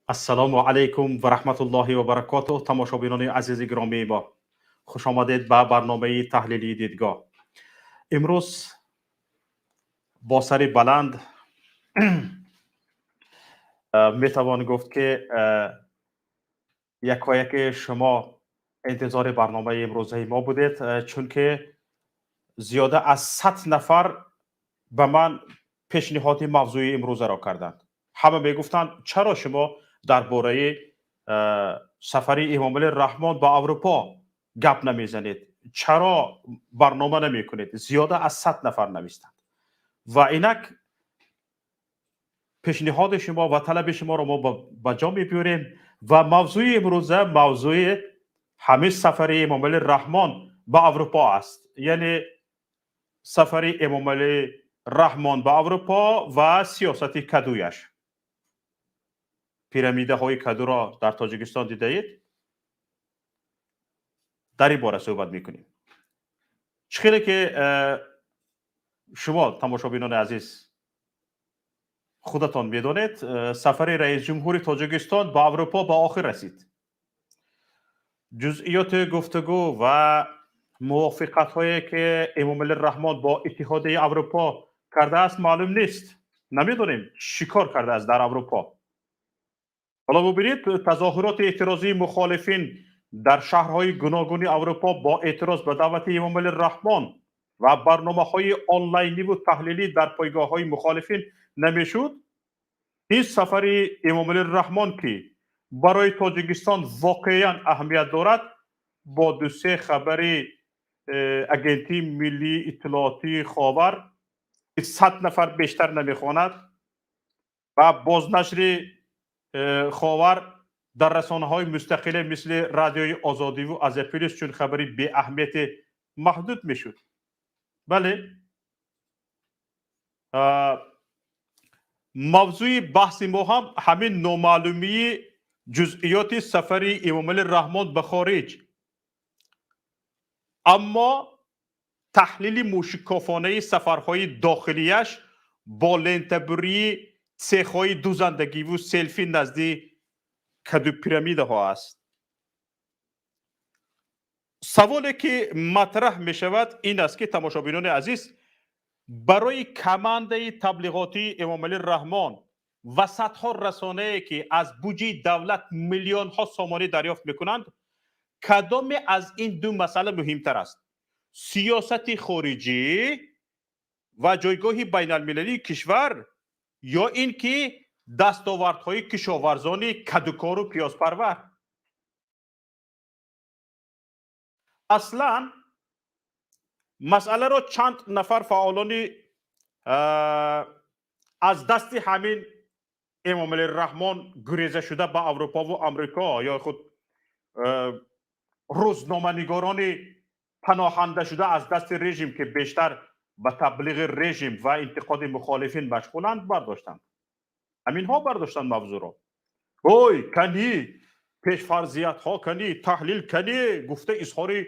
Ассалому алайкум ва раҳматуллоҳи ва баракотуҳ. Тамошобинони азизи гиромии мо, хушомадед ба барномаи таҳлилии «Дидгоҳ». Имрӯз бо сари баланд метавон гуфт, ки якояки шумо интизори барномаи имрӯзаи мо будед, чунки зиёда аз 100 нафар ба ман пешниҳоди мавзӯи имрӯзаро карданд. Ҳама мегуфтанд, чаро шумо дар бораи сафари Эмомалӣ Раҳмон ба Аврупо гап намезанед, чаро барнома намекунед? Зиёда аз 100 нафар навистанд ва инак пешниҳоди шумо ва талаби шуморо мо ба ҷо мебиёрем ва мавзӯи имрӯза мавзӯи ҳамин сафари Эмомалӣ Раҳмон ба Аврупо аст, яъне сафари Эмомалӣ Раҳмон ба Аврупо ва сиёсати кадуяш. Пирамидаҳои кадуро дар Тоҷикистон дидаед. Дар ин бора суҳбат мекунем. Чӣ хеле ки шумо, тамошобинони азиз, худатон медонед, сафари раисҷумҳури Тоҷикистон ба Аврупо ба охир расид. Ҷузъиёти гуфтугӯ ва мувофиқатҳое, ки Эмомалӣ Раҳмон бо Иттиҳодияи Аврупо кардааст, маълум нест. Намедонем, чӣ кор кардааст дар Аврупо. Ҳоло бубинед, тазоҳуроти эътирозии мухолифин дар шаҳрҳои гуногуни Аврупо бо эътироз ба даъвати Эмомалӣ Раҳмон ва барномаҳои онлайниву таҳлилӣ дар пойгоҳҳои мухолифин намешуд, ин сафари Эмомалӣ Раҳмон, ки барои Тоҷикистон воқеан аҳамият дорад, бо дусе хабари агентии миллии иттилоотии «Ховар», ки 100 нафар бештар намехонад, ва бознашри «Ховар» дар расонаҳои мустақиле, мисли Радиои Озодиву Азияплюс, чун хабари беаҳамияте маҳдуд мешуд. Бале, мавзӯи баҳси мо ҳам ҳамин номаълумии ҷузъиёти сафари Эмомалӣ Раҳмон ба хориҷ, аммо таҳлили мӯшикофонаи сафарҳои дохилияш бо лентабурии цехҳои дузандагиву селфи назди кадупирамидаҳо аст. Саволе, ки матраҳ мешавад, ин аст, ки, тамошобинони азиз, барои командаи таблиғотии Эмомалӣ Раҳмон ва садҳо расонае, ки аз буҷаи давлат миллионҳо сомонӣ дарёфт мекунанд, кадоме аз ин ду масъала муҳимтар аст: сиёсати хориҷӣ ва ҷойгоҳи байналмилалии кишвар ё ин ки дастовардҳои кишоварзони кадукору пиёзпарвар? Аслан масъаларо чанд нафар фаъолони аз дасти ҳамин Эмомалӣ Раҳмон гуреза шуда ба Аврупову Амрико ё худ рӯзноманигорони паноҳанда шуда аз дасти режим, ки бештар ба таблиғи режим ва интиқоди мухолифин машғуланд, бардоштанд. Ҳаминҳо бардоштанд мавзӯъро. Ой, канӣ пешфарзиятҳо, канӣ таҳлил, канӣ гуфта изҳори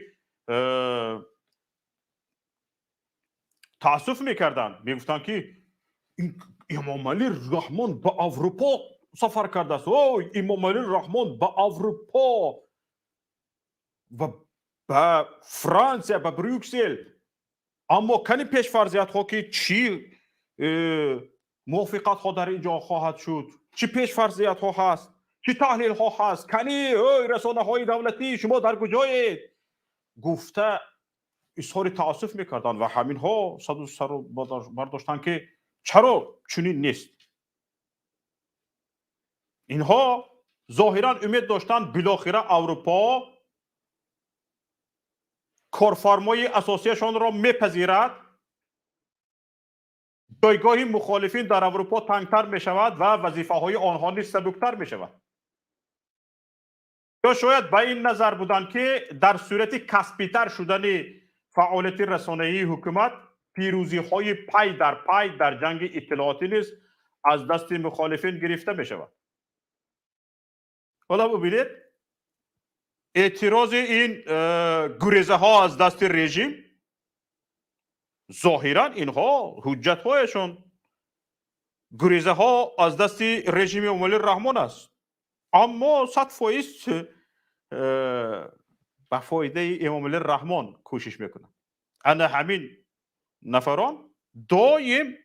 таассуф мекарданд. Мегуфтанд, ки Эмомалӣ Раҳмон ба Аврупо сафар кардааст. Ой, Эмомалӣ Раҳмон ба Аврупо ва ба Франсия, ба Брюксел, аммо кани пешфарзиятҳо, ки чӣ мувофиқатҳо дар ин ҷо хоҳад шуд, чӣ пешфарзиятҳо ҳаст, чӣ таҳлилҳо ҳаст? Кани, ой, расонаҳои давлатӣ, шумо дар куҷоед? Гуфта изҳори таассуф мекарданд ва ҳаминҳо саду сару бардоштанд, ки чаро чунин нест. Инҳо зоҳиран умед доштанд, билохира Аврупо корфармои асосияшонро мепазирад, ҷойгоҳи мухолифин дар Аврупо тангтар мешавад ва вазифаҳои онҳо низ сабуктар мешавад. Ё шояд ба ин назар буданд, ки дар сурати касбитар шудани фаъолияти расонаии ҳукумат, пирӯзиҳои пай дар пай дар ҷанги иттилоотӣ низ аз дасти мухолифин гирифта мешавад. Ҳоло бубинед, эътирози ин гурезаҳо аз дасти режим, зоҳиран инҳо ҳуҷҷатҳояшон гурезаҳо аз дасти режими Эмомалӣ Раҳмон аст. Аммо 100% ба фоидаи Эмомалӣ Раҳмон кӯшиш мекунанд. Ана ҳамин нафарон доим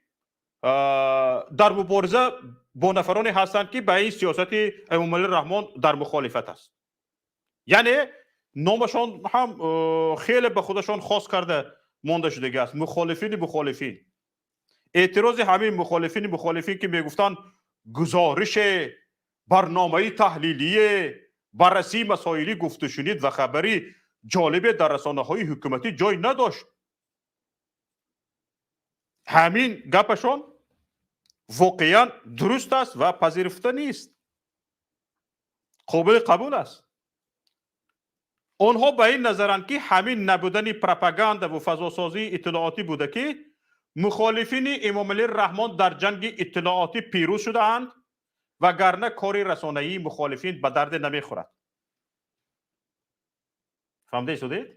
дар мубориза бо нафароне ҳастанд, ки ба ин сиёсати Эмомалӣ Раҳмон дар мухолифат аст. Яъне номашон ҳам хеле ба худашон хос карда монда шудагӣ аст: мухолифини мухолифин. Эътирози ҳамин мухолифини мухолифин, ки мегуфтанд гузорише, барномаи таҳлилие, баррасии масоили гуфтушунид ва хабари ҷолибе дар расонаҳои ҳукуматӣ ҷой надошт, ҳамин гапашон воқеан дуруст аст ва пазируфта нест, қобили қабул аст. Онҳо ба ин назаранд, ки ҳамин набудани пропагандаву фазосозии иттилоотӣ буда, ки мухолифини Эмомалӣ Раҳмон дар ҷанги иттилоотӣ пирӯз шудаанд, вагарна кори расонаии мухолифин ба дарде намехӯрад. Фаҳмида истодед?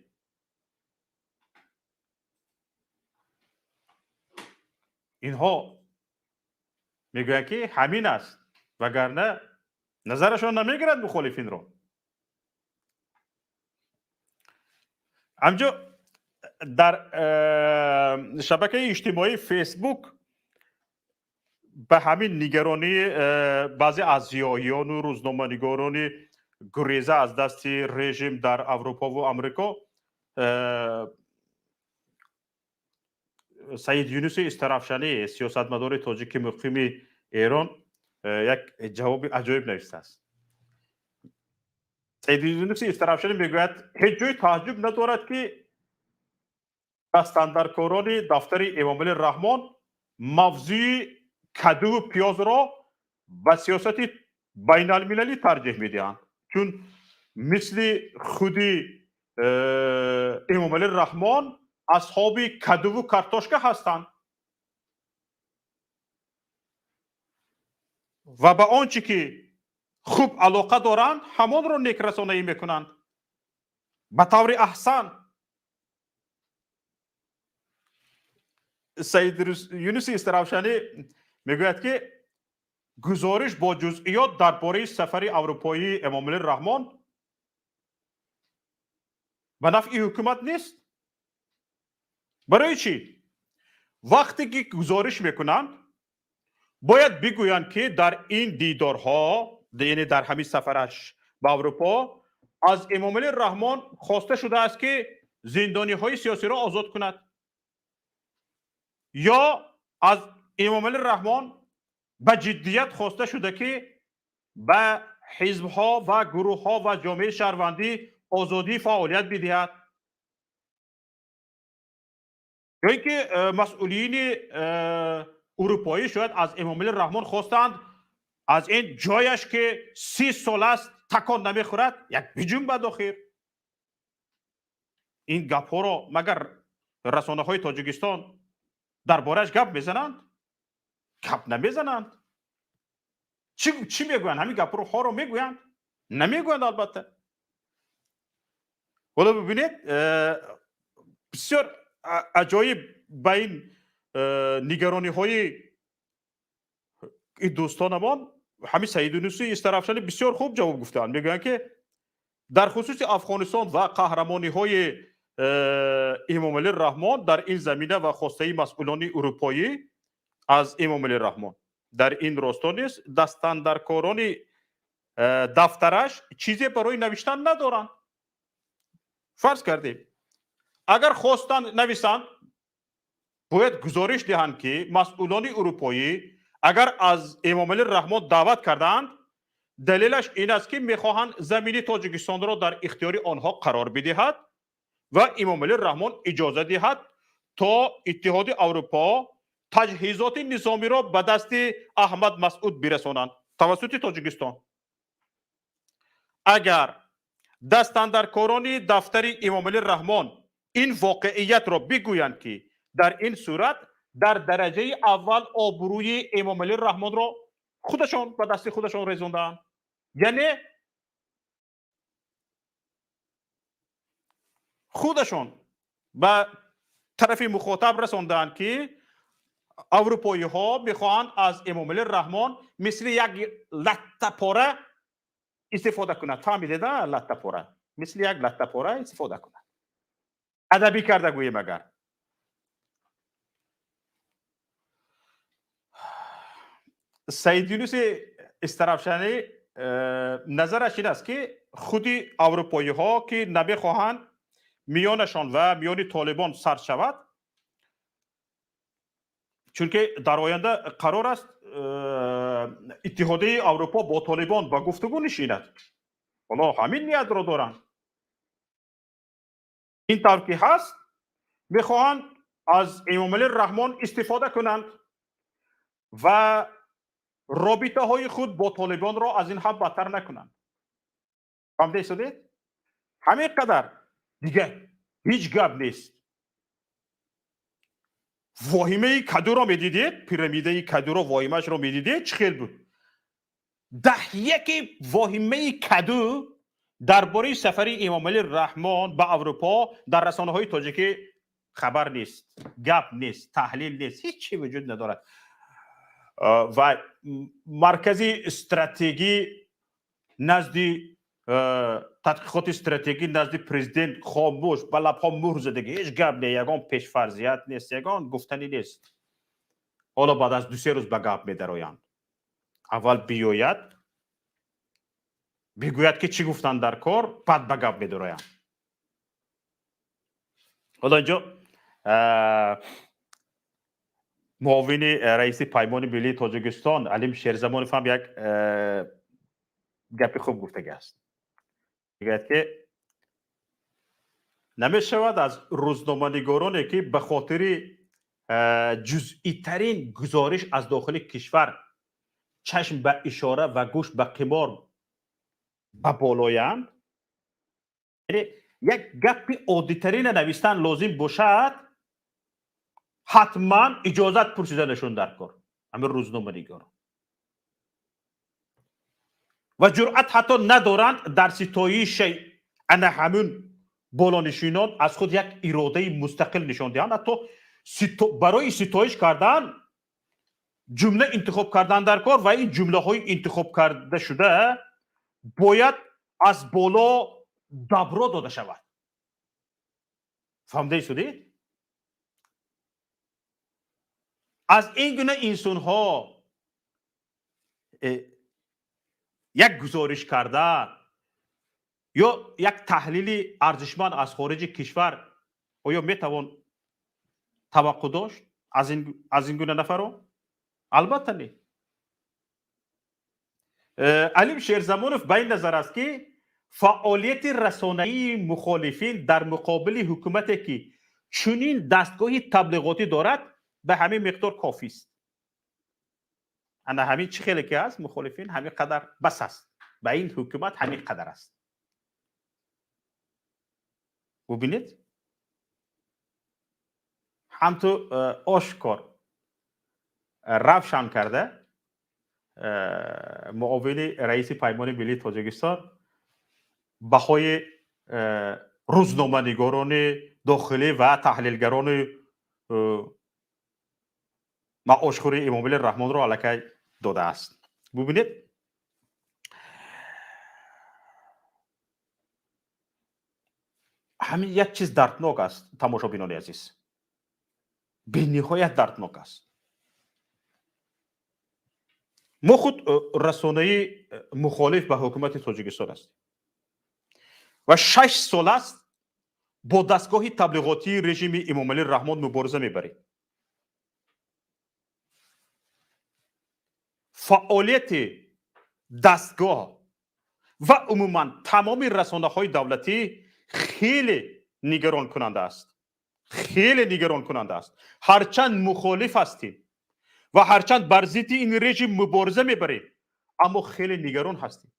Инҳо мегӯянд, ки ҳамин аст, вагарна назарашон намегирад мухолифинро. Ҳамҷо дар шабакаи иҷтимоии Фейсбук ба ҳамин нигаронии баъзе аз зиёиёну рӯзноманигорони гуреза аз дасти режим дар Аврупову Амрико Саид Юнуси Истарафшанӣ, сиёсатмадори тоҷики муқими Эрон, як ҷавоби аҷоиб навиштааст. Саид Юнуси Истарафшанӣ мегӯяд: ҳеҷ ҷои тааҷҷуб надорад, ки дастандаркорони дафтари Эмомалӣ Раҳмон мавзӯи кадуву пиёзро ба сиёсати байналмилалӣ тарҷеҳ медиҳанд, чун мисли худи Эмомалӣ Раҳмон асҳоби кадуву картошка ҳастанд ва ба он чӣ ки хуб алоқа доранд, ҳамонро некрасонаӣ мекунанд ба таври аҳсан. Саид Юнуси Истаравшанӣ мегӯяд, ки гузориш бо ҷузъиёт дар бораи сафари аврупоии Эмомалӣ Раҳмон ба нафъи ҳукумат нест. Барои чӣ? Вақте ки гузориш мекунанд, бояд бигӯянд, ки дар ин дидорҳо, яъне дар ҳамин сафараш ба Аврупо, аз Эмомалӣ Раҳмон хоста шудааст, ки зиндониҳои сиёсиро озод кунад, ё аз Эмомалӣ Раҳмон ба ҷиддият хоста шуда, ки ба ҳизбҳо ва гурӯҳҳо ва ҷомеаи шаҳрвандӣ озодии фаъолият бидиҳад, ё ин ки масъулини урупоӣ шояд аз Эмомалӣ Раҳмон хостанд, аз ин ҷояш, ки 30 сол аст такон намехӯрад, як биҷунбад. Охир ин гапҳоро магар расонаҳои Тоҷикистон дар борааш гап мезананд? Гап намезананд. Чӣ мегӯянд? Ҳамин гапҳоро мегӯянд? Намегӯянд, албатта. Ҳоло бибинед, бисёр аҷоиб, ба ин нигарониҳои ин дӯстонамон ҳамин Саид Юнуси Истарафшанӣ бисёр хуб ҷавоб гуфтаанд. Мегӯянд, ки дар хусуси Афғонистон ва қаҳрамониҳои Эмомалӣ Раҳмон дар ин замина ва хостаи масъулони урупоӣ аз Эмомалӣ Раҳмон дар ин росто низ дастандаркорони дафтараш чизе барои навиштан надоранд. Фарз кардем, агар хостанд нависанд, бояд гузориш диҳанд, ки масъулони урупоӣ агар аз Эмомалӣ Раҳмон даъват кардаанд, далелаш ин аст, ки мехоҳанд замини Тоҷикистонро дар ихтиёри онҳо қарор бидиҳад ва Эмомалӣ Раҳмон иҷоза диҳад, то Иттиҳоди Аврупо таҷҳизоти низомиро ба дасти Аҳмад Масъуд бирасонанд тавассути Тоҷикистон. Агар дастандаркорони дафтари Эмомалӣ Раҳмон ин воқеиятро бигӯянд, ки дар ин сурат дар дараҷаи аввал обрӯи Эмомалӣ Раҳмонро худашон ба дасти худашон резондаанд, яъне худашон ба тарафи мухотаб расондаанд, ки аврупоиҳо мехоҳанд аз Эмомалӣ Раҳмон мисли як латтапора Истифода кунад, фаҳмидеда? Латтапора, мисли як латтапора истифода кунад, адабӣ карда гӯем агар. Саид Юнуси Истаравшанӣ назараш ин аст, ки худи аврупоиҳо, ки намехоҳанд миёнашон ва миёни Толибон сар шавад, чунки дар оянда қарор аст Иттиҳодияи Аврупо бо Толибон ба гуфтугӯ нишинад. Ҳоло ҳамин ниятро доранд. Ин тавр ки ҳаст, мехоҳанд аз Эмомалӣ Раҳмон истифода кунанд ва робитаҳои худ бо Толибонро аз ин ҳам бадтар накунанд. Фаҳмида истодед? Ҳамин қадар, дигар ҳеҷ гап нест. Воҳимаи кадуро медидед? Пирамидаи кадуро, воҳимаашро медидед, чӣ хел буд? 10-яки воҳимаи каду дар бораи сафари Эмомалӣ Раҳмон ба Аврупо дар расонаҳои тоҷикӣ хабар нест, гап нест, таҳлил нест, ҳеҷ чи вуҷуд надорад. Ва маркази стратегӣ назди тадқиқоти стратегӣ назди президент хомӯш, ба лабҳо муҳр задагӣ, ҳеҷ гап не, ягон пешфарзият нест, ягон гуфтанӣ нест. Ҳоло баъд аз 2-се рӯз ба гап медароянд. Аввал биёяд, бигӯяд, ки чӣ гуфтанд дар кор, баъд ба гап медароянд. Ҳоло инҷо муовини раиси Паймони миллии Тоҷикистон Алим Шерзамонов ҳам як гапи хуб гуфтагӣ аст. Мегӯяд, ки намешавад аз рӯзноманигороне, ки ба хотири ҷузъитарин гузориш аз дохили кишвар чашм ба ишора ва гӯш ба қимор ба болоянд, яъне як гапи оддитарина навистан лозим бошад, ҳатман иҷозат пурсиданашон дар кор, ҳамин рӯзноманигор, ва ҷуръат ҳатто надоранд дар ситоиши ана ҳамун болонишинон аз худ як иродаи мустақил нишон диҳанд. Ҳатто барои ситоиш кардан ҷумла интихоб кардан дар кор ва ин ҷумлаҳои интихоб карда шуда бояд аз боло добро дода шавад. Фаҳмидаи судед? Аз ин гуна инсонҳо як гузориш кардан ё як таҳлили арзишманд аз хориҷи кишвар оё метавон таваққӯъ дошт аз ин гуна нафарон? Албатта, не. Алим Шерзамонов ба ин назар аст, ки фаъолияти расонаии мухолифин дар муқобили ҳукумате, ки чунин дастгоҳи таблиғотӣ дорад, ба ҳамин миқдор кофист. Ана ҳамин чӣ хеле ки ҳаст, мухолифин ҳамин қадар бас аст, ба ин ҳукумат ҳамин қадар аст. Бубинед, ҳамту ошкор равшан карда муовини раиси Паймони миллии Тоҷикистон баҳои рӯзноманигорони дохилӣ ва таҳлилгарони маошхӯри Эмомалӣ Раҳмонро аллакай додааст. Бубинед, ҳамин як чиз дарднок аст, тамошобинони азиз, бениҳоят дарднок аст. Мо худ расонаи мухолиф ба ҳукумати Тоҷикистон ҳастем ва 6 сол аст бо дастгоҳи таблиғотии режими Эмомалӣ Раҳмон мубориза мебарем. Фаъолияти дастгоҳ ва умуман тамоми расонаҳои давлатӣ хеле нигаронкунанда аст, хеле нигаронкунанда аст. Ҳарчанд мухолиф ҳастем ва ҳарчанд бар зидди ин режим мубориза мебарем, аммо хеле нигарон ҳастем.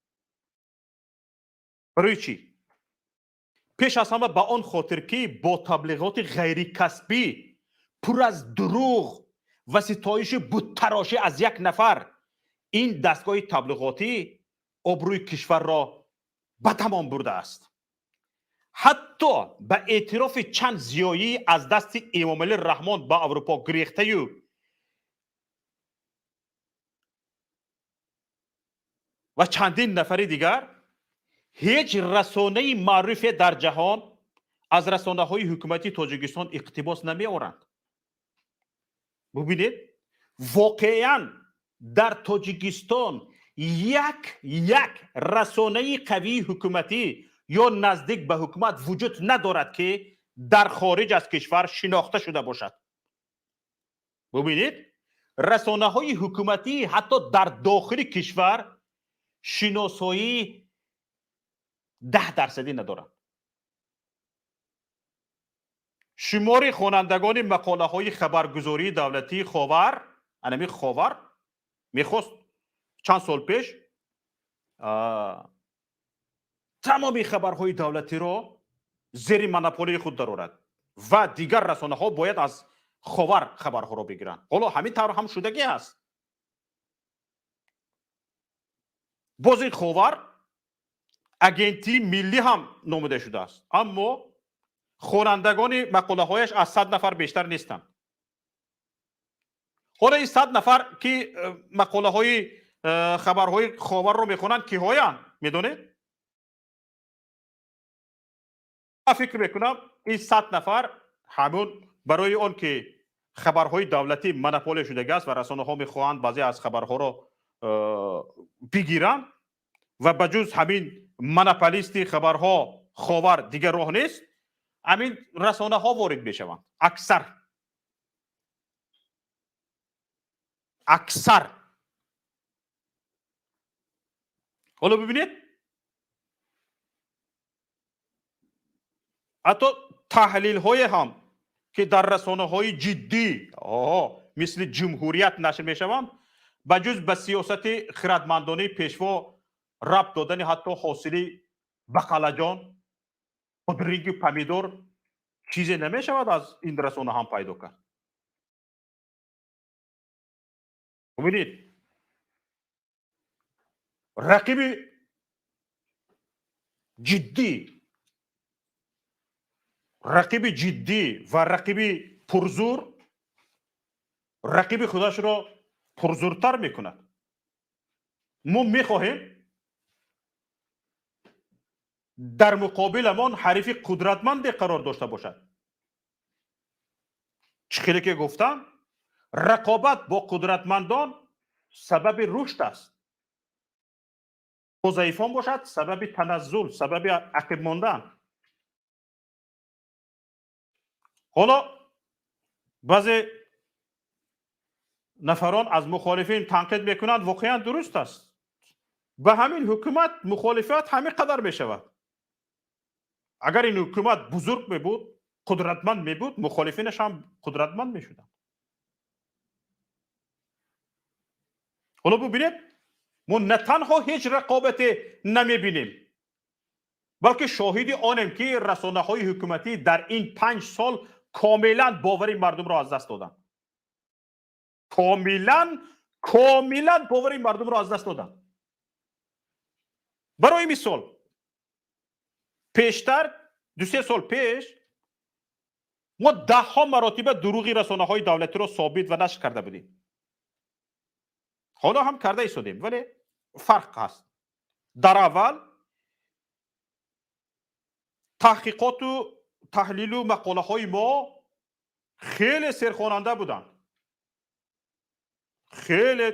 Барои чӣ? Пеш аз ҳама ба он хотир, ки бо таблиғоти ғайрикасбӣ, пур аз дурӯғ ва ситоиши буттарошӣ аз як нафар ин дастгоҳи таблиғотӣ обрӯи кишварро ба тамом бурдааст. Ҳатто ба эътирофи чанд зиёӣ аз дасти Эмомалӣ Раҳмон ба Аврупо гирехтаю ва чандин нафари дигар. Ҳеҷ расонаи маъруфе дар ҷаҳон аз расонаҳои ҳукуматии Тоҷикистон иқтибос намеоранд. Бубинед, воқеан дар Тоҷикистон як расонаи қавии ҳукуматӣ ё наздик ба ҳукумат вуҷуд надорад, ки дар хориҷ аз кишвар шинохта шуда бошад. Бубинед, расонаҳои ҳукуматӣ ҳатто дар дохили кишвар шиносоии 10 дарсадӣ надоранд. Шумори хонандагони мақолаҳои хабаргузории давлатии Ховар, анами Ховар мехост чанд сол пеш тамоми хабарҳои давлатиро зери монополияи худ дарорад ва дигар расонаҳо бояд аз Ховар хабарҳоро бигиранд. Ҳоло ҳамин тавр ҳам шудагӣ аст. Боз ин Ховар агентии миллӣ ҳам номида шудааст, аммо хонандагони мақолаҳояш аз 100 нафар бештар нестанд. Ҳоло ин 100 нафар, ки мақолаҳои хабарҳои Ховарро мехонанд, киҳоянд, медонед? Ман фикр мекунам, ин 100 нафар ҳамун барои он ки хабарҳои давлатӣ монополия шудагӣ аст ва расонаҳо мехоҳанд баъзе аз хабарҳоро бигиранд ва ба ҷуз ҳамин монополисти хабарҳо Ховар дигар роҳ нест, ҳамин расонаҳо ворид мешаванд аксар. Ҳоло бибинед, ҳатто таҳлилҳое ҳам, ки дар расонаҳои ҷиддӣ мисли Ҷумҳурият нашр мешаванд, ба ҷуз ба сиёсати хиратмандонаи пешво рабт додани ҳатто ҳосили бақалаҷон, бодринги, помидор чизе намешавад аз ин расона ҳам пайдо кард. Бубинед, рақиби ҷиддӣ, рақиби ҷиддӣ ва рақиби пурзур рақиби худашро пурзуртар мекунад. Мо мехоҳем дар муқобиламон ҳарифи қудратманде қарор дошта бошад. Чӣ хеле ки гуфтам, рақобат бо қудратмандон сабаби рушд аст, бо заифон бошад сабаби таназзул, сабаби ақиб мондан. Ҳоло баъзе нафарон аз мухолифин танқид мекунанд, воқеан дуруст аст. Ба ҳамин ҳукумат мухолифат ҳамин қадар мешавад. Агар ин ҳукумат бузург мебуд, қудратманд мебуд, мухолифинаш ҳам қудратманд мешуданд. Ҳоло бубинед, мо на танҳо ҳеҷ рақобате намебинем, балки шоҳиди онем, ки расонаҳои ҳукуматӣ дар ин 5 сол комилан бовари мардумро аз даст доданд. Комилан, комилан бовари мардумро аз даст доданд. Барои мисол, пештар, 2-се сол пеш, мо даҳҳо маротиба дурӯғи расонаҳои давлатиро собит ва нашр карда будем. Ҳоло ҳам карда истодем, вале фарқ ҳаст. Дар аввал таҳқиқоту таҳлилу мақолаҳои мо хеле серхонанда буданд, хеле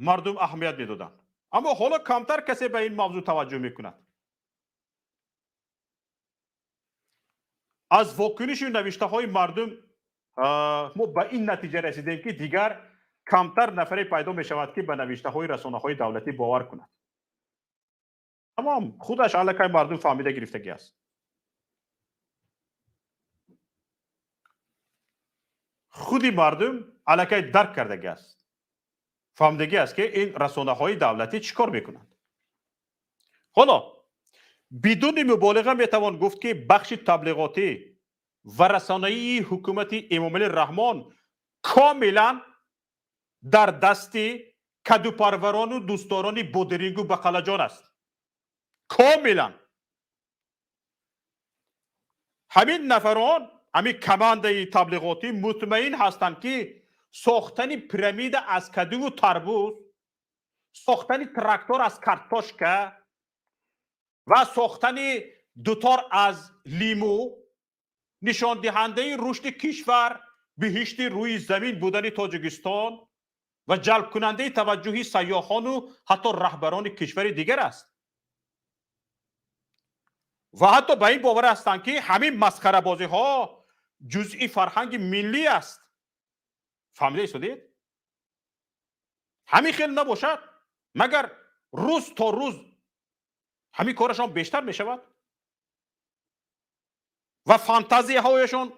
мардум аҳамият медоданд, аммо ҳоло камтар касе ба ин мавзӯъ таваҷҷӯҳ мекунад. Аз вокуниши навиштаҳои мардум мо ба ин натиҷа расидем, ки дигар камтар нафаре пайдо мешавад, ки ба навиштаҳои расонаҳои давлатӣ бовар кунад. Тамом, худаш аллакай мардум фаҳмида гирифтагӣ аст. Худи мардум аллакай дарк кардагӣ аст, фаҳмидагӣ аст, ки ин расонаҳои давлатӣ чӣ кор мекунанд. Ҳоло бидуни муболиға метавон гуфт, ки бахши таблиғотӣ ва расонаии ҳукумати Эмомалӣ Раҳмон комилан дар дасти кадупарварону дӯстдорони бодирингу бақалаҷон аст. Комилан ҳамин нафарон, ҳамин командаи таблиғотӣ мутмаин ҳастанд, ки сохтани пирамида аз кадуву тарбуз, сохтани трактор аз картошка Ва сохтани дутор аз лимӯ нишондиҳандаи рушди кишвар, биҳишти рӯи замин будани Тоҷикистон ва ҷалбкунандаи таваҷҷӯҳи сайёҳону ҳатто раҳбарони кишвари дигар аст. Ва ҳатто ба ин бовар ҳастанд, ки ҳамин масхарабозиҳо ҷузъи фарҳанги миллӣ аст. Фаҳмида истодед? Ҳамин хел набошад, магар рӯз то рӯз ҳамин корашон бештар мешавад ва фантазияҳояшон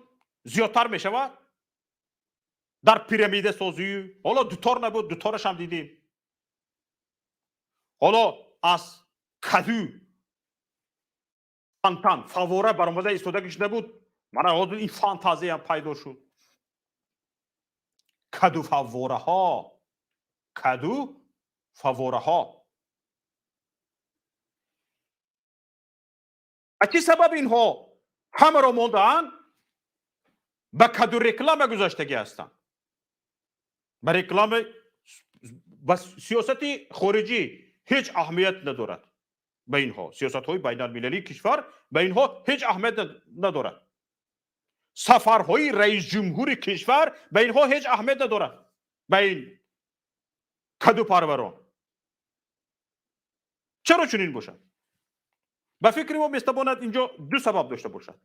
зиёдтар мешавад дар пирамидасозӣ. Ҳоло дутор набуд, дуторашам дидем. Ҳоло аз каду фонтан, фаввора баромада истодагиш набуд, мана ҳозир ин фантазиям пайдо шуд. Каду фаввораҳо, каду фаввораҳо. Ба чӣ сабаб инҳо ҳамаро мондаанд, ба каду реклама гузаштагӣ ҳастанд? Ба реклама, ба сиёсати хориҷӣ ҳеҷ аҳамият надорад. Ба инҳо сиёсатҳои байналмилалии кишвар ба инҳо ҳеҷ аҳамият надорад. Сафарҳои раисҷумҳури кишвар ба инҳо ҳеҷ аҳамият надорад, ба ин кадупарварон. Чаро чунин бошад? Ба фикри мо, метавонад инҷо ду сабаб дошта бошад.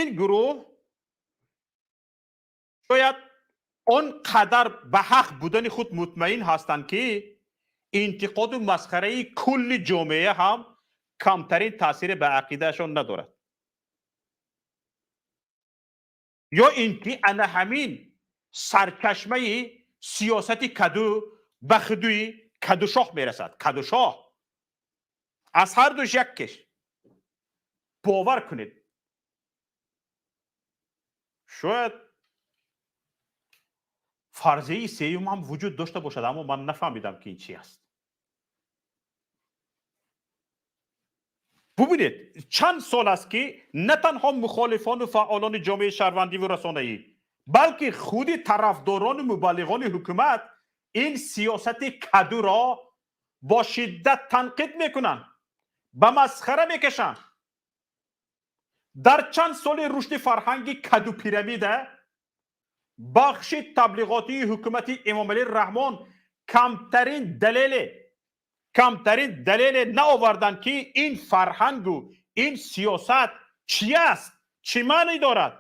Ин гурӯҳ шояд он қадар ба ҳақ будани худ мутмаин ҳастанд, ки интиқоду масхараи кулли ҷомеа ҳам камтарин таъсире ба ақидаашон надорад, ё ин ки ана ҳамин сарчашмаи сиёсати каду ба худуи кадушоҳ мерасад. Кадушоҳ аз ҳар душ як кеш. Бовар кунед, шояд фарзияи сеюм ҳам вуҷуд дошта бошад, аммо ман нафаҳмидам, ки ин чи аст. Бубинед, чанд сол аст, ки на танҳо мухолифону фаъолони ҷомеаи шаҳрвандиву расонаӣ, балки худи тарафдорону мубаллиғони ҳукумат ин сиёсати кадуро бо шиддат танқид мекунанд, ба масхара мекашанд. Дар чанд соли рушди фарҳанги каду пирамида бахши таблиғотии ҳукумати Эмомалӣ Раҳмон камтарин далеле наоварданд, ки ин фарҳангу ин сиёсат чи аст, чӣ маъне дорад.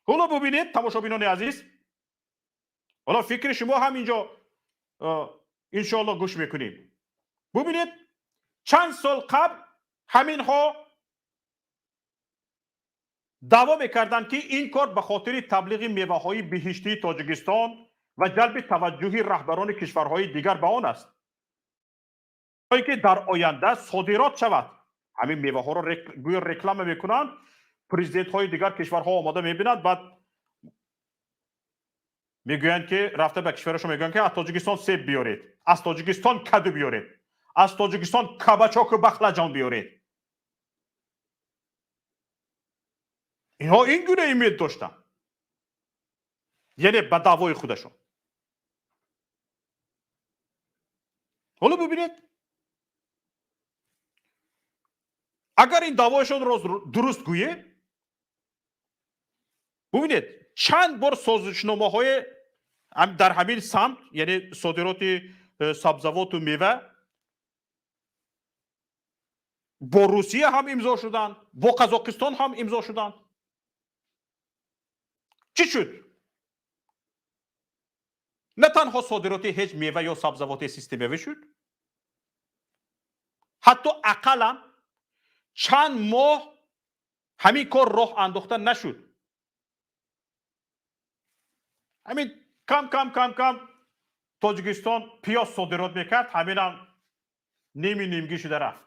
Ҳоло бубинед, тамошобинони азиз, ҳоло фикри шумо ҳам инҷо иншоалло гӯш мекунем. Бубинед, чанд сол қабл ҳаминҳо даъво мекарданд, ки ин кор ба хотири таблиғи меваҳои биҳиштии Тоҷикистон ва ҷалби таваҷҷӯҳи раҳбарони кишварҳои дигар ба он аст, то ин ки дар оянда содирот шавад. Ҳамин меваҳоро гӯё реклама мекунанд, президентҳои дигар кишварҳо омода мебинанд, баъд мегӯянд, ки рафта ба кишварашон мегӯянд, ки аз Тоҷикистон себ биёред, аз Тоҷикистон каду биёред, аз Тоҷикистон кабачоку бахлаҷон биёред. Инҳо ин гуна имед доштанд, яъне ба даъвои худашон. Ҳоло бубинед, агар ин даъвояшонро дуруст гӯем, бубинед, чанд бор созишномаҳое дар ҳамин самт, яъне содироти сабзавоту мева, бо Русия ҳам имзо шуданд, бо Қазоқистон ҳам имзо шуданд. Чӣ шуд? На танҳо содироти ҳеҷ мева ё сабзавоти системавӣ шуд, ҳатто ақаллан чанд моҳ ҳамин кор роҳ андохта нашуд. Ҳамин кам кам кам кам Тоҷикистон пиёз содирот мекард, ҳаминам ними нимгӣ шуда рафт.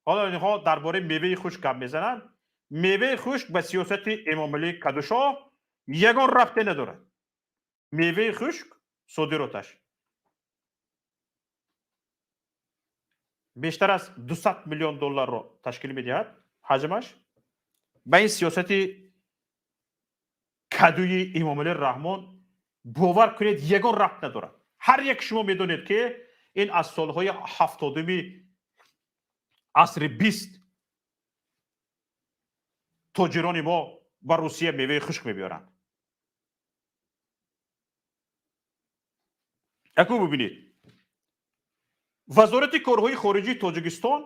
Ҳоло инҳо дар бораи меваи хушк гап мезананд. Меваи хушк ба сиёсати Эмомалӣ кадушоҳ ягон рабте надорад. Меваи хушк содироташ бештар аз 200 миллион долларро ташкил медиҳад ҳаҷмаш. Ба ин сиёсати кадуи Эмомалӣ Раҳмон, бовар кунед, ягон рабт надорад. Ҳар як шумо медонед, ки ин аз солҳои 70-уми асри 20 тоҷирони мо ба Русия меваи хушк мебиёранд. Яку бубинед, Вазорати корҳои хориҷии Тоҷикистон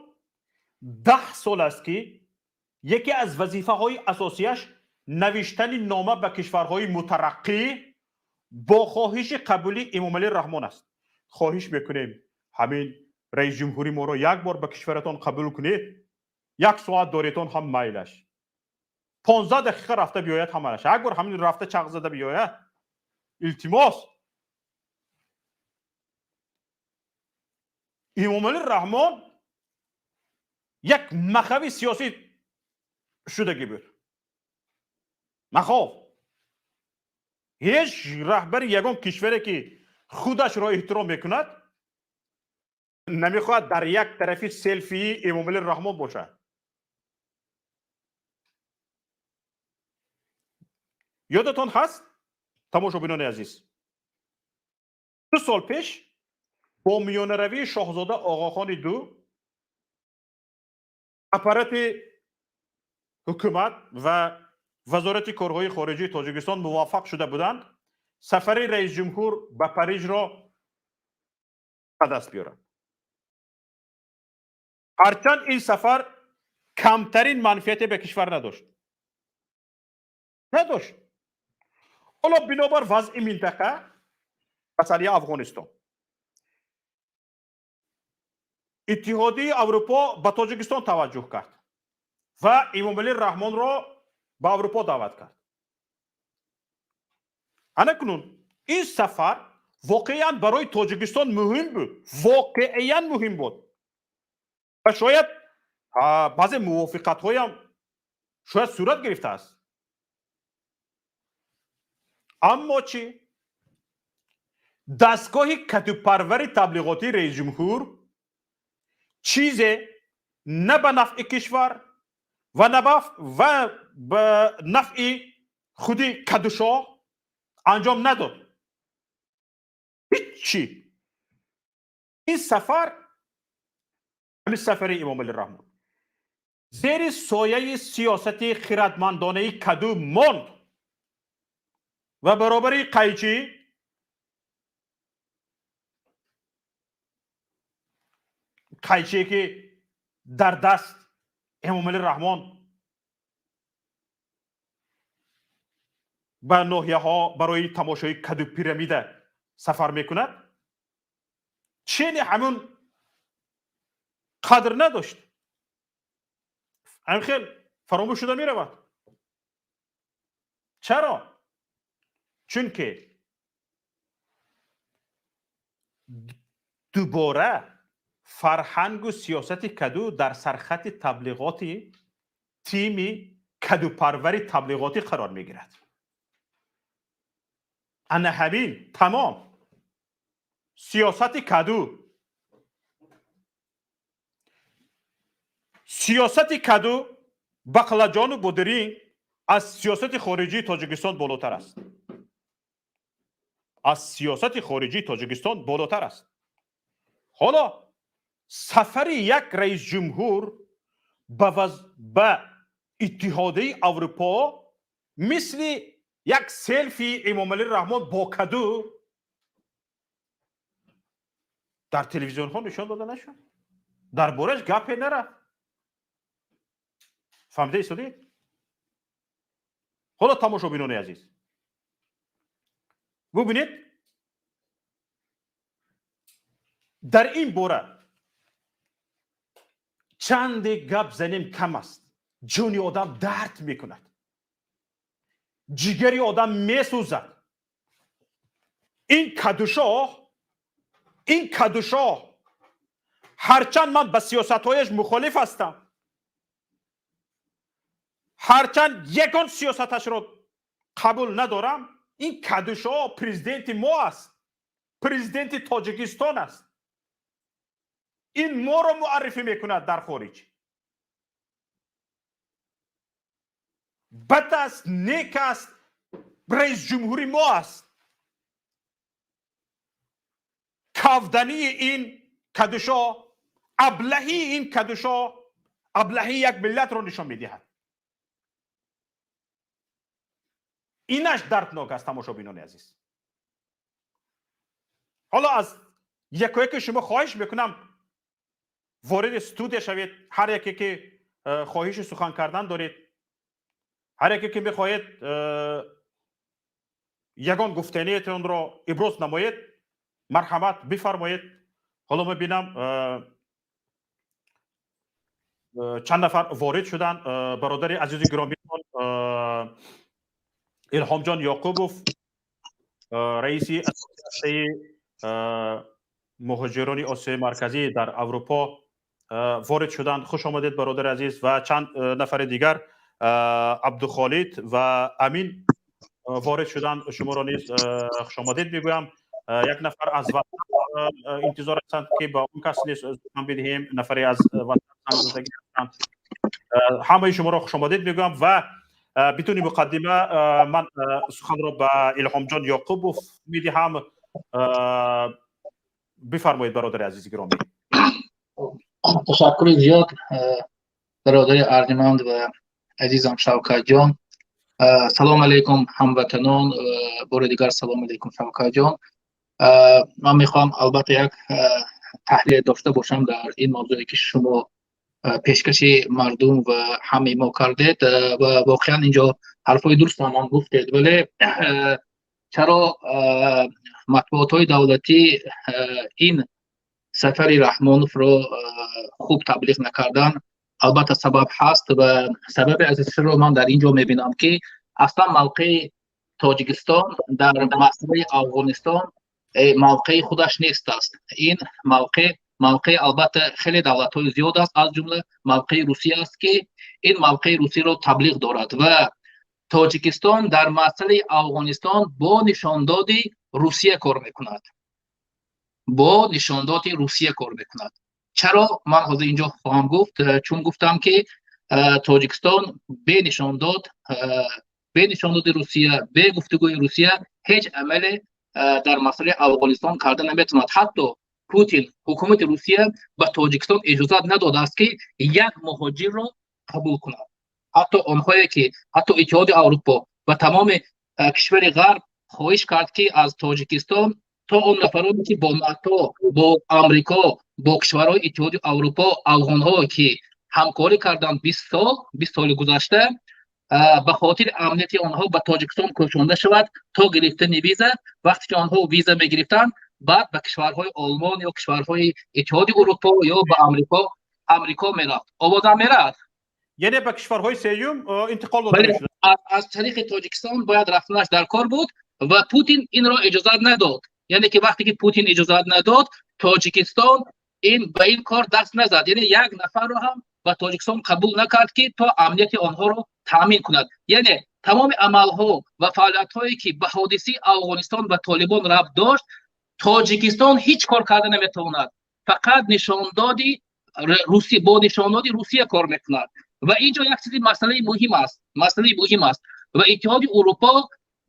10 сол аст, ки яке аз вазифаҳои асосияш навиштани нома ба кишварҳои мутараққӣ бо хоҳиши қабули Эмомалӣ Раҳмон аст. Хоҳиш мекунем, ҳамин раис ҷумҳури моро як бор ба кишваратон қабул кунед, як соат доретон ҳам майлаш, 15 дақиқа рафта биёяд ҳамааш, як бор ҳамин рафта чағ зада биёяд, илтимос. Эмомалӣ Раҳмон як махави сиёсӣ шудагӣ буд. Махов ҳеҷ раҳбари ягон кишваре, ки худашро эҳтиром мекунад, намехоҳад дар як тарафи селфии Эмомалӣ Раҳмон бошад. Ёдатон ҳаст, тамошобинони азиз, 2 сол пеш бо миёнаравии шоҳзода Оғохони ду аппарати ҳукумат ва Вазорати корҳои хориҷии Тоҷикистон муваффақ шуда буданд сафари раисҷумҳур ба Парижро ба даст биёранд. Ҳарчанд ин сафар камтарин манфиате ба кишвар надошт. Ҳоло бинобар вазъи минтақа, масъалаи Афғонистон, Иттиҳодияи Аврупо ба Тоҷикистон таваҷҷӯҳ кард ва Эмомалӣ Раҳмонро ба Аврупо даъват кард. Анакунун ин сафар воқеан барои Тоҷикистон муҳим буд, воқеан муҳим буд ва шояд баъзе мувофиқатҳоям шояд сурат гирифтааст. Аммо чӣ? Дастгоҳи катубпарвари таблиғотии раисҷумҳур чизе на ба нафъи кишвар ва на ба нафъи худи кадушоҳ анҷом надод. Ҳиччи. Ин сафар, ҳамин сафари Эмомалӣ Раҳмон зери сояи сиёсати хиратмандонаи каду монд ва баробари қайчӣ қайчие, ки дар даст Эмомалӣ Раҳмон ба ноҳияҳо барои тамошои каду пирамида сафар мекунад, чени ҳамун қадр надошт. Ҳамин хел фаромӯш шуда меравад. Чаро? Чунки дубора фарҳангу сиёсати каду дар сархати таблиғоти тими кадупарвари таблиғотӣ қарор мегирад. Ана ҳамин тамом сиёсати каду, сиёсати каду, бақлаҷону бодиринг аз сиёсати хориҷии Тоҷикистон болотар аст, аз сиёсати хориҷии Тоҷикистон болотар аст. Ҳоло сафари як раисҷумҳур ба Иттиҳодияи Аврупо мисли як селфи Эмомалӣ Раҳмон бо каду дар телевизионҳо нишон дода нашуд, дар борааш гапе нарафт. Фаҳмида истодед? Ҳоло, тамошобинони азиз, бубинед, дар ин бора чанде гап занем кам аст. Ҷони одам дард мекунад, ҷигари одам месӯзад. Ин кадушоҳ, ин кадушоҳ, ҳарчанд ман ба сиёсатҳояш мухолиф ҳастам, ҳарчанд ягон сиёсаташро қабул надорам, ин кадушоҳ президенти мо аст, президенти Тоҷикистон аст. Ин моро муаррифӣ мекунад дар хориҷ. Бад аст, нек аст, раисҷумҳури мо аст. Кавдании ин кадушо, аблаҳии ин кадушо аблаҳии як миллатро нишон медиҳад. Инаш дарднок аст, тамошобинони азиз. Ҳоло аз якояки шумо хоҳиш мекунам, вориди студия шавед. Ҳар яке ки хоҳиши сухан кардан доред, ҳар яке ки мехоҳед ягон гуфтаниятонро иброз намоед, марҳамат, бифармоед. Ҳоло мебинам, чанд нафар ворид шуданд. Бародари азизи гиромион Илҳомҷон Ёқубов, раиси ассотсиатсияи муҳоҷирони Осиёи Марказӣ дар Аврупо, ворид шуданд. Хуш омадед, бародари азиз. Ва чанд нафари дигар, Абдухолид ва Амин, ворид шуданд. Шуморо низ хушомадед мегӯям. Як нафар аз ватан интизор ҳастанд, ки ба он кас низ сухан бидиҳем. Нафаре аз ватан зангзадагӣ ҳастанд. Ҳамаи шуморо хушомадед мегӯям ва бидуни муқаддима ман суханро ба Илҳомҷон Ёқубов медиҳам. Бифармоед, бародари азизи гиромӣ. Ташаккури зиёд, бародари арҷманд ва азизам Шавкатҷон. Салом алейкум, ҳамватанон. Бори дигар салом алейкум, Шавкатҷон. Ман мехоҳам, албатта, як таҳлил дошта бошам дар ин мавзӯе, ки шумо пешкаши мардум ва ҳамаи мо кардед, ва воқеан инҷо ҳарфҳои дуруст ҳам гуфтед. Вале чаро матбуотҳои давлатӣ ин сафари Раҳмоновро хуб таблиғ накардан? Албатта, сабаб ҳаст ва сабаби асосиро ман дар ин ҷо мебинам, ки аслан мавқеи Тоҷикистон дар масъалаи Афғонистон мавқеи худаш нест аст. Ин мавқеъ, албатта, хеле давлатҳои зиёд аст, аз ҷумла мавқеи Русия аст, ки ин мавқеи Русияро таблиғ дорад ва Тоҷикистон дар масъалаи Афғонистон бо нишондоди Русия кор мекунад, бо нишондоди Русия кор мекунад. Чаро? Ман ҳозир инҷо хоҳам гуфт. Чун гуфтам, ки Тоҷикистон бе нишондод, бе нишондоди Русия, бе гуфтугӯи Русия ҳеҷ амале дар масъалаи Афғонистон карда наметавонад. Ҳатто Путин, ҳукумати Русия ба Тоҷикистон иҷозат надодааст, ки як муҳоҷирро қабул кунад. Ҳатто онҳое ки, ҳатто Иттиҳоди Аврупо ва тамоми кишвари Ғарб хоҳиш кард, ки аз Тоҷикистон то он нафароне, ки бо НАТО, бо Амрико, бо кишварҳои Иттиҳоди Аврупо афғонҳо ки ҳамкорӣ карданд 20 сол, 20 соли гузашта, ба хотири амнияти онҳо ба Тоҷикистон кӯчонда шавад то гирифтани виза. Вақте ки онҳо виза мегирифтанд, баъд ба кишварҳои Олмон ё кишварҳои Иттиҳоди Урупо ё ба Амрико мерафт. Овозам меравад? Яъне ба кишварҳои сеюм интиқол дода мешуд. Аз тариқи Тоҷикистон бояд рафтанаш дар кор буд ва Путин инро иҷозат надод. Яъне ки вақте ки Путин иҷозат надод, Тоҷикистон ин ба ин кор даст назад, яъне як нафарро ҳам ба Тоҷикистон қабул накард, ки то амнияти онҳоро таъмин кунад. Яъне тамоми амалҳо ва фаъолиятҳое, ки ба ҳодисаи Афғонистон ва Толибон рабт дошт, Тоҷикистон ҳеҷ кор карда наметавонад, фақат нишондоди Русия, бо нишондоди Русия кор мекунад. Ва инҷо як чизи масъалаи муҳим аст, масъалаи муҳим аст. Ва Иттиҳоди Урупо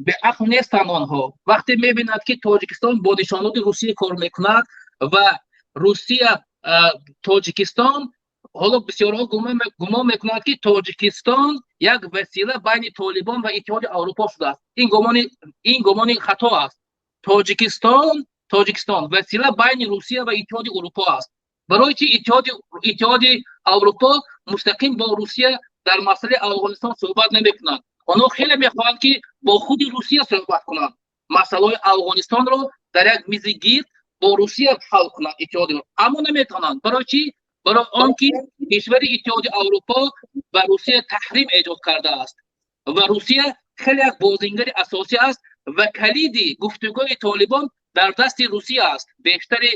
беақл нестанд. Онҳо вақте мебинад, ки Тоҷикистон бо нишондоди Русия кор мекунад ва Русия, Тоҷикистон, ҳоло бисёрҳо гумон мекунанд, ки Тоҷикистон як васила байни Толибон ва Иттиҳоди Аврупо шудааст. Ин гумони хато аст. Тоҷикистон васила байни Русия ва Иттиҳоди Урупо аст. Барои чи Иттиҳоди Аврупо мустақим бо Русия дар масъалаи Афғонистон суҳбат намекунад? Онҳо хеле мехоҳанд, ки бо худи Русия суҳбат кунанд, масъалаҳои Афғонистонро дар як мизи гирд бо Русия ҳал кунанд иттиҳоди, аммо наметавонанд. Барои чӣ? Барои он ки кишвари Иттиҳоди Аврупо ба Русия таҳрим эҷод кардааст ва Русия хеле як бозингари асосӣ аст ва калиди гуфтугӯи Толибон дар дасти Русия аст. Бештари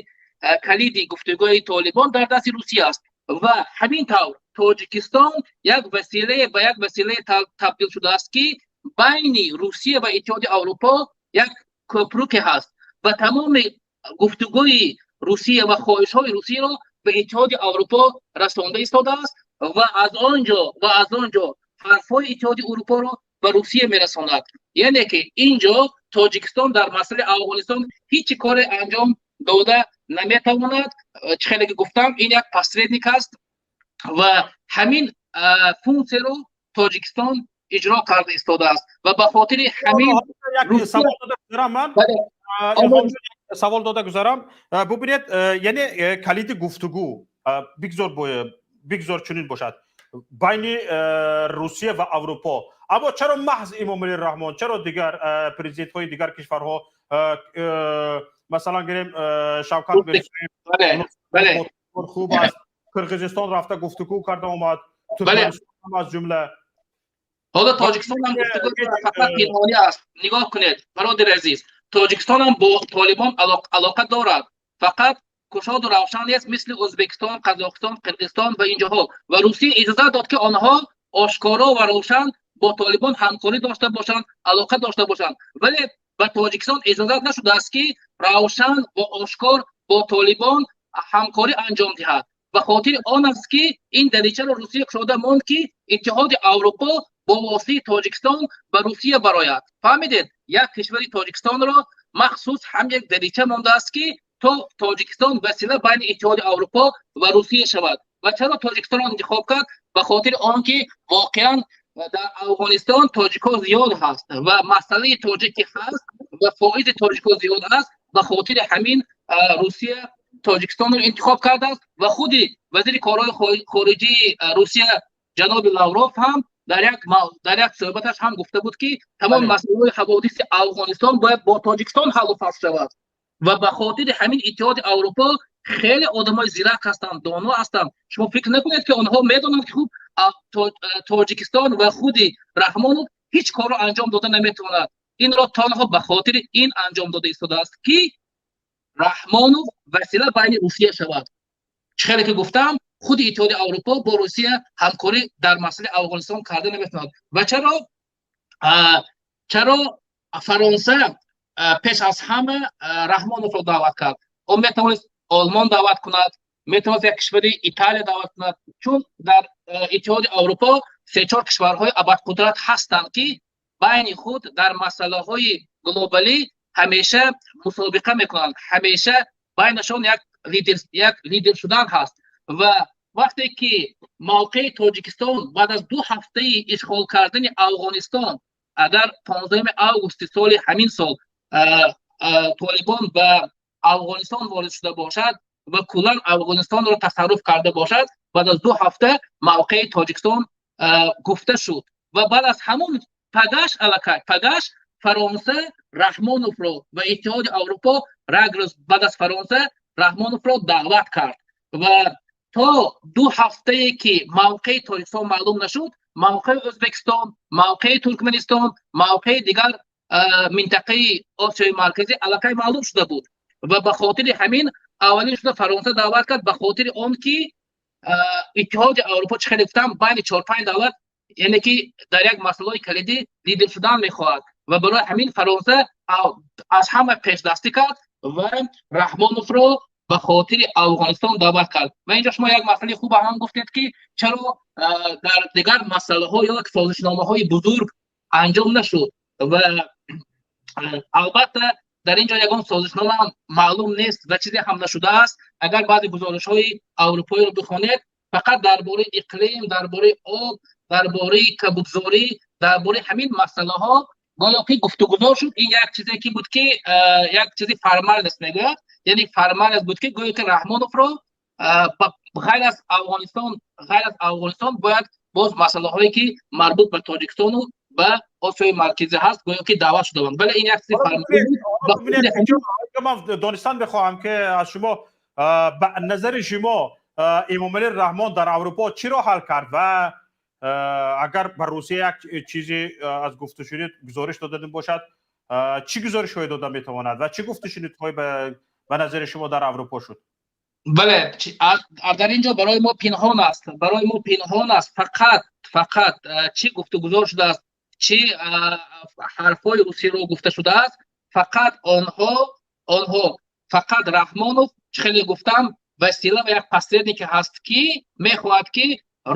калиди гуфтугӯи Толибон дар дасти Русия аст. Ва ҳамин тавр Тоҷикистон як василае ба як василае табдил шудааст, ки байни Русия ва Иттиҳоди Аврупо як кӯпруке ҳаст ва тамоми гуфтугӯи Русия ва хоҳишҳои Русияро ба Иттиҳоди Аврупо расонда истодааст ва аз он ҷо ҳарфҳои Иттиҳоди Урупоро ба Русия мерасонад. Яъне ки ин ҷо Тоҷикистон дар масъалаи Афғонистон ҳеҷ коре анҷом Дода наметавонад. Чӣ хеле ки гуфтам, ин як посредник аст ва ҳамин функсияро Тоҷикистон иҷро карда истодааст ва ба хотири ҳамин Савол дода гузарам. Бубинед, яъне калиди гуфтугӯ бигзор чунин бошад байни Русия ва Аврупо, аммо чаро маҳз Эмомалӣ Раҳмон? Чаро дигар президентҳои дигар кишварҳо, масалан гирем, Шавкат Мирзиёев хуб аст, Қирғизистон рафта гуфтугӯ карда омад, Туркманистон аз ҷумла. Ҳоло Тоҷикистон ҳам гуфтугӯ фақат пинҳонӣ аст. Нигоҳ кунед, бародари азиз, Тоҷикистон ҳам бо Толибон алоқа дорад, фақат кушоду равшан нест, мисли Ӯзбекистон, Қазоқистон, Қирғизистон ва инҷоҳо. Ва Русия иҷозат дод, ки онҳо ошкоро ва равшан бо Толибон ҳамкорӣ дошта бошанд, алоқа дошта бошанд, вале ба Тоҷикистон иҷозат нашудааст, ки равшан ва ошкор бо Толибон ҳамкорӣ анҷом диҳад. Ба хотири он аст, ки ин даричаро Русия кушода монд, ки Иттиҳоди Аврупо бо воситаи Тоҷикистон ба Русия барояд. Фаҳмидед? Як кишвари Тоҷикистонро махсус ҳам як дарича мондааст, ки то Тоҷикистон васила байни Иттиҳоди Аврупо ва Русия шавад. Ва чаро Тоҷикистонро интихоб кард? Ба хотири он ки воқеан дар Афғонистон тоҷикҳо зиёд ҳаст ва масъалаи тоҷикӣ ҳаст ва фоизи тоҷикҳо зиёд аст. Ба хотири ҳамин Русия Тоҷикистонро интихоб кардааст. Ва худи вазири корҳои хориҷии Русия ҷаноби Лавров ҳам дар як суҳбаташ ҳам гуфта буд, ки тамом масъалаҳои ҳаводиси Афғонистон бояд бо Тоҷикистон ҳаллу фасл шавад. Ва ба хотири ҳамин Иттиҳоди Аврупо хеле одамои зирак ҳастанд, доно ҳастанд. Шумо фикр накунед, ки онҳо медонанд, ки хуб Тоҷикистон ва худи Раҳмонов ҳеҷ корро анҷом дода наметавонад. Инро танҳо ба хотири ин анҷом дода истодааст, ки Раҳмонов васила байни Русия шавад. Чӣ хеле ки гуфтам, худи Иттиҳоди Аврупо бо Русия ҳамкорӣ дар масъалаи Афғонистон карда наметавонад. Ва чаро Фаронса пеш аз ҳама Раҳмоновро даъват кард? Ӯ метавонист Олмон даъват кунад, метавонист як кишвари Италия даъват кунад, чун дар Иттиҳоди Аврупо се-чор кишварҳои абарқудрат ҳастанд, ки байни худ дар масъалаҳои глобалӣ ҳамеша мусобиқа мекунанд, ҳамеша байнашон як лидер шудан ҳаст. Ва вақте ки мавқеи Тоҷикистон баъд аз 2 ҳафтаи ишғол кардани Афғонистон, агар 15 августи соли ҳамин сол Толибон ба Афғонистон ворид шуда бошад ва куллан Афғонистонро тасарруф карда бошад, баъд аз 2 ҳафта мавқеи Тоҷикистон гуфта шуд. Ва баъд аз ҳамон пагаш, аллакай пагаш Фаронса Раҳмоновро ва Иттиҳоди Аврупо як рӯз баъд аз Фаронса Раҳмоновро даъват кард. Ва то 2 ҳафтае ки мавқеи Тоҷикистон маълум нашуд, мавқеи Ӯзбекистон, мавқеи Туркманистон, мавқеи дигар минтақаи Осиёи Марказӣ аллакай маълум шуда буд. Ва ба хотири ҳамин аввалин шуда Фаронса даъват кард, ба хотири он ки Иттиҳоди Аврупо, чӣ хеле гуфтам, байни чор-панҷ давлат, яъне ки дар як масъалаҳои калидӣ лидер шудан мехоҳад. Ва барои ҳамин Фаронса аз ҳама пешдастӣ кард ва Раҳмоновро ба хотири Афғонистон даъват кард. Ва инҷо шумо як масъалаи хуб ҳам гуфтед, ки чаро дар дигар масъалаҳо ё созишномаҳои бузург анҷом нашуд. Ва албатта дар ин ҷо ягон созишнома ҳам маълум нест ва чизе ҳам нашудааст. Агар баъзе гузоришҳои аврупоиро бихонед, фақат дар бораи иқлим, дар бораи об, дар бораи кабудзорӣ, дар бораи ҳамин масъалаҳо гӯё ки гуфтугузор шуд. Ин як чизе ки буд, ки як чизи формальность мегӯяд, яъне формальность буд, ки гӯё ки Раҳмоновро ғайр аз Афғонистон бояд боз масъалаҳое ки марбут ба Тоҷикистону ба Осиёи Марказӣ ҳаст, гӯё ки даъват шуда буданд, вале ин як чизи Ман донистан мехоҳам, ки аз шумо, ба назари шумо, Эмомалӣ Раҳмон дар Аврупо чиро ҳал кард ва агар ба Русия як чизе аз гуфтушунид гузориш дода бошад, чӣ гузоришҳое дода метавонад ва чӣ гуфтушунидҳое ба назари шумо дар Аврупо шуд? Бале, дар ин ҷо барои мо пинҳон аст, барои мо пинҳон аст. Фақат чӣ гуфтугузор шудааст, чӣ ҳарфҳои русиро гуфта шудааст. Фақат онҳо, фақат Раҳмонов, чӣ хеле гуфтам, васила ва як посредник е ҳаст, ки мехоҳад, ки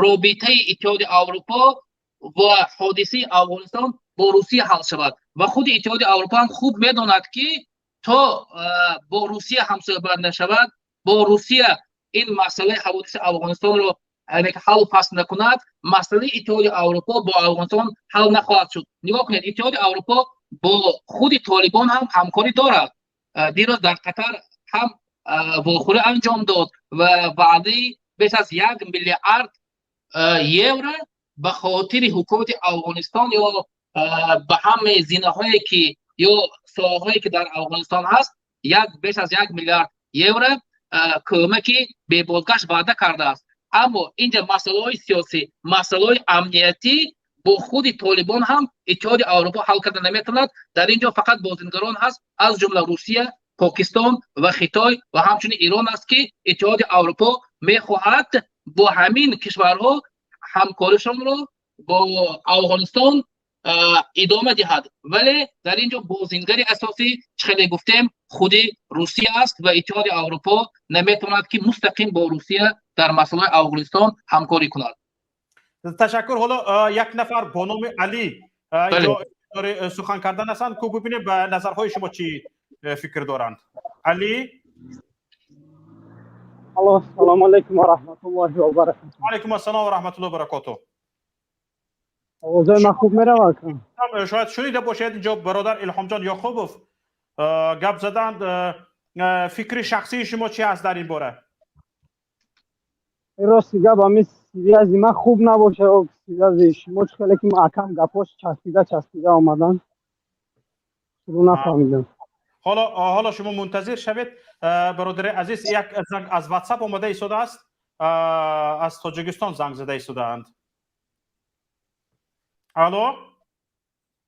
робитаи Иттиҳоди Аврупо ва ҳодисаи Афғонистон бо Русия ҳал шавад. Ва худи Иттиҳоди Аврупо ҳам хуб медонад, ки То бо Русия ҳамсӯҳбат нашавад, бо Русия ин масъалаи ҳаводиси Афғонистонро ҳаллу фасл накунад, масъалаи Иттиҳоди Аврупо бо Афғонистон ҳал нахоҳад шуд. Нигоҳ кунед, Иттиҳоди Аврупо бо худи Толибон ҳам ҳамкорӣ дорад. Дирӯз дар Қатар ҳам вохӯрӣ анҷом дод ва ваъдаи беш аз 1 миллиард евро ба хотири ҳукумати Афғонистон ё ба ҳамаи зинаҳое ки ё соҳаҳое ки дар Афғонистон ҳаст, як беш аз 1 миллиард евро кӯмаки бебозгашт ваъда кардааст. Аммо инҷа масъалаҳои сиёсӣ, масъалаҳои амниятӣ бо худи Толибон ҳам Иттиҳоди Аврупо ҳал карда наметавонад. Дар ин ҷо фақат бозингарон ҳаст, аз ҷумла Русия, Покистон ва Хитой ва ҳамчунин Ирон аст, ки Иттиҳоди Аврупо мехоҳад бо ҳамин кишварҳо ҳамкоришонро бо Афғонистон идома диҳад. Вале дар ин ҷо бозингари асосӣ, чӣ хеле гуфтем, худи Русия аст ва Иттиҳоди Аврупо наметавонад, ки мустақим бо Русия дар масъалаи Афғонистон ҳамкорӣ кунад. Ташаккур. Ҳоло як нафар бо номи Алӣ инҷо сухан кардан ҳастанд. Ку бибинем, ба назарҳои шумо чӣ фикр доранд. Алӣ. Алло, салому алайкум ва раҳматуллоҳи ва баракатуҳ. Алайкум ассалом ва раҳматуллоҳи ва баракотуҳ. Овозои ман хуб меравад? Шояд шунида бошед, инҷо бародар Илҳомҷон Ёқубов гап заданд. Фикри шахсии шумо чи ҳаст дар ин бора? Рости гап, ами связи ман хуб набошад, связи шумо чӣ хеле ки акам гапош часпида часпида омадан, шурӯъ нафаҳмидам. Ҳоло шумо мунтазир шавед, бародари азиз. Як занг аз Ватсап омада истодааст, аз Тоҷикистон занг зада истодаанд. Алло.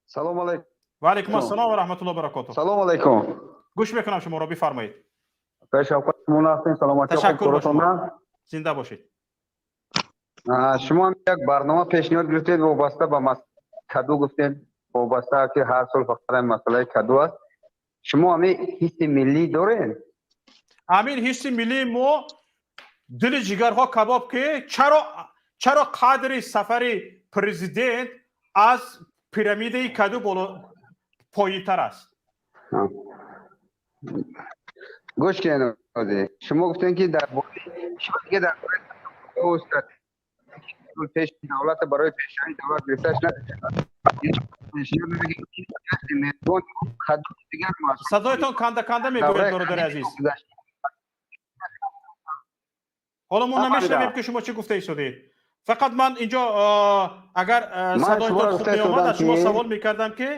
Салому алайкум. Ва алайкум ассалом ва раҳматуллоҳи ва баракотуҳ. Салому алайкум. Гӯш мекунам шуморо, бифармоед. Шавқат, шумо ҳастем, саломатӣ. Ташаккур, зинда бошед. Шумо як барнома пешниҳод гирифтед вобаста ба каду, гуфтем, вобаста ки ҳар сол фақат масъалаи каду аст. Шумо ҳами ҳисси миллӣ доред? Ҳамин ҳисси миллии мо дили ҷигарҳо кабоб, ки чаро қадри сафари президент аз пирамидаи каду боло поинтар аст? Гӯш кунед, шумо гуфтем, ки дар дига дар пеш давлата барои пешравии давлат гирифташ. Садоятон канда канда мегӯяд, бародари азиз. Ҳоло мо намешнавем, ки шумо чӣ гуфта истодед. Фақат ман инҷо, агар садоятон хуб меомад, аз шумо савол мекардам, ки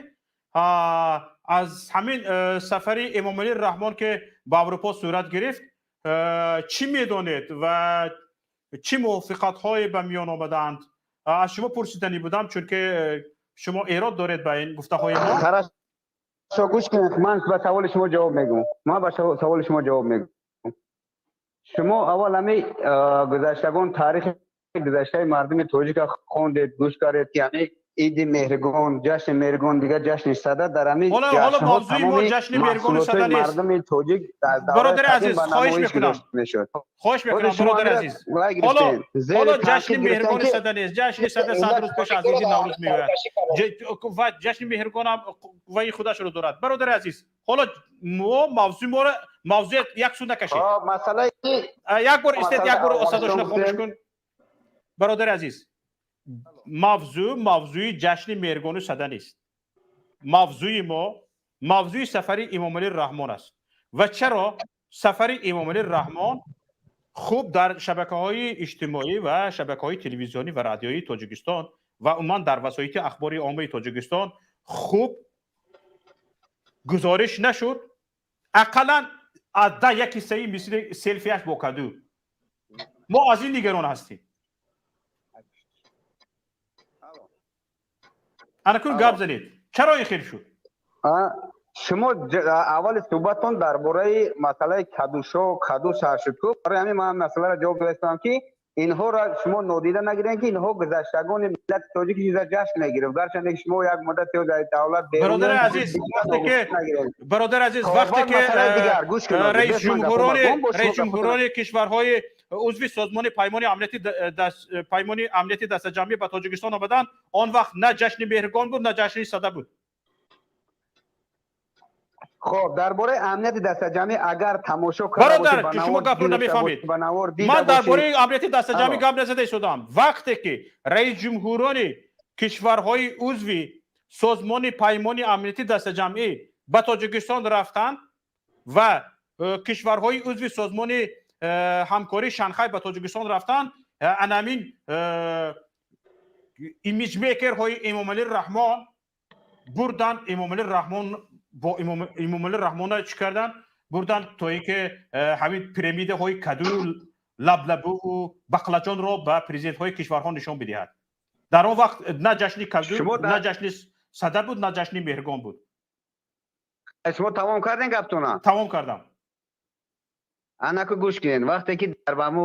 аз ҳамин сафари Эмомалӣ Раҳмон, ки ба Аврупо сурат гирифт, чӣ медонед ва чӣ мувофиқатҳое ба миён омадаанд. Аз шумо пурсиданӣ будам, чунки шумо эрод доред ба ин гуфтаҳои мо. Хорошо, гӯш кунед, ман ба саволи шумо ҷавоб мегӯм. Ман ба саволи шумо ҷавоб мегӯм. Шумо аввал ҳами гузаштагон, таърихи гузаштаи мардуми тоҷика хондед, гӯш кардед, ки ҳами иди Меҳргон, ҷашни Меҳргон, дигар ҷашни Сада, дар ҳамин ҳоло мавзӯи мо ҷашни Меҳргону Сада нест. Мардуми тоҷик Бародари азиз, хоҳиш мекунам, хоҳиш мекунам, бародари азиз. Ҳоло ҷашни Меҳргони Сада нест. Ҷашни Сада 100 рӯз пеш аз иди Наврӯз меояд ва ҷашни Меҳргонам ваи худашро дорад. Бародари азиз, ҳоло мо мавзӯи моро мавзӯи як су накашед. Як бор истед, як бор садошро хомӯш кун. Бародари азиз, мавзӯъ мавзӯи ҷашни Меҳргону Сада нест. Мавзӯи мо мавзӯи сафари Эмомалӣ Раҳмон аст ва чаро сафари Эмомалӣ Раҳмон хуб дар шабакаҳои иҷтимоӣ ва шабакаҳои телевизионӣ ва радиоии Тоҷикистон ва умуман дар васоити ахбори оммаи Тоҷикистон хуб гузориш нашуд, ақаллан аз да як ҳиссаи мисли селфиаш бо каду. Мо аз ин нигарон ҳастем. Анакун гап занед, чаро ин хел шуд? Шумо аввали суҳбаттон дар бораи масъалаи кадушо каду сар шуд ку. Барои ҳамин ман масъаларо ҷавоб додастам, ки инҳоро шумо нодида нагиред, ки инҳо гузаштагони миллати тоҷик чиза ҷашн мегирифт, гарчанде ки шумо як муддате дар давлат. Бародари азиз, вақте ки, бародари азиз, вақте ки раисҷумҳурони кишварҳои узви созмони Паймони амнияти дастаҷамъӣ ба Тоҷикистон омаданд, он вақт на ҷашни Меҳргон буд, на ҷашни Сада буд. Хоб, дар бораи амнияти дастаҷамъӣ агар тамошо карда Бародар, бошед, ба шумо навор гапро гирифта намефаҳмед. бошед, ба навор дида Ман дар бошед. бораи амнияти дастаҷамъӣ Алло. гап назада истодам. Вақте ки раисҷумҳурони кишварҳои узви Созмони Паймони Амнияти Дастаҷамъӣ ба Тоҷикистон рафтанд ва кишварҳои узви Созмони Ҳамкории Шанхай ба Тоҷикистон рафтанд, анамин имиҷмейкерҳои Эмомалӣ Раҳмон бурдан Эмомалӣ Раҳмон бо Эмомалӣ Раҳмона чӣ кардан? Бурдан, то ин ки ҳамин пирамидаҳои каду, лаблабуву бақлаҷонро ба президентҳои кишварҳо нишон бидиҳад. Дар он вақт на ҷашни каду, Шумо на ҷашни Сада буд, на ҷашни Меҳргон буд. Шумо тамом кардем гаптона? Тамом кардам. Анаку, гӯш кунед, вақте ки дар баму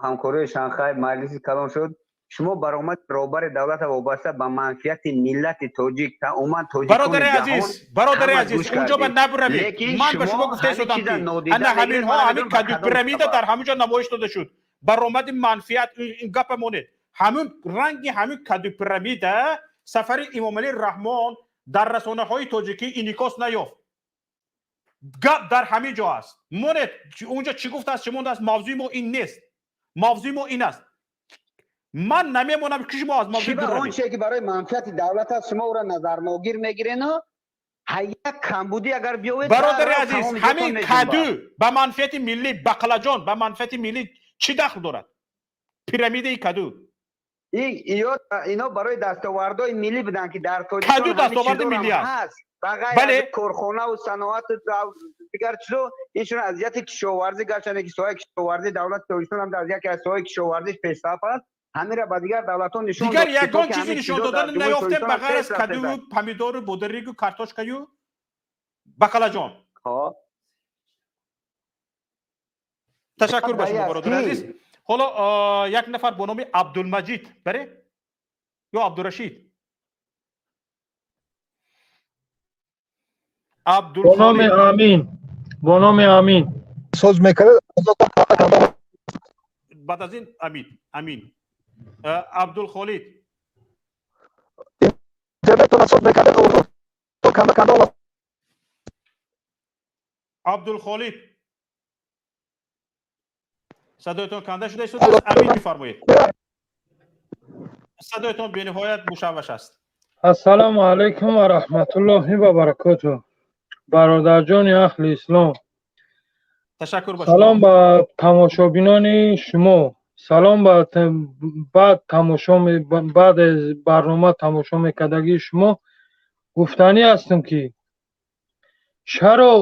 ҳамкории Шанхай маҷлиси калон шуд, шумо баромад роҳбари давлата вобаста ба манфиати миллати тоҷик, умуман тоҷикони Бародари ҷаҳон азиз, бародари ҳама азиз, гӯш унҷо ба кардед. набуравед. Лекин Ман ба шумо шумо гуфта ҳамин истодам, чиза ки нодида ана мегиред, ҳаминҳо, ман ҳамин намедонам ба каду кадом пирамида сабаб. дар ҳамин ҷо намоиш дода шуд. Баромади манфиат, ин гапа монед. Ҳамин ранги ҳамин каду пирамида сафари Эмомалӣ Раҳмон дар расонаҳои тоҷикӣ инъикос наёфт. Гап дар ҳамин ҷо аст. Монед, унҷо чӣ гуфтааст, чӣ мондааст, мавзӯи мо ин нест. Мавзӯи мо ин аст. Ман намемонам, ки шумо аз Чӣ мавзӯи ба дур он равед. чизе ки барои манфиати давлат аст, шумо ӯро назарногир мегирену як камбудӣ агар биёвед, Бародари дарҳол азиз, тамоми ҷотон ҳамин меҷунбад. каду ба манфиати миллӣ, бақлаҷон ба манфиати миллӣ чӣ дахл дорад? Пирамидаи каду. Ино барои дастовардҳои миллӣ буданд, ки дар Тоҷикистон Каду ҳамин дастоварди чизорам миллӣ аст. ҳаст. Ба ғайр аз корхонаву саноату дигар чизо, инчунин аз ҷиҳати кишоварзӣ, гарчанде ки соҳаи кишоварзии давлати Тоҷикистон ҳам аз яке аз соҳаи кишоварзиш пешсаф аст, ҳаминро ба дигар давлатҳо нишон Дигар дод, ки то ягон ки чизе ҳамин нишон чизо дар додан Ҷумҳурии наёфтем Тоҷикистон ба ғайр аз пеш рафтааст. кадую, помидору, бодиригу, картошкаю, бақалаҷон. Хоб. Ташаккур ба шумо, Ай, бародари ки? азиз. Ҳоло як нафар бо номи Абдулмаҷид, бале, ё Абдурашид? Бо номи Абдулхолиқ. Амин, бо номи Амин. Соз мекард. Баъд аз ин Амин, Амин, Абдулхолид. Интернетона соз мекард. Канда канда. Абдулхолид, садоятон канда шуда истодааст. Амин, бифармоед, садоятон бениҳоят мушавваш аст. Ассалому алайкум ва раҳматуллоҳи ва баракотуҳ, бародарҷони аҳли ислом. Ташаккур ба Салом шумо. ба тамошобинони шумо, салом ба баъд тамошо баъд аз барнома тамошо мекардагии шумо. Гуфтанӣ ҳастам, ки чаро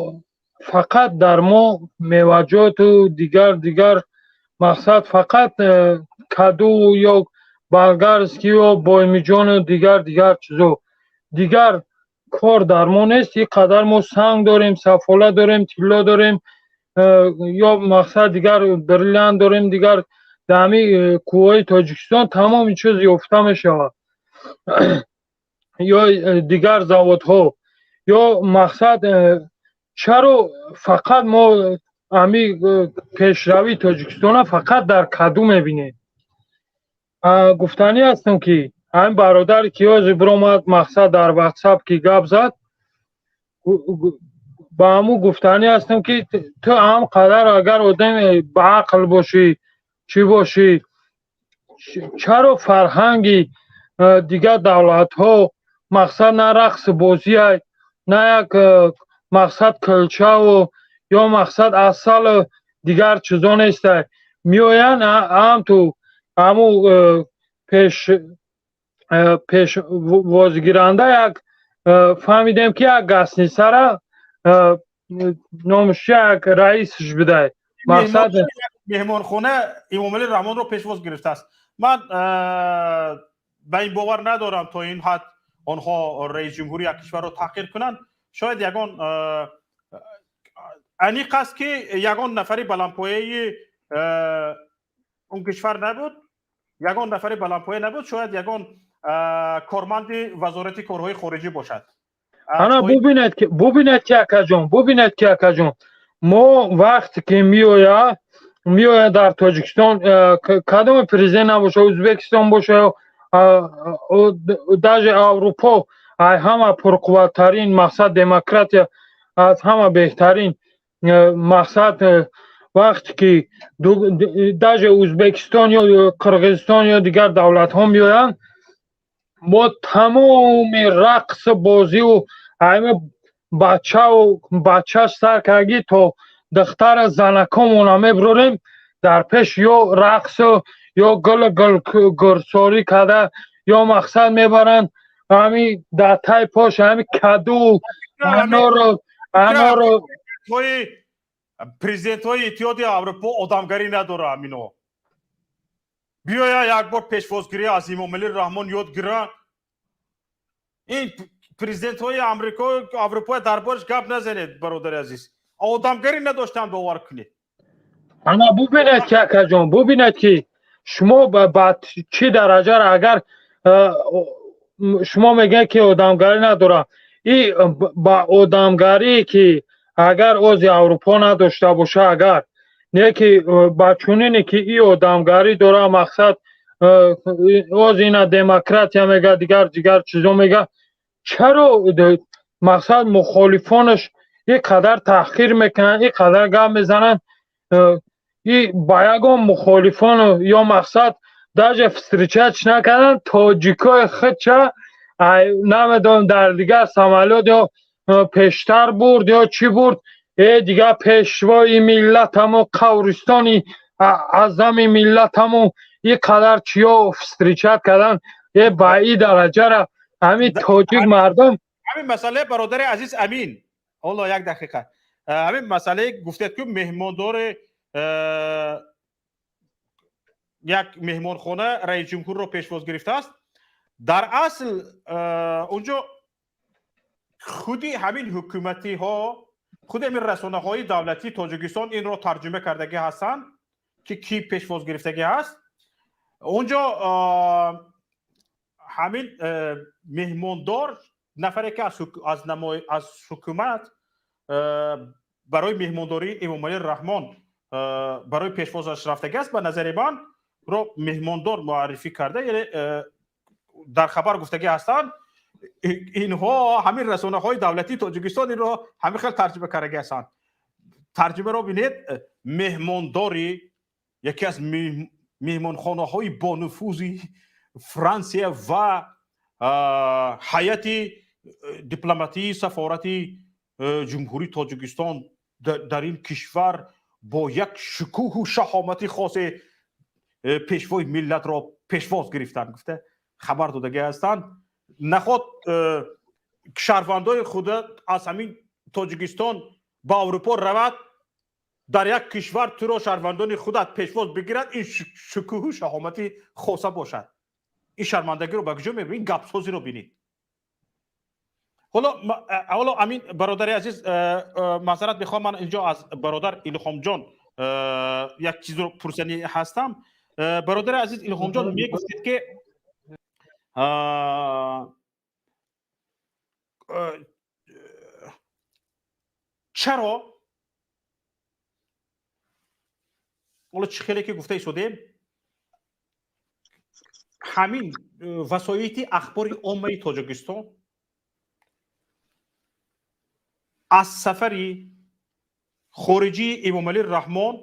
фақат дар мо меваҷоту дигар дигар, мақсад фақат каду ё болгарский ё боймиҷону дигар дигар чизо, дигар кор дар мо нест? Ин қадар мо санг дорем, сафола дорем, тилло дорем, ё мақсад дигар бриллиант дорем, дигар дар ҳамин кӯҳҳои Тоҷикистон тамоми чиз ёфта мешавад, ё дигар заводҳо, ё мақсад чаро фақат мо ҳамин пешравии Тоҷикистона фақат дар каду мебинем? Гуфтанӣ ҳастам, ки ҳамин бародаре ки ҳозир биромад, мақсад дар Ватсап ки гап зад, ба ҳамун гуфтанӣ ҳастам, ки ту ҳам қадар агар одаме ба ақл бошӣ, чӣ бошӣ, чаро фарҳанги дигар давлатҳо, мақсад на рақси бозиай, на як мақсад кӯлчаву ё мақсад асалу дигар чизо нестай, меоянд ҳам ту ҳамун пеш пешвозгиранда як фаҳмидем, ки як гостиницара номаш як раисш бидай, мақсад. Меҳмонхона Эмомалӣ Раҳмонро пешвоз гирифтааст. Ман ба ин бовар надорам, то ин ҳад онҳо раисҷумҳури як кишварро таҳқир кунанд. Шояд ягон аниқ аст, ки ягон нафари баландпояи он кишвар набуд, ягон нафари баландпоя набуд, шояд ягон корманди Вазорати корҳои хориҷӣ бошад. Ана, бубинед ки, акаҷон, бубинед ки, акаҷон, мо вақте ки меояд дар Тоҷикистон кадоме президент набоша, Ӯзбекистон боша, даже Аврупо. Ай ҳама пурқувваттарин мақсад демократия аз ҳама беҳтарин мақсад вақте ки даже Ӯзбекистон ё Қирғизистон ё дигар давлатҳо меоянд, мо тамоми рақсу бозиву ҳама бачаву бачаш сар кардагӣ то духтара занакомона мебурорем дар пеш, ё рақсу ё гулу гулгурсорӣ карда, ё мақсад мебаранд ҳами дар тай пош ҳами каду анору анору. Президентҳои Иттиҳоди Аврупо одамгарӣ надора. Амино биёя як бор пешвозгирӣ аз Имомалӣ Раҳмон ёд гира. Ин президентҳои Амрико, Аврупо дар бораш гап назанед, бародари азиз, одамгарӣ надоштанд, бовар кунед. Ана бубинед ки, акаҷон, бубинед ки шумо ба чӣ дараҷаро, агар шумо мегӯед ки одамгарӣ надорам, и ба одамгарие ки агар ози Аврупо надошта боша, агар не ки ба чунине ки и одамгарӣ дора, мақсад оз ина демократия мега, дигар дигар чизо мега, чаро мақсад мухолифонаш ин қадар таҳқир мекунанд, ин қадар гап мезананд? И ба ягон мухолифону ё мақсад даже встречать накарданд тоҷикои худча. Намедонам, дар дигар самолёт ё пештар бурд ё чӣ бурд, э дигар пешвои миллатамо, қавристони аъзами миллатамо, ин қадар чиё встречать кардан, э ба ин дараҷара ҳамин тоҷик мардум. Ҳамин масъалаи, бародари азиз Амин, ҳоло як дақиқа, ҳамин масъалае гуфтед, ки меҳмондори як меҳмонхона раисҷумҳурро пешвоз гирифтааст, дар асл унҷо худи ҳамин ҳукуматиҳо, худи ҳамин расонаҳои давлатии Тоҷикистон инро тарҷума кардагӣ ҳастанд, ки кӣ пешвоз гирифтагӣ ҳаст унҷо. Ҳамин меҳмондор нафаре ки аз ҳукумат барои меҳмондории Эмомалӣ Раҳмон, барои пешвозаш рафтагӣ аст, ба назари ман ро меҳмондор муаррифӣ карда, яъне дар хабар гуфтагӣ ҳастанд. Инҳо ҳамин расонаҳои давлатии Тоҷикистон инро ҳамин хел тарҷума кардагӣ ҳастанд. Тарҷумаро бинед: меҳмондори яке аз меҳмонхонаҳои бонуфузи Франсия ва ҳайати дипломатии сафорати Ҷумҳурии Тоҷикистон дар ин кишвар бо як шукӯҳу шаҳомати хосе пешвои миллатро пешвоз гирифтанд, гуфта хабар додагӣ ҳастанд. Наход шаҳрвандои худа аз ҳамин Тоҷикистон ба Аврупо равад, дар як кишвар туро шаҳрвандони худат пешвоз бигирад, ин шукӯҳу шаҳомати хоса бошад. Ин шармандагиро ба куҷо мебинед? Ин гапсозиро бинед. Ҳоло, Амин, бародари азиз, маъзарат мехоҳам, ман инҷо аз бародар Илҳомҷон як чизро пурсанӣ ҳастам. Бародари азиз Илҳомҷон, мегуфтед ки чаро ҳоло чӣ хеле ки гуфта истодем, ҳамин васоити ахбори оммаи Тоҷикистон аз сафари хориҷии Эмомалӣ Раҳмон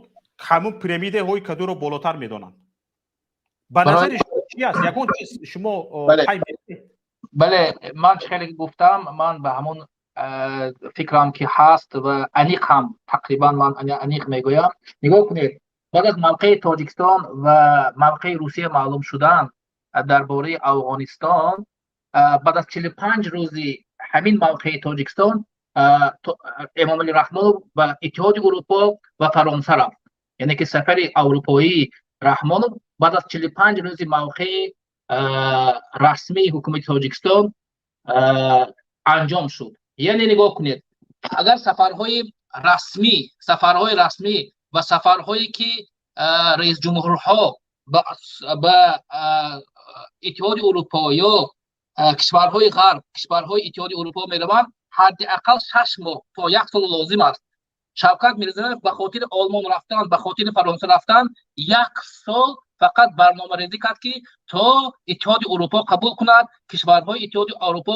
ҳамун пирамидаҳои кадуро болотар медонанд. Ба назари шумо чи аст? Ягон чиз шумо? Бале, ман чӣ хеле гуфтам, ман ба ҳамон фикрам ки ҳаст ва аниқ ҳам, тақрибан ман аниқ мегӯям. Нигоҳ кунед, баъд аз мавқеи Тоҷикистон ва мавқеи Русия маълум шудан дар бораи Афғонистон, баъд аз 45 рӯзи ҳамин мавқеи Тоҷикистон, Эмомалӣ Раҳмонов ба Иттиҳоди Урупо ва Фаронса рафт. Яъне ки сафари аврупоии Раҳмонов баъд аз 45 рӯзи мавқеи расмии ҳукумати Тоҷикистон анҷом шуд. Яъне нигоҳ кунед, агар сафарҳои расмӣ ва сафарҳое ки раисҷумҳурҳо ба Иттиҳоди Урупо ё кишварҳои Ғарб, кишварҳои Иттиҳоди Урупо мераванд, ҳадди ақал 6 моҳ то як сол лозим аст. Шавкат Мирзиёев ба хотири Олмон рафтан, ба хотири Фаронса рафтан як сол. Фақат барномарезӣ кард, ки то Иттиҳоди Аврупо қабул кунад, кишварҳои Иттиҳоди Аврупо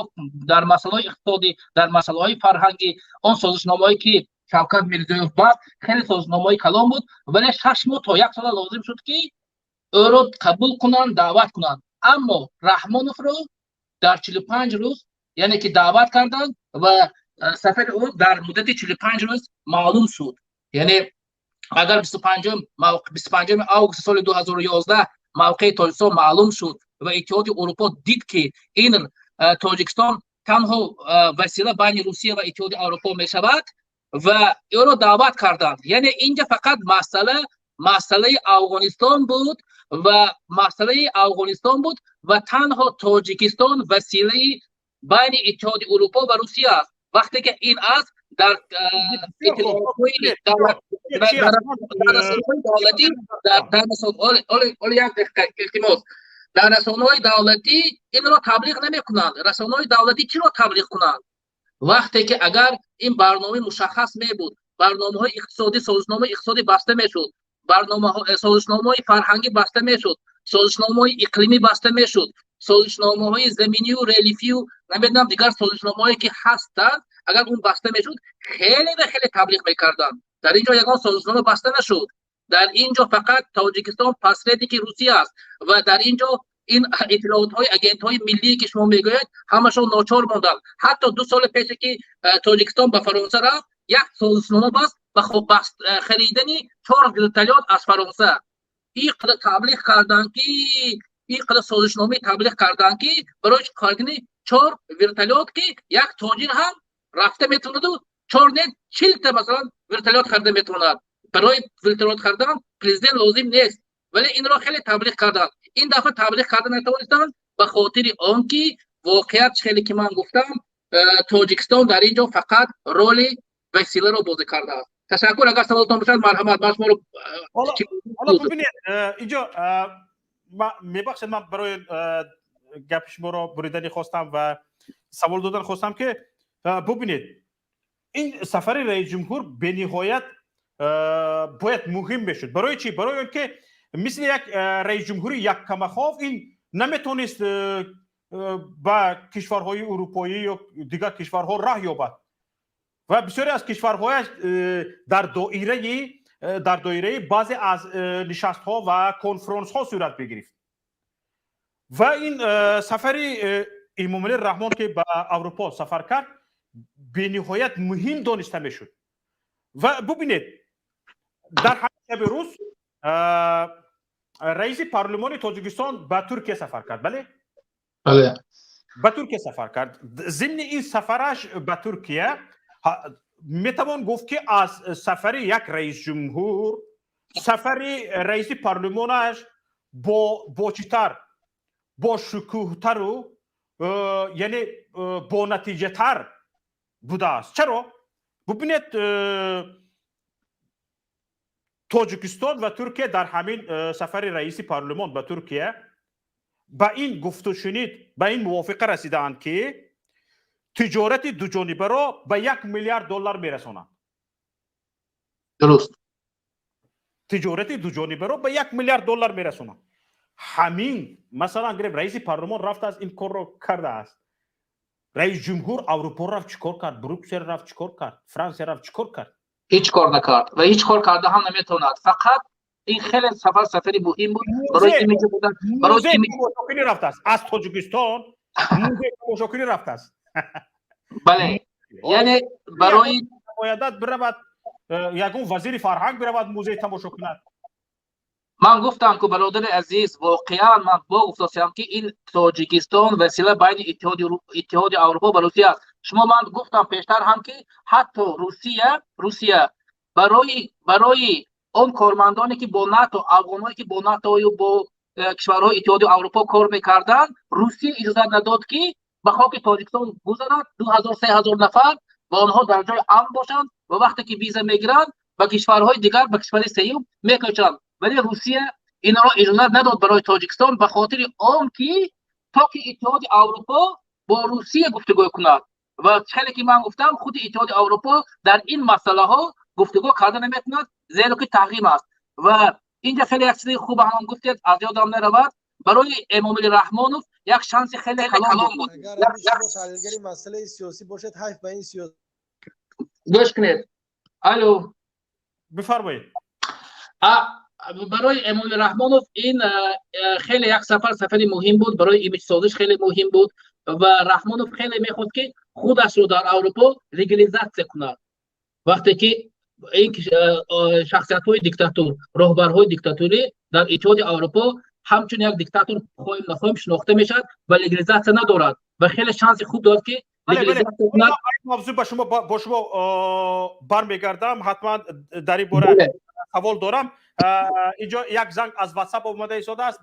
дар масъалаҳои иқтисодӣ, дар масъалаҳои фарҳангӣ. Он созишномаҳое, ки Шавкат Мирзиёев баст, хеле созишномаҳои калон буд, вале 6 моҳ то як сола лозим шуд, ки ӯро қабул кунанд, даъват кунанд. Аммо Раҳмоновро дар 45 рӯз, яъне ки даъват карданд ва сафари ӯ дар муддати 45 рӯз маълум шуд. Яъне агар 25-уми августи соли 2011 мавқеи Тоҷикистон маълум шуд ва Иттиҳоди Аврупо дид, ки ин Тоҷикистон танҳо васила байни Русия ва Иттиҳоди Аврупо мешавад, ва ӯро даъват карданд. Яъне инҷа фақат масъала масъалаи Афғонистон буд ва масъалаи Афғонистон буд ва танҳо Тоҷикистон василаи байни Иттиҳоди Аврупо ва Русия аст. Вақте ки ин аст, дар иттилоотҳои давлатӣ, дар як дақиқа, илтимос, дар расонаҳои давлатӣ инро таблиғ намекунанд. Расонаҳои давлатӣ чиро таблиғ кунанд, вақте ки агар ин барномаи мушаххас мебуд, барномаҳои иқтисодӣ, созишномаи иқтисодӣ баста мешуд, барномаҳо, созишномаҳои фарҳангӣ баста мешуд, созишномаҳои иқлимӣ баста мешуд, созишномаҳои заминию релефию намедонам, дигар созишномаҳое, ки ҳастанд, агар он баста мешуд, хеле ва хеле таблиғ мекарданд. Дар ин ҷо ягон созишнома баста нашуд. Дар ин ҷо фақат Тоҷикистон посредники Русия аст ва дар ин ҷо ин иттилоотҳои агентҳои миллие, ки шумо мегӯед, ҳамашон ночор монданд. Ҳатто 2 соли пеше, ки Тоҷикистон ба Фаронса рафт, як созишнома баст ба харидани чор вертолёт аз Фаронса. Ин қадар таблиғ карданд, ки ин қадар созишномаи таблиғ карданд, ки барои харидани чор вертолёт, ки як тоҷир ҳам рафта метавонаду чор не, 40-та, масалан, вертолёт харида метавонад. Барои вертолёт харидан президент лозим нест, вале инро хеле таблиғ карданд. Ин дафъа таблиғ карда натавонистанд, ба хотири он ки воқеият, хеле ки ман гуфтам, Тоҷикистон дар ин ҷо фақат роли василаро бозӣ кардааст. Ташаккур. Агар саволтон бошад, марҳамат, ман шуморо Ҳоло бибинед, инҷо мебахшед, ман барои гапи шуморо буридани хостам ва савол додан хостам, ки бубинед, ин сафари раисҷумҳур бениҳоят бояд муҳим мешуд. Барои чӣ? Барои он ки мисли як раисҷумҳури яккамахов ин наметавонист ба кишварҳои урупоӣ ё дигар кишварҳо раҳ ёбад ва бисёре аз кишварҳояш дар доираи баъзе аз нишастҳо ва конфронсҳо сурат мегирифт. Ва ин сафари Эмомалӣ Раҳмон, ки ба Аврупо сафар кард, бениҳоят муҳим дониста мешуд. Ва бубинед, дар ҳамин шаби рӯз раиси парлумони Тоҷикистон ба Туркия сафар кард, бале? Бале. Ба Туркия сафар кард. Зимни ин сафараш ба Туркия метавон гуфт, ки аз сафари як раисҷумҳур сафари раиси парлумонаш бо читар, бо шукӯҳтару яъне бонатиҷатар будааст. Чаро? Бубинед, Тоҷикистон ва Туркия дар ҳамин сафари раиси парлумон ба Туркия ба ин гуфтушунид, ба ин мувофиқа расидаанд, ки тиҷорати дуҷонибаро ба 1 миллиард доллар мерасонанд. Дуруст. Тиҷорати дуҷонибаро ба 1 миллиард доллар мерасонанд. Ҳамин, масалан, гирем, раиси парлумон рафтааст, ин корро кардааст. Раис ҷумҳур Аврупо рафт, чӣ кор кард? Брюксел рафт, чӣ кор кард? Франсия рафт, чӣ кор кард? Ҳеҷ кор накард ва ҳеҷ кор карда ҳам наметавонад. Фақат ин хеле сафар сафари муҳим буд барои имиҷ будан, барои тамошокунӣ рафтааст. Аз Тоҷикистон музей тамошокунӣ рафтааст. Бале, яъне барои боядат биравад, ягон вазири фарҳанг биравад, музей тамошо кунад. Ман гуфтам ку, бародари азиз, воқеан ман бо гуфтосиям, ки ин Тоҷикистон васила байни Иттиҳоди Аврупо ва Русия аст. Шумо, ман гуфтам пештар ҳам, ки ҳатто Русия барои он кормандоне, ки бо НАТО, афғонҳое, ки бо НАТОю бо кишварҳои Иттиҳоди Аврупо кор мекарданд, Русия иҷозат надод, ки ба хоки Тоҷикистон гузарад, 2000, 3000 нафар, ва онҳо дар ҷои амн бошанд ва вақте ки виза мегиранд, ба кишварҳои дигар, ба кишвари сеюм мекӯчанд. Вале Русия инро иҷозат надод барои Тоҷикистон, ба хотири он ки то ки Иттиҳоди Аврупо бо Русия гуфтугӯ кунад. Ва хеле ки ман гуфтам, худи Иттиҳоди Аврупо дар ин масъалаҳо гуфтугӯ карда наметавонад, зеро ки таҳрим аст ва Инҷа хеле як чизи хуб ҳамон гуфтед, аз ёдам наравад. Барои Эмомалӣ Раҳмонов як шанси хеле калон буд. Агар шумо таҳлилгари масъалаи сиёсӣ бошед, ҳайф ба ин сиёс. Гӯш кунед. Алло. Бифармоед. Барои Эмомалӣ Раҳмонов ин хеле як сафар, сафари муҳим буд, барои имиҷсозиш хеле муҳим буд ва Раҳмонов хеле мехост, ки худашро дар Аврупо легализатсия кунад. Вақте ки ин шахсиятҳои диктатур, роҳбарҳои диктатурӣ дар Иттиҳоди Аврупо ҳамчун як диктатор, хоҳем нахоҳем, шинохта мешавад ва легализатсия надорад ва хеле шанси хуб дорад, ки легализатсия кунад. Мавзӯъ бо шумо бармегардам, ҳатман дар ин бора савол дорам. Инҷо як занг аз WhatsApp омада истодааст.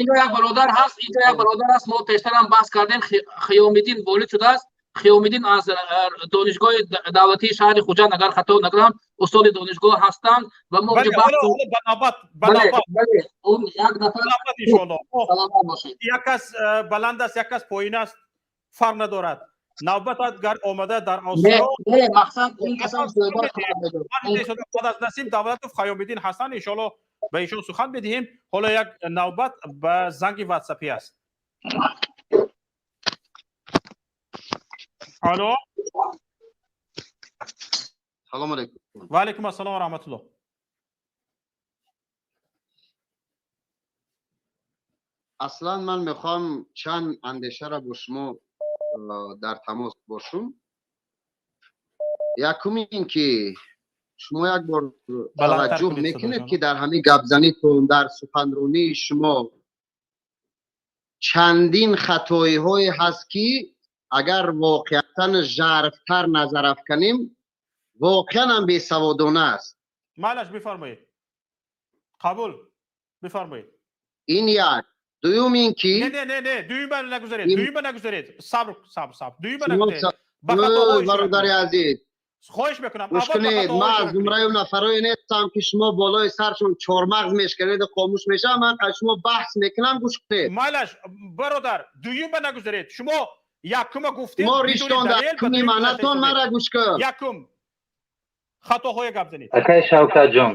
Инҷо як бародар ҳаст, инҷо як бародар аст, мо пештарам баҳс кардем, Хиёмиддин ворид шудааст. Хиёмиддин аз Донишгоҳи давлатии шаҳри Хуҷанд, агар хато накунам, устоди донишгоҳ ҳастанд ва мо он як нафар. Саломат бошед. Як кас баланд аст, як кас поин аст, фарқ надорад. Навбат агар омада дар Осиё, мақсад ин касан суҳбат. Баъд аз Насим Давлатов Хаёмиддин ҳасан, иншоалло ба ишон сухан медиҳем. Ҳоло як навбат ба занги ватсапӣ аст. Алло. Салом алейкум. Ва алейкум ассалом ва раҳматуллоҳ. Аслан ман мехоҳам чанд андешаро бо шумо дар тамос бошум. Якум ин ки шумо як бор таваҷҷӯҳ мекунед, ки дар ҳамин гапзанитон, дар суханронии шумо чандин хатоиҳое ҳаст, ки агар воқеатан жарфтар назар афканем, воқеан ҳам бесаводона аст. Майлаш, бифармоед, қабул, бифармоед. Ин як. Дуюм ин ки Не, не, не, не, дуюма нагузаред, дуюма нагузаред. Сабр, сабр, сабр, дуюма нагузаред. Бародари азиз, хоҳиш мекунам. Гӯш кунед, ман аз зумраи нафарое нестам, ки шумо болои саршон чормағз мешканеду хомӯш мешавам. Ман аз шумо баҳс мекунам, гӯш кунед. Майлаш, бародар, дуюма нагузаред. Шумо якума гуфтед. Шумо риштон дар куни манатон, мара гӯш кун. Якум хатоҳое гап занед. Акай Шавкатҷон,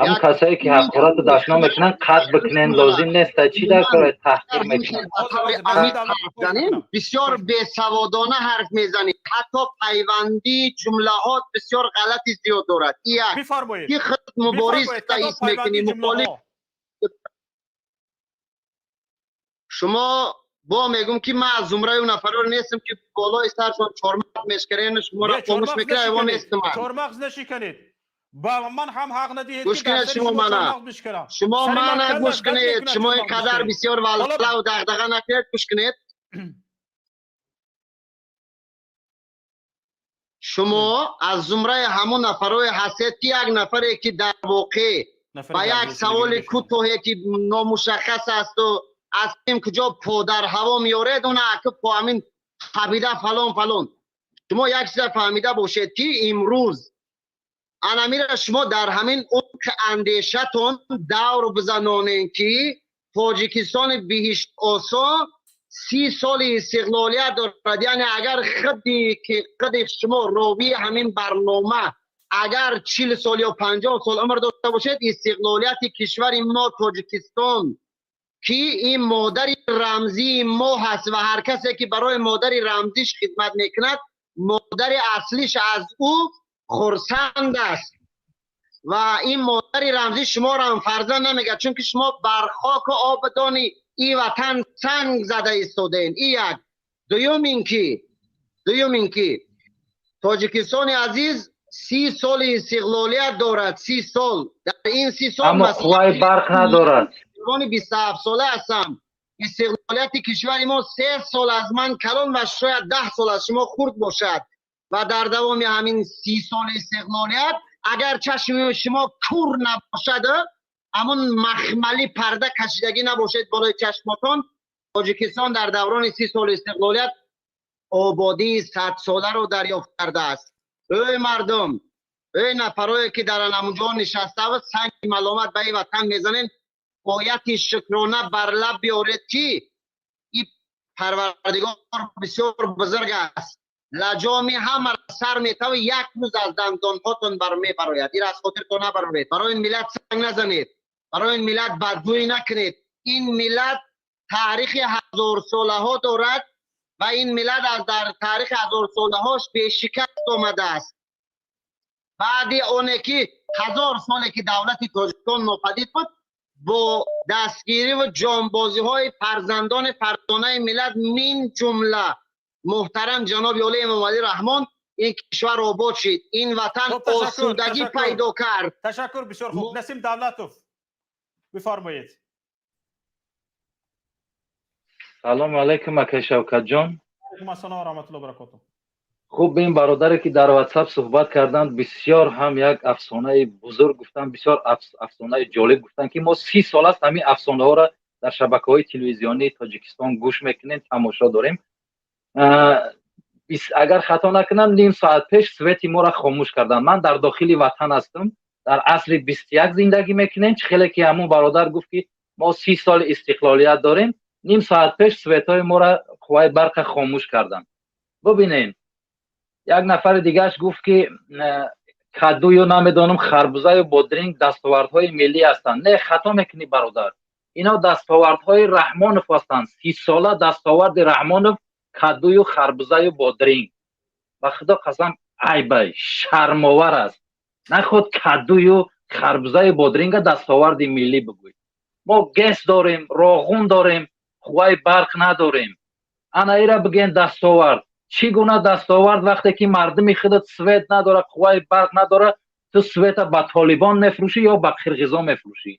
ҳамн касое ки ҳақорату дашном мекунанд, қатъ бикунен, лозим нест. Чӣ дар кора таҳқир мекунанд? Бисёр бесаводона ҳарф мезанед, ҳатто пайвандии ҷумлаҳот бисёр ғалати зиёд дорад. Як ки худ мубориз таис мекунӣ, мухолиф. Шумо бо мегум, ки ман аз зумраи нафаро нестам, ки болои саршон чормағз мешканед, шуморо хомӯш мекунад, айвон нестам. Чормағз нашиканед, ба ман ҳам ҳақ надиҳед. Гӯш кунед, шумо мана, шумо мана гӯш кунед. Шумо ин қадар бисёр валлаву дағдаға накунед, гӯш кунед. Шумо аз зумраи ҳамон нафарое ҳастед, ки як нафаре, ки дар воқеъ ба як саволи кӯтоҳе, ки номушаххас асту аз ким куҷо подар ҳаво меоред, она аки по ҳамин қабида фалон фалон. Шумо як чиза фаҳмида бошед, ки имрӯз анамира шумо дар ҳамин умқи андешатон давр бизанонед, ки Тоҷикистони биҳиштосо 30 соли истиқлолият дорад. Яъне агар худи ки худи шумо ровии ҳамин барнома агар 40 сол ё 50 сол умр дошта бошед, истиқлолияти кишвари мо Тоҷикистон, ки ин модари рамзии мо ҳаст ва ҳар касе ки барои модари рамзиш хидмат мекунад, модари аслиш аз ӯ хурсанд аст. Ва ин модари рамзӣ шуморо ҳам фарзанд намегӯяд, чунки шумо бар хоку обдони ин ватан санг зада истодаен. И як. Дуюм ин ки Тоҷикистони азиз 30 соли истиқлолият дорад, 30 сол. Дар ин 30 сол Аммо қувваи барқ надорад. 27 сола ҳастам. Истиқлолияти кишвари мо 3 сол аз ман калон ва шояд 10 сол аз шумо хурд бошад. Ва дар давоми ҳамин 30 соли истиқлолият, агар чашми шумо кур набошад, ҳамон махмалӣ парда кашидагӣ набошед болои чашмотон, Тоҷикистон дар даврони 30 соли истиқлолият ободии садсоларо дарёфт кардааст. Эй мардум, эй нафарое, ки дар анамунҷо нишаставу санги маломат ба ин ватан мезанед, ояти шукрона бар лаб биёред, ки ин Парвардигор бисёр бузург аст. Лаҷоми ҳамаро сар метава, як рӯз аз дандонҳотон бар мебарояд. Ин аз хотиртон набароред. Барои миллат санг назанед. Барои ин миллат бадгӯӣ накунед. Ин миллат таърихи ҳазорсолаҳо дорад ва ин миллат аз дар таърихи ҳазорсолаҳош бешикаст омадааст. Баъди оне ки 1000 соле ки давлати Тоҷикистон нопадид буд, бо дастгирӣ ва ҷонбозиҳои фарзандони фарзонаи миллат, мин ҷумла муҳтарам ҷаноби олӣ Эмомалӣ Раҳмон, ин кишвар обод шид, ин ватан осудагӣ пайдо кард. Ташаккур, бисёр хуб. Насим Давлатов, бифармоед. Салому алайкум, акай Шавкатҷон. Алайкум ассалом ва раҳматуллоҳи ва баракотуҳ. Хуб, ин бародаре ки дар WhatsApp суҳбат карданд, бисёр ҳам як афсонаи бузург гуфтанд, бисёр афсонаи ҷолиб гуфтанд, ки мо 30 сол аст ҳамин афсонаҳоро дар шабакаҳои телевизионии Тоҷикистон гӯш мекунем, тамошо дорем. Агар хато накунам, ним соат пеш свети моро хомӯш карданд. Ман дар дохили ватан ҳастам, дар асри 21 зиндагӣ мекунем. Чӣ хеле ки ҳамун бародар гуфт, ки мо 30 соли истиқлолият дорем, ним соат пеш светҳои моро, қувваи барқа хомӯш карданд. Бубинем, як нафари дигараш гуфт, ки кадую, намедонам, харбузаю бодринг дастовардҳои миллӣ ҳастанд. Не, хато мекунӣ, бародар, ино дастовардҳои Раҳмонов ҳастанд. 30 сола дастоварди Раҳмонов кадую, харбузаю бодринг. Ба Худо қасам, айбай, шармовар аст. Наход кадую, харбузаю бодринга дастоварди миллӣ бигӯй. Мо ГЭС дорем, роғун дорем, қувваи барқ надорем. Ана ира бигӯен дастовард. Чӣ гуна дастовард, вақте ки мардуми худат свет надора, қувваи барқ надора, ту света ба толибон мефурӯшӣ ё ба қирғизон мефурӯшӣ?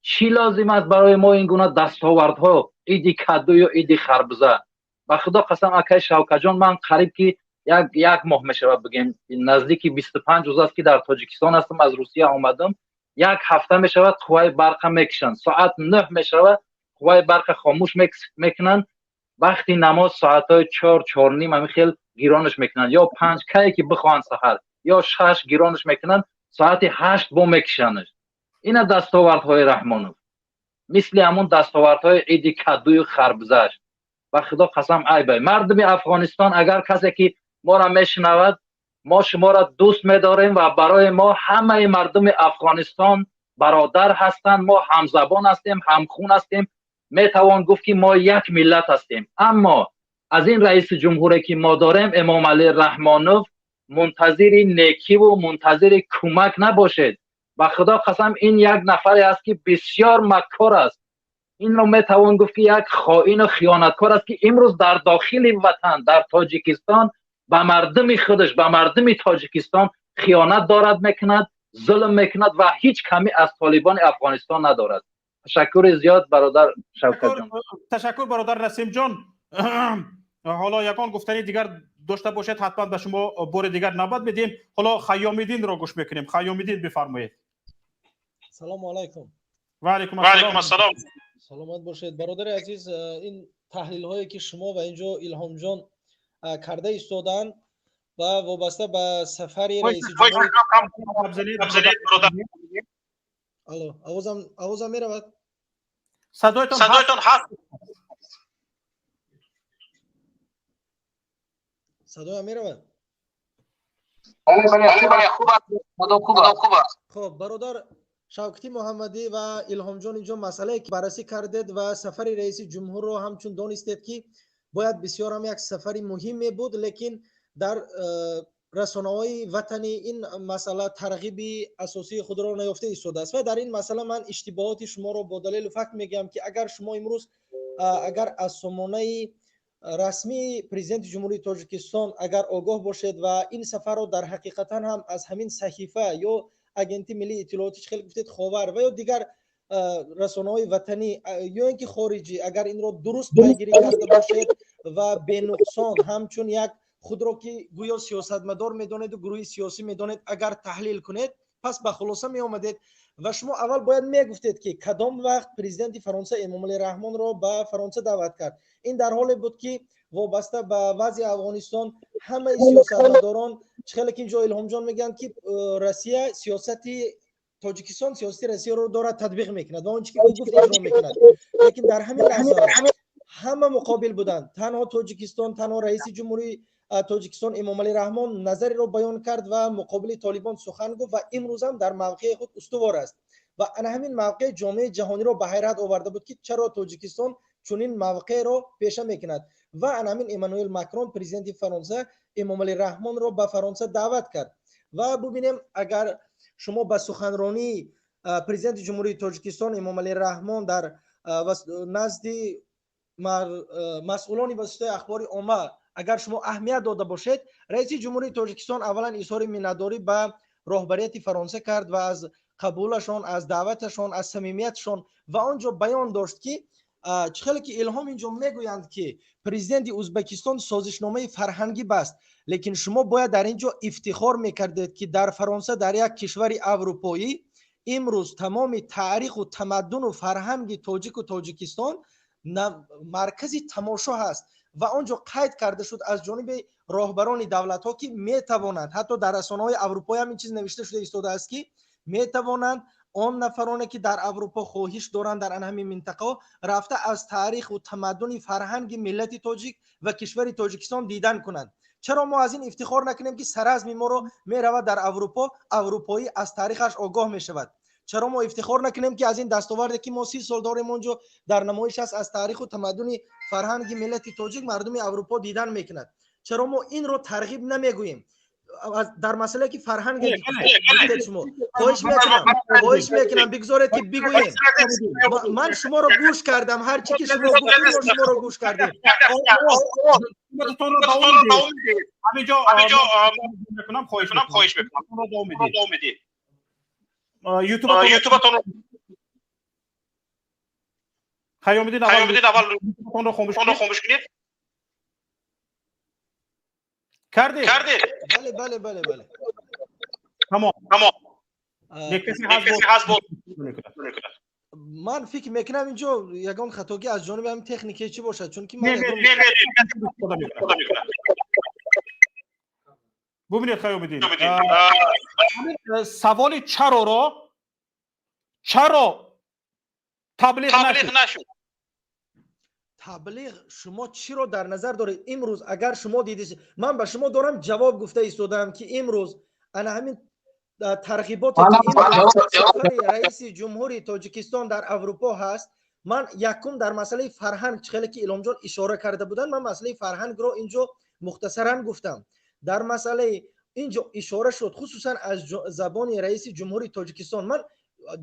Чӣ лозим аст барои мо ин гуна дастовардҳо, иди кадую, иди харбуза? Ба Худо қасам, акай Шавкатҷон, ман қариб ки як моҳ мешавад, бигем, наздики 25 рӯз аст, ки дар Тоҷикистон ҳастам, аз Русия омадам. Як ҳафта мешавад, қувваи барқа мекушанд. Соат 9 мешавад, қувваи барқа хомӯш мекунанд. Вақти намоз соатҳои 4, 4:30 ҳамин хел гиронаш мекунанд, ё 5, кае ки бихоҳанд, саҳар ё 6 гиронаш мекунанд, соати 8 бо мекушанаш. Ина дастовардҳои Раҳмонов, мисли ҳамун дастовардҳои иди кадую харбузаш. Ба Худо қасам, айбай. Мардуми Афғонистон, агар касе ки моро мешунавад, мо шуморо дӯст медорем ва барои мо ҳамаи мардуми Афғонистон бародар ҳастанд. Мо ҳамзабон ҳастем, ҳамхун ҳастем, метавон гуфт, ки мо як миллат ҳастем. Аммо аз ин раиси ҷумҳуре ки мо дорем, Эмомалӣ Раҳмонов, мунтазири некиву мунтазири кӯмак набошед. Ба Худо қасам, ин як нафаре аст, ки бисёр маккор аст. Инро метавон гуфт, ки як хоину хиёнаткор аст, ки имрӯз дар дохили ватан, дар Тоҷикистон, ба мардуми худаш, ба мардуми Тоҷикистон хиёнат дорад мекунад, зулм мекунад ва ҳеҷ камӣ аз толибони Афғонистон надорад. Ташаккури зиёд, бародар Шавкатҷон. Ташаккур, бародар Насимҷон. Ҳоло ягон гуфтани дигар дошта бошед, ҳатман ба шумо бори дигар навбат медиҳем. Ҳоло Хайёмиддинро гӯш мекунем. Хайёмиддин, бифармоед. Салому алайкум. Ва алайкум ассалом. Саломат бошед, бародари азиз. Ин таҳлилҳое ки шумо ва инҷо Илҳомҷон карда истодаанд ва вобаста ба сафари раиси ҷумҳур. Алло, овозам меравад? Садоятон ҳаст. Садоям меравад? Бале, хуб аст. Хоб, бародар Шавкати Муҳаммадӣ ва Илҳомҷон, инҷо масъалае ки баррасӣ кардед ва сафари раиси ҷумҳурро ҳамчун донистед, ки бояд бисёр ҳам як сафари муҳиме буд, лекин дар расонаҳои ватанӣ ин масъала тарғиби асосии худро наёфта истодааст. Ва дар ин масъала ман иштибоҳоти шуморо бо далелу факт мегӯям, ки агар шумо имрӯз агар аз сомонаи расмии президенти Ҷумҳурии Тоҷикистон агар огоҳ бошед ва ин сафарро дар ҳақиқатан ҳам аз ҳамин саҳифа ё агентии миллии иттилоотӣ, чӣ хеле гуфтед, Ховар ва ё дигар расонаҳои ватанӣ ё ин ки хориҷӣ, агар инро дуруст пайгирӣ карда бошед ва бенуқсон ҳамчун як худро ки гӯё сиёсатмадор медонеду гурӯҳи сиёсӣ медонед, агар таҳлил кунед, пас ба хулоса меомадед. Ва шумо аввал бояд мегуфтед, ки кадом вақт президенти Фаронса Эмомалӣ Раҳмонро ба Фаронса даъват кард. Ин дар ҳоле буд, ки вобаста ба вазъи Афғонистон ҳамаи сиёсатмадорон, чӣ хеле ки инҷо Илҳомҷон мегӯянд, ки Россия сиёсати Тоҷикистон, сиёсати Россияро дорад татбиқ мекунад ва он чи ки ӯ гуфт иҷро мекунад, лекин дар ҳамин лаҳза ҳама муқобил буданд. Танҳо Тоҷикистон, танҳо раиси ҷумҳурии Тоҷикистон Эмомалӣ Раҳмон назареро баён кард ва муқобили толибон сухан гуфт ва имрӯзам дар мавқеи худ устувор аст. Ва ана ҳамин мавқеъ ҷомеаи ҷаҳониро ба ҳайрат оварда буд, ки чаро Тоҷикистон чунин мавқеъро пеша мекунад. Ва ана ҳамин Эммануэл Макрон, президенти Фаронса, Эмомалӣ Раҳмонро ба Фаронса даъват кард. Ва бубинем, агар шумо ба суханронии президенти Ҷумҳурии Тоҷикистон Эмомалӣ Раҳмон дар назди масъулони воситаи ахбори омма агар шумо аҳамият дода бошед, раиси Ҷумҳурии Тоҷикистон аввалан изҳори миннатдорӣ ба роҳбарияти Фаронса кард ва аз қабулашон, аз даъваташон, аз самимиятшон, ва он ҷо баён дошт, ки чӣ хеле ки Илҳом инҷо мегӯянд, ки президенти Ӯзбекистон созишномаи фарҳангӣ баст, лекин шумо бояд дар ин ҷо ифтихор мекардед, ки дар Фаронса, дар як кишвари аврупоӣ, имрӯз тамоми таъриху тамаддуну фарҳанги тоҷику Тоҷикистон маркази тамошо ҳаст. Ва он ҷо қайд карда шуд аз ҷониби роҳбарони давлатҳо, ки метавонанд, ҳатто дар расонаҳои аврупоӣ ҳам ин чиз навишта шуда истодааст, ки метавонанд он нафароне, ки дар Аврупо хоҳиш доранд, дар ан ҳамин минтақаҳо рафта, аз таъриху тамаддуни фарҳанги миллати тоҷик ва кишвари Тоҷикистон дидан кунанд. Чаро мо аз ин ифтихор накунем, ки саразми моро меравад дар Аврупо, аврупоӣ аз таърихаш огоҳ мешавад? Чаро мо ифтихор накунем, ки аз ин дастоварде, ки мо 30 сол дорем, он ҷо дар намоиш аст, аз таъриху тамаддуни фарҳанги миллати тоҷик мардуми Аврупо дидан мекунад? Чаро мо инро тарғиб намегӯем? Дар масъалае, ки фарҳанг шумо, хоҳиш мекунам, бигзоред, ки бигӯем. Ман шуморо гӯш кардам, ҳар чи ки шумо гуфтед, мо шуморо гӯш кардем. Ҳаминҷо хоҳиш мекунам, ютубатонро, Хайомиддин, аввал хомӯш кунед. Кардед? Бале. Тамом. Ман фикр мекунам, инҷо ягон хатогӣ аз ҷониби ҳамин техникае чӣ бошад, чунки ман Бубинед, Хайомиддин, саволи чароро, чаро таблиғ нашуд? Таблиғ шумо чиро дар назар доред? Имрӯз агар шумо дидед, ман ба шумо дорам ҷавоб гуфта истодаам, ки имрӯз ана ҳамин тарғиботе, ки раиси ҷумҳури Тоҷикистон дар Аврупо ҳаст, ман якум дар масъалаи фарҳанг, чӣ хеле ки Илҳомҷон ишора карда буданд, ман масъалаи фарҳангро инҷо мухтасаран гуфтам. Дар масъалаи инҷо ишора шуд, хусусан аз забони раиси ҷумҳури Тоҷикистон. Ман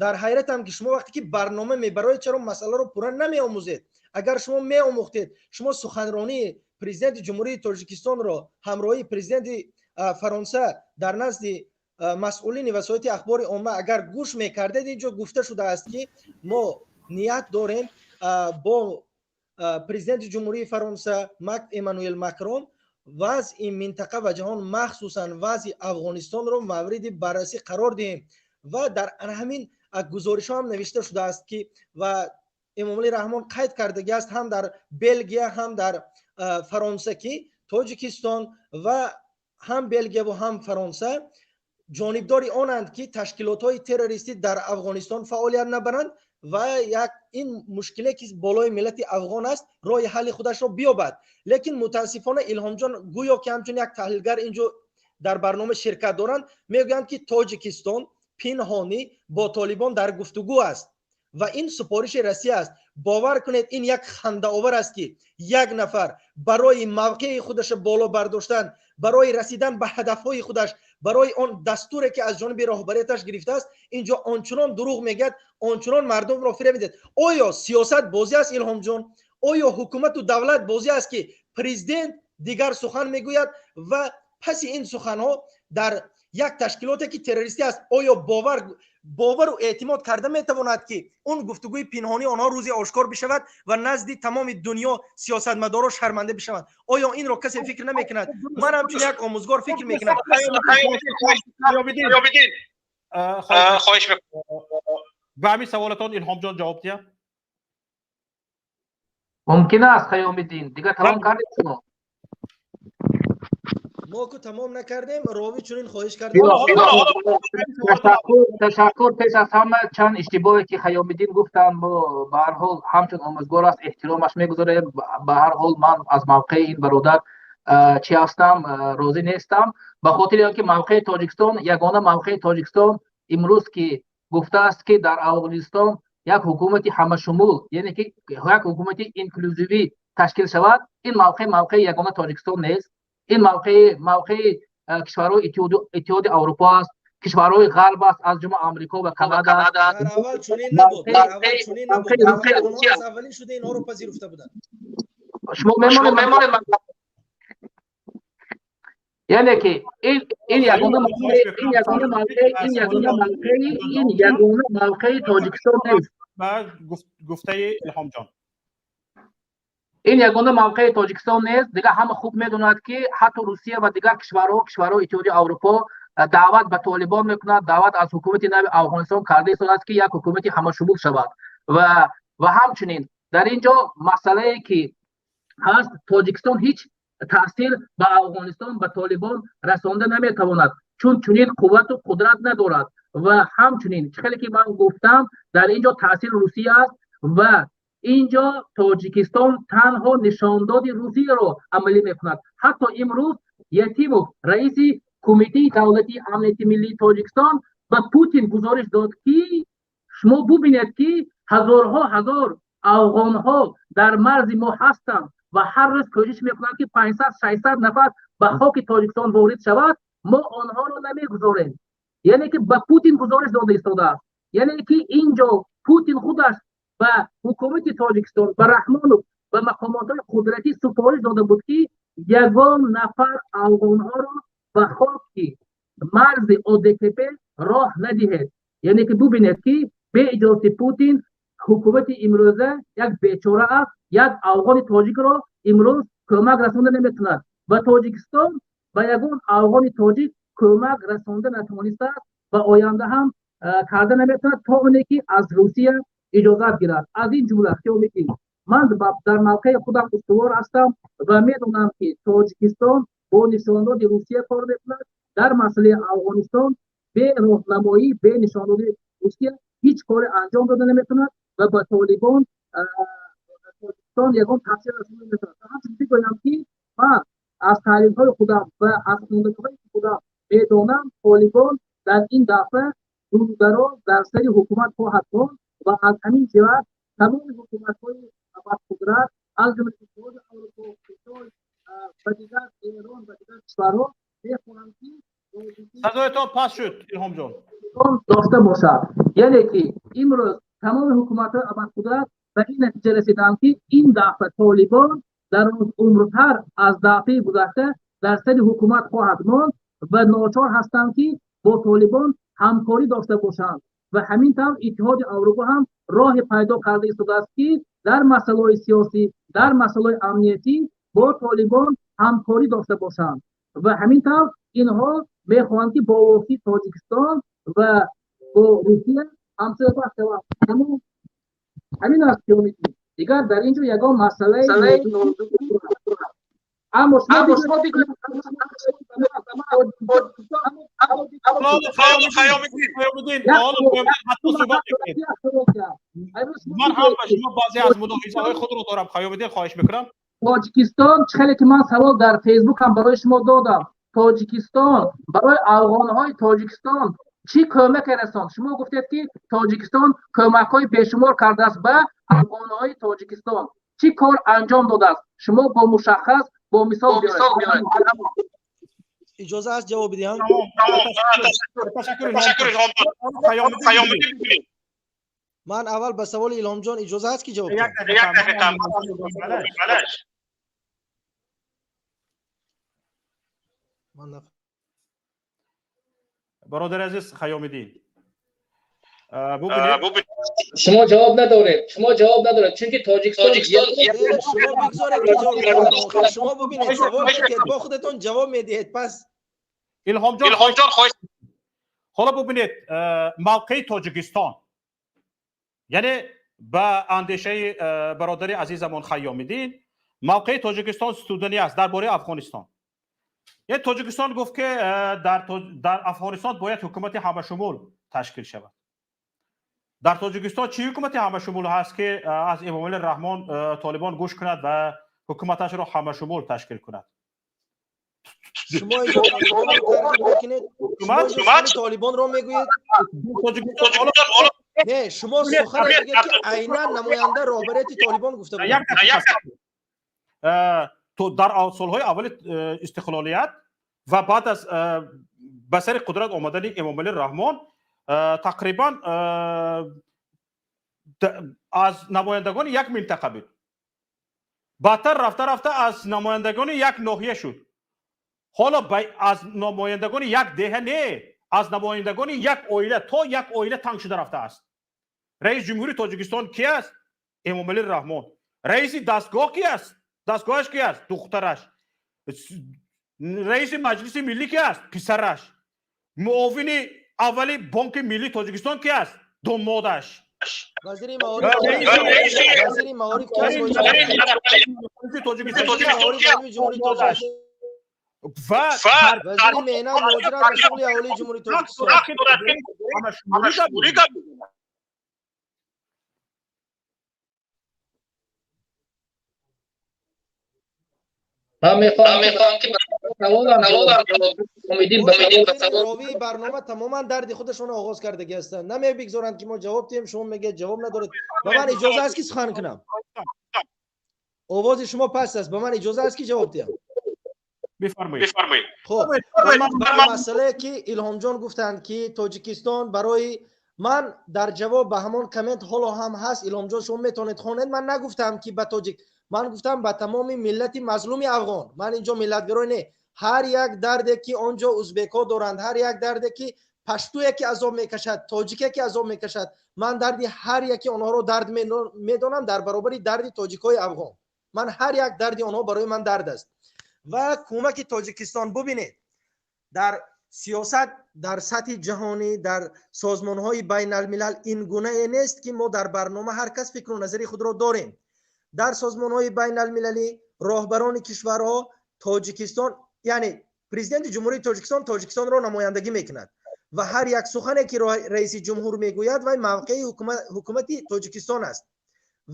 дар ҳайратам, ки шумо вақте ки барнома мебароед, чаро масъаларо пурра намеомӯзед? Агар шумо меомӯхтед, шумо суханронии президенти Ҷумҳурии Тоҷикистонро ҳамроҳии президенти Фаронса дар назди масъулини васоити ахбори омма агар гӯш мекардед, инҷо гуфта шудааст, ки мо ният дорем бо президенти Ҷумҳурии Фаронса Эммануэл Макрон вазъи минтақа ва ҷаҳон, махсусан вазъи Афғонистонро мавриди баррасӣ қарор диҳем. Ва дар ҳамин гузоришҳо ҳам навишта шудааст, ки ва Эмомалӣ Раҳмон қайд кардагӣ аст ҳам дар Белгия, ҳам дар Фаронса, ки Тоҷикистон ва ҳам Белгияву ҳам Фаронса ҷонибдори онанд, ки ташкилотҳои террористӣ дар Афғонистон фаъолият набаранд ва як ин мушкиле, ки болои миллати афғон аст, роҳи ҳалли худашро биёбад. Лекин мутаассифона Илҳомҷон гӯё ки ҳамчун як таҳлилгар инҷо дар барнома ширкат доранд, мегӯянд, ки Тоҷикистон пинҳонӣ бо толибон дар гуфтугӯ аст ва ин супориши Россия аст. Бовар кунед, ин як хандаовар аст, ки як нафар барои мавқеи худаша боло бардоштан, барои расидан ба ҳадафҳои худаш, барои он дастуре, ки аз ҷониби роҳбарияташ гирифтааст, инҷо ончунон дурӯғ мегӯяд, ончунон мардумро фиреб медиҳад. Оё сиёсат бозӣ аст, Илҳомҷон? Оё ҳукумату давлат бозӣ аст, ки президент дигар сухан мегӯяд ва паси ин суханҳо дар як ташкилоте, ки террористӣ аст? Оё бовару эътимод карда метавонад, ки он гуфтугӯи пинҳонии онҳо рӯзе ошкор бишавад ва назди тамоми дунё сиёсатмадоро шарманда бишаванд? Оё инро касе фикр намекунад? Ман ҳамчун як омӯзгор фикр мекунам. Хоҳиш, ба ҳамин саволатон Илҳомҷон ҷавоб диҳад. Мумкин аст, Хайомиддин, дигар тамом кардед шумо? Мо ку тамом накардем, ровӣ чунин хоҳиш кардем. Ташаккур. Пеш аз ҳама чанд иштибоҳе, ки Хайомиддин гуфтанд, мо ба ҳар ҳол ҳамчун омӯзгор аст, эҳтиромаш мегузорем. Ба ҳар ҳол ман аз мавқеи ин бародар чӣ ҳастам, розӣ нестам, ба хотири он ки мавқеи Тоҷикистон, ягона мавқеи Тоҷикистон имрӯз ки Гуфтааст, ки дар Афғонистон як ҳукумати ҳамашумул, яъне ки як ҳукумати инклюзивӣ ташкил шавад. Ин мавқеъ мавқеи ягона Тоҷикистон нест, ин мавқеи кишварҳои Иттиҳоди Аврупо аст, кишварҳои Ғарб аст, аз ҷумла Амрико ва Канада. Дар аввал чунин набуд, дар аввал чунин набуд. Онҳо аз аввалин шуда инҳоро пазируфта буданд. Шумо мемонед, яъне ки ин ягона мавқеи Тоҷикистон нест. Ба гуфтаи Илҳомҷон, ин ягона мавқеи Тоҷикистон нест. Дигар ҳама хуб медонад, ки ҳатто Русия ва дигар кишварҳо Иттиҳоди Аврупо даъват ба Толибон мекунад, даъват аз ҳукумати нави Афғонистон карда истодааст, ки як ҳукумати ҳамашумул шавад. Ва ҳамчунин дар ин ҷо масъалае ки ҳаст, Тоҷикистон ҳеҷ таъсир ба Афғонистон, ба Толибон расонда наметавонад, чун чунин қуввату қудрат надорад. Ва ҳамчунин чӣ хеле ки ман гуфтам, дар ин ҷо таъсири Русия аст ва ин ҷо Тоҷикистон танҳо нишондоди Русияро амалӣ мекунад. Ҳатто имрӯз Ятимов, раиси Кумитаи давлатии амнияти миллии Тоҷикистон, ба Путин гузориш дод, ки шумо бубинед, ки ҳазорҳо ҳазор афғонҳо дар марзи мо ҳастанд ва ҳар рӯз кӯшиш мекунанд, ки 500-600 нафар ба хоки Тоҷикистон ворид шавад, мо онҳоро намегузорем. Яъне ки ба Путин гузориш дода истодааст. Яъне ки ин ҷо Путин худаш ба ҳукумати Тоҷикистон, ба Раҳмонов, ба мақомотҳои қудратӣ супориш дода буд, ки ягон нафар афғонҳоро ба хоки марзи ОДКБ роҳ надиҳед. Яъне ки бубинед, ки бе иҷозати Путин ҳукумати имрӯза як бечора аст, як афғони тоҷикро имрӯз кӯмак расонда наметавонад. Ба Тоҷикистон ба ягон афғони тоҷик кӯмак расонда натавонистааст ва оянда ҳам карда наметавонад, то оне ки аз Русия иҷозат гирад. Аз ин ҷумла хиёмиддин, ман дар мавқеи худам устувор ҳастам ва медонам, ки Тоҷикистон бо нишондоди Русия кор мекунад. Дар масъалаи Афғонистон бе роҳнамоӣ, бе нишондоди Русия ҳеҷ коре анҷом дода наметавонад ва ба Толибон Тоҷикистон ягон таъсир расонда наметавонад. Ҳамчунин бигӯям, ки ман аз таҳлилҳои худам ва аз хондаҳои худам медонам, Толибон дар ин дафъа дурдароз дар сари ҳукумат хоҳад монд ва аз ҳамин ҷиҳат тамоми ҳукуматҳои абарқудрат, аз ҷумла Иттиҳоди Аврупо, Хитой ва дигар, Эрон ва дигар кишварҳо мехоҳанд, ки садоятон паст шуд, Илҳомҷон. Дошта бошад. Яъне ки имрӯз тамоми ҳукуматҳои абарқудрат ба ин натиҷа расиданд, ки ин дафъа Толибон дар умртар аз дафъаи гузашта дар сари ҳукумат хоҳад монд ва ночор ҳастанд, ки бо Толибон ҳамкорӣ дошта бошанд. Ва ҳамин тавр Иттиҳоди Аврупо ҳам роҳе пайдо карда истодааст, ки дар масъалаҳои сиёсӣ, дар масъалаҳои амниятӣ бо Толибон ҳамкорӣ дошта бошанд. Ва ҳамин тавр инҳо мехоҳанд, ки бо воситаи Тоҷикистон ва бо Русия ҳамсӯҳбат шаванд. Ҳамин аст хиёмиддин. Дигар дар ин ҷо ягон масъалаи, аммо шумо Ман ҳам ба шумо баъзе аз мулоҳизаҳои худро дорам, Хаёмиддин, хоҳиш мекунам. Тоҷикистон, чӣ хеле ки ман савол дар Фейсбук ҳам барои шумо додам, Тоҷикистон барои афғонҳои Тоҷикистон чӣ кӯмаке расонд? Шумо гуфтед, ки Тоҷикистон кӯмакҳои бешумор кардааст ба афғонҳои Тоҷикистон. Чӣ кор анҷом додааст? Шумо бо мушаххас, бо мисол биёред. Иҷоза аст ҷавоб диҳам? Ташаккур. Ман аввал ба саволи Илҳомҷон иҷоза аст, ки ҷавоб диҳам? Як дақиқа. Бародари азиз Хаёмиддин, шумо ҷавоб надоред, шумо ҷавоб надоред, чунки Тоҷикистон Шумо бигзоред, ки ҷавоб диҳам. Шумо бубинед, савол медиҳед, бо худатон ҷавоб медиҳед. Пас Илҳомҷон, хоҳиш. Ҳоло бубинед, мавқеи Тоҷикистон, яъне ба андешаи бародари азизамон Хайёмиддин, мавқеи Тоҷикистон студанӣ аст дар бораи Афғонистон. Яъне Тоҷикистон гуфт, ки дар Афғонистон бояд ҳукумати ҳамашумул ташкил шавад. Дар Тоҷикистон чӣ ҳукумати ҳамашумул ҳаст, ки аз Эмомалӣ Раҳмон Толибон гӯш кунад ва ҳукуматашро ҳамашумул ташкил кунад? Шумо инҷо мекунед, шумо Толибонро мегӯед. Не, шумо сухан мегӯед, ки айнан намоянда роҳбарияти Толибон гуфта буд. Дар солҳои аввали истиқлолият ва баъд аз ба сари қудрат омадани Эмомалӣ Раҳмон тақрибан аз намояндагони як минтақа буд. Баъдтар рафта рафта аз намояндагони як ноҳия шуд. Ҳоло аз намояндагони як деҳа не, аз намояндагони як оила то як оила танг шуда рафтааст. Раиси ҷумҳури Тоҷикистон ки аст? Эмомалӣ Раҳмон. Раиси дастгоҳ ки аст? Дастгоҳаш ки аст? Духтараш. Раиси Маҷлиси Миллӣ ки аст? Писараш. Муовини аввали Бонки Миллии Тоҷикистон ки аст? Домодаш. Вазири маориф, вазири маориф ки аст? Тоҷикистон ва вазири меҳнат, муҳоҷират ва шуғли аҳолии Ҷумҳурии Тоҷикистон. Ман мехоҳам ки ровии барнома тамоман дарди худашонро оғоз кардагӣ ҳастанд. Намебигзоранд, ки мо ҷавоб диҳем. Шумо мегӯед, ҷавоб надоред. Ба ман иҷоза аст, ки сухан кунам? Овози шумо паст аст. Ба ман иҷоза аст, ки ҷавоб диҳам? Бифармоед. Хуб, масъалае, ки Илҳомҷон гуфтанд, ки Тоҷикистон барои ман дар ҷавоб ба ҳамон коммент ҳоло ҳам ҳаст. Илҳомҷон, шумо метавонед хонед. Ман нагуфтам, ки ба тоҷик, ман гуфтам ба тамоми миллати мазлуми афғон. Ман инҷо миллатгароӣ не. Ҳар як дарде, ки он ҷо узбекҳо доранд, ҳар як дарде, ки паштуе ки азоб мекашад, тоҷике ки азоб мекашад, ман дарди ҳар яки онҳоро дард медонам дар баробари дарди тоҷикҳои афғон. Ман ҳар як дарди онҳо барои ман дард аст. Ва кӯмаки Тоҷикистон, бубинед, дар сиёсат дар сатҳи ҷаҳонӣ, дар созмонҳои байналмилал ин гунае нест, ки мо дар барнома ҳар кас фикру назари худро дорем. Дар созмонҳои байналмилалӣ роҳбарони кишварҳо Тоҷикистон, яъне президенти Ҷумҳурии Тоҷикистон Тоҷикистонро намояндагӣ мекунад ва ҳар як сухане, ки раиси ҷумҳур мегӯяд, вай мавқеи ҳукумати Тоҷикистон аст.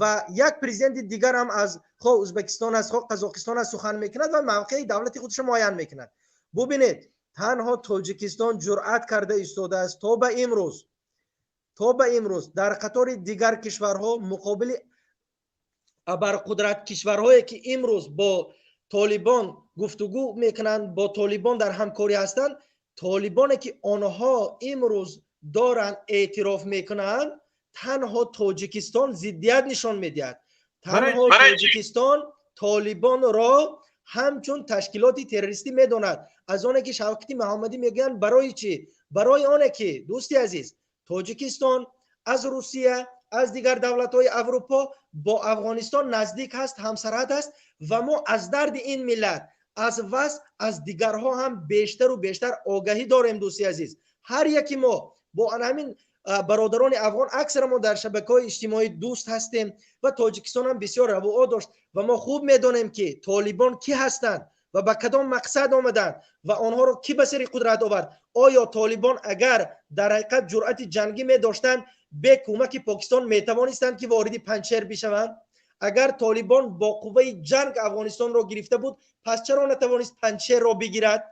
Ва як президенти дигар ҳам аз хоҳ Узбекистон аст, хоҳ Қазоқистон аст, сухан мекунад ва мавқеи давлати худашро муайян мекунад. Бубинед, танҳо Тоҷикистон ҷуръат карда истодааст то ба имрӯз дар қатори дигар кишварҳо, муқобили абарқудрат кишварҳое, ки имрӯз бо Толибон гуфтугӯ мекунанд, бо Толибон дар ҳамкорӣ ҳастанд, Толибоне, ки онҳо имрӯз доранд эътироф мекунанд, танҳо Тоҷикистон зиддият нишон медиҳад. Танҳо Тоҷикистон Толибонро ҳамчун ташкилоти террористӣ медонад. Аз оне, ки Шавкати Муҳаммадӣ мегӯянд, барои чӣ? Барои оне, ки, дӯсти азиз, Тоҷикистон аз Русия, аз дигар давлатҳои Аврупо бо Афғонистон наздик ҳаст, ҳамсарҳад аст ва мо аз дарди ин миллат, аз вазъ аз дигарҳо ҳам бештару бештар огаҳӣ дорем. Дӯсти азиз, ҳар яки мо бо ҳамин бародарони афғон, аксара мо дар шабакаҳои иҷтимоӣ дӯст ҳастем ва Тоҷикистон ҳам бисёр равуо дошт ва мо хуб медонем, ки Толибон кӣ ҳастанд ва ба кадом мақсад омаданд ва онҳоро кӣ ба сари қудрат овард. Оё Толибон агар дар ҳақиқат ҷуръати ҷангӣ медоштанд, бе кӯмаки Покистон метавонистанд, ки вориди Панҷшер бишаванд? Агар Толибон бо қувваи ҷанг Афғонистонро гирифта буд, пас чаро натавонист Панҷшерро бигирад?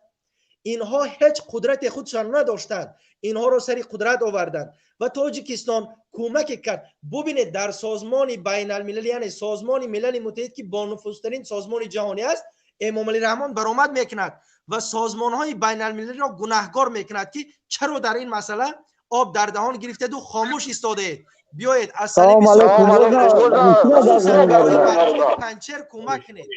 Инҳо ҳеҷ қудрати худшон надоштанд, инҳоро сари қудрат оварданд ва Тоҷикистон кӯмаке кард. Бубинед, дар созмони байналмилалӣ, яъне Созмони Милали Муттаҳид, ки бонуфузтарин созмони ҷаҳонӣ аст, Эмомалӣ Раҳмон баромад мекунад ва созмонҳои байналмилалиро гунаҳгор мекунад, ки чаро дар ин масъала об дар даҳон гирифтеду хомӯш истодаед, биёед аз Панҷшер кӯмак кунед.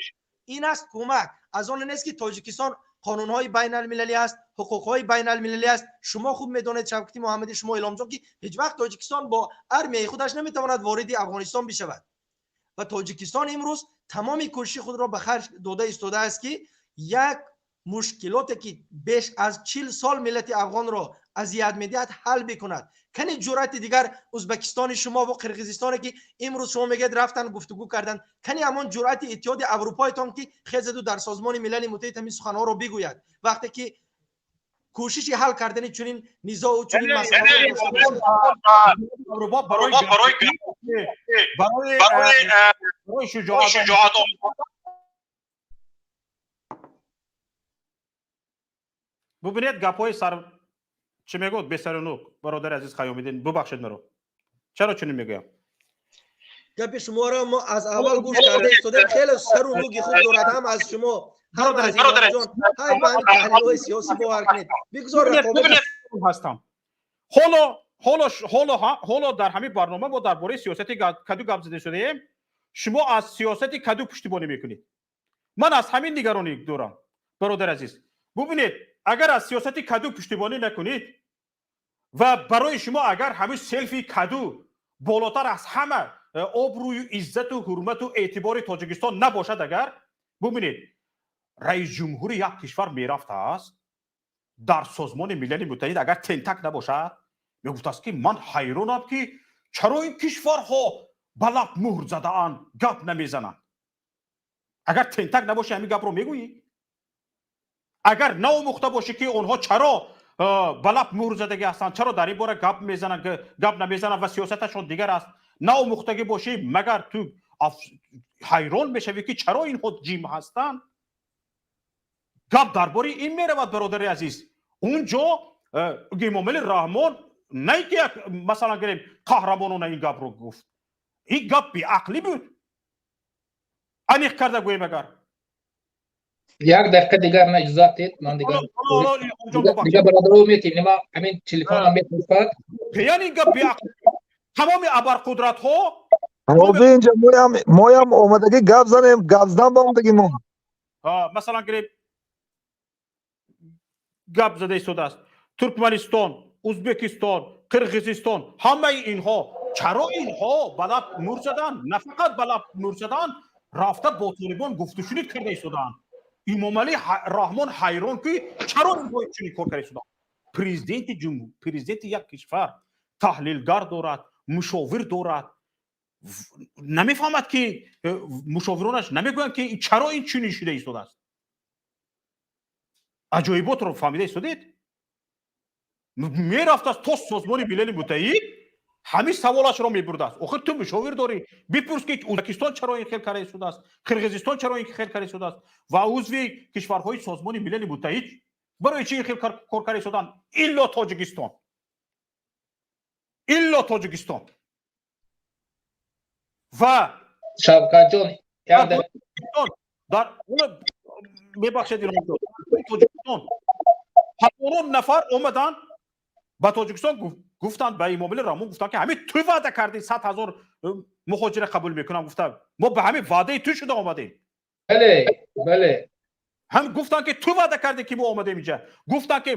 Ин аст кӯмак. Аз он нест, ки Тоҷикистон қонунҳои байналмилалӣ аст, ҳуқуқҳои байналмилалӣ аст. Шумо хуб медонед, Шавкати Муҳаммадӣ, шумо, Илҳомҷон, ки ҳеҷ вақт Тоҷикистон бо армияи худаш наметавонад вориди Афғонистон бишавад. Ва Тоҷикистон имрӯз тамоми кӯшиши худро ба харҷ дода истодааст, ки як мушкилоте, ки беш аз 40 сол миллати афғонро азият медиҳад, ҳал бикунад. Кани ҷуръати дигар Узбекистони шумо ва Қирғизистоне, ки имрӯз шумо мегӯед, рафтан, гуфтугӯ карданд? Кани ҳамон ҷуръати Иттиҳоди Аврупоятон, ки хезаду дар Созмони Милали Муттаҳид ҳамин суханҳоро бигӯяд, вақте ки кӯшиши ҳал кардани чунин низоу чунин Аврупо барои шуҷоат. Бубинед, гапҳои сар чӣ мегӯд, бесару нук. Бародари азиз Қаёмиддин, бубахшед маро, чаро чунин мегӯям? Гапи шуморо мо аз аввал гӯш карда истодем, хеле сару нуги хуб дорад, ҳам аз шумо, ҳам аз Илҳомҷон. Ҳай, ба ҳамин таҳлилҳои сиёсӣ бовар кунед, бигзор рақобат. Ҳастам. Ҳоло дар ҳамин барнома мо дар бораи сиёсати каду гап зада шудаем. Шумо аз сиёсати каду пуштибонӣ мекунед. Ман аз ҳамин нигаронӣ дорам, бародари азиз. Бубинед, агар аз сиёсати каду пуштибонӣ накунед ва барои шумо агар ҳамин селфи каду болотар аз ҳама обрӯю иззату ҳурмату эътибори Тоҷикистон набошад, агар бубинед, раисҷумҳури як кишвар мерафтааст дар Созмони Милали Муттаҳид, агар тентак набошад, мегуфтааст, ки ман ҳайронам, ки чаро ин кишварҳо ба лаб муҳр задаанд, гап намезананд. Агар тентак набошӣ, ҳамин гапро мегӯӣ? Агар наомӯхта бошӣ, ки онҳо чаро ба лаб муҳр задагӣ ҳастанд, чаро дар ин бора гап мезананд, гап намезананд ва сиёсаташон дигар аст, наомӯхтагӣ бошӣ, магар ту ҳайрон мешавӣ, ки чаро инҳо ҷим ҳастанд? Гап дар бораи ин меравад, бародари азиз. Он ҷо Эмомали Раҳмон на ин ки як, масалан гирем, қаҳрамонона ин гапро гуфт, ин гап беақлӣ буд, аниқ карда гӯем агар. Як дақиқа дигар ман иҷозат дед, ман дигар бародаро метем, нима ҳамин телефонам метафад. Яъне ин гап беақлӣ, тамоми абарқудратҳо. Ҳозир инҷа моям омадагӣ гап занем, гап задан ба омадагӣ мо. Масалан гирем, гап зада истодааст Туркманистон, Узбекистон, Қирғизистон, ҳамаи инҳо. Чаро инҳо ба лаб мур заданд? На фақат ба лаб мур заданд, рафта бо Толибон гуфтушунид карда истодаанд. Имомалӣ Раҳмон ҳайрон, ки чаро инҳо чунин кор карда истодаанд. Президенти ҷумҳур, президенти як кишвар таҳлилгар дорад, мушовир дорад, намефаҳмад, ки мушовиронаш намегӯянд, ки чаро ин чунин шуда истодааст? Аҷоиботро фаҳмида истодед? Мерафтааст то Созмони Милали Муттаҳид, ҳамин саволашро мебурдааст. Охир ту мушовир дорӣ, бипурс, ки Ӯзбекистон чаро ин хел карда истодааст, Қирғизистон чаро ин хел карда истодааст ва узви кишварҳои Созмони Милали Муттаҳид барои чӣ ин хел кор карда истоданд, илло Тоҷикистон, илло Тоҷикистон ва Шавкатҷон. Дар, мебахшед, Тоҷикистон ҳазорон нафар омаданд ба Тоҷикистон, гуфтанд ба Имомали Раҳмон, гуфтанд, ки ҳамин ту ваъда кардӣ, 100 000 муҳоҷира қабул мекунам гуфта, мо ба ҳамин ваъдаи ту шуда омадем. Бале, бале. Ҳам гуфтанд, ки ту ваъда кардӣ, ки мо омадем инҷа. Гуфтанд, ки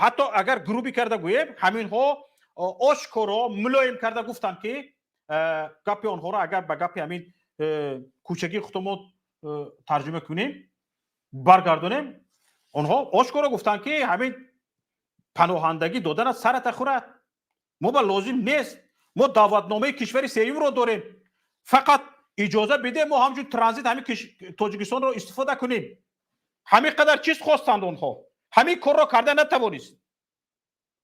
ҳатто агар грубо карда гӯем, ҳаминҳо ошкоро мулоим карда гуфтанд, ки гапи онҳоро агар ба гапи ҳамин кӯчагии худмо тарҷума кунем, баргардонем, онҳо ошкоро гуфтанд, ки ҳамин паноҳандагӣ додана сарата хӯрад, мо ба лозим нест, мо даъватномаи кишвари сеюмро дорем, фақат иҷоза биде, мо ҳамчун транзит ҳамин Тоҷикистонро истифода кунем. Ҳамин қадар чиз хостанд онҳо, ҳамин корро карда натавонист.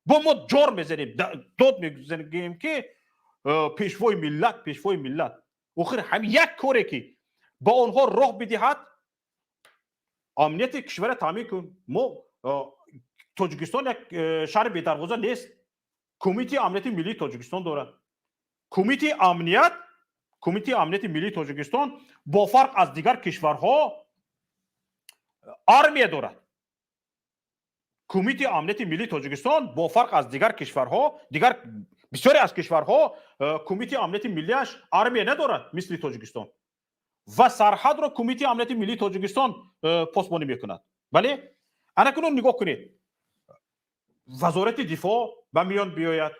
Бо мо ҷор мезанем, дод мезанем, ки пешвои миллат, пешвои миллат. Охир ҳамин як коре, ки ба онҳо роҳ бидиҳад, амнияти кишвара таъмин кун. Мо Тоҷикистон як шаҳри бедарвоза нест. Кумитаи амнияти миллии Тоҷикистон дорад. Кумитаи амнияти миллии Тоҷикистон бо фарқ аз дигар кишварҳо армия дорад. Кумитаи амнияти миллии Тоҷикистон бо фарқ аз дигар кишварҳо, дигар бисёре аз кишварҳо кумитаи амнияти миллиаш армия надорад мисли Тоҷикистон ва сарҳадро Кумитаи амнияти миллии Тоҷикистон посбонӣ мекунад. Бале, ана кунун нигоҳ кунед, Вазорати дифоъ ба миён биёяд,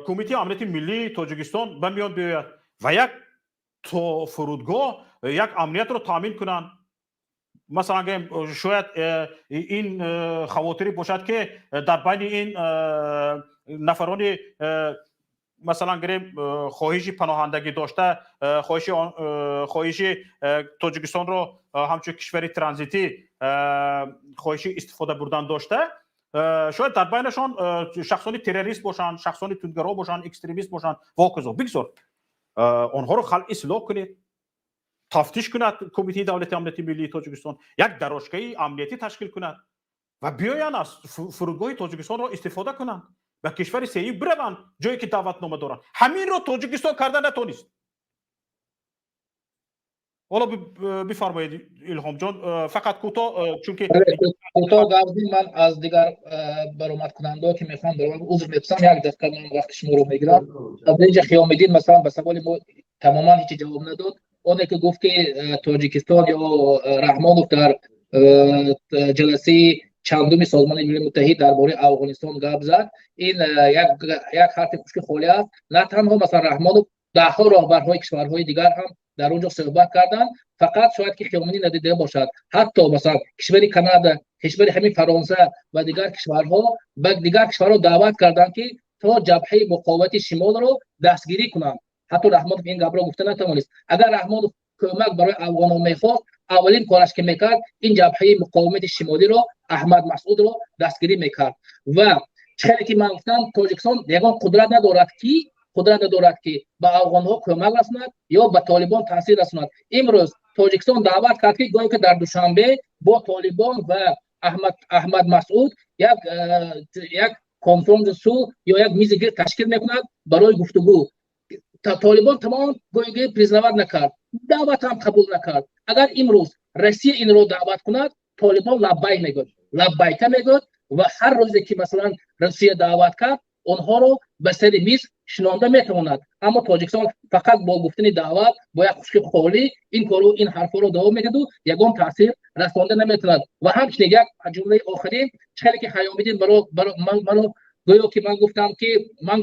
Кумитаи амнияти миллии Тоҷикистон ба миён биёяд ва як то фурудгоҳ як амниятро таъмин кунанд. Масалан гӯем, шояд ин хавотирӣ бошад, ки дар байни ин нафарони, масалан гирем, хоҳиши паноҳандагӣ дошта, хоҳиши Тоҷикистонро ҳамчун кишвари транзитӣ хоҳиши истифода бурдан дошта, шояд дар байнашон шахсони террорист бошанд, шахсони тундгаро бошанд, экстремист бошанд ва ҳоказо. Бигзор онҳоро халъи силоҳ кунед. Тафтиш кунад Кумитаи давлати амнияти миллии Тоҷикистон, як дорожкаи амниятӣ ташкил кунад ва биёянд, аз фурудгоҳи Тоҷикистонро истифода кунанд, ба кишвари сеюм бираванд, ҷое ки даъватнома доранд. Ҳаминро Тоҷикистон карда натонист. Ҳоло бифармоед, Илҳомҷон, фақат кӯтоҳ, чунки Кӯтоҳ гап. Ман аз дигар баромадкунандао, ки мехоҳам баромад, узр мепурсам, як дақиқа ман вақти шуморо мегирам. Инҷа Қиёмиддин, масалан, ба саволи мо тамоман ҳеҷ ҷавоб надод. Оне ки гуфт, ки Тоҷикистон ё Раҳмонов дар ҷаласаи чандуми Созмони Милали Муттаҳид дар бораи Афғонистон гап зад, ин як ҳарфи хушки холӣ аст. На танҳо, масалан, Раҳмонов, даҳҳо роҳбарҳои кишварҳои дигар ҳам дар он ҷо суҳбат карданд. Фақат шояд ки Қиёмиддин надида бошад. Ҳатто, масалан, кишвари Канада, кишвари ҳамин Фаронса ва дигар кишварҳо ба дигар кишварҳо даъват карданд, ки то Ҷабҳаи муқовимати шимолро дастгирӣ кунанд. Ҳатто Раҳмонов ин гапро гуфта натавонист. Агар Раҳмонов кӯмак барои афғонон мехост, аввалин кораш ки мекард, ин Ҷабҳаи муқовимати шимолиро, Аҳмад Масъудро дастгирӣ мекард. Ва хеле ки ман гуфтам, Тоҷикистон ягон қудрат надорад, ки ба афғонҳо кӯмак расонад ё ба Толибон таъсир расонад. Имрӯз Тоҷикистон даъват кард, ки гоҳе ки дар Душанбе бо Толибон ва Аҳмад Масъуд як конфронси сулҳ ё як мизи гирд ташкил мекунад барои гуфтугӯ. Толибон тамом гоҳе признавать накард, даъват ҳам қабул накард. Агар имрӯз Россия инро даъват кунад, Толибон лаббайк мегӯяд, лаббайка мегӯяд. Ва ҳар рӯзе ки, масалан, Россия даъват кард, онҳоро ба сари миз шинонда метавонад. Аммо Тоҷикистон фақат бо гуфтани даъват, бо як хушки холӣ ин кору ин ҳарфҳоро давом медиҳаду ягон таъсир расонда наметавонад. Ва ҳамчунин як ҷумлаи охирин: хеле ки Хаёмиддин маро гӯё ки ман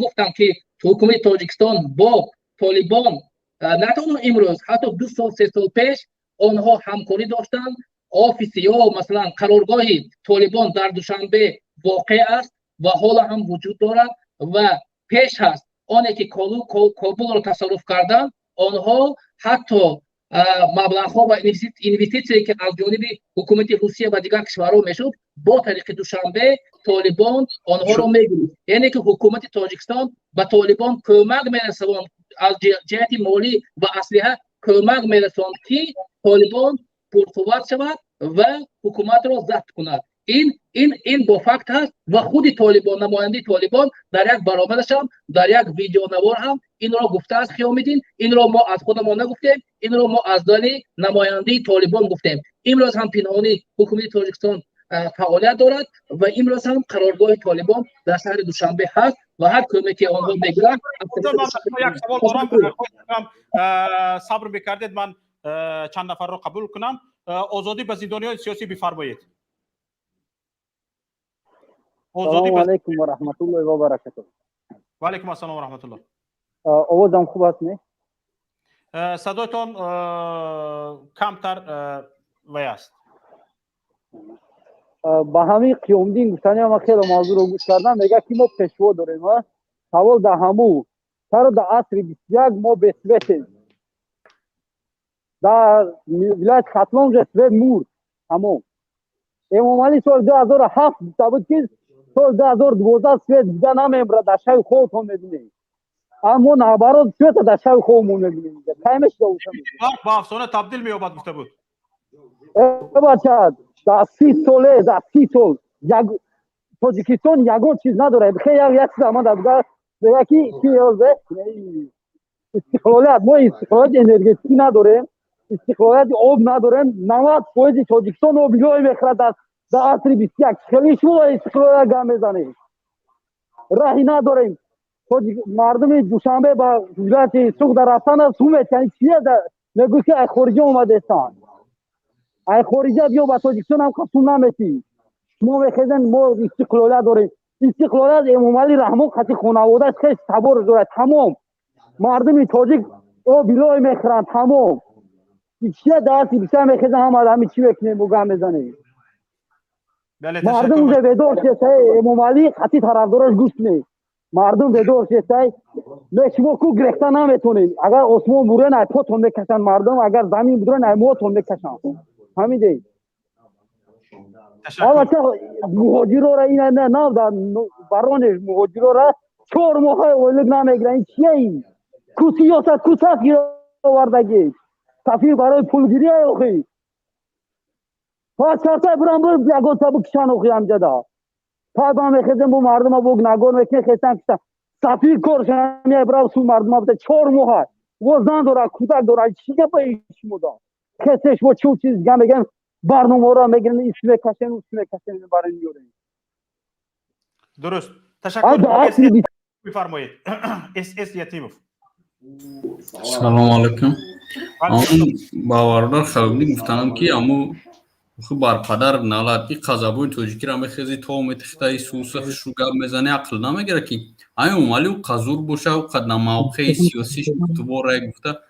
гуфтам, ки ҳукумати Тоҷикистон бо Толибон на танҳо имрӯз, ҳатто 2 сол, 3 сол пеш онҳо ҳамкорӣ доштанд. Офиси ё, масалан, қароргоҳи Толибон дар Душанбе воқеъ аст ва ҳоло ҳам вуҷуд дорад. Ва пеш ҳаст оне ки Кобулро тасарруф карданд, онҳо ҳатто маблағҳо ва инвеститсие, ки аз ҷониби ҳукумати Русия ва дигар кишварҳо мешуд, бо тариқи Душанбе Толибон онҳоро мегирифт. Яъне ки ҳукумати Тоҷикистон ба Толибон кӯмак мерасонд, аз ҷиҳати молӣ ва аслиҳа кӯмак мерасонд, ки Толибон пурқувват шавад ва ҳукуматро забт кунад. Ин бо факт ҳаст. Ва худи Толибон, намояндаи Толибон дар як баромадаш ҳам, дар як видеонавор ҳам инро гуфтааст. Хиёмиддин, инро мо аз худамон нагуфтем, инро мо аз дани намояндаи Толибон гуфтем. Имрӯз ҳам пинҳонӣ ҳукумати Тоҷикистон фаъолият дорад ва имрӯз ҳам қароргоҳи Толибон дар шаҳри Душанбе ҳаст ва ҳар кӯмаке онҳо мегиранд. Як савол дорам, сабр мекардед, ман чанд нафарро қабул кунам. Озодӣ ба зиндониёни сиёсӣ, бифармоед. Салому алайкум ва раҳматуллоҳи ва баракатуҳ. Ва алайкум ассалом ва раҳматуллоҳ. Овозам хуб аст, не? Садоятон камтар вай аст. Ба ҳамин Қиёмдин гуфтани, ман хеле мавзӯъро гӯш кардам. Мегӯяд, ки мо пешво дорем. Савол дар ҳаму: чаро дар асри 21 мо бе светем? Дар вилояти Хатлон же свет мурд, тамом. Эмомалӣ соли 2007 гуфта буд, ки соли 2012 свет дида намембрад, дар шаби хобтон мебинем. Аммо наоборот, света дар шаби хобмон мебинем. Кай мешуда? Ба афсона табдил меёбад, гуфта буд. Бача, дар 30 соле, дар 30 сол Тоҷикистон ягон чиз надорад. Хе, як чиз амада мега, ки истиқлолият. Мо истиқлолияти энергетикӣ надорем, истиқлолияти об надорем. 90 фоизи Тоҷикистон об лой мехӯрад. Дар асри 21 хеле шумо истиқлолият гап мезанед. Раҳӣ надорем. Мардуми Душанбе ба вилояти Суғда рафтан сум метиҳанд. Чия мегӯ, ки ай хориҷа омадестанд? Ай хориҷа биё, ба Тоҷикистон ҳам сум наметӣ. Шумо мехезен, мо истиқлолият дорем. Истиқлолият Эмомалӣ Раҳмон қати хонаводааш, хеш табор дорад, тамом. Мардуми тоҷик оби лой мехӯранд, тамом. Чия дар асри 21 мехезан, ҳама ҳами чӣ мекунем, гап мезанем? Мардум уже бедор шестай. Эмомалӣ қати тарафдораш гӯш кунед. Мардум бедор шестай. Не, шумо ку гирехта наметонед. Агар осмон бурен, ай потон мекашанд мардум, агар замин бурен, ай мотон мекашанд. Фаҳмидед? Албатта, муҳоҷирора ина на бароне, муҳоҷирора 4 моҳа ойлик намегиранд. Ин чия? Ин ку сиёсат, ку саф овардагӣ? Сафир барои пулгирӣ охи. Пас шартай бурам бо ягон табу кишан охи ҳамҷада. Пас ман мехезем бо мардума бо гунагор мекунем, хестан кишан. Сафир коршам брав су мардума буда 4 моҳ. Во зан дора, кӯдак дора, чӣ гапа шумо да? Хестеш бо чӣ чиз дига мегӯям, барномаро мегирем, ис мекашем, ус мекашем, мебарем меорем. Дуруст. Ташаккур. Бифармоед. СС Ятимов. Салому алайкум. Ба бародар Халилӣ гуфтанам, ки аму бар падар налат и қазабони тоҷикиро мехези, то метихтаи суса хушу гап мезани, ақл намегира, ки ҳамин Эмомалӣ ӯ қазур боша, ӯ қад мавқеи сиёсиш гуфтубора гуфта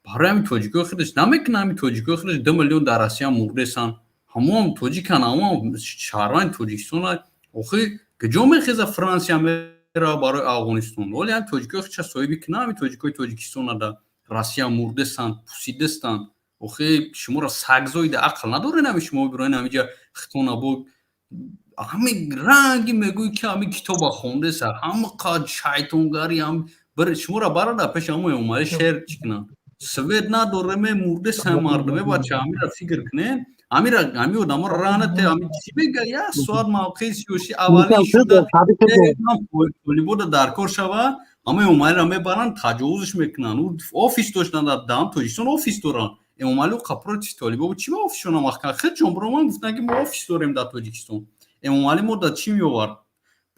барои ҳамин тоҷикои худаш намекуна. Ҳамин тоҷикои худаш 2 миллион дар Россия мурдесан, ҳамоам тоҷикан, ҳамоам шаҳрванди Тоҷикистона. Охи куҷо мехеза, Франсия мерава барои Афғонистон? Вале ҳамин тоҷикои худша соҳиби кина, ҳамин тоҷикои Тоҷикистона дар Россия мурдесанд, пусидестанд. Охи шуморо сагзоида ақл надорен. Ҳами шумо бироен ҳамиҷа хитона бо ҳамин ранги мегӯй, ки ҳамин китоба хондеса, ҳама қад шайтонгарӣ ҳам шуморо барада пеш ҳамо Эмомалӣ шер чӣ кунанд. Свет надореме, мурдеса мардуме. Бача, ҳамира фикр кунен, ҳамира ҳами одаморо раънате. Ҳами чӣ мега? Як соат мавқеи сиёсӣ аввалин шуда толибода дар кор шава, ҳама Эмомалиро мебаранд, таҷовузш мекунанд. Офис доштанд дар даҳам Тоҷикистон, офис доранд. Эмомалӣ против толибо чӣ ба офисшона маҳкам? Худшон бироман гуфтанд, ки мо офис дорем дар Тоҷикистон. Эмомалӣ мо дар чӣ меовард?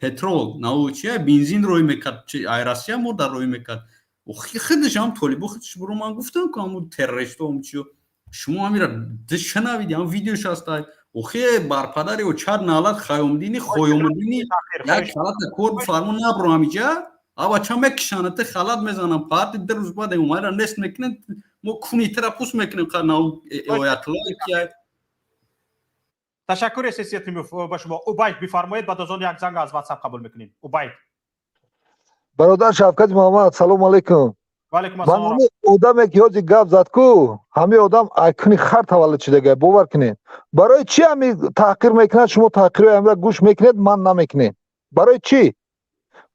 Петрол нау чи, бензин рӯй мекард, ай Россия мо дар рӯй мекард. Худаш ҳам толибо худш бироман гуфтанд, ку ҳамун террористо чиё. Шумо ҳамира шунавиди, ҳам видеош ҳастай. Охи бар падари очар налат Хаёмдини Хоёмуддини як халата кор бифармо, набро ҳамиҷа абача мекишанате, халат мезанам. Паати 2 рӯз баъд Эмомалиро нест мекунем, мо куни тира пус мекунем оятулло ки. Ташаккур, СС Ятимов, ба шумо. Убайд, бифармоед, баъд аз он як занг аз Ватсап қабул мекунем. Убайд. Бародар Шавкати Муҳаммад, салому алайкум. Ваалайкум ассалом. Одаме ки ҳози гап зад ку, ҳамин одам айкуни хар таваллуд шудага, бовар кунед. Барои чӣ ҳами таҳқир мекунад? Шумо таҳқирҳои ҳамира гӯш мекунед, ман намекунед. Барои чӣ,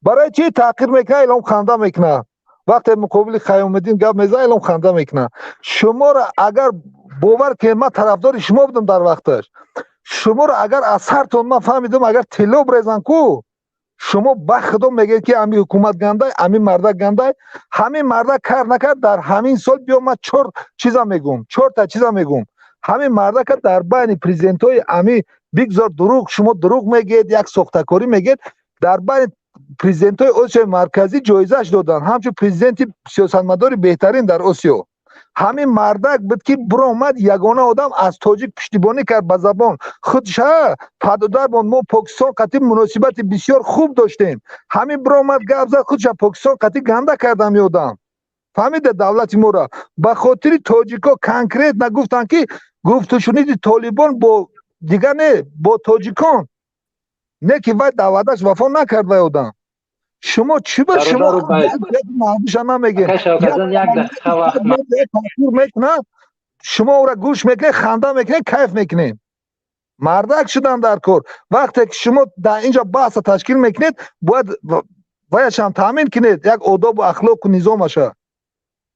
барои чӣ таҳқир мекунад, Илом ханда мекунад? Вақте муқобили Хаёмиддин гап мезанад, Илом ханда мекунад. Шуморо агар бовар кунед, ман тарафдори шумо будам дар вақташ. Шуморо агар аз сартон ман фаҳмидам, агар тилло брезан ку, шумо ба худо мегӯед, ки ҳамин ҳукумат гандай, ҳамин мардак гандай. Ҳамин мардак кар накард дар ҳамин сол. Биё, ман чор чиза мегӯм, чорта чиза мегӯм. Ҳамин мардака дар байни президентҳои ами бигзор дурӯғ, шумо дурӯғ мегӯед, як сохтакорӣ мегӯед, дар байни президентҳои Осиёи Марказӣ ҷоизааш доданд ҳамчун президенти сиёсатмадори беҳтарин дар Осиё. Ҳамин мардак буд, ки биромад, ягона одам аз тоҷик пуштибонӣ кард ба забон худша падударбон. Мо Покистон қатъи муносибати бисёр хуб доштем. Ҳамин биромад, гап зад, худша Покистон қатъи ганда кард. Ҳамин одам фаҳмида давлати моро ба хотири тоҷико конкретно гуфтанд, ки гуфтушуниди толибон бо дигар не, бо тоҷикон не, ки вай даъваташ вафо накард. Вай одам шумо чӣ ба шумо мавзӯша намегем мекунад, шумо ӯра гӯш мекунед, ханда мекунед, кайф мекунед. Мардак шудан дар кор. Вақте ки шумо дар инҷо баҳса ташкил мекунед, бояд ваяшам таъмин кунед, як одобу ахлоқу низомаша.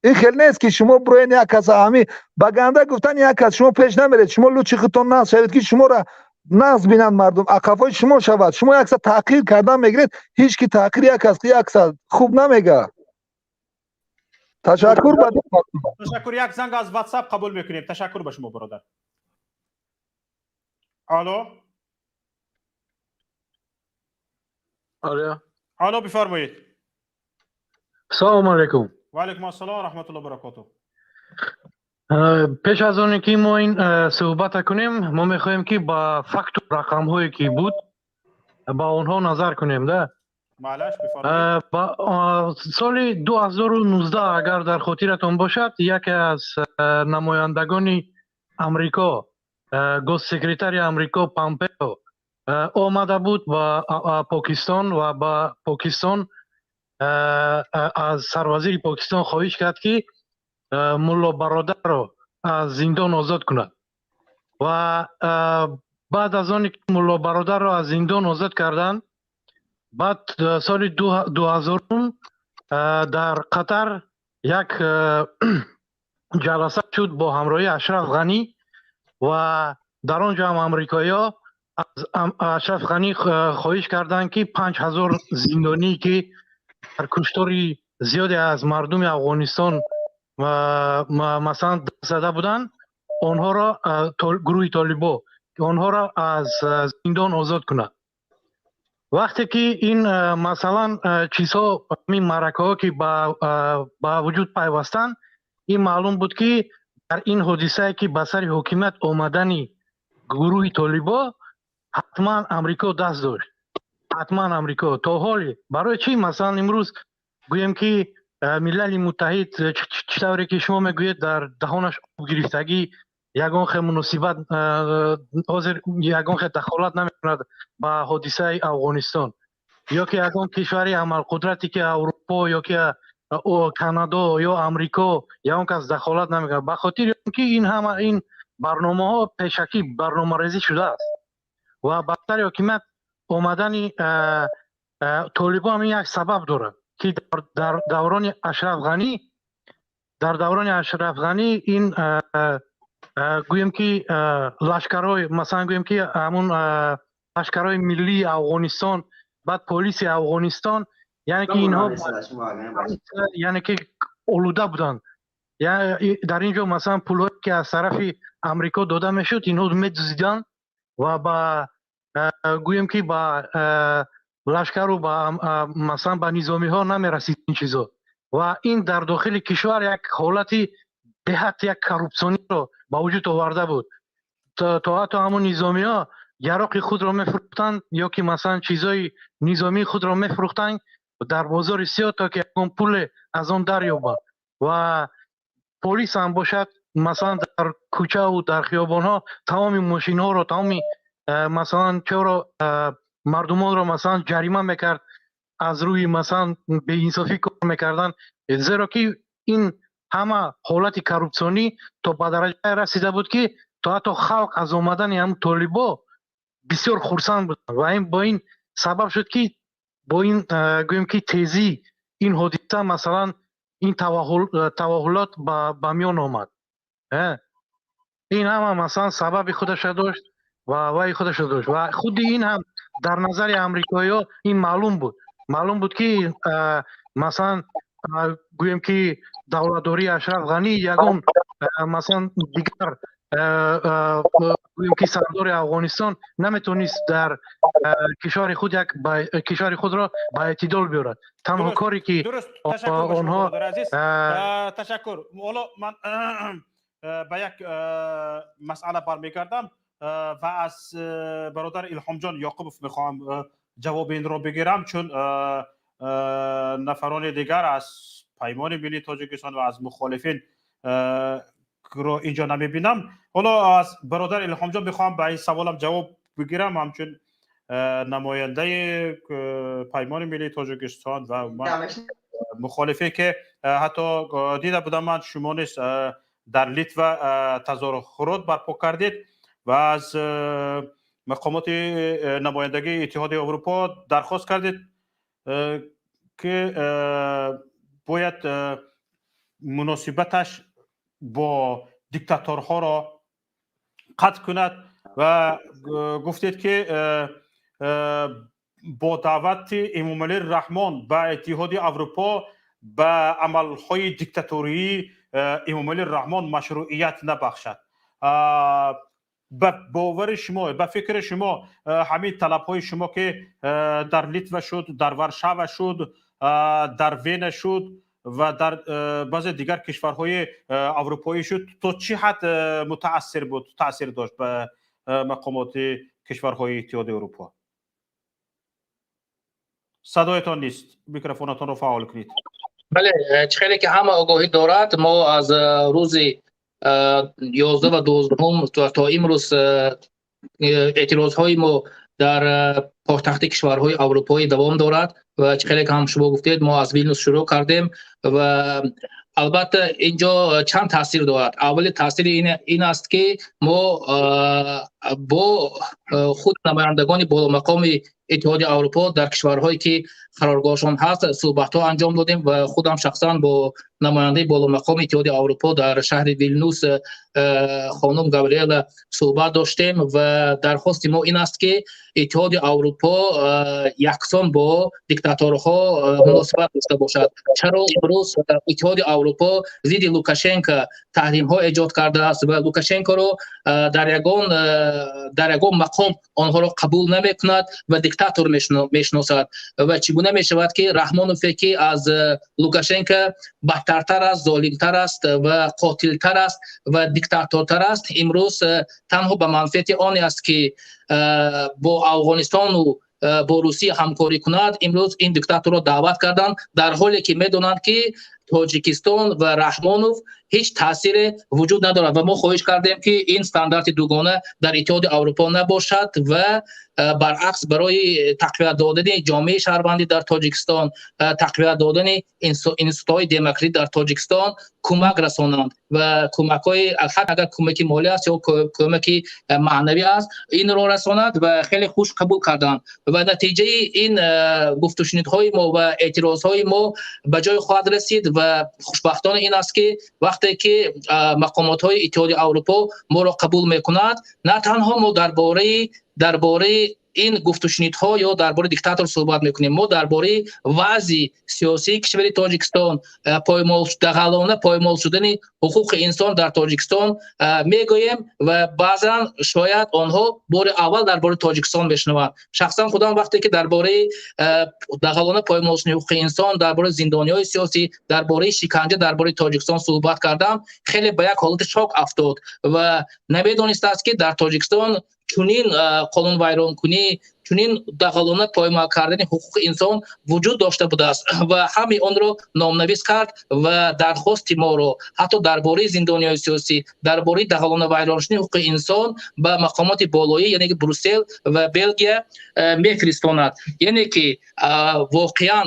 Ин хел нест, ки шумо бироен як каса ҳами ба ганда гуфтан як кас шумо пеш намеред. Шумо лучи худтон нағз шавед, ки шуморо нағз бинанд мардум, ақафои шумо шавад. Шумо якса таъқир кардан мегиред, ҳеҷ ки таъқир як кас якса хуб намега. Ташаккур. Ташаккур. Як занг аз Ватсап қабул мекунем. Ташаккур ба шумо, бародар. Алло. Алло. Алло, бифармоед. Салому алайкум. Ва алайкум ассалом ва раҳматуллоҳи ва баракотуҳ. Пеш аз оне ки мо ин суҳбата кунем, мо мехоҳем, ки ба факту рақамҳое ки буд, ба онҳо назар кунем да. Соли 2019, агар дар хотиратон бошад, яке аз намояндагони Амрико, госсекретари Амрико Помпео омада буд ба Покистон ва ба Покистон аз сарвазири Покистон хоҳиш кард, ки Мулло Бародарро аз зиндон озод кунад. Ва баъд аз оне ки Мулло Бародарро аз зиндон озод карданд, баъд соли 2000 дар Қатар як Ҷаласа шуд бо ҳамроҳии Ашраф Ғанӣ ва дар он ҷо ҳам амрикоиҳо аз Ашраф Ғанӣ хоҳиш карданд, ки 5000 зиндонӣ, ки дар куштори зиёде аз мардуми Афғонистон масалан зада буданд, онҳоро, гурӯҳи толибо онҳоро аз зиндон озод кунад. Вақте ки ин масалан чизҳо, ҳамин маъракаҳо ки ба вуҷуд пайвастанд, ин маълум буд, ки дар ин ҳодисае, ки ба сари ҳокимият омадани гурӯҳи толибо, ҳатман Амрико даст дошт, ҳатман Амрико. То ҳоле барои чӣ масалан имрӯз гӯем, ки Милали Муттаҳид, чӣ тавре ки шумо мегӯед, дар даҳонаш об гирифтагӣ, ягон хел муносибат ҳозир, ягон хел дахолат намекунад ба ҳодисаи Афғонистон, ё ки ягон кишвари амалқудрате, ки Аврупо ё ки Канадо ё Амрико, ягон кас дахолат намекунад, ба хотири он ки ин ҳама ин барномаҳо пешакӣ барномарезӣ шудааст ва ба сари ҳокимият омадани толибон ҳам як сабаб дорад, ки дар даврони Ашраф Ғанӣ, дар даврони Ашраф Ғанӣ ин гӯем, ки лашкарҳои, масалан гӯем, ки ҳамун лашкарҳои миллии Афғонистон, баъд полиси Афғонистон, яъне ки инҳо яъне ки олуда буданд. Дар ин ҷо масалан пулҳое, ки аз тарафи Амрико дода мешуд, инҳо медузиданд ва ба гӯем, ки ба лашкару ба масалан ба низомиҳо намерасид ин чизо. Ва ин дар дохили кишвар як ҳолати беҳад як коррупсиониро ба вуҷуд оварда буд, то ҳатто ҳамун низомиҳо яроқи худро мефурӯхтанд ё ки масалан чизҳои низомии худро мефурӯхтанд дар бозори сиёҳ, то ки ягон пуле аз он дарёбанд. Ва полис ҳам бошад, масалан дар кӯчаву дар хиёбонҳо тамоми мошинҳоро, тамоми масалан чоро, мардумонро масалан ҷарима мекард, аз рӯи масалан беинсофӣ кор мекарданд, зеро ки ин ҳама ҳолати коррупсионӣ то ба дараҷае расида буд, ки то ҳатто халқ аз омадани ҳамн толибо бисёр хурсанд буданд. Ва ин бо ин сабаб шуд, ки бо ин гӯем, ки тезӣ ин ҳодиса, масалан ин таваҳҳулот ба миён омад. Ин ҳама масалан сабаби худаша дошт ва вай худаша дошт. Ва худи ин ҳам дар назари амрикоиҳо ин маълум буд, маълум буд, ки масалан гӯем, ки давлатдории Ашраф Ғанӣ ягон масалан дигар гӯем, ки сардори Афғонистон наметавонист дар кишвари худ як кишвари худро ба эътидол биёрад. Танҳо коре, ки онҳо Ташаккур. Ҳоло ман ба як масъала бармегардам ва аз бародар Илҳомҷон Ёқубов мехоҳам ҷавоби инро бигирам, чун нафарони дигар аз Паймони Миллии Тоҷикистон ва аз мухолифин ро инҷо намебинам. Ҳоло аз бародар Илҳомҷон мехоҳам ба ин саволам ҷавоб бигирам, ҳамчун намояндаи Паймони Миллии Тоҷикистон ва мухолифе, ки ҳатто дида будам ман, шумо низ дар Литва тазоҳурот барпо кардед ва аз мақомоти намояндагии Иттиҳоди Аврупо дархост кардед, ки бояд муносибаташ бо диктаторҳоро қатъ кунад ва гуфтед, ки бо даъвати Эмомалӣ Раҳмон ба Иттиҳоди Аврупо ба амалҳои диктатории Эмомалӣ Раҳмон машрӯият набахшад. Ба бовари шумо, ба фикри шумо, ҳамин талабҳои шумо, ки дар Литва шуд, дар Варшава шуд, дар Вена шуд ва дар баъзе дигар кишварҳои аврупоӣ шуд, то чӣ ҳад мутаассир буд, таъсир дошт ба мақомоти кишварҳои Иттиҳоди Аврупо? Садоятон нест, микрофонатонро фаъол кунед. Бале, чӣ хеле ки ҳама огоҳӣ дорад, мо аз рӯзи 11 ва 12 то имрӯз эътирозҳои мо дар пойтахти кишварҳои аврупоӣ давом дорад. Ва чӣ хеле ки ҳам шумо гуфтед, мо аз Вилнюс шурӯъ кардем. Ва албатта инҷо чанд таъсир дорад. Аввали таъсири ин аст, ки мо бо Худ намояндагони боломақоми Иттиҳоди Аврупо дар кишварҳое ки қароргоҳшон ҳаст, суҳбатҳо анҷом додем ва худам шахсан бо намояндаи боломақоми Иттиҳоди Аврупо дар шаҳри Вилнюс, хонум Габриэла, суҳбат доштем. Ва дархости мо ин аст, ки Иттиҳоди Аврупо яксон бо диктаторҳо муносибат дошта бошад. Чаро имрӯз Иттиҳоди Аврупо зидди Лукашенко таҳримҳо эҷод кардааст ва Лукашенкоро дар ягон мақом онҳоро қабул намекунад ва диктатор мешиносад? Ва чӣ гуна мешавад, ки Раҳмонове, ки аз Лукашенко бадтартар аст, золимтар аст ва қотилтар аст ва диктатортар аст, имрӯз танҳо ба манфиати оне аст, ки бо Афғонистону бо Русия ҳамкорӣ кунад, имрӯз ин диктаторро даъват карданд, дар ҳоле ки медонанд, ки Тоҷикистон ва Раҳмонов ҳеҷ таъсире вуҷуд надорад? Ва мо хоҳиш кардем, ки ин стандарти дугона дар Иттиҳоди Аврупо набошад ва баръакс, барои тақвият додани ҷомеаи шаҳрвандӣ дар Тоҷикистон, тақвият додани институтҳои демократӣ дар Тоҷикистон кӯмак расонанд ва кӯмакҳои, ҳатто агар кӯмаки молӣ аст ё кӯмаки маънавӣ аст, инро расонад. Ва хеле хуш қабул карданд. Ва натиҷаи ин гуфтушунидҳои мо ва эътирозҳои мо ба ҷой хоҳад расид. Ва хушбахтона ин аст, ки вақте ки мақомотҳои Иттиҳоди Аврупо моро қабул мекунад, на танҳо мо дар бораи ин гуфтушунидҳо ё дар бораи диктатор суҳбат мекунем, мо дар бораи вазъи сиёсии кишвари Тоҷикистон, дағалона поймол шудани ҳуқуқи инсон дар Тоҷикистон мегӯем. Ва баъзан шояд онҳо бори аввал дар бораи Тоҷикистон мешунаванд. Шахсан худам вақте ки дар бораи дағалона поймол шудани ҳуқуқи инсон, дар бораи зиндониҳои сиёсӣ, дар бораи шиканҷа дар бораи Тоҷикистон суҳбат кардам, хеле ба як ҳолати шок афтод ва намедонистааст, ки дар Тоҷикистон чунин қонунвайронкунӣ, чунин дағалона поймол кардани ҳуқуқи инсон вуҷуд дошта будааст. Ва ҳамаи онро номнавис кард ва дархости моро ҳатто дар бораи зиндониҳои сиёсӣ, дар бораи дағалона вайрон шудани ҳуқуқи инсон ба мақомоти болоӣ, яъне ки Брюссел ва Белгия, мефиристонад. Яъне ки воқеан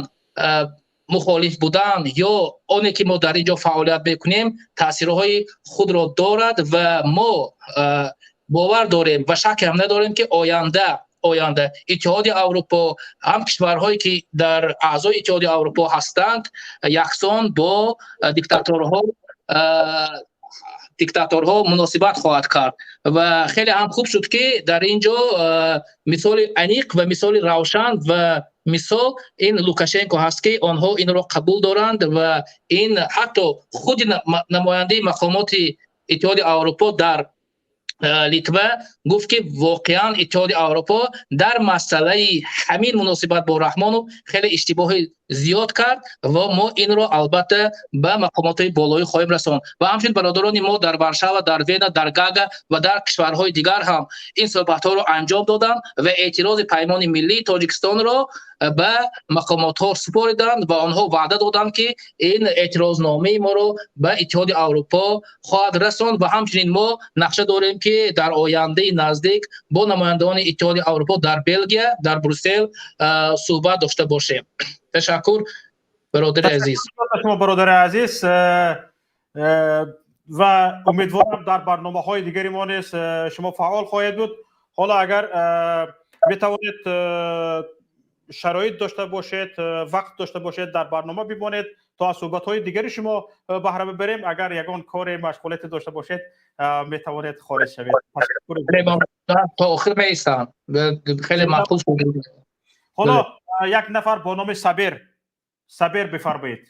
мухолиф будан ё оне ки мо дар ин ҷо фаъолият мекунем, таъсирҳои худро дорад. Ва мо бовар дорем ва шакке ҳам надорем, ки оянда Иттиҳоди Аврупо ҳам кишварҳое ки дар аъзои Иттиҳоди Аврупо ҳастанд, яксон бо диктаторҳо муносибат хоҳад кард. Ва хеле ҳам хуб шуд, ки дар ин ҷо мисоли аниқ ва мисоли равшан ва мисол ин Лукашенко ҳаст, ки онҳо инро қабул доранд. Ва ин ҳатто худи намояндаи мақомоти Иттиҳоди Аврупо дар Литва гуфт, ки воқеан Иттиҳоди Аврупо дар масъалаи ҳамин муносибат бо Раҳмонов хеле иштибоҳи зиёд кард ва мо инро албатта ба мақомотҳои болоӣ хоҳем расонд. Ва ҳамчунин бародарони мо дар Варшава, дар Вена, дар Гага ва дар кишварҳои дигар ҳам ин суҳбатҳоро анҷом доданд ва эътирози Паймони миллии Тоҷикистонро ба мақомотҳо супориданд ва онҳо ваъда доданд, ки ин эътирозномаи моро ба Иттиҳоди Аврупо хоҳад расонд. Ва ҳамчунин мо нақша дорем, ки дар ояндаи наздик бо намояндагони Иттиҳоди Аврупо дар Белгия, дар Брюссел суҳбат дошта бошем. Ташаккур, бародари азиз. Шумо, бародари азиз, ва умедворам, дар барномаҳои дигари мо низ шумо фаъол хоҳед буд. Ҳоло агар метавонед, шароит дошта бошед, вақт дошта бошед, дар барнома бимонед, то аз суҳбатҳои дигари шумо баҳра бибарем. Агар ягон коре, машғулияте дошта бошед, метавонед хориҷ шавед. То охир меистам, хеле маъқул шуд. Ҳоло як нафар бо номи Сабир. Сабир, бифармоед.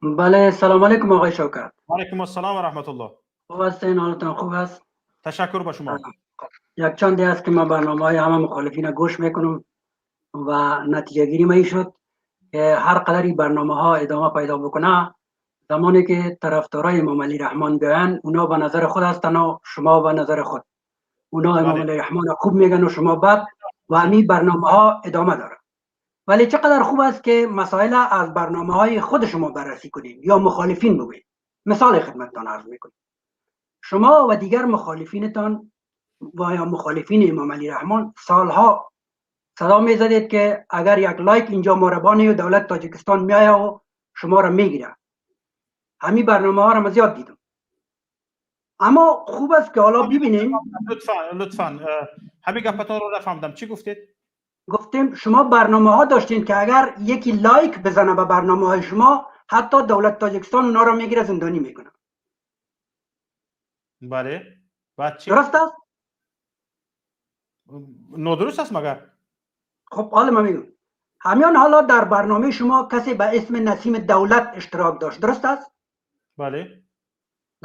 Бале, салом алейкум, оқои Шавкат. Алейкум ассалом ва раҳматуллоҳ. Хуб ҳастین? Ҳолатон хуб аст? Ташаккур ба шумо. Як чанде аст ки ман барномаҳои ҳама мухолифина гӯш мекунам ва натиҷагирӣ ма ин шуд ки ҳар қадар ин барномаҳо идома пайдо бикунад, замоне ки тарафдорای امام علی رحمان بیاین، اونا به نظر خود هستن و شما به نظر خود. اونا امام علی رحمان خوب میگن و شما بد و همین برنامه ها ادامه داره. ولی چقدر خوب است که مسائل از برنامه های خود شما بررسی کنید یا مخالفین بگویید. مثال خدمتتان عرض میکنیم. شما و دیگر مخالفینتان و یا مخالفین امام علی رحمان سالها صدا میزدید که اگر یک لایک اینجا مهربانی و دولت تاجیکستان میآید و شما را میگیره. همین برنامه ها را من زیاد دیدم، اما خوب است که حالا ببینیم. لطفا، لطفا. Ҳамин гапатонро нафаҳмидам, чӣ гуфтед? گفتیم شما برنامه ها داشتین که اگر یکی لایک بزنه به برنامه های شما، حتی دولت تاجیکستان اونا را میگیره، زندانی میکنه. بله، بعد چی؟ درست است؟ نادرست است مگر؟ خب حالا من میگم، همیان حالا در برنامه شما کسی به اسم نسیم دولت اشتراک داشت، درست است؟ بله.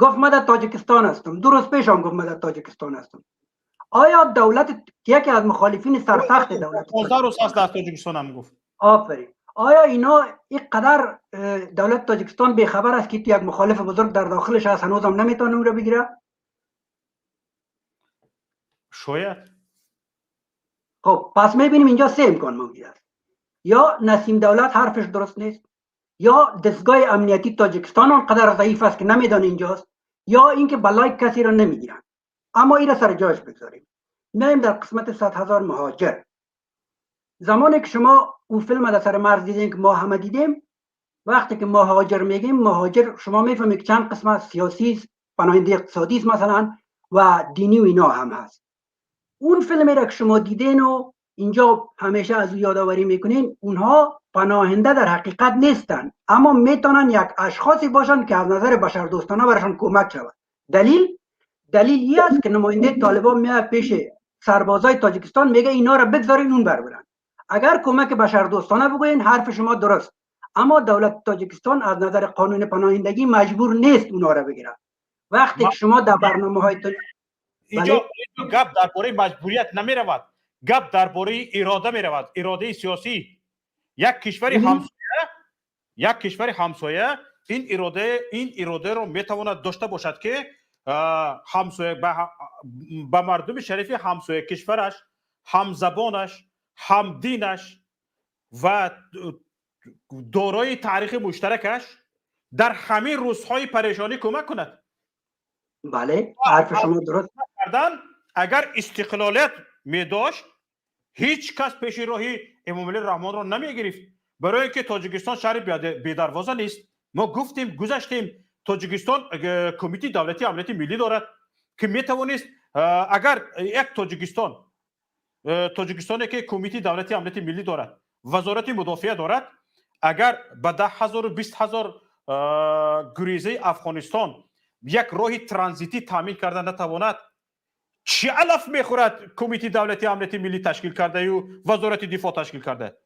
گفت من در تاجیکستان هستم. 2 روز پیش هم گفت من در تاجیکستان هستم. آیا دولت، یکی از مخالفین سرسخت دولت 15 روز است در تاجیکستان هم گفت. آفرین. آیا اینا اینقدر دولت تاجیکستان بیخبر است که یک مخالف بزرگ در داخلش هست، هنوز هم نمیتونه اون رو بگیره؟ شاید. خب پس میبینیم اینجا سه امکان موجود است: یا نسیم دولت حرفش درست نیست، یا دستگاه امنیتی تاجیکستان آنقدر ضعیف است که نمیدانه اینجاست، یا اینکه بلای کسی را نمیگیرن. اما این را سر جایش بگذاریم. میایم در قسمت 100,000 مهاجر. زمانی که شما اون فیلم در سر مرز دیدین که ما همه دیدیم، وقتی که مهاجر میگیم، مهاجر شما میفهمید که چند قسمت سیاسی است، پناهنده اقتصادی است مثلا، و دینی و اینا هم هست. اون فیلم را که شما دیدین و اینجا همیشه از او یادآوری میکنین، اونها پناهنده در حقیقت نیستن، اما میتونن یک اشخاصی باشن که از نظر بشردوستانه برشان کمک شود. دلیل این است که نماینده طالبان میاد پیش سربازای تاجیکستان، میگه اینا را بگذارین اون بر برن. اگر کمک بشردوستانه بگوین حرف شما درست، اما دولت تاجیکستان از نظر قانون پناهندگی مجبور نیست اونا را بگیره. وقتی که شما در برنامه‌های اینجا گپ درباره مجبوریت نمیرود، گپ درباره اراده میرود، اراده سیاسی. یک کشور همسایه، یک کشور همسایه این اراده رو میتواند داشته باشد که همسایه به مردم شریف همسایه کشورش، همزبانش، همدینش و دارای تاریخ مشترکش در همین روزهای پریشانی کمک کند. بله، حرف شما درست. کردن اگر استقلالیت می داشت هیچ کس پیش راهی امامعلی رحمان را نمی گرفت، برای اینکه تاجیکستان شهر بی‌دروازه نیست. ما گفتیم گذشتیم، تاجیکستان کمیته دولتی امنیتی ملی دارد که می توانست اگر یک تاجیکستانی که کمیته دولتی امنیتی ملی دارد، وزارت مدافعه دارد، اگر به 10,000 و 20,000 گریزه افغانستان یک راه ترانزیتی تامین کرده نتواند، چی علف میخورد کمیته دولتی امنیتی ملی تشکیل کرده و وزارت دفاع تشکیل کرده؟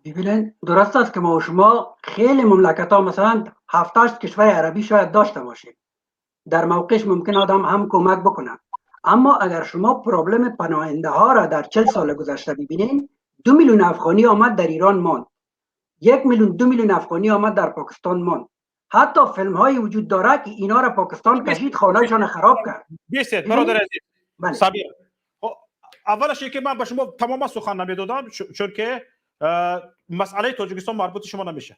ببینید درست است که ما و شما خیلی مملکت ها، مثلا 7-8 کشور عربی شاید داشته باشیم، در موقعش ممکن آدم هم کمک بکنه. اما اگر شما پرابلم پناهنده ها را در 40 سال گذشته ببینید، 2 میلیون افغانی آمد در ایران ماند، 1 میلیون 2 میلیون افغانی آمد در پاکستان ماند. حتی فیلم های وجود داره که اینا را پاکستان کشید، خانه‌شان خراب کرد. بیستید برادر عزیز. بله. صبر. اولش که من به شما تماما سخن نمیدادم، چون که مسئله تاجیکستان مربوط شما نمیشه.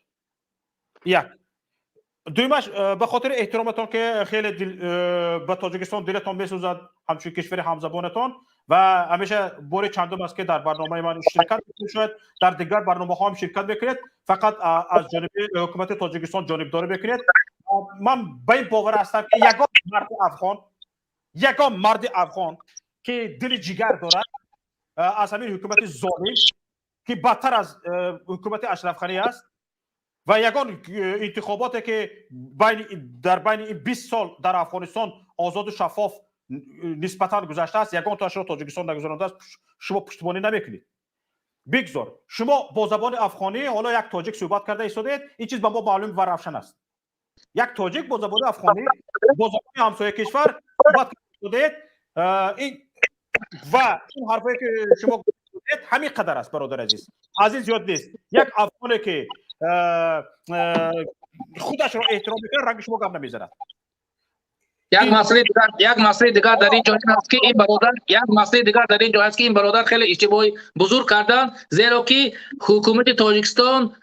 یک. دومش به خاطر احترامتان که خیلی به تاجیکستان دلتان میسوزد، همچون کشور همزبانتان، و همیشه بار چندم است که در برنامه من شرکت میکنید، شاید در دیگر برنامه ها هم شرکت میکنید، فقط از جانب حکومت تاجیکستان جانبداری میکنید. من به این باور هستم که یگان مرد افغان که دل جگر دارد از همین حکومت ظالم که بدتر از حکومت اشرف غنی است و یگان انتخاباتی که در بین این 20 سال در افغانستان آزاد و شفاف نسبتا گذشته است، یگان تاش را تاجیکستان نگذرانده است، شما پشتیبانی نمیکنید. بگذار شما با زبان افغانی حالا یک تاجیک صحبت کرده ایستادید، این چیز به ما معلوم و روشن است. یک تاجیک با زبان افغانی با زبان همسایه کشور صحبت کرده این و این حرفایی که شما گفتید همین قدر است برادر عزیز، از این زیاد نیست. یک افغانی که خودش را احترام میکنه رنگ شما گم نمیزند. یک مسئله دیگر در اینجا است که این برادر یک مسئله دیگر در اینجا است که این برادر خیلی اشتباهی بزرگ کردن، زیرا که حکومت تاجیکستان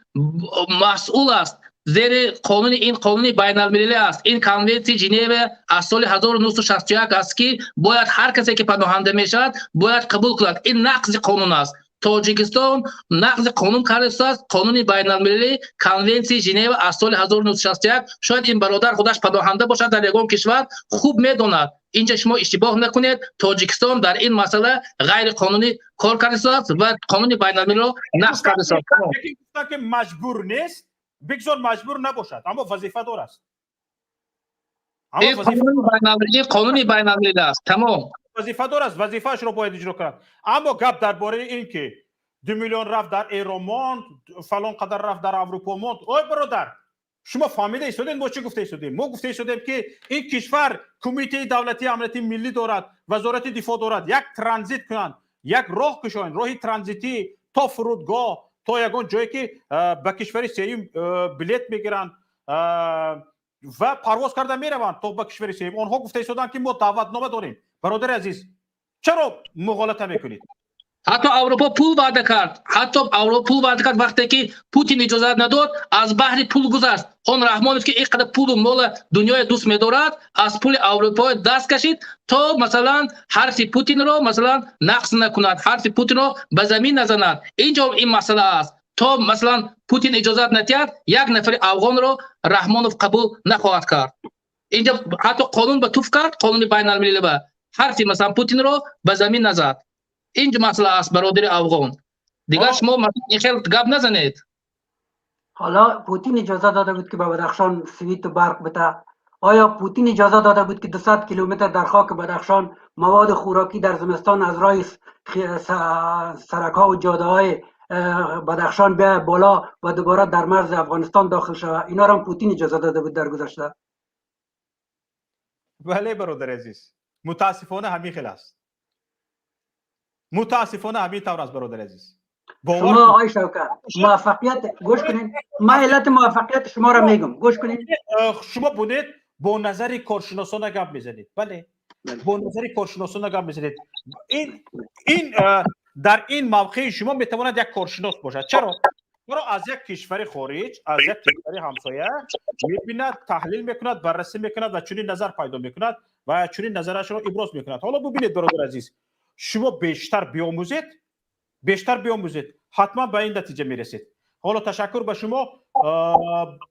مسئول است زیر قانون، این قانون بین المللی است، این کنوانسیون ژنو از سال 1961 است که باید هر کسی که پناهنده میشود باید قبول کند. این نقض قانون است. تاجیکستان نقض قانون کرده است، قانون بین المللی کنوانسیون ژنو از سال 1961. شاید این برادر خودش پناهنده باشد در یگان کشور، خوب میداند Инҷа шумо иштибоҳ накунед, Тоҷикистон дар ин масъала ғайриқонунӣ кор кардааст ва қонуни байналмилалиро нақз кардааст. Ки маҷбур нест, бигзор маҷбур набошад, аммо вазифа дорад. Қонуни байналмилалӣ аст, тамом. Вазифа дорад, вазифаашро бояд иҷро кунад. Аммо гап дар бораи ин ки 2 миллион рафт дар Эрон монд, фалон қадар рафт дар Аврупо монд. Ой бародар, шумо фаҳмида истодед мо чӣ гуфта истодем? Мо гуфта истодем ки ин кишвар Кумитаи давлатии амнияти миллӣ дорад, Вазорати дифоъ дорад, як транзит кунанд, як роҳ кушоянд, роҳи транзитӣ то фурудгоҳ, то ягон ҷое ки ба кишвари сеюм билет мегиранд ва парвоз карда мераванд то ба кишвари сеюм. Онҳо гуфта истоданд ки мо даъватнома дорем. Бародари азиз, чаро муғолита мекунед? Ҳатто Аврупо пул ваъда кард, ҳатто Аврупо пул ваъда кард, вақте ки Путин иҷозат надод, аз баҳри пул гузашт. Он Раҳмонов ки ин қадар пулу мола дунёя дӯст медорад, аз пули Аврупо даст кашид то масалан ҳарфи Путинро масалан нақз накунад, ҳарфи Путинро ба замин назанад. Инҷо ин масъала аст. То масалан Путин иҷозат надиҳад, як нафари афғонро Раҳмонов қабул нахоҳад кард. Инҷо ҳатто қонун ба туф кард, қонуни байналмилалӣ ба ҳарфи масалан Путинро ба замин назад. Инҷо масъала аст, бародари афғон. Дигар шумо ин хел гап назанед. ҳола Путин иҷоза дода буд ки ба Бадахшон свиту барқ бита. Оё Путин иҷоза дода буд ки 200 километр дар хоки Бадахшон маводи хӯрокӣ дар зимистон аз роҳи саракҳо ва ҷодаҳои Бадахшон биёяд боло ва дубора дар марзи Афғонистон дохил шавад? Инаро ҳам Путин иҷоза дода буд дар гузашта. Бале бародари азиз, мутаассифона ҳамин хел аст. Мутаассифона ҳамин тавр аст бародари азиз. Шумо оғои Шавкат муваффақият гӯш кунед, ман иллати муваффақияти шуморо мегӯм, гӯш кунед. Шумо будед бо назари коршиносона гап мезанед. Бале, бо назари коршиносона гап мезанед. Ин дар ин мавқеи шумо метавонад як коршинос бошад. Чаро? Чаро аз як кишвари хориҷ, аз як кишвари ҳамсоя мебинад, таҳлил мекунад, баррасӣ мекунад ва чунин назар пайдо мекунад ва чунин назарашро иброз мекунад. Ҳоло бубинед бародари азиз, шумо бештар биомӯзед, бештар биомӯзед, ҳатман ба ин натиҷа мерасед. Ҳоло ташаккур ба шумо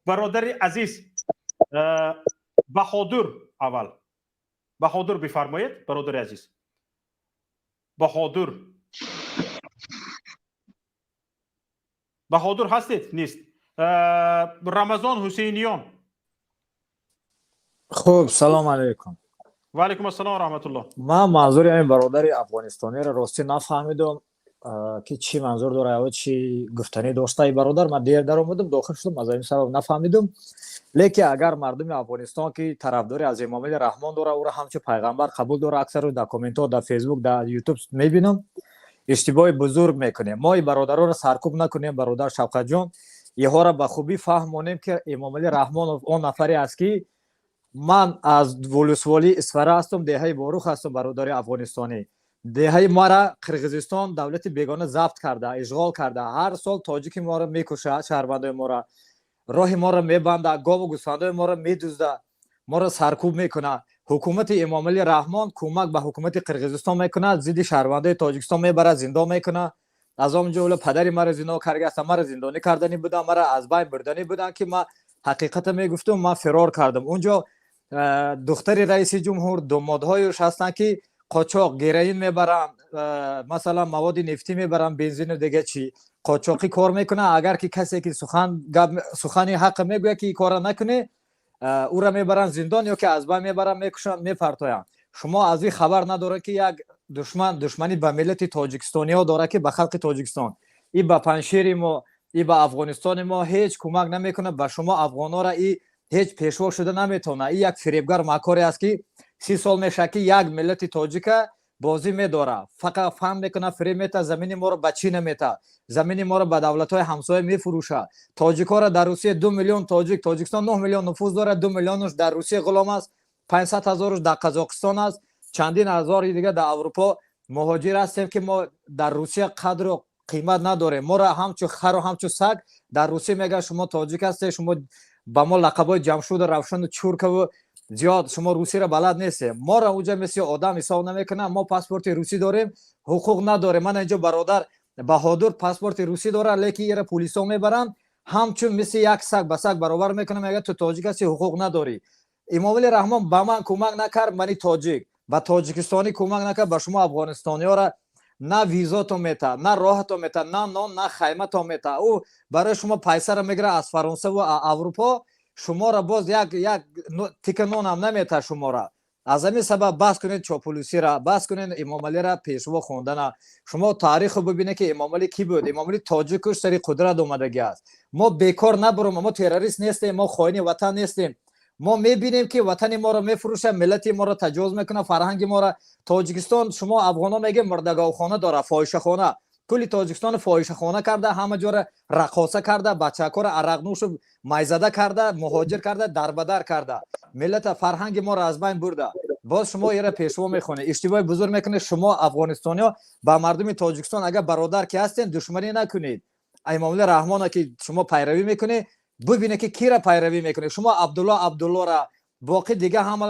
бародари азиз. Баҳодур, аввал Баҳодур бифармоед бародари азиз. Баҳодур, Баҳодур ҳастед? Нест. Рамазон Ҳусейниён. Хуб, салом алейкум. Ва алейкум ассалом ва раҳматуллоҳ. Ман манзури ҳамин бародари афғонистониро ростӣ нафаҳмидам ки чӣ манзур дорад ё чӣ гуфтанӣ дошта ин бародар. Ман дер даромадам, дохил шудам, аз ҳамин сабаб нафаҳмидам. Лекин агар мардуми Афғонистон ки тарафдори аз Эмомалӣ Раҳмон дорад, ӯро ҳамчун пайғамбар қабул дорад, аксару дар комментҳо, дар Фейсбук, дар Ютуб мебинам, иштибоҳи бузург мекунем. Мо ин бародаронро саркӯб накунем, бародар Шавкатҷон, инҳоро ба хубӣ фаҳмонем ки Эмомалӣ Раҳмонов он нафаре аст ки ман аз волусволии Исфара ҳастам, деҳаи Борух ҳастам, бародари афғонистонӣ. Деҳаи мара Қирғизистон давлати бегона забт карда, ишғол карда. Ҳар сол тоҷики моро мекушад, шаҳрвандои моро, роҳи моро мебандад, гову гӯсфандои моро медуздад, моро саркӯб мекунад. Ҳукумати Эмомалӣ Раҳмон кӯмак ба ҳукумати Қирғизистон мекунад, зидди шаҳрвандои Тоҷикистон мебарад, зиндон мекунад. Аз он ҷумла падари маро зиндон кардааст, маро зиндонӣ карданӣ буданд, маро аз байн бурданӣ буданд ки ман ҳақиқатро мегуфтам, ман фирор кардам. Унҷо духтари раиси ҷумҳур, домодҳояш ҳастанд ки қочоқ героин мебаранд, масалан маводи нефтӣ мебаранд, бензину дига чӣ қочоқӣ кор мекунанд. Агар ки касе ки сухани ҳақ мегӯяд ки ин корро накунӣ, ӯро мебаранд зиндон ё ки аз байн мебаранд, мекушанд, мепартоянд. Шумо аз ин хабар надоред ки як душман душманӣ ба миллати тоҷикистониҳо дорад, ки ба халқи Тоҷикистон, и ба Паншери мо, и ба Афғонистони мо ҳеҷ кӯмак намекунад. Ба шумо афғонҳоро и ҳеҷ пешво шуда наметавонад. И як фиребгар макоре аст ки 30 сол мешавад ки як миллати тоҷика бозӣ медорад, фақат фаҳм мекунад, фиреб метаҳад, замини моро ба чӣ наметаҳад, замини моро ба давлатҳои ҳамсоя мефурӯшад. Тоҷикҳоро дар Русия 2 миллион тоҷик, Тоҷикистон 9 миллион нуфуз дорад, 2 миллионаш дар Русия ғулом аст, 500 ҳазораш дар Қазоқистон аст, чандин ҳазори дига дар Аврупо муҳоҷир ҳастем ки мо дар Русия қадру қимат надорем. Моро ҳамчун хару ҳамчун саг дар Русия мегӯянд шумо тоҷик ҳастед, шумо ба мо лақабҳои Ҷамшуду Равшану Чуркаву зиёд, шумо русиро балад нестед. Моро унҷа мисли одам ҳисоб намекунанд. Мо паспорти русӣ дорем, ҳуқуқ надорем. Мана инҷо бародар Баҳодур паспорти русӣ дорад, лекин ира пулисо мебаранд, ҳамчун мисли як саг ба саг баробар мекунанд, мегӯяд ту тоҷик ҳастӣ, ҳуқуқ надорӣ. Эмомалӣ Раҳмон ба ман кӯмак накард, мани тоҷик, ба тоҷикистонӣ кӯмак накард, ба шумо афғонистониёра на визотон мета, на роҳатон мета, на нон, на хайматон мета. Ӯ барои шумо пайсара мегирад аз Фаронса ва Аврупо, шуморо боз як тика нонам намета шумора. Аз ҳамин сабаб бас кунед чоплусира, бас кунед Эмомалиро пешво хондана. Шумо таърихро бибинед, ки Эмомалӣ кӣ буд. Эмомалӣ тоҷикуш сари қудрат омадагӣ аст. Мо бекор набурем, мо террорист нестем, мо хоини ватан нестем. Мо мебинем, ки ватани моро мефурӯшад, миллати моро таҷовуз мекунад, фарҳанги моро. Тоҷикистон, шумо афғоно мегӯед, мурдаговхона дорад, фоҳишахона. Кулли Тоҷикистон фоҳишахона карда, ҳама ҷора раққоса карда, бачакҳоро арақнӯшу майзада карда, муҳоҷир карда, дарбадар карда, миллата, фарҳанги моро аз байн бурда. Боз шумо ира пешво мехонед. Иштибоҳи бузург мекунед шумо афғонистониё. Ба мардуми Тоҷикистон агар бародар ки ҳастен, душманӣ накунед. Эмомалӣ Раҳмона ки шумо пайравӣ мекунед, бибинед, ки кира пайравӣ мекунед шумо. Абдулло Абдуллора, боқӣ дига ҳама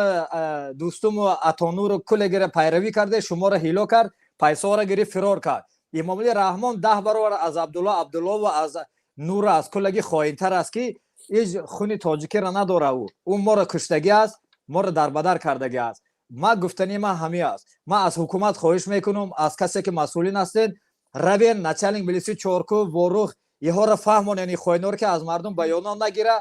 Дӯстуму Атонуру кулегира пайравӣ карде, шуморо ҳило кард, пайсаҳоро гирифт, фирор кард. Эмомалӣ Раҳмон 10 баробар аз Абдулло Абдулло ва аз Нура, аз куллагӣ хоинтар аст, ки ҳеҷ хуни тоҷикиро надора. Ӯ моро куштагӣ аст, моро дарбадар кардагӣ аст. Ма гуфтани ман ҳамин аст. Ман аз ҳукумат хоҳиш мекунам, аз касе ки масъулин ҳастед, равен начальник милиси Чорку, Ворух, иҳоро фаҳмонен, и хоиноро, ки аз мардум баёнот нагира,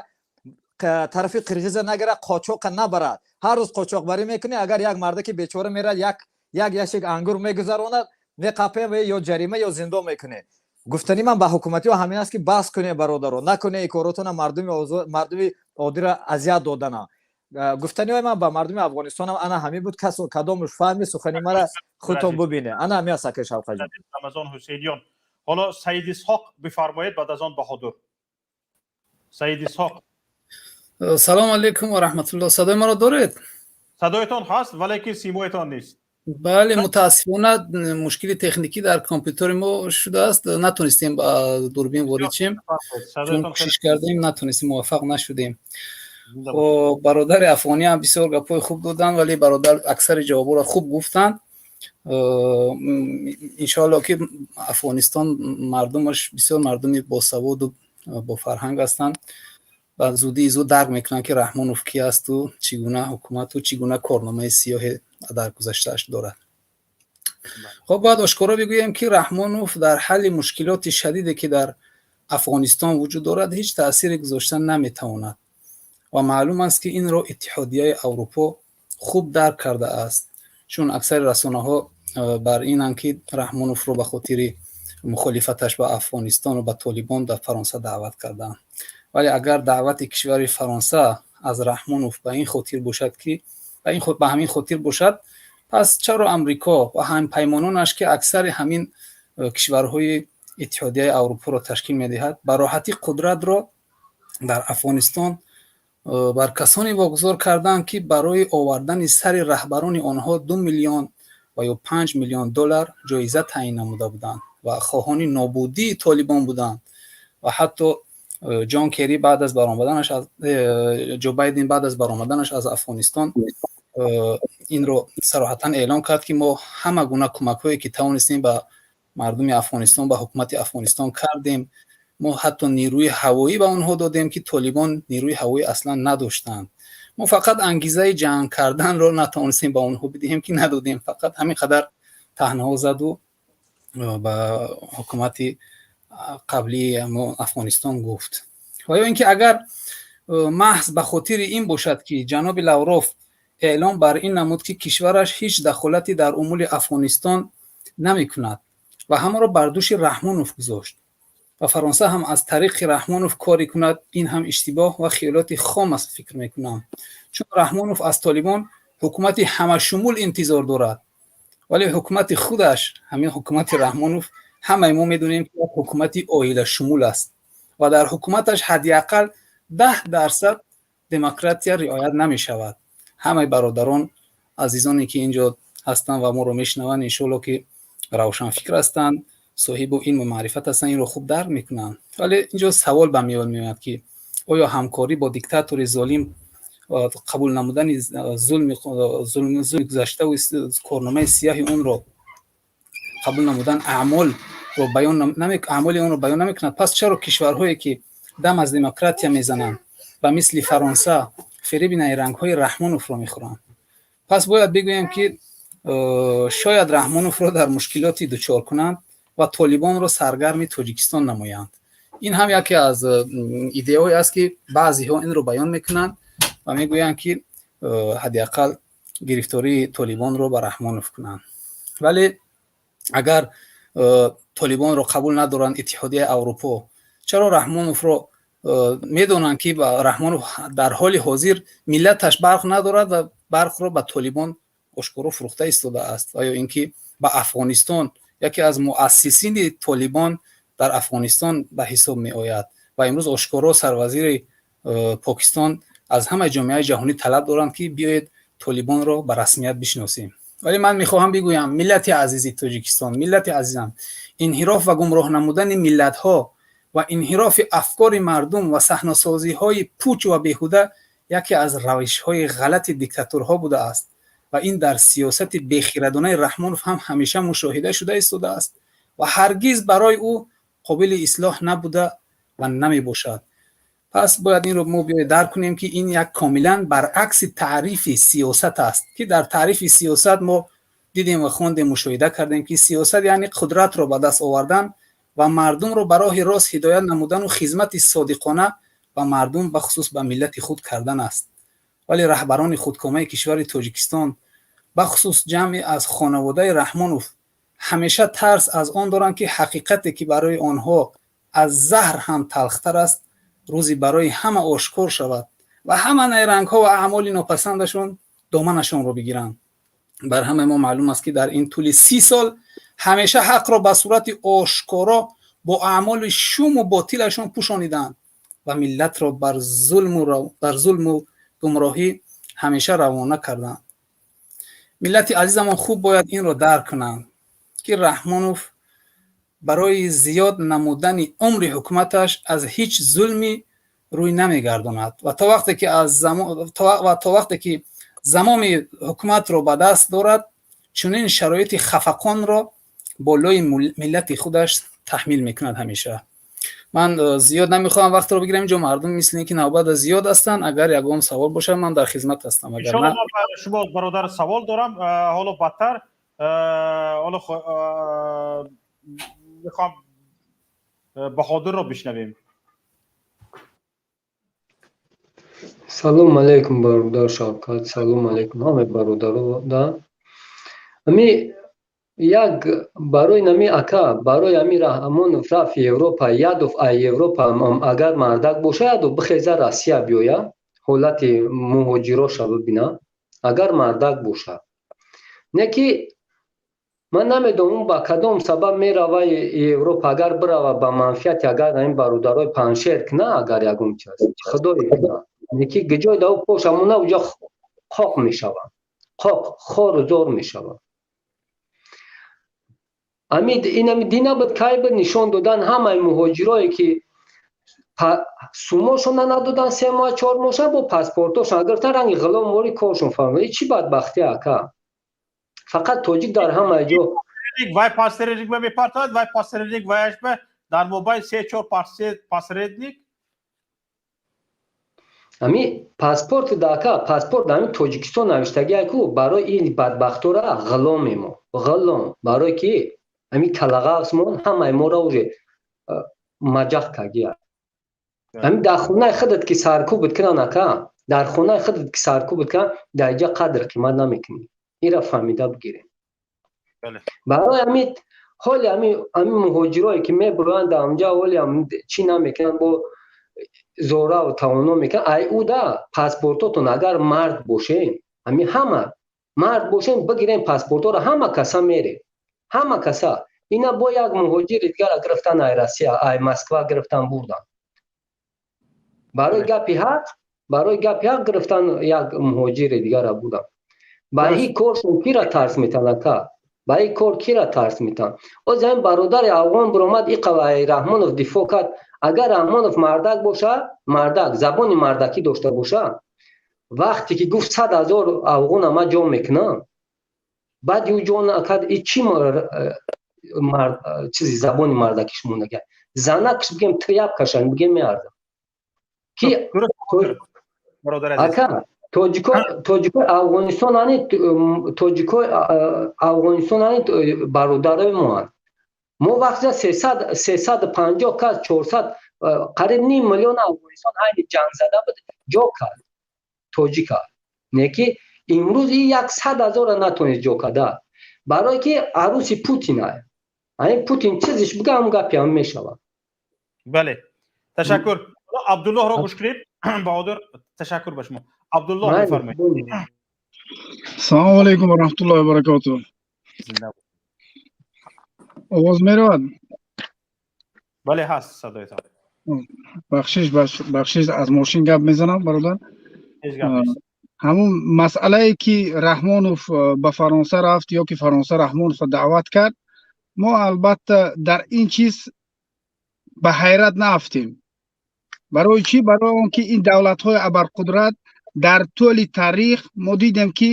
тарафи қирғиза нагира, қочоқа набарад. Ҳар рӯз қочоқбарӣ мекунӣ. Агар як мардаки бечора мерад, як ящик ангур мегузаронад, меқапем ва ё ҷарима, ё зиндон мекунед. Гуфтани ман ба ҳукуматиҳо ҳамин аст, ки бас кунед, бародаро, накунед коротона, мардуми оддиро азият додана. Гуфтаниҳои ман ба мардуми Афғонистонам ана ҳамин буд. Кас кадомуш фаҳми сухани мара, худтон бубинед. Ана ҳамин аст, акаи Шавқаҷон. Рамазон Ҳусейниён. Ҳоло Саид Исҳоқ бифармоед, баъд аз он Баҳодур. Саид Исҳоқ. Салому алейкум ва раҳматулло. Садои маро доред? Садоятон ҳаст, валекин симоятон нест. Бале, мутаассифона, мушкили техникӣ дар компютери мо шудааст, натонистем ба дурбин ворид шем, чун кӯшиш кардем, натонистем, муваффақ нашудем. Хоб, бародари афғонӣ ҳам бисёр гапҳои хуб доданд, вале бародар аксари ҷавобҳоро хуб гуфтанд. Иншоалло, ки Афғонистон мардумаш бисёр мардуми босаводу бофарҳанг ҳастанд ба зудии зуд дарк мекунанд, ки Раҳмонов кӣ асту чӣ гуна ҳукумату чӣ гуна корномаи сиёҳе дар гузаштааш дорад. Хоб, бояд ошкоро бигӯем, ки Раҳмонов дар ҳалли мушкилоти шадиде, ки дар Афғонистон вуҷуд дорад, ҳеҷ таъсире гузошта наметавонад ва маълум аст, ки инро Иттиҳодияи Аврупо хуб дарк кардааст, чун аксари расонаҳо бар инанд, ки Раҳмоновро ба хотири мухолифаташ ба Афғонистону ба Толибон дар Фаронса даъват карданд. Вале агар даъвати кишвари Фаронса аз Раҳмонов ба ин хотир бошад, ки ба ҳамин хотир бошад, пас чаро Амрико ва ҳампаймононаш, ки аксари ҳамин кишварҳои Иттиҳодияи Аврупоро ташкил медиҳад, ба роҳатӣ қудратро дар Афғонистон бар касоне вогузор карданд, ки барои овардани сари раҳбарони онҳо 2 миллион ва ё 5 миллион доллар ҷоиза таъин намуда буданд ва хоҳони нобудии Толибон буданд? Ва ҳатто Ҷон Керри баъд аз баромаданаш аз Ҷо Байден баъд аз баромаданаш аз Афғонистон инро сароҳатан эълон кард, ки мо ҳама гуна кӯмакҳое, ки тавонистем, ба мардуми Афғонистон, ба ҳукумати Афғонистон кардем. Мо ҳатто нерӯи ҳавоӣ ба онҳо додем, ки Толибон нерӯи ҳавоӣ аслан надоштанд. Мо фақат ангизаи ҷанг карданро натавонистем ба онҳо бидиҳем, ки надодем. Фақат ҳамин қадар таҳнаҳо заду ба ҳукумати қаблии Афғонистон гуфт. Ва ё ин ки агар маҳз ба хотири ин бошад, ки ҷаноби Лавров эълон бар ин намуд, ки кишвараш ҳеҷ дахолате дар умури Афғонистон намекунад ва ҳамаро бар дӯши Раҳмонов гузошт ва Фаронса ҳам аз тариқи Раҳмонов коре кунад, ин ҳам иштибоҳ ва хиёлоти хом аст, фикр мекунам, чун Раҳмонов аз Толибон ҳукумати ҳамашумул интизор дорад, вале ҳукумати худаш, ҳамин ҳукумати Раҳмонов, ҳамаи мо медонем, ки як ҳукумати оилашумул аст ва дар ҳукуматаш ҳадди ақал 10% демократия риоят намешавад. Ҳамаи бародарон, азизоне, ки инҷо ҳастанд ва моро мешунаванд, иншоалло, ки равшанфикр ҳастанд, соҳибу илму маърифат ҳастанд, инро хуб дарк мекунанд. Вале инҷо савол ба миён меояд, ки оё ҳамкорӣ бо диктатори золим, қабул намудани зулми гузаштаву корномаи сияҳи онро қабул намудан аъмолро баён, аъмоли онро баён намекунад? Пас чаро кишварҳое, ки дам аз демократия мезананд, ба мисли Фаронса Фиреби найрангҳои Раҳмоновро мехӯранд. Пас бояд бигӯем, ки шояд Раҳмоновро дар мушкилоти дучор кунанд ва Толибонро саргарми Тоҷикистон намоянд. Ин ҳам яке аз идеяҳое аст, ки баъзеҳо инро баён мекунанд ва мегӯянд, ки ҳадди ақал гирифтории Толибонро ба Раҳмонов кунанд. Вале агар Толибонро қабул надоранд Иттиҳодияи Аврупо, чаро Раҳмоновро медонанд, ки Раҳмонов дар ҳоли ҳозир миллаташ барқ надорад ва барқро ба Толибон ошкоро фурӯхта истодааст, ва ё ин ки ба Афғонистон, яке аз муассисини Толибон дар Афғонистон ба ҳисоб меояд, ва имрӯз ошкоро сарвазири Покистон аз ҳамаи ҷомеаи ҷаҳонӣ талаб доранд, ки биёед Толибонро ба расмият бишносем. Вале ман мехоҳам бигӯям: миллати азизи Тоҷикистон, миллати азизам, инҳироф ва гумроҳ намудани миллатҳо ва инҳирофи афкори мардум ва саҳнасозиҳои пуч ва беҳуда яке аз равишҳои ғалати диктаторҳо будааст ва ин дар сиёсати бехирадонаи Раҳмонов ҳам ҳамеша мушоҳида шуда истодааст ва ҳаргиз барои ӯ қобили ислоҳ набуда ва намебошад. Пас бояд инро мо биёед дарк кунем, ки ин як комилан баръакси таърифи сиёсат аст, ки дар таърифи сиёсат мо дидем ва хондем, мушоҳида кардем, ки сиёсат яъне қудратро ба даст овардан ва мардумро ба роҳи рост ҳидоят намудану хизмати содиқона ба мардум, бахусус ба миллати худ кардан аст. Вале раҳбарони худкомаи кишвари Тоҷикистон, бахусус ҷамъе аз хонаводаи Раҳмонов, ҳамеша тарс аз он доранд, ки ҳақиқате, ки барои онҳо аз заҳр ҳам талхтар аст, рӯзе барои ҳама ошкор шавад ва ҳама найрангҳо ва аъмоли нопасандашон доманашонро бигиранд. Бар ҳамаи мо маълум аст, ки дар ин тӯли 30 сол ҳамеша ҳақро ба сурати ошкоро бо аъмоли шуму ботилашон пӯшониданд ва миллатро бар зулму гумроҳӣ ҳамеша равона карданд. Миллати азизамон хуб бояд инро дарк кунанд, ки Раҳмонов барои зиёд намудани умри ҳукуматаш аз ҳеҷ зулми рӯй намегардонад ва то вақте ки замоми ҳукуматро ба даст дорад, чунин шароити хафақонро болои миллати худаш таҳмил мекунад ҳамеша. Ман зиёд намехоҳам вақтро бигирам. Инҷо мардум мисли ин ки навбата зиёд ҳастанд. Агар ягон савол бошад, ман дар хизмат ҳастам. Агар на, шумо бародар, савол дорам. Ҳоло бадтар, ҳоло мехоҳам Баҳодурро бишнавем. Салом алейкум, бародар Шавкат, салом алейкум ҳамаи бародаро. Да, ами як барои нами ака, барои ами Раҳмонов рафт Европа, ядов ай Европа агар мардак боша, ядов бихеза Россия биёя, ҳолати муҳоҷироша бибина, агар мардак боша. Не ки ман намедонам ба кадом сабаб мерава Европа, агар бирава ба манфиати, агар ин бародарои Паншер кна, агар ягон чиз худое кна, не ки ҷой да поша мона, уҷа қоқ мешава, қоқ, хору зор мешава. Ами инами дина буд, кай буд, нишон додан ҳамаи муҳоҷирое, ки сумошона надодан 3 моҳ, 4 моҳша, бо паспортошон гирифтан, ранги ғуломвори коршон фармуда. Чӣ бадбахтӣ, ака! Фақат тоҷик дар ҳамаи ҷо. Вай посредник ба мепартояд, вай посредник, ваяш ба дар мобайн се чор посредник. Ами паспорт дака, паспорт ами Тоҷикистон навиштагия ку, барои ин бадбахтора ғуломемо, ғулом, барое ки ами калағасмон ҳамаи моро уже маҷақ кагия. Ами дар хонаи худат ки саркӯб кунан, ака, дар хонаи худат ки саркӯб кунан, дар иҷа қадр қимат намекунӣ. Ира фаҳмида бигирем. Барои ами ҳоли ами муҳоҷирое, ки мебуроянд дар онҷа, ҳоли чӣ намекунанд, бо зораву тавоно мекунанд. Ай уда паспортотон, агар мард бошем, ами ҳама мард бошем, бигирем паспортҳоро, ҳама каса мерем, ҳама каса. Ина бо як муҳоҷири дигара гирифтан, ай Россия, ай Москва гирифтан бурдан барои гапи ҳақ, барои гапи ҳақ гирифтан як муҳоҷири дигара бурдан. Ба ин коршон кира тарс метан, ака? Ба ин кор кира тарс метан? Оз ҳамин бародари афғон биромад, иқавай Раҳмонов дифоъ кард. Агар Раҳмонов мардак боша, мардак, забони мардакӣ дошта боша, вақте ки гуфт 100 000 афғона ман ҷо мекунам, баъд ӯ ҷо накард, и чӣ чизи забони мардакиш мондага? Занакш бигем, тряпка шан бигем, меарзам ки. Бародар азиз. Ака, тоҷикои Афғонистон ани, тоҷикои Афғонистон ани бародарои моанд. Мо вақте 350 кас, 400, қариб ним миллион Афғонистон айни ҷангзада буд, ҷо кард тоҷика. Не ки имрӯз и 100 000-ра натонист ҷо карда, барое ки арӯси Путин ай. Ани Путин чизиш бига, ҳам гапи ҳам мешавад. Бале, ташаккур. Абдуллоҳро гӯш кунед. Баҳодур, ташаккур ба шумо. Абдуллоҳ, бифармоед. Салому алайкум ва раҳматуллоҳи ва баракотуҳ. Овоз меравад? Бале, ҳаст садоятон. Бахшиш, бахшиш, аз мошин гап мезанам, бародар. Ҳеҷ гап нест. Ҳамун масъалае ки Раҳмонов ба Фаронса рафт ё ки Фаронса Раҳмоновро даъват кард, мо албатта дар ин чиз ба ҳайрат наафтем. Барои чӣ? Барои он ки ин давлатҳои абарқудрат дар тӯли таърих мо дидем, ки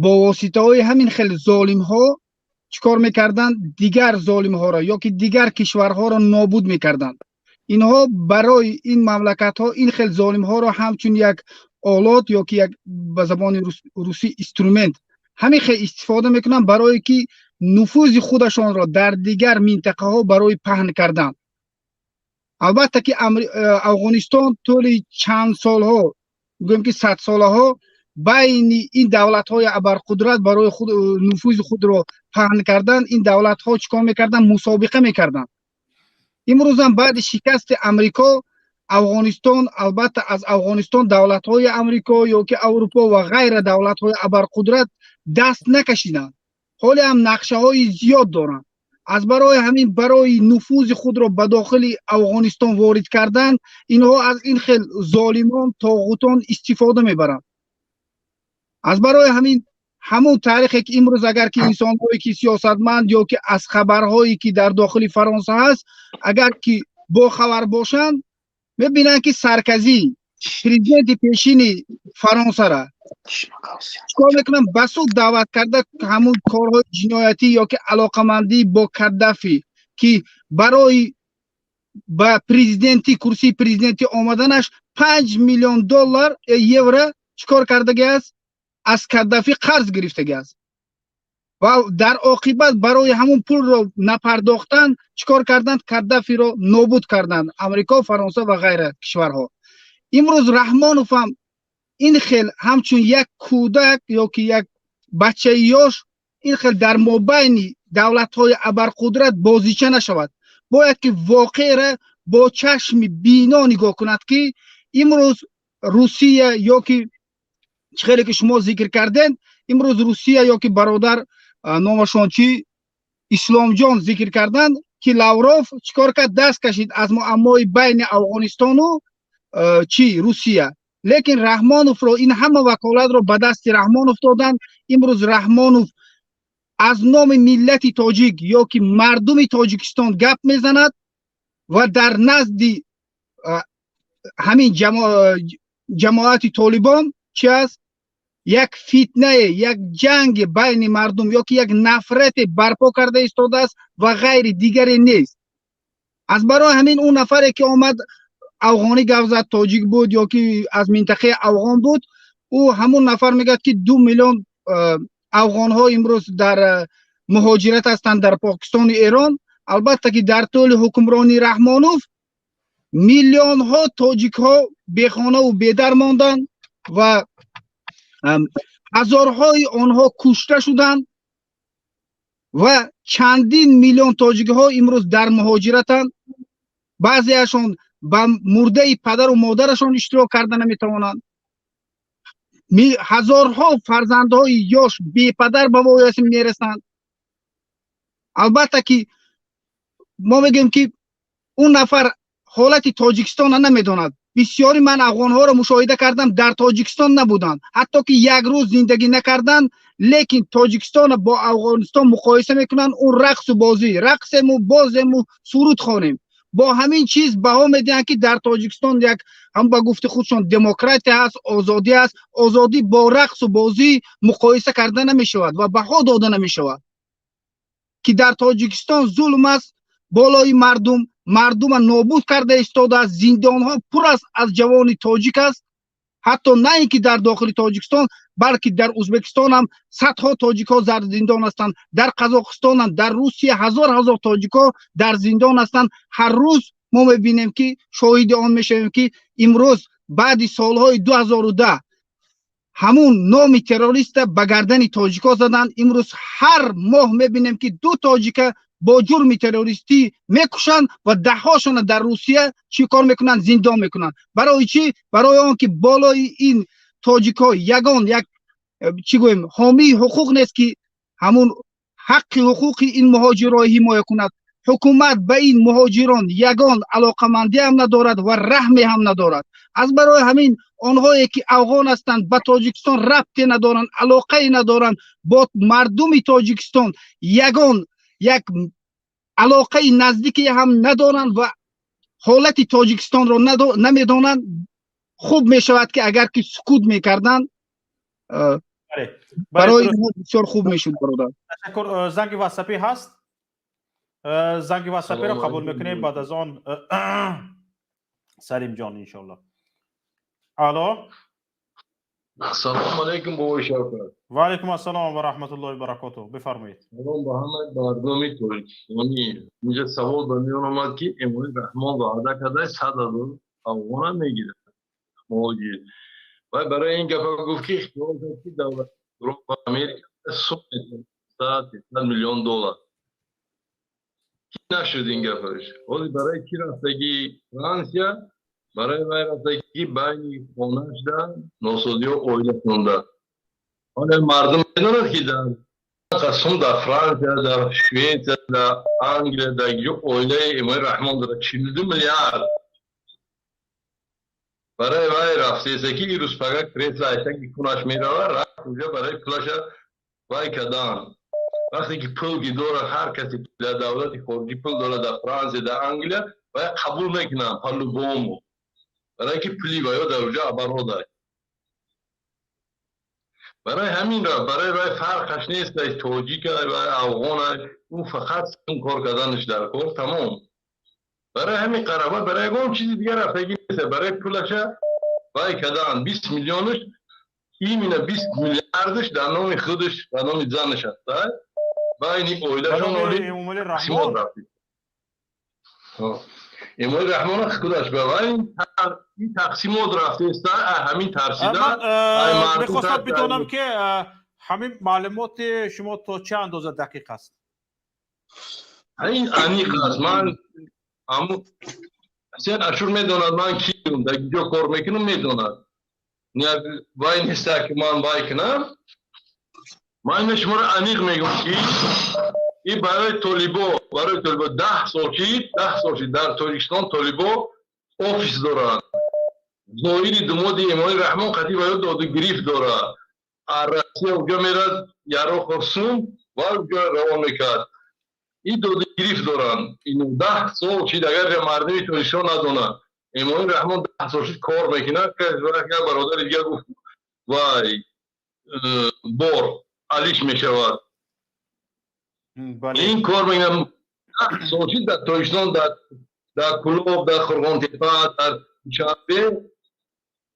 бо воситаҳои ҳамин хел золимҳо чӣ кор мекарданд? Дигар золимҳоро ё ки дигар кишварҳоро нобуд мекарданд. Инҳо барои ин мамлакатҳо ин хел золимҳоро ҳамчун як олот ё ки як, ба забони русӣ, инструмент ҳамин хел истифода мекунанд, барое ки нуфузи худашонро дар дигар минтақаҳо барои паҳн кардан. Албатта ки Афғонистон тӯли чанд солҳо, гӯем ки садсолаҳо, байни ин давлатҳои абарқудрат барои худ нуфузи худро паҳн кардан, ин давлатҳо чӣ кор мекарданд? Мусобиқа мекарданд. Имрӯзам баъди шикасти Амрико Афғонистон, албатта, аз Афғонистон давлатҳои Амрико ё ки Аврупо ва ғайра давлатҳои абарқудрат даст накашиданд. Ҳоле ҳам нақшаҳои зиёд доранд. Аз барои ҳамин, барои нуфузи худро ба дохили Афғонистон ворид кардан, инҳо аз ин хел золимон, тоғутон истифода мебаранд. Аз барои ҳамин, ҳамон таърихе ки имрӯз, агар ки инсонҳое ки сиёсатманд ё ки аз хабарҳое ки дар дохили Фаронса ҳаст, агар ки бохабар бошанд, мебинанд, ки Саркози, президенти пешини Фаронсара, чикор мекунанд? Ба суд даъват карда, ҳамун корҳои ҷиноятӣ ё ки алоқамандӣ бо Каддафӣ, ки барои ба президентӣ, курсии президентӣ омаданаш 5 миллион доллар, евро чикор кардаги аст? Аз Каддафӣ қарз гирифтаги аст ва дар оқибат барои ҳамун пулро напардохтан чикор карданд? Каддафиро нобуд карданд Амрико, Фаронса ва ғайра кишварҳо. Имрӯз Раҳмонов ҳам ин хел ҳамчун як кӯдак ё ки як бачаи ёш ин хел дар мобайни давлатҳои абарқудрат бозича нашавад. Бояд ки воқеъра бо чашми бино нигоҳ кунад, ки имрӯз Русия ё ки чӣ хеле ки шумо зикр кардед, имрӯз Русия ё ки бародар, номашон чӣ, Исломҷон, зикр карданд, ки Лавров чӣ кор кард? Даст кашид аз муаммои байни Афғонистону чӣ, Русия. Лекин Раҳмоновро, ин ҳама ваколатро ба дасти Раҳмонов доданд. Имрӯз Раҳмонов аз номи миллати тоҷик ё ки мардуми Тоҷикистон гап мезанад ва дар назди ҳамин ҷамоати Толибон чи аст? Як фитнае, як ҷанги байни мардум ё ки як нафрате барпо карда истодааст ва ғайри дигаре нест. Аз барои ҳамин, он нафаре ки омад, афғонӣ гап зад, тоҷик буд ё ки аз минтақаи афғон буд, ӯ ҳамун нафар мегӯяд, ки 2 миллион афғонҳо имрӯз дар муҳоҷират ҳастанд дар Покистону Эрон. Албатта ки дар тӯли ҳукмронии Раҳмонов миллионҳо тоҷикҳо бехонаву бедар монданд ва ҳазорҳои онҳо кушта шуданд ва чандин миллион тоҷикҳо имрӯз дар муҳоҷиратанд. Баъзеашон ба мурдаи падару модарашон иштирок карда наметавонанд. Ҳазорҳо фарзандҳои ёш бепадар ба воя мерасанд. Албатта ки мо мегӯем, ки он нафар ҳолати Тоҷикистонро намедонад. Бисёри ман афғонҳоро мушоҳида кардам, дар Тоҷикистон набуданд, ҳатто ки як рӯз зиндагӣ накарданд, лекин Тоҷикистонро бо Афғонистон муқоиса мекунанд. Он рақсу бозӣ, рақсему бозему суруд хонем, бо ҳамин чиз баҳо медиҳанд, ки дар Тоҷикистон як ҳам, ба гуфти худшон, демократия ҳаст, озодӣ ҳаст. Озодӣ бо рақсу бозӣ муқоиса карда намешавад ва баҳо дода намешавад, ки дар Тоҷикистон зулм аст болои мардум, мардума нобуд карда истодааст, зиндонҳо пур аст аз ҷавони тоҷик аст. Ҳатто на ин ки дар дохили Тоҷикистон, балки дар Ӯзбекистон ҳам садҳо тоҷикҳо дар зиндон ҳастанд, дар Қазоқистон ҳам, дар Русия ҳазор ҳазор тоҷикҳо дар зиндон ҳастанд. Ҳар рӯз мо мебинем ки шоҳиди он мешавем, ки имрӯз баъди солҳои 2010 ҳамун номи террориста ба гардани тоҷикҳо заданд. Имрӯз ҳар моҳ мебинем, ки ду тоҷика бо ҷурми террористӣ мекушанд ва даҳҳошона дар Русия чӣ кор мекунанд? Зиндон мекунанд. Барои чӣ? Барои он ки болои ин тоҷикҳо ягон як, чӣ гӯем, ҳомии ҳуқуқ нест, ки ҳамун ҳаққи ҳуқуқи ин муҳоҷирро ҳимоя кунад. Ҳукумат ба ин муҳоҷирон ягон алоқамандӣ ҳам надорад ва раҳме ҳам надорад. Аз барои ҳамин онҳое ки афғон ҳастанд, ба Тоҷикистон рабте надоранд, алоқае надоранд, бо мардуми Тоҷикистон ягон як алоқаи наздике ҳам надоранд ва ҳолати Тоҷикистонро намедонанд. Хуб мешавад, ки агар ки сукут мекарданд, барои инҳо бисёр хуб мешуд, бародар. Ташаккур. Занги ватсапӣ ҳаст, занги ватсапиро қабул мекунем, баъд аз он Салимҷон, иншоалло. Алло. Ассалому алайкум, бобои Шавкат. Ва алайкум ассалом ва раҳматуллоҳи ва баракотуҳ, бифармоед. Салом ба ҳамаи мардуми тоҷикистонӣ. Инҷа савол ба миён омад, ки Эмомалӣ Раҳмон ваъда карда, 100 000 афғона мегирад муҳоҷир. Вай барои ин гапа гуфт, ки хиёл кард, ки давлат ва Америка сум 100 миллион доллар нашуд ин гапаш. Ҳозир барои ки рафтагӣ Франсия? Барои вай рафтагӣ, байни хонашда носозиҳо, оилашонда. Ҳоле мардум медонад, ки дар қасм дар Франсия, дар Шветсия, дар Англия, дар ҷо оилаи Эмомалӣ Раҳмон дорад 42 миллиард. Барои вай рафтеса, ки ирӯз пага кресла айтаги кунаш мерава. Рафт уҷа барои пулаша вай кадан. Вақте ки пул ки дорад, ҳар касе ки дар давлати хориҷӣ пул дорад, дар Франсия, дар Англия, вай қабул мекунанд по-любому, барое ки пули ваё дар уҷа оборот аст. Барои ҳамин барои вай фарқаш нест, тоҷика вай, афғона, ӯ фақат кор карданаш дар кор тамом. Барои ҳамин қараба, барои ягон чизи дигар рафтагӣ нест, барои пулаша вай кардан. 20 миллионаш, именно 20 миллиардаш дар номи худаш, ба номи занаш аст, байни оилашон. Оли. Эмомалӣ Раҳмон худаш ба вай ин тақсимот рафтеста, ҳамин тарсида. Мехостам бидонам, ки ҳамин маълумоти шумо то чӣ андоза дақиқ аст? Ин аниқ аст. Ман Ҳусен Ашур медонад, ман киюм, дар ҷо кор мекунам, медонад. Вай неста, ки ман вай кунам. Ман ина шуморо аниқ мегӯям, ки и барои толибо, барои толибо 10 сол шид, 10 сол шид, дар Тоҷикистон толибо офис доранд. Зоири думоди Эмомалӣ Раҳмон қатъи ваё доду гирифт дорад. А Россия уҷа мерад, яроқо, сум ва уҷа равон мекард. И доду гирифт доранд. Ину 10 сол шид, агар мардуми Тоҷикистон надонад. Эмомалӣ Раҳмон 10 сол шид кор мекунад. Як бародари дигар гуфт, вай бор алиш мешавад. Ин кор мекунад 10 сол шид дар Тоҷикистон, дар Кулоб, дар Қурғонтепа, дар Душанбе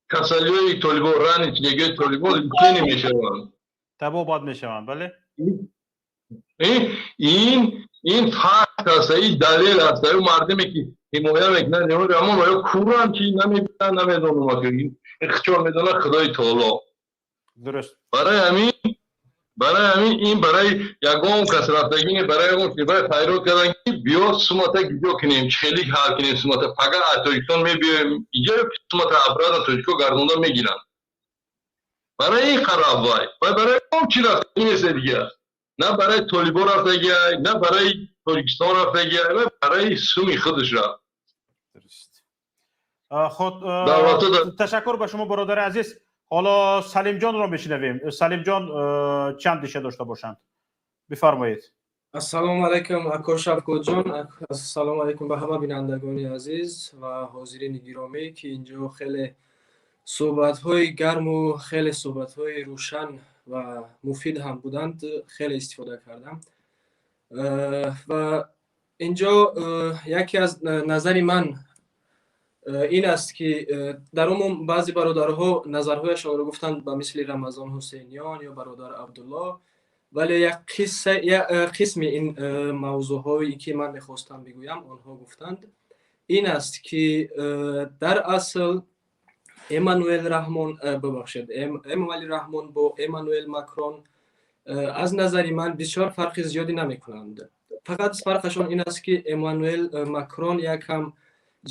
касалиҳои толибо, ранечнегиҳои толибо лечение мешаванд. Табобат мешаванд, бале. Ин факт аст, ин далел аст. Ӯ мардуме ки ҳимоя мекунанд Раҳмон, оё куранд, чи намебинанд, намедонам. Ихтиёр медонад Худои Таоло. Дуруст. Барои ҳамин ин барои ягон кас рафтагӣ не, барои ягон, барои файрод кардан, ки биё сумата гиҷо кунем, хелик ҳал кунем сумата. Пага аз Тоҷикистон мебиёем иҷо, сумата обратно тоҷико гардонда мегиранд. Барои ин қараб вай барои ягон чи рафтагӣ нест дигар. На барои толибо рафтагӣ, на барои Тоҷикистон рафтагӣ, барои суми худаш рафт. Хуб, ташаккур ба шумо, бародари азиз. Ҳоло Салимҷонро мешунавем. Салимҷон чанд андеша дошта бошанд, бифармоед. Ассалому алайкум, ако Шавкатҷон, ассалому алайкум ба ҳама бинандагони азиз ва ҳозирини гиромӣ, ки инҷо хеле суҳбатҳои гарму хеле суҳбатҳои рӯшан ва муфид ҳам буданд, хеле истифода кардам. Ва инҷо яке аз назари ман. Ин аст ки дар умум баъзе бародарҳо назарҳояшонро гуфтанд, ба мисли Рамазон Ҳусейниён ё бародар Абдулло, вале як қисса, қисми ин мавзӯъҳое ки ман мехостам бигӯям, онҳо гуфтанд. Ин аст ки дар асл Эммануэл Раҳмон, бибахшед, Эмомалӣ Раҳмон бо Эммануэл Макрон аз назари ман бисёр фарқи зиёдӣ намекунанд. Фақат фарқашон ин аст ки Эммануэл Макрон якам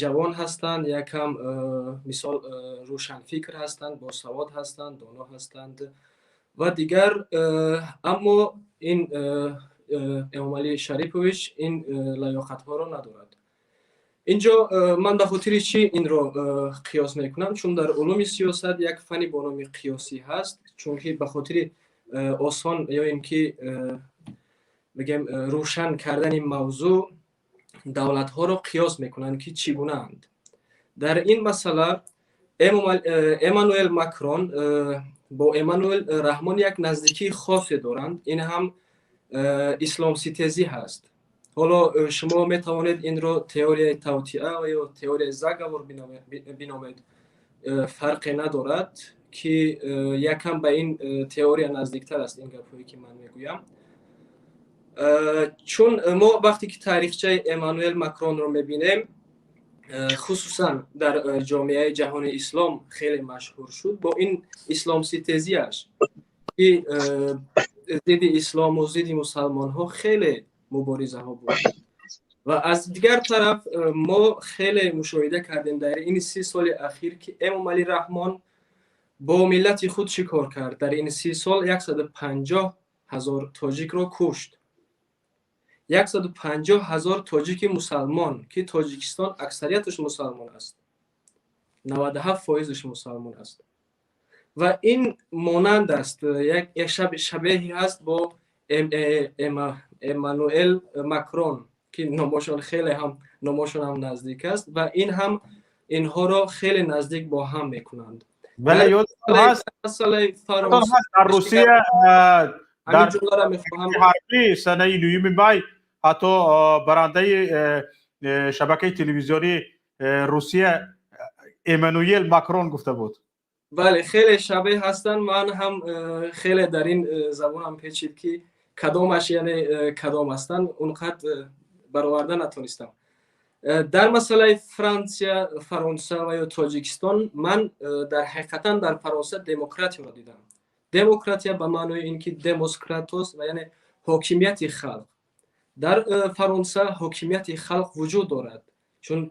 ҷавон ҳастанд, якам мисол рӯшанфикр ҳастанд, босавод ҳастанд, доно ҳастанд ва дигар. Аммо ин Эмомалӣ Шарипович ин лаёқатҳоро надорад. Инҷо ман ба хотири чӣ инро қиёс мекунам? Чун дар улуми сиёсат як фани бо номи қиёсӣ ҳаст, чунки ба хотири осон ё ин ки бигем рӯшан кардани мавзӯъ давлатҳоро қиёс мекунанд ки чӣ гунаанд. Дар ин масъала Эммануэл Макрон бо Эммануэл Раҳмон як наздикии хосе доранд. Ин ҳам исломситезӣ ҳаст. Ҳоло шумо метавонед инро теорияи тавтиа ё теорияи заговор биномед, фарқе надорад, ки якам ба ин теория наздиктар аст ин гапҳое ки ман мегӯям. Чун мо вақте ки таърихчаи Эммануэл Макронро мебинем, хусусан дар ҷомеаи ҷаҳони ислом хеле машҳур шуд бо ин исломситезиаш, ки зидди ислому зидди мусалмонҳо хеле муборизаҳо буд. Ва аз дигар тараф мо хеле мушоҳида кардем дар ин 30 соли ахир ки Эмомалӣ Раҳмон бо миллати худ чӣ кор кард. Дар ин 30 сол 150 000 тоҷикро кушт, 150 000 тоҷики мусалмон, ки Тоҷикистон аксарияташ мусалмон аст, 97%-аш мусалмон аст. Ва ин монанд аст, як шабеҳе ҳаст бо Эммануэл Макрон, ки номошон хеле ҳам номошон ҳам наздик аст ва ин ҳам инҳоро хеле наздик бо ҳам мекунанд. Бале, ёдатон ҳаст, дар Русия дар ҳарбӣ санаи 9 май ҳатто барандаи шабакаи телевизионии Русия Эммануэл Макрон гуфта буд. Бале, хеле шабеҳ ҳастанд. Ман ҳам хеле дар ин забонам печид ки кадомаш, яъне кадом ҳастанд, он қад бароварда натонистам. Дар масъалаи Франсия, Фаронса ва ё Тоҷикистон ман дар ҳақиқатан дар Фаронса демократияро дидам. Демократия ба маънои ин ки демос кратос ва яъне ҳокимияти халқ. Дар Фаронса ҳокимияти халқ вуҷуд дорад, чун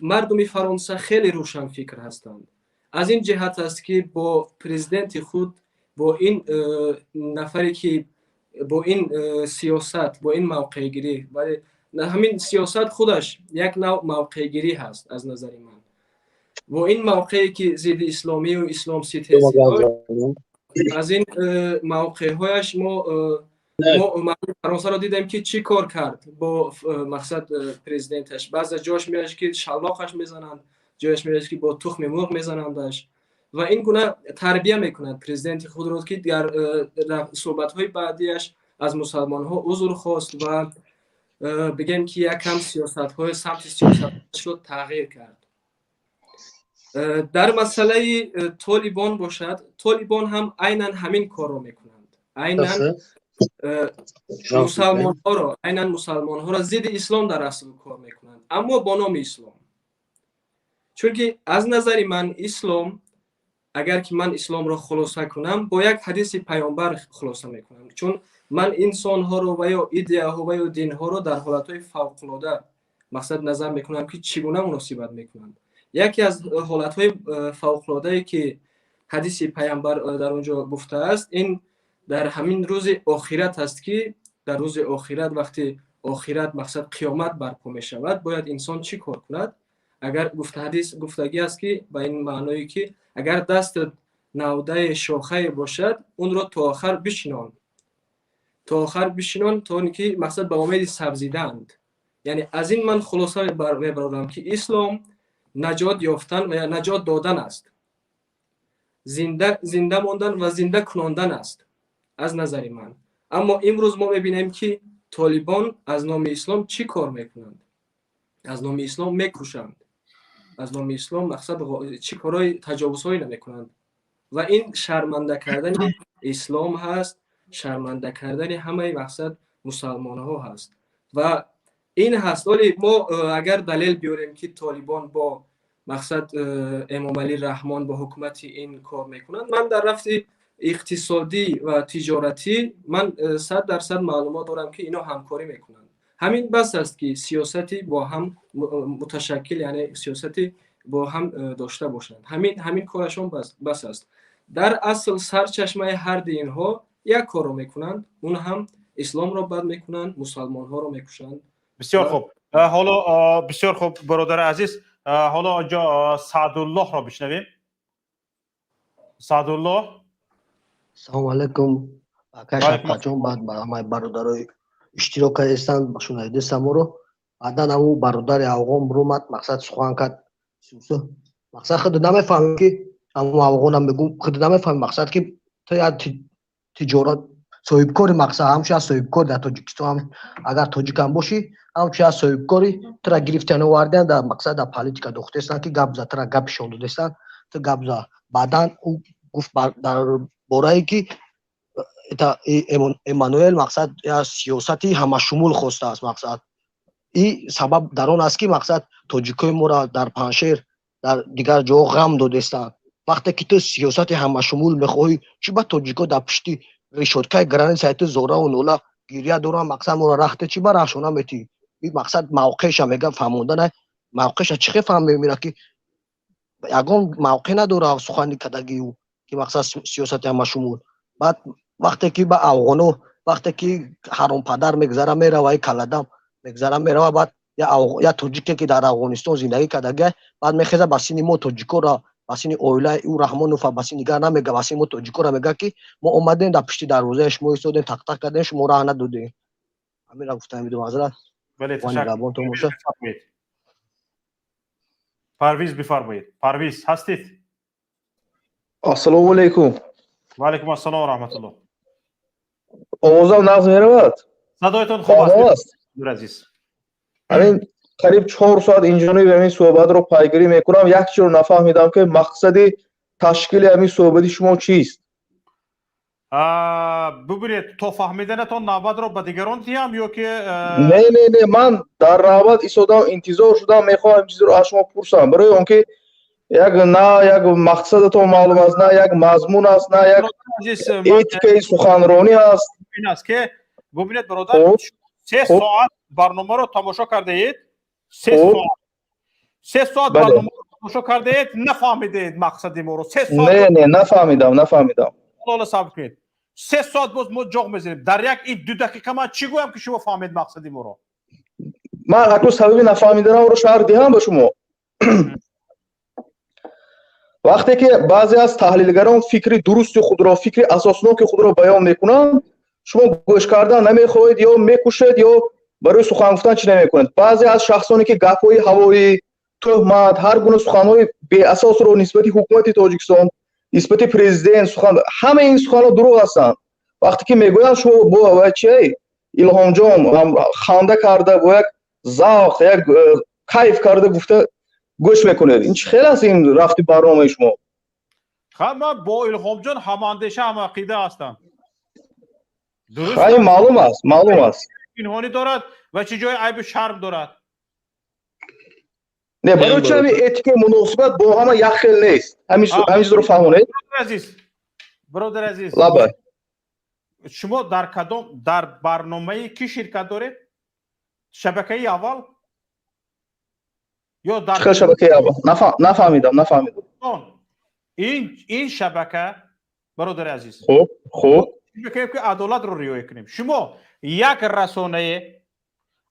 мардуми Фаронса хеле рӯшанфикр ҳастанд. Аз ин ҷиҳат аст ки бо президенти худ, бо ин нафаре ки бо ин сиёсат, бо ин мавқеъгирӣ, вале ҳамин сиёсат худаш як нав мавқеъгирӣ ҳаст аз назари ман, бо ин мавқее ки зидди исломию исломситезӣ, аз ин мавқеъҳояш мо мардуми Фаронсаро дидем ки чӣ кор кард бо мақсад президенташ. Баъзе ҷош меояд ки шаллоқаш мезананд, ҷояш меояд ки бо тухми мурғ мезанандаш ва ин гуна тарбия мекунад президенти худро, ки дар суҳбатҳои баъдиаш аз мусалмонҳо узр хост ва бигем ки якам сиёсатҳои самти сиёсаташро тағйир кард. Дар масъалаи Толибон бошад, Толибон ҳам айнан ҳамин корро мекунанд. Айнан мусалмонҳоро, айнан мусалмонҳоро зидди ислом дар асл кор мекунанд, аммо бо номи ислом. Чунки аз назари ман ислом, агар ки ман исломро хулоса кунам, бо як ҳадиси паёмбар хулоса мекунам, чун ман инсонҳоро ва ё идеяҳо ва ё динҳоро дар ҳолатҳои фавқулода мақсад назар мекунам ки чӣ гуна муносибат мекунанд. Яке аз ҳолатҳои фавқулодае ки ҳадиси паёмбар дар он ҷо гуфтааст, ин дар ҳамин рӯзи охират аст, ки дар рӯзи охират, вақти охират мақсад қиёмат барпо мешавад, бояд инсон чӣ кор кунад? Агар гуфта ҳадис гуфтагӣ аст ки ба ин маъное ки агар дастат навдаи шохае бошад, онро то охар бишинон, то охар бишинон, то он ки мақсад ба умеди сабзиданд. Яъне аз ин ман хулоса мебарорам ки ислом наҷот ёфтан ва ё наҷот додан аст, зинда мондан ва зинда кунондан аст аз назари ман. Аммо имрӯз мо мебинем ки Толибон аз номи ислом чӣ кор мекунанд? Аз номи ислом мекушанд. Аз номи ислом мақсад чӣ корҳои таҷовузҳое намекунанд. Ва ин шарманда кардани ислом ҳаст, шарманда кардани ҳамаи мақсад мусалмонҳо ҳаст. Ва ин ҳаст. Оли мо агар далел биёрем, ки Толибон бо мақсад Эмомалӣ Раҳмон, бо ҳукумати ин кор мекунанд, ман дар рафти иқтисодӣ ва тиҷоратӣ ман 100% маълумот дорам, ки ино ҳамкорӣ мекунанд. Ҳамин бас аст, ки сиёсати бо ҳам муташаккил, яъне сиёсати бо ҳам дошта бошанд. Ҳамин корашон бас аст. Дар асл сарчашмаи ҳарди инҳо як корро мекунанд, он ҳам исломро бад мекунанд, мусалмонҳоро мекушанд. Бисёр хуб, ҳоло бисёр хуб, бародари азиз. Ҳоло онҷо Саъдуллоҳро бишнавем. Саъдуллоҳ. Салому алайкум, акай Шавкатҷон, баъд ба ҳамаи бародарои иштирок кардастанд, шунавидастам моро. Баъдан ҳамун бародари афғон биромад, мақсад сухан кард. Мақсад худ намефаҳмем, ки ҳамун афғонам мегум, худ намефаҳмем, мақсад ки ту як тиҷорат соҳибкори, мақсад ҳамчун як соҳибкор дар Тоҷикистон, агар тоҷикам бошӣ, ҳамчун як соҳибкори тура гирифтан овардан, дар мақсад дар политика дохтестанд, ки гап за, тура гапишон додестанд, ту гап за. Баъдан ӯ гуфт дар борае ки Эммануэл мақсад сиёсати ҳамашумул хостааст. Мақсад и сабаб дар он аст, ки мақсад тоҷикои моро дар Паншер, дар дигар ҷоҳо ғам додестанд. Вақте ки ту сиёсати ҳамашумул мехоҳӣ, чӣ ба тоҷико дар пушти решоткаи границаи ту зораву нола гиря дорам, мақсад моро рахте, чӣ ба рахшона метӣ? Мақсад мавқеъша мега фаҳмондана, мавқеъша чӣ хел фаҳм мемира, ки ягон мавқеъ надора сухани кадагию, ки мақсад сиёсати ҳамашумул. Баъд вақте ки ба афғоно, вақте ки ҳаромпадар мегзара мерава, и каладам мегзара мерава, баъд як тоҷике, ки дар Афғонистон зиндагӣ кардагия, баъд мехеза ба сини мо тоҷикоро, ба сини оилаи ӯ Раҳмонова, ба сини дигар намега, ба сини мо тоҷикоро мега, ки мо омадем, дар пушти дарвозаи шумо истодем, тақтақ кардем, шумо раҳ надодем. Ҳаминро гуфтам, бидум, ҳазрат. Нигаҳбонтон бошад. Парвиз, бифармоед. Парвиз, ҳастед? Ассалому алайкум. Ва алайкум ассалом ва раҳматуллоҳ. Овозам нағз меравад? Садоятон хуб аст, азиз. Ҳамин қариб 4 соат инҷониб ҳамин суҳбатро пайгирӣ мекунам, як чизро нафаҳмидам, ки мақсади ташкили ҳамин суҳбати шумо чист? Бубинед, то фаҳмиданатон навбатро ба дигарон диҳам ё ки? Не, не, не, ман дар навбат истодам, интизор шудам, мехоҳам ин чизро аз шумо пурсам, барои он ки як на як мақсадатон маълум аст, на як мазмун аст, на як этикаи суханронӣ аст. Ин аст ки, бубинед, бародар, 3 соат барномаро тамошо кардаед, 3 соат, 3 соат барномаро тамошо кардаед, нафаҳмидаед мақсади моро, 3 соат. Не, не, нафаҳмидам, нафаҳмидам. Ҳоло сабр кунед, 3 соат боз мо ҷоғ мезанем. Дар як ин 2 дақиқа ман чӣ гӯям, ки шумо фаҳмед мақсади моро? Ман акнун сабаби нафаҳмиданамро шарҳ диҳам ба шумо. Вақте ки баъзе аз таҳлилгарон фикри дурусти худро, фикри асосноки худро баён мекунанд, шумо гӯш кардан намехоҳед ё мекушед, ё барои сухан гуфтан чӣ намекунед. Баъзе аз шахсоне, ки гапҳои ҳавоӣ, тӯҳмат, ҳар гуна суханҳои беасосро нисбати ҳукумати Тоҷикистон, нисбати президент сухан, ҳамаи ин суханҳо дурӯғ ҳастанд, вақте ки мегӯянд, шумо бо чи Илҳомҷон ханда карда, бо як завқ, як кайф карда гуфта гӯш мекунед. Ин чӣ хел аст ин рафти барномаи шумо? Ман бо Илҳомҷон ҳамандеша, ҳамақида ҳастам. Ин маълум аст, маълум аст. Пинҳонӣ дорад ва чӣ ҷои айбу шарм дорад? Не, барои чи ҳамин этикаи муносибат бо ҳама як хел нест? Ҳамин чизро фаҳмонед. Азиз, бародари азиз. Лабай. Шумо дар кадом, дар барномаи кӣ ширкат доред? Шабакаи аввал ё дар Чӣ шабакаи аввал? Нафаҳмидам, нафаҳмидам. Ин шабака, бародари азиз, Хуб, хуб. Мекунем, ки адолатро риоя кунем. Шумо як расонае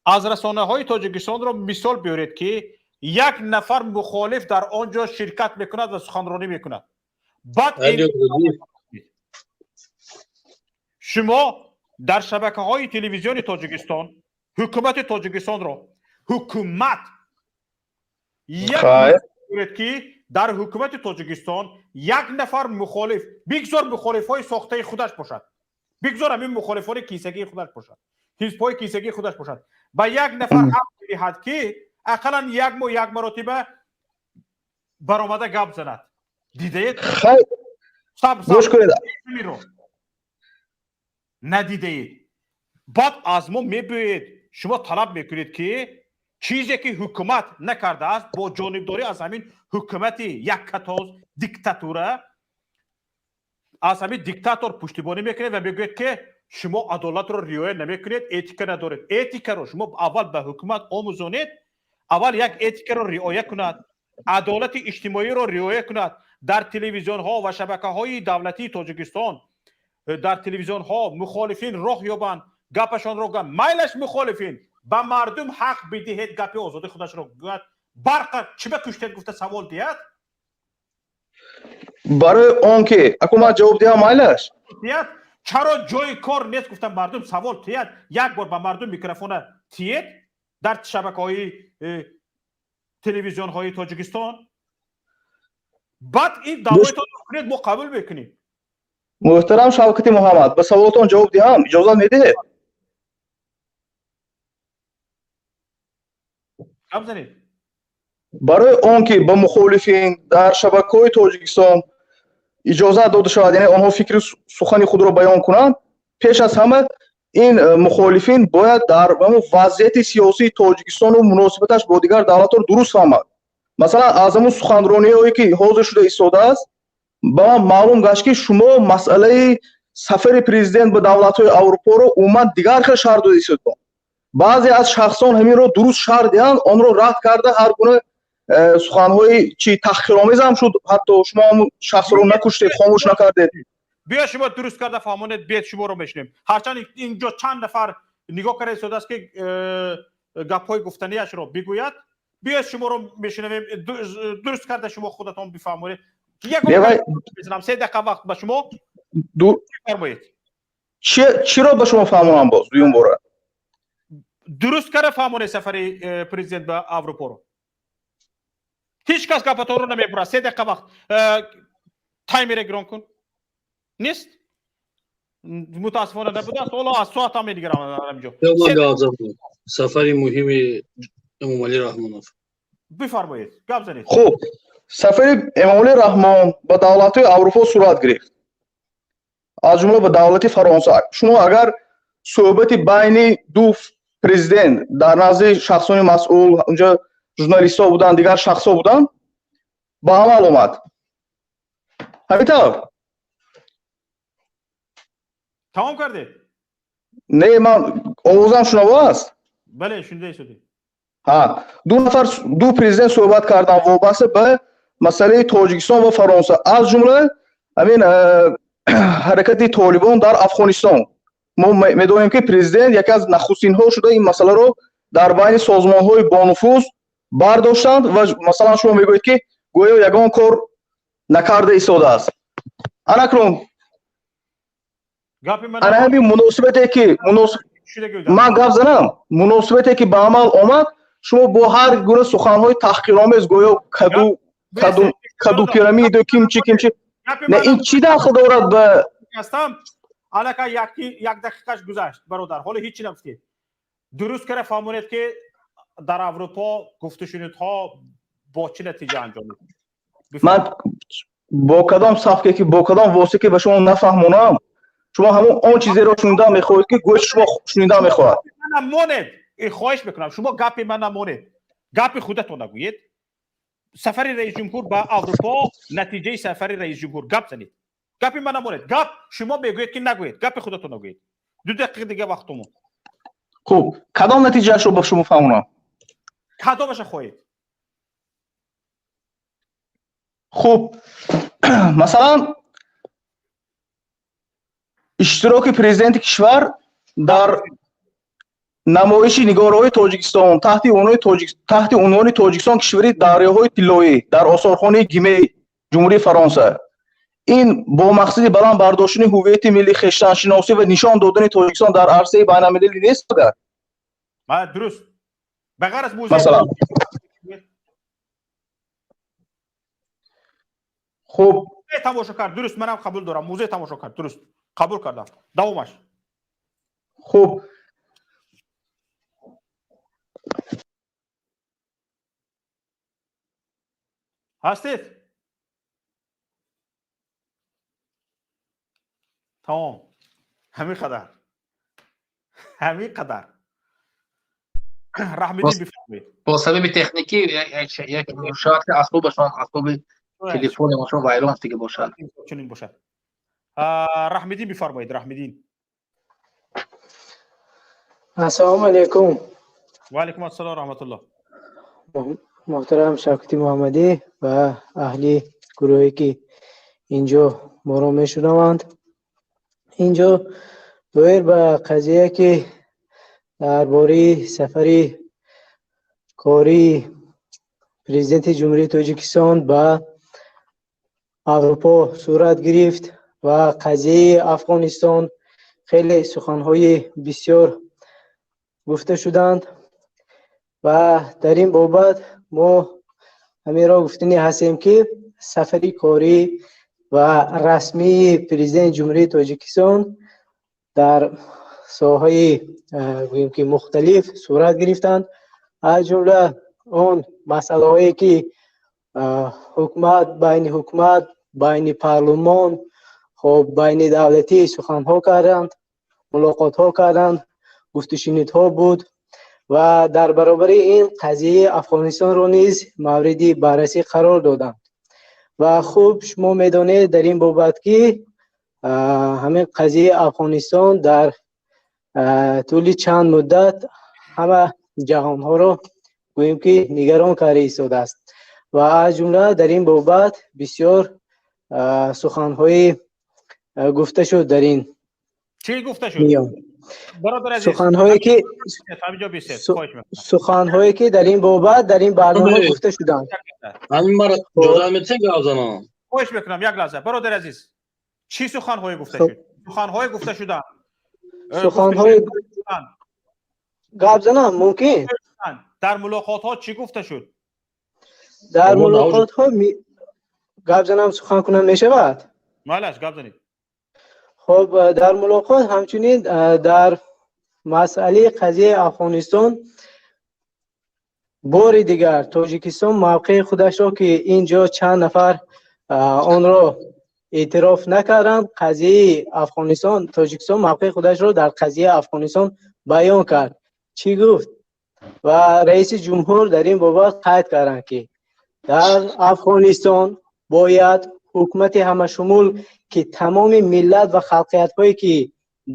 аз расонаҳои Тоҷикистонро мисол биёред, ки як нафар мухолиф дар он ҷо ширкат мекунад ва суханронӣ мекунад. Баъд шумо дар шабакаҳои телевизиони Тоҷикистон ҳукумати Тоҷикистонро, ҳукумат як, ки дар ҳукумати Тоҷикистон як нафар мухолиф, бигзор мухолифҳои сохтаи худаш бошад, бигзор ҳамин мухолифони кисагии худаш бошад, ҳизбҳои кисагии худаш бошад, ба як нафар ҳақ медиҳад, ки ақаллан як моҳ як маротиба. Баромада гап занад, дидаед? Хай, гӯш кунед. Надидаед, баъд аз мо мебиёед, шумо талаб мекунед, ки чизе ки ҳукумат накардааст, бо ҷонибдорӣ аз ҳамин ҳукумати яккатоз, диктатура, аз ҳамин диктатор пуштибонӣ мекунед ва мегӯед, ки шумо адолатро риоя намекунед, этика надоред. Этикаро шумо аввал ба ҳукумат омӯзонед. Аввал як этикаро риоя кунад, адолати иҷтимоиро риоя кунад. Дар телевизионҳо ва шабакаҳои давлатии Тоҷикистон, дар телевизионҳо мухолифин роҳ ёбанд, гапашонро гӯянд. Майлаш, мухолифин, ба мардум ҳақ бидиҳед, гапи озоди худашро гӯяд. Барқа чӣ ба куштед гуфта савол диҳад. Барои он ки аку ман ҷавоб диҳам, майлаш. Диҳад. Чаро ҷои кор нест гуфта мардум савол тиҳад. Як бор ба мардум микрофона тиед дар шабакаҳои телевизионҳои Тоҷикистон, баъд ин даъвоятонро кунед, мо қабул мекунем. Муҳтарам Шавкати Муҳаммад, ба саволотон ҷавоб диҳам, иҷозат медиҳед? Гап занед. Барои он ки ба мухолифин дар шабакаҳои Тоҷикистон иҷозат дода шавад, яъне онҳо фикри сухани худро баён кунанд, пеш аз ҳама ин мухолифин бояд дар вазъияти сиёсии Тоҷикистону муносибаташ бо дигар давлатҳоро дуруст фаҳмад. Масалан, аз ҳамун суханрониҳое ки ҳозир шуда истодааст, ба ман маълум гашт, ки шумо масъалаи сафари президент ба давлатҳои Аврупоро умуман дигар хел шарҳ дода истодед. Баъзе аз шахсон ҳаминро дуруст шарҳ диҳанд, онро рад карда, ҳар гуна суханҳои чи таҳқиромезам шуд, ҳатто шумо ҳамун шахсро накуштед, хомӯш накардед. Биё, шумо дуруст карда фаҳмонед, биед, шуморо мешунем. Ҳарчанд инҷо чанд нафар нигоҳ карда истодааст, ки гапҳои гуфтанияшро бигӯяд. Биёед, шуморо мешунавем, дуруст карда шумо худатон бифаҳмонед. Ягон 3 дақиқа вақт ба шумо, фармоед. Чиро ба шумо фаҳмонам боз дуюм бора? Дуруст карда фаҳмонед сафари президент ба Аврупоро. Ҳеҷ кас гапатонро намебурад. 3 дақиқа вақт. Таймере гирон кун. Нест, мутаассифона набудааст. Ҳоло аз соатам менигарам инҷо. Сафари муҳими Эмомалӣ Раҳмонов. Бифармоед, гап занед. Хуб, сафари Эмомалӣ Раҳмон ба давлатҳои Аврупо сурат гирифт, аз ҷумла ба давлати Фаронса. Шумо агар суҳбати байни ду президент дар назди шахсони масъул, унҷо журналистҳо буданд, дигар шахсҳо буданд, ба амал омад, ҳамин тавр? Тамом кардед? Не, ман овозам шунаво аст? Бале, шунида истодем. Ҳа, ду нафар, ду президент суҳбат карданд вобаста ба масъалаи Тоҷикистон ва Фаронса, аз ҷумла ҳамин ҳаракати Толибон дар Афғонистон. Мо медонем, ки президент яке аз нахустинҳо шуда ин масъаларо дар байни созмонҳои бонуфуз бардоштанд ва масалан шумо мегӯед, ки гӯё ягон кор накарда истодааст. Анакнун ана ҳамин муносибате ки, ман гап занам, муносибате ки ба амал омад, шумо бо ҳар гуна суханҳои таҳқиромез, гӯё каду каду каду пирамиду кимчи кимчи, не, ин чӣ дахл дорад ба Аллакай як дақиқаш гузашт, бародар, ҳоло ҳеҷ чи нагуфтед. Дуруст кара фаҳмонед, ки дар Аврупо гуфтушунидҳо бо чӣ натиҷа анҷом? Ман бо кадом сафке ки, бо кадом восите ки ба шумо нафаҳмонам, шумо ҳамон он чизеро шунида мехоҳед, ки гӯши шумо шунида мехоҳад. Монед, хоҳиш мекунам, шумо гапи ман намонед, гапи худатон нагӯед. Сафари раисҷумҳур ба Аврупо, натиҷаи сафари раисҷумҳур гап занед, гапи ман намонед. Гап шумо мегӯед, ки нагӯед, гапи худатон нагӯед. 2 дақиқа дига вақтумон. Хуб, кадом натиҷаашро ба шумо фаҳмонам? Кадомаша хоҳед? Хуб, масалан, иштироки президенти кишвар дар намоиши нигораҳои Тоҷикистон таҳти унвони «Тоҷикистон — кишвари дарёҳои тиллоӣ» дар осорхонаи Гимей, Ҷумҳурии Фаронса, ин бо мақсади баланд бардоштани ҳувияти миллӣ, хештаншиносӣ ва нишон додани Тоҷикистон дар арсаи байналмилалӣ нест агар? Дуруст, ба ғайр аз Масалан, хуб. Тамошо кард, дуруст, манам қабул дорам. Музей тамошо кард, дуруст, қабул кардам. Давомаш? Хуб. Ҳастед? Тамом, ҳамин қадар, ҳамин қадар. Раҳмиддин, бифармоед. Бо сабаби техникӣ шояд ки асбобашон, асбоби телефонашон вайрон шудагӣ бошад. Чунин бошад. Раҳмиддин, бифармоед, Раҳмиддин. Ассалому алайкум. Ва алайкум ассалом, раҳматуллоҳ. Муҳтарам Шавкати Муҳаммадӣ ва аҳли гурӯҳе ки инҷо моро мешунаванд. Инҷо доир ба қазия ки дар бораи сафари кории президенти Ҷумҳурии Тоҷикистон ба Аврупо сурат гирифт ва қазияи Афғонистон хеле суханҳои бисёр гуфта шуданд ва дар ин бобат мо ҳаминро гуфтанӣ ҳастем ки сафари корӣ ва расмии президенти Ҷумҳурии Тоҷикистон дар соҳаи гӯем ки мухталиф сурат гирифтанд, аз ҷумла он масъалаҳое ки ҳукумат, байни ҳукумат, байни парлумон, хоб байни давлатӣ суханҳо карданд, мулоқотҳо карданд, гуфтушунидҳо буд ва дар баробари ин қазияи Афғонистонро низ мавриди баррасӣ қарор доданд. Ва хуб шумо медонед дар ин бобат ки ҳамин қазияи Афғонистон дар тӯли чанд муддат ҳама ҷаҳонҳоро гӯем ки нигарон карда истодааст ва аз ҷумла дар ин бобат бисёр суханҳои гуфта шуд дар ин чӣ гуфта шуд? Суханҳое ки дар ин бобат дар ин барнома гуфта шуданд. Хоҳиш мекунам, як лаҳза, бародари азиз, чӣ суханҳое гуфта шуд? Суханҳое гуфта шуданд. Суханҳои гап занам мумкин? Дар мулоқотҳо чӣ гуфта шуд? Дар мулоқотҳо гап занам, сухан кунам мешавад? Майлаш, гап занед. Хоб, дар мулоқот ҳамчунин дар масъалаи қазияи Афғонистон бори дигар Тоҷикистон мавқеи худашро ки ин ҷо чанд нафар онро эътироф накарданд, қазияи Афғонистон, Тоҷикистон мавқеи худашро дар қазияи Афғонистон баён кард. Чӣ гуфт? Ва раиси ҷумҳур дар ин бобат қайд карданд ки дар Афғонистон бояд ҳукумати ҳамашумул ки тамоми миллат ва халқиятҳое ки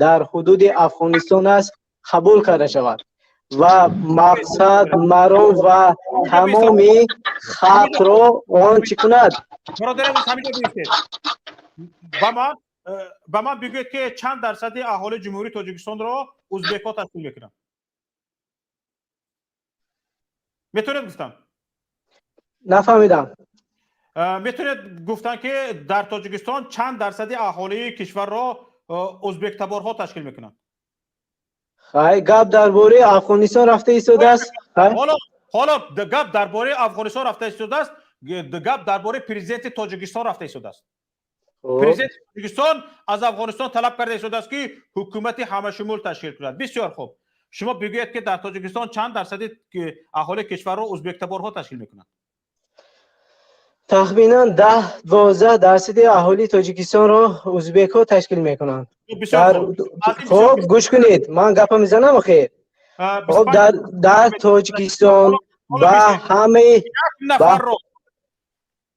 дар ҳудуди Афғонистон аст қабул карда шавад ва мақсад, маром ва тамоми халқро он чӣ кунад? Бародари азиз, ҳаминҷо бистед. Ба ман бигӯед ки чанд дарсади аҳолии Ҷумҳурии Тоҷикистонро узбекҳо ташкил мекунанд? Метавонед гуфтан? Нафаҳмидам. Метавонед гуфтан ки дар Тоҷикистон чанд дарсади аҳолии кишварро узбектаборҳо ташкил мекунанд? Хай, гап дар бораи Афғонистон рафта истодааст. Ҳоло гап дар бораи Афғонистон рафта истодааст, гап дар бораи президенти Тоҷикистон рафта истодааст. Президенти Тоҷикистон аз Афғонистон талаб карда истодааст ки ҳукумати ҳамашумул ташкил кунад. Бисёр хуб. Шумо бигӯед ки дар Тоҷикистон чанд дарсади аҳолии кишварро узбектаборҳо ташкил мекунанд? Тахминан 10-12 дарсади аҳолии Тоҷикистонро узбекҳо ташкил мекунанд. Хоб, гӯш кунед, ман гапа мезанам охир. Хоб, дар Тоҷикистон ба ҳамаи нафарро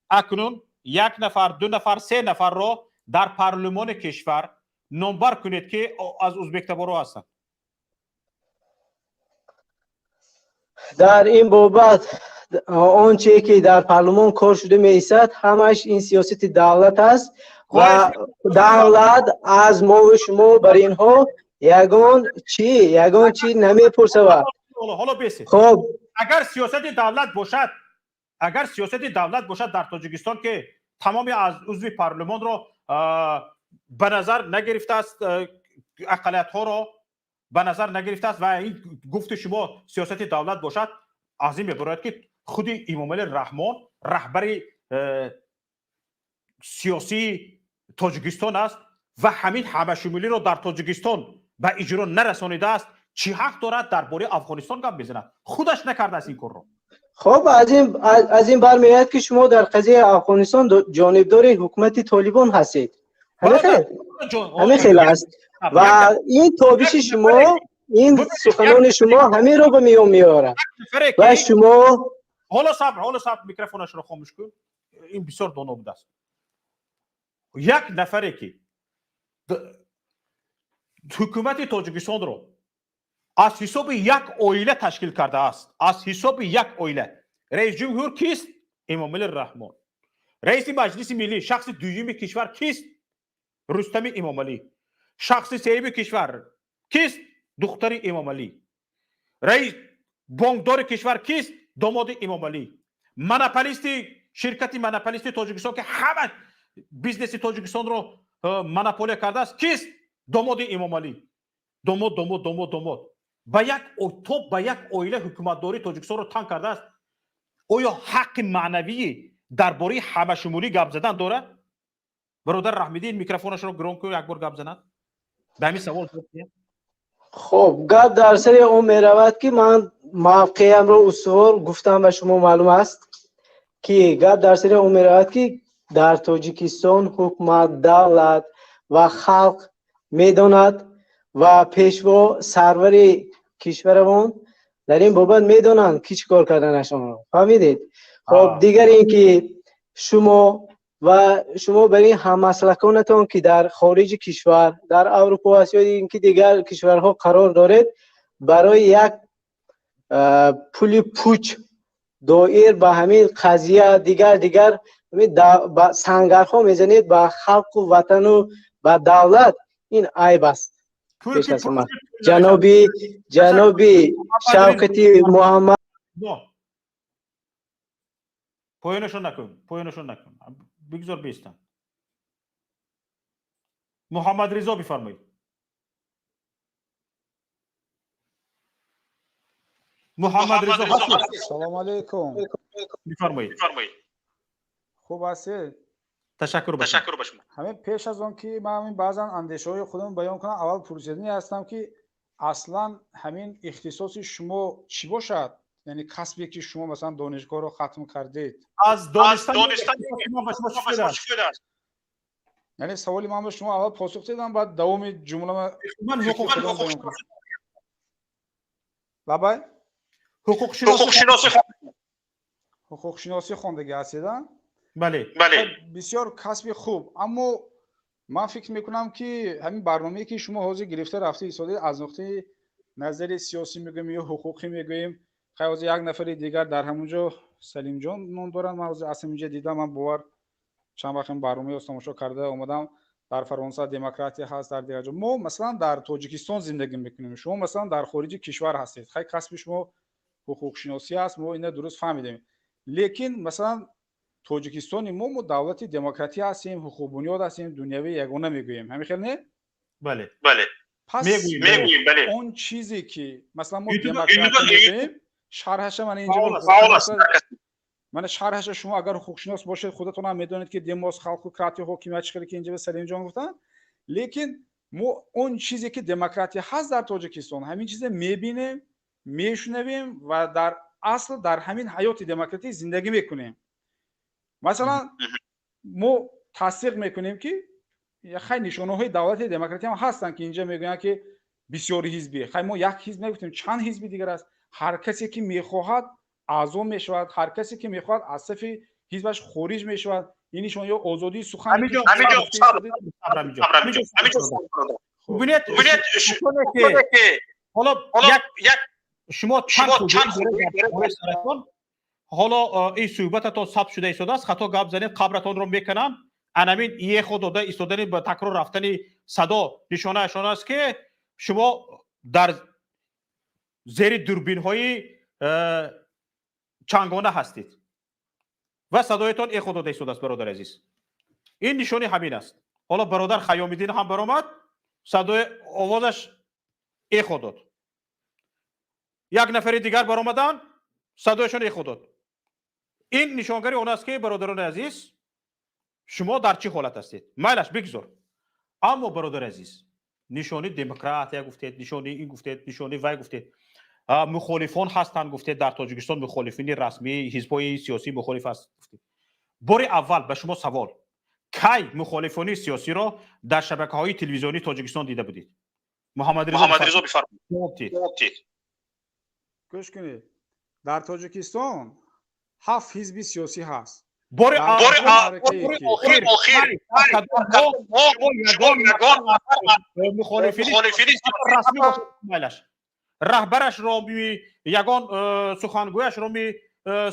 акнун як нафар, ду нафар, се нафарро дар парлумони кишвар номбар кунед ки аз узбектаборҳо ҳастанд. Дар ин бобат он чизе ки дар парлумон кор шуда меистад, ҳамаш ин сиёсати давлат аст ва давлат аз мову шумо бар инҳо ягон чи намепурсавад. Ҳоло бесед. Хоб, агар сиёсати давлат бошад, агар сиёсати давлат бошад дар Тоҷикистон ки тамоми аз узви парлумонро ба назар нагирифтааст, ақалиятҳоро ба назар нагирифтааст ва ин гуфти шумо сиёсати давлат бошад, аз ин мебарояд ки худи Эмомалӣ Раҳмон раҳбари сиёсии Тоҷикистон аст ва ҳамин ҳамашумулиро дар Тоҷикистон ба иҷро нарасонидааст. Чӣ ҳақ дорад дар бораи Афғонистон гап мезанад? Худаш накардааст ин корро. Хоб, аз ин бармеояд, ки шумо дар қазияи Афғонистон ҷонибдори ҳукумати Толибон ҳастед. Ҳамин хел аст ва ин тобиши шумо, ин суханони шумо ҳаминро ба миён меорад ва шумо Ҳоло сабр, ҳоло сабр, микрофонашро хомӯш кун. Ин бисёр доно будааст. Як нафаре, ки ҳукумати Тоҷикистонро аз ҳисоби як оила ташкил кардааст, аз ҳисоби як оила. Раисҷумҳур кист? Эмомалӣ Раҳмон. Раиси Маҷлиси Миллӣ, шахси дуюми кишвар кист? Рустами Эмомалӣ. Шахси сеюми кишвар кист? Духтари Эмомалӣ. Раис, бонкдори кишвар кист? Домоди Эмомалӣ. Монополисти, ширкати монополисти Тоҷикистон, ки ҳама бизнеси Тоҷикистонро монополия кардааст, кист? Домоди Эмомалӣ. Домод, домод, домод, домод. Ба як то ба як оила ҳукуматдории Тоҷикистонро танг кардааст. Оё ҳаққи маънавии дар бораи ҳамашумулӣ гап задан дорад? Бародар Раҳмиддин, микрофонашро гирон кун, як бор гап занад, ба ҳамин савол. Хоб, гап дар сари он меравад, ки ман мавқеамро устувор гуфтам, ба шумо маълум аст, ки гап дар сари он меравад, ки дар Тоҷикистон ҳукумат, давлат ва халқ медонад ва пешво, сарвари кишварамон дар ин бобат медонанд, ки чӣ кор карданашонро. Фаҳмидед? Хоб, дигар ин ки шумо ва шумо бар ин ҳаммаслаконатон, ки дар хориҷи кишвар, дар Аврупо аст ё ин ки дигар кишварҳо қарор доред, барои як пули пуч доир ба ҳамин қазия дигар сангарҳо мезанед ба халқу ватану ба давлат, ин айб аст. Пеш аз ҳама, ҷаноби Шавкати Муҳаммад. Поёнашон накун, поёнашон накун, бигзор бистанд. Муҳаммадризо, бифармоед. Муҳаммадризо. Салому алейкум. Бифармоед. Хуб ҳастед? Ташаккур. Ташаккур ба шумо. Ҳамин пеш аз он ки ман ҳамин баъзан андешаҳои худам баён кунам, аввал пурсиданӣ ҳастам, ки аслан ҳамин ихтисоси шумо чӣ бошад, яъне касбе, ки шумо масалан донишгоҳро хатм кардед. Аз донистани. Яъне саволи ман ба шумо аввал посух дедам, баъд давоми ҷумла. Ман лабай. Ҳуқуқшиносӣ. Ҳуқуқшиносӣ хондагӣ ҳастед? Бале. Бале, бисёр касби хуб. Аммо ман фикр мекунам, ки ҳамин барномае, ки шумо ҳозир гирифта рафта истодаед, аз нуқтаи назари сиёсӣ мегӯем ё ҳуқуқӣ мегӯем, хай, ҳозир як нафари дигар дар ҳамон ҷо Салимҷон ном доранд, ман ҳозир аз ҳамин ҷо дидам. Ман бовар чанд вақт ин барномаро тамошо карда омадам. Дар Фаронса демократия ҳаст, дар дигар ҷо. Мо масалан дар Тоҷикистон зиндагӣ мекунем, шумо масалан дар хориҷи кишвар ҳастед. Хай, касби шумо ҳуқуқшиносӣ аст, мо ина дуруст фаҳмидем, лекин масалан Тоҷикистони мо давлати демократӣ ҳастем, ҳуқуқбунёд ҳастем, дунявии ягона мегӯем. Ҳамин хел не? Бале. Бале. Пас он чизе, ки масалан мо демократия мегӯем, шарҳаша мана инҷо, мана шарҳаша шумо агар ҳуқуқшинос бошед, худатон ҳам медонед, ки демос, халқу, кратия, ҳокимият, чӣ хеле ки инҷо Салимҷон гуфтанд. Лекин мо он чизе, ки демократия ҳаст дар Тоҷикистон, ҳамин чизе мебинем, мешунавем ва дар асл дар ҳамин ҳаёти демократӣ зиндагӣ мекунем. Масалан, мо тасдиқ мекунем, ки хай, нишонаҳои давлати демократӣ ҳам ҳастанд, ки инҷа мегӯянд, ки бисёри ҳизбӣ. Хай, мо як ҳизб нагуфтем, чанд ҳизби дигар аст. Ҳар касе, ки мехоҳад, аъзо мешавад, ҳар касе, ки мехоҳад, аз сафи ҳизбаш хориҷ мешавад. Ин нишон ё озодии сухан. Бубинед, ҳоло шумо чанд, ҳоло ин суҳбататон сабт шуда истодааст. Хато гап занед, қабратонро мекунам. Анамин эхо дода истодани, ба такрор рафтани садо нишонаашон аст, ки шумо дар зери дурбинҳои чангона ҳастед ва садоятон эхо дода истодааст. Бародари азиз, ин нишони ҳамин аст. Ҳоло бародар Хаёмиддин ҳам баромад, садои овозаш эхо дод. Як нафари дигар баромаданд, садояшон эхо дод. Ин нишонгари он аст, ки, бародарони азиз, шумо дар чӣ ҳолат ҳастед. Майлаш, бигзор. Аммо, бародари азиз, нишони демократия гуфтед, нишони ин гуфтед, нишони вай гуфтед. Мухолифон ҳастанд, гуфтед, дар Тоҷикистон мухолифини расмӣ, ҳизбҳои сиёсӣ мухолиф аст, гуфтед. Бори аввал ба шумо савол: кай мухолифони сиёсиро дар шабакаҳои телевизионии Тоҷикистон дида будед? Муҳаммадризо, бифармоед. Гӯш кунед, дар Тоҷикистон ҳафт ҳизби сиёсӣ ҳаст. Бори охир мухолифини расмӣ, майлаш, раҳбарашро, ягон сухангӯяшро,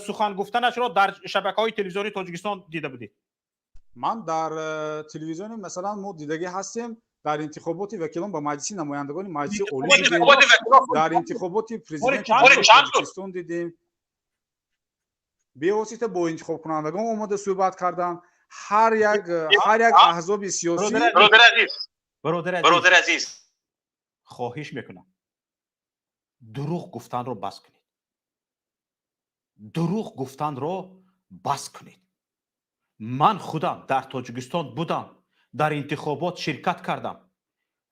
сухан гуфтанашро дар шабакаҳои телевизионии Тоҷикистон дида будед? Ман дар телевизиони, масалан, мо дидагӣ ҳастем, дар интихоботи вакилон ба Маҷлиси намояндагони Маҷлиси Олӣ дидем, дар интихоботи президенти Тоҷикистон дидем, бевосита бо интихобкунандагон омода суҳбат кардам. Ҳар як аҳзоби сиёсӣ. Бародари азиз, хоҳиш мекунам, дурӯғ гуфтанро бас кунед, дурӯғ гуфтанро бас кунед. Ман худам дар Тоҷикистон будам, дар интихобот ширкат кардам.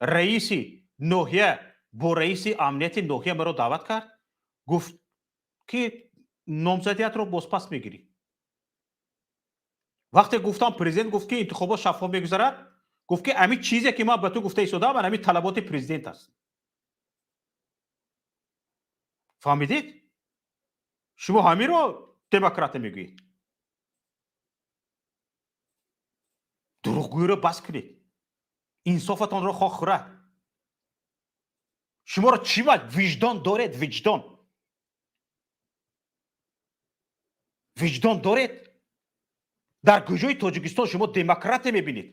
Раиси ноҳия бо раиси амнияти ноҳия маро даъват кард, гуфт ки номзадиятро бозпас мегирӣ. Вақте гуфтам, президент гуфт ки интихобот шаффоф мегузарад, гуфт ки ҳамин чизе ки ман ба ту гуфта истодам, ҳамин талаботи президент аст. Фаҳмидед? Шумо ҳаминро демократия мегӯед? Дурӯғгӯиро бас кунед, инсофатонро хок хӯрад. Шуморо чӣ виҷдон доред? Виҷдон, виҷдон доред? Дар куҷои Тоҷикистон шумо демократия мебинед?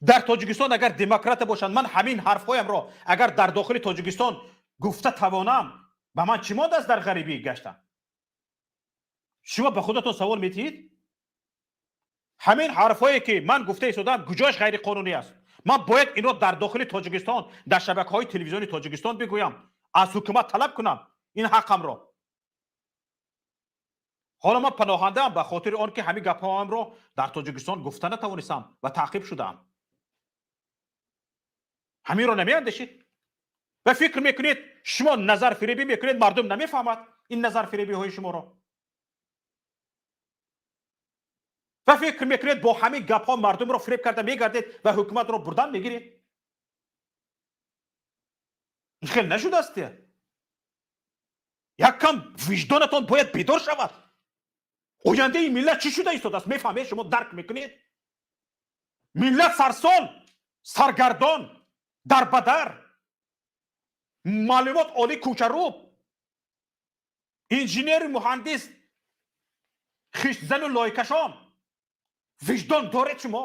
Дар Тоҷикистон агар демократия бошанд, ман ҳамин ҳарфҳоямро агар дар дохили Тоҷикистон гуфта тавонам, ба ман чӣ мондааст дар ғарибӣ гаштан? Шумо ба худатон савол медиҳед? Ҳамин ҳарфҳое ки ман гуфта истодам, куҷояш ғайриқонунӣ аст? Ман бояд инро дар дохили Тоҷикистон, дар шабакаҳои телевизиони Тоҷикистон бигӯям, аз ҳукумат талаб кунам ин ҳаққамро. Ҳоло ман паноҳандаам ба хотири он ки ҳамин гапҳоамро дар Тоҷикистон гуфта натавонистам ва таъқиб шудаам. Ҳаминро намеандешед ва фикр мекунед, шумо назарфиребӣ мекунед, мардум намефаҳмад ин назарфиребиҳои шуморо. Ва фикр мекунед, бо ҳамин гапҳо мардумро фиреб карда мегардед ва ҳукуматро бурдан мегиред. Ин хел нашудааст. Як кам виҷдонатон бояд бедор шавад. Ояндаи миллат чӣ шуда истодааст, мефаҳмед шумо, дарк мекунед? Миллат сарсон, саргардон, дарбадар, маълумот олӣ кӯчарӯб, инженеру муҳандис, хиштзану лойкашон. Виҷдон доред шумо?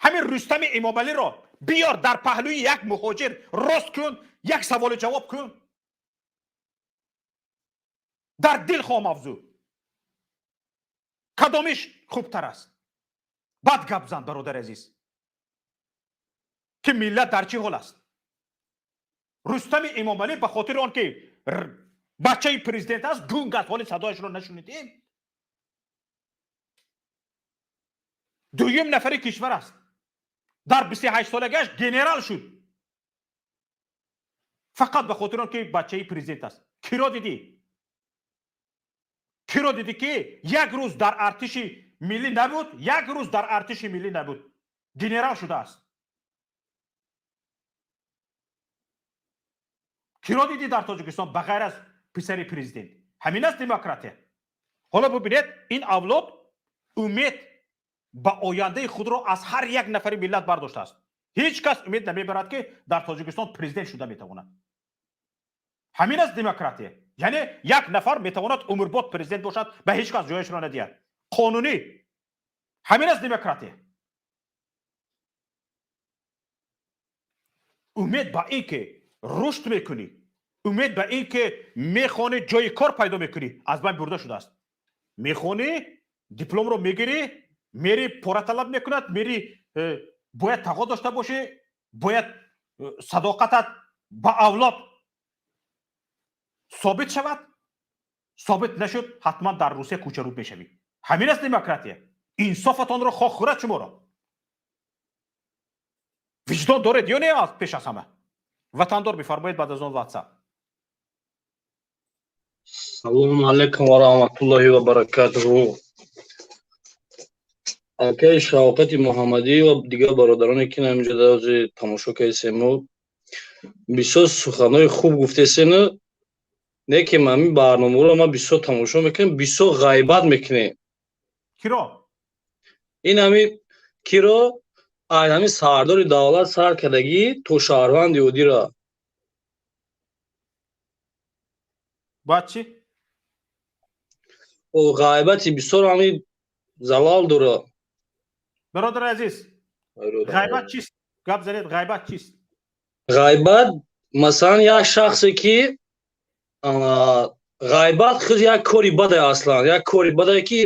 Ҳамин Рустами Эмомалиро биёр, дар паҳлӯи як муҳоҷир рост кун, як саволу ҷавоб кун дар дилхоҳ мавзӯъ, кадомиш хубтар аст? Бад гап зан, бародари азиз, ки миллат дар чӣ ҳол аст. Рустами Эмомалӣ ба хотири он ки бачаи президент аст, гунг аст, ҳоли садояшро нашунидем. Дуюм нафари кишвар аст, дар 28 солагиаш генерал шуд, фақат ба хотири он ки бачаи президент аст. Киро дидӣ, киро дидӣ ки як рӯз дар артиши миллӣ набуд, як рӯз дар артиши миллӣ набуд, генерал шудааст? Киро дидӣ дар Тоҷикистон ба ғайр аз писари президент? Ҳамин аст демократия. Ҳоло бубинед, ин авлод умед ба ояндаи худро аз ҳар як нафари миллат бардоштааст. Ҳеҷ кас умед намебарад ки дар Тоҷикистон президент шуда метавонад. Ҳамин аст демократия. Яъне як нафар метавонад умрбод президент бошад, ба ҳеҷ кас ҷояшро надиҳад, қонунӣ. Ҳамин аст демократия. Умед ба ин ки рушд мекунӣ, умед ба ин ки мехонӣ, ҷои кор пайдо мекунӣ, аз байн бурда шудааст. Мехонӣ, дипломро мегирӣ, мери, пора талаб мекунад, мери, бояд тағо дошта бошӣ, бояд садоқатат ба авлод собит шавад. Собит нашуд, ҳатман дар Русия кӯчарӯб мешавӣ. Ҳамин аст демократия. Инсофатонро хок хӯрад шуморо. Виҷдон доред ё не? Пеш аз ҳама Ватандор, бифармоед, баъд аз он WhatsApp. Салому алайкум ва раҳматуллоҳи ва баракатуҳу. Акаи Шавқати Муҳаммадӣ ва дигар бародароне, ки ҳаминҷо дар тамошо кардесему, бисёр суханҳои хуб гуфтесену, не ки ҳамин барномаро ман бисёр тамошо мекунем, бисёр ғайбат мекунем. Киро? Ин ҳами киро, ай ҳамин сардори давлат сар кардагӣ то шаҳрванди оддиро. Баъд чӣ? Ғайбати бисёр ҳамин залал дорад. Бародари азиз, ғайбат чист? Гап занед, ғайбат чист? Ғайбат, масалан, як шахсе ки ғайбат худ як кори баде, аслан як кори баде, ки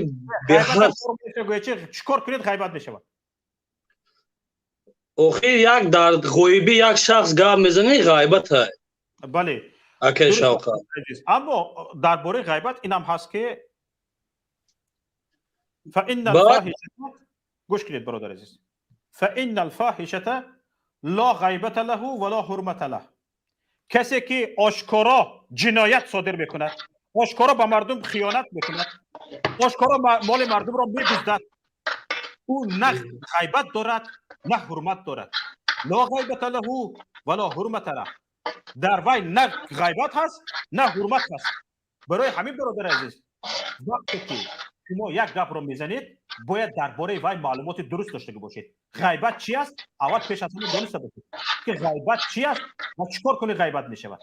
беҳад. Чӣ кор кунед, ғайбат мешавад? Охир як дар ғоибӣ як шахс гап мезанӣ, ғайбата. Бале. Акаи Шавқат. Аммо дар бораи ғайбат инам ҳаст, ки гӯш кунед, бародари азиз, фаинна алфоҳишата ло ғайбата лаҳу ва ло ҳурмата лаҳ. Касе ки ошкоро ҷиноят содир мекунад, ошкоро ба мардум хиёнат мекунад, ошкоро моли мардумро медуздад, ӯ на ғайбат дорад, на ҳурмат дорад. Ло ғайбата лаҳу ва ло ҳурмата лаҳ. Дар вай на ғайбат ҳаст, на ҳурмат ҳаст. Барои ҳамин, бародари азиз, вақте ки шумо як гапро мезанед, бояд дар бораи вай маълумоти дуруст дошта бошед. Ғайбат чи аст, аввал пеш аз ҳама дониста бошед, ки ғайбат чи аст ва чӣ кор кунӣ, ғайбат мешавад.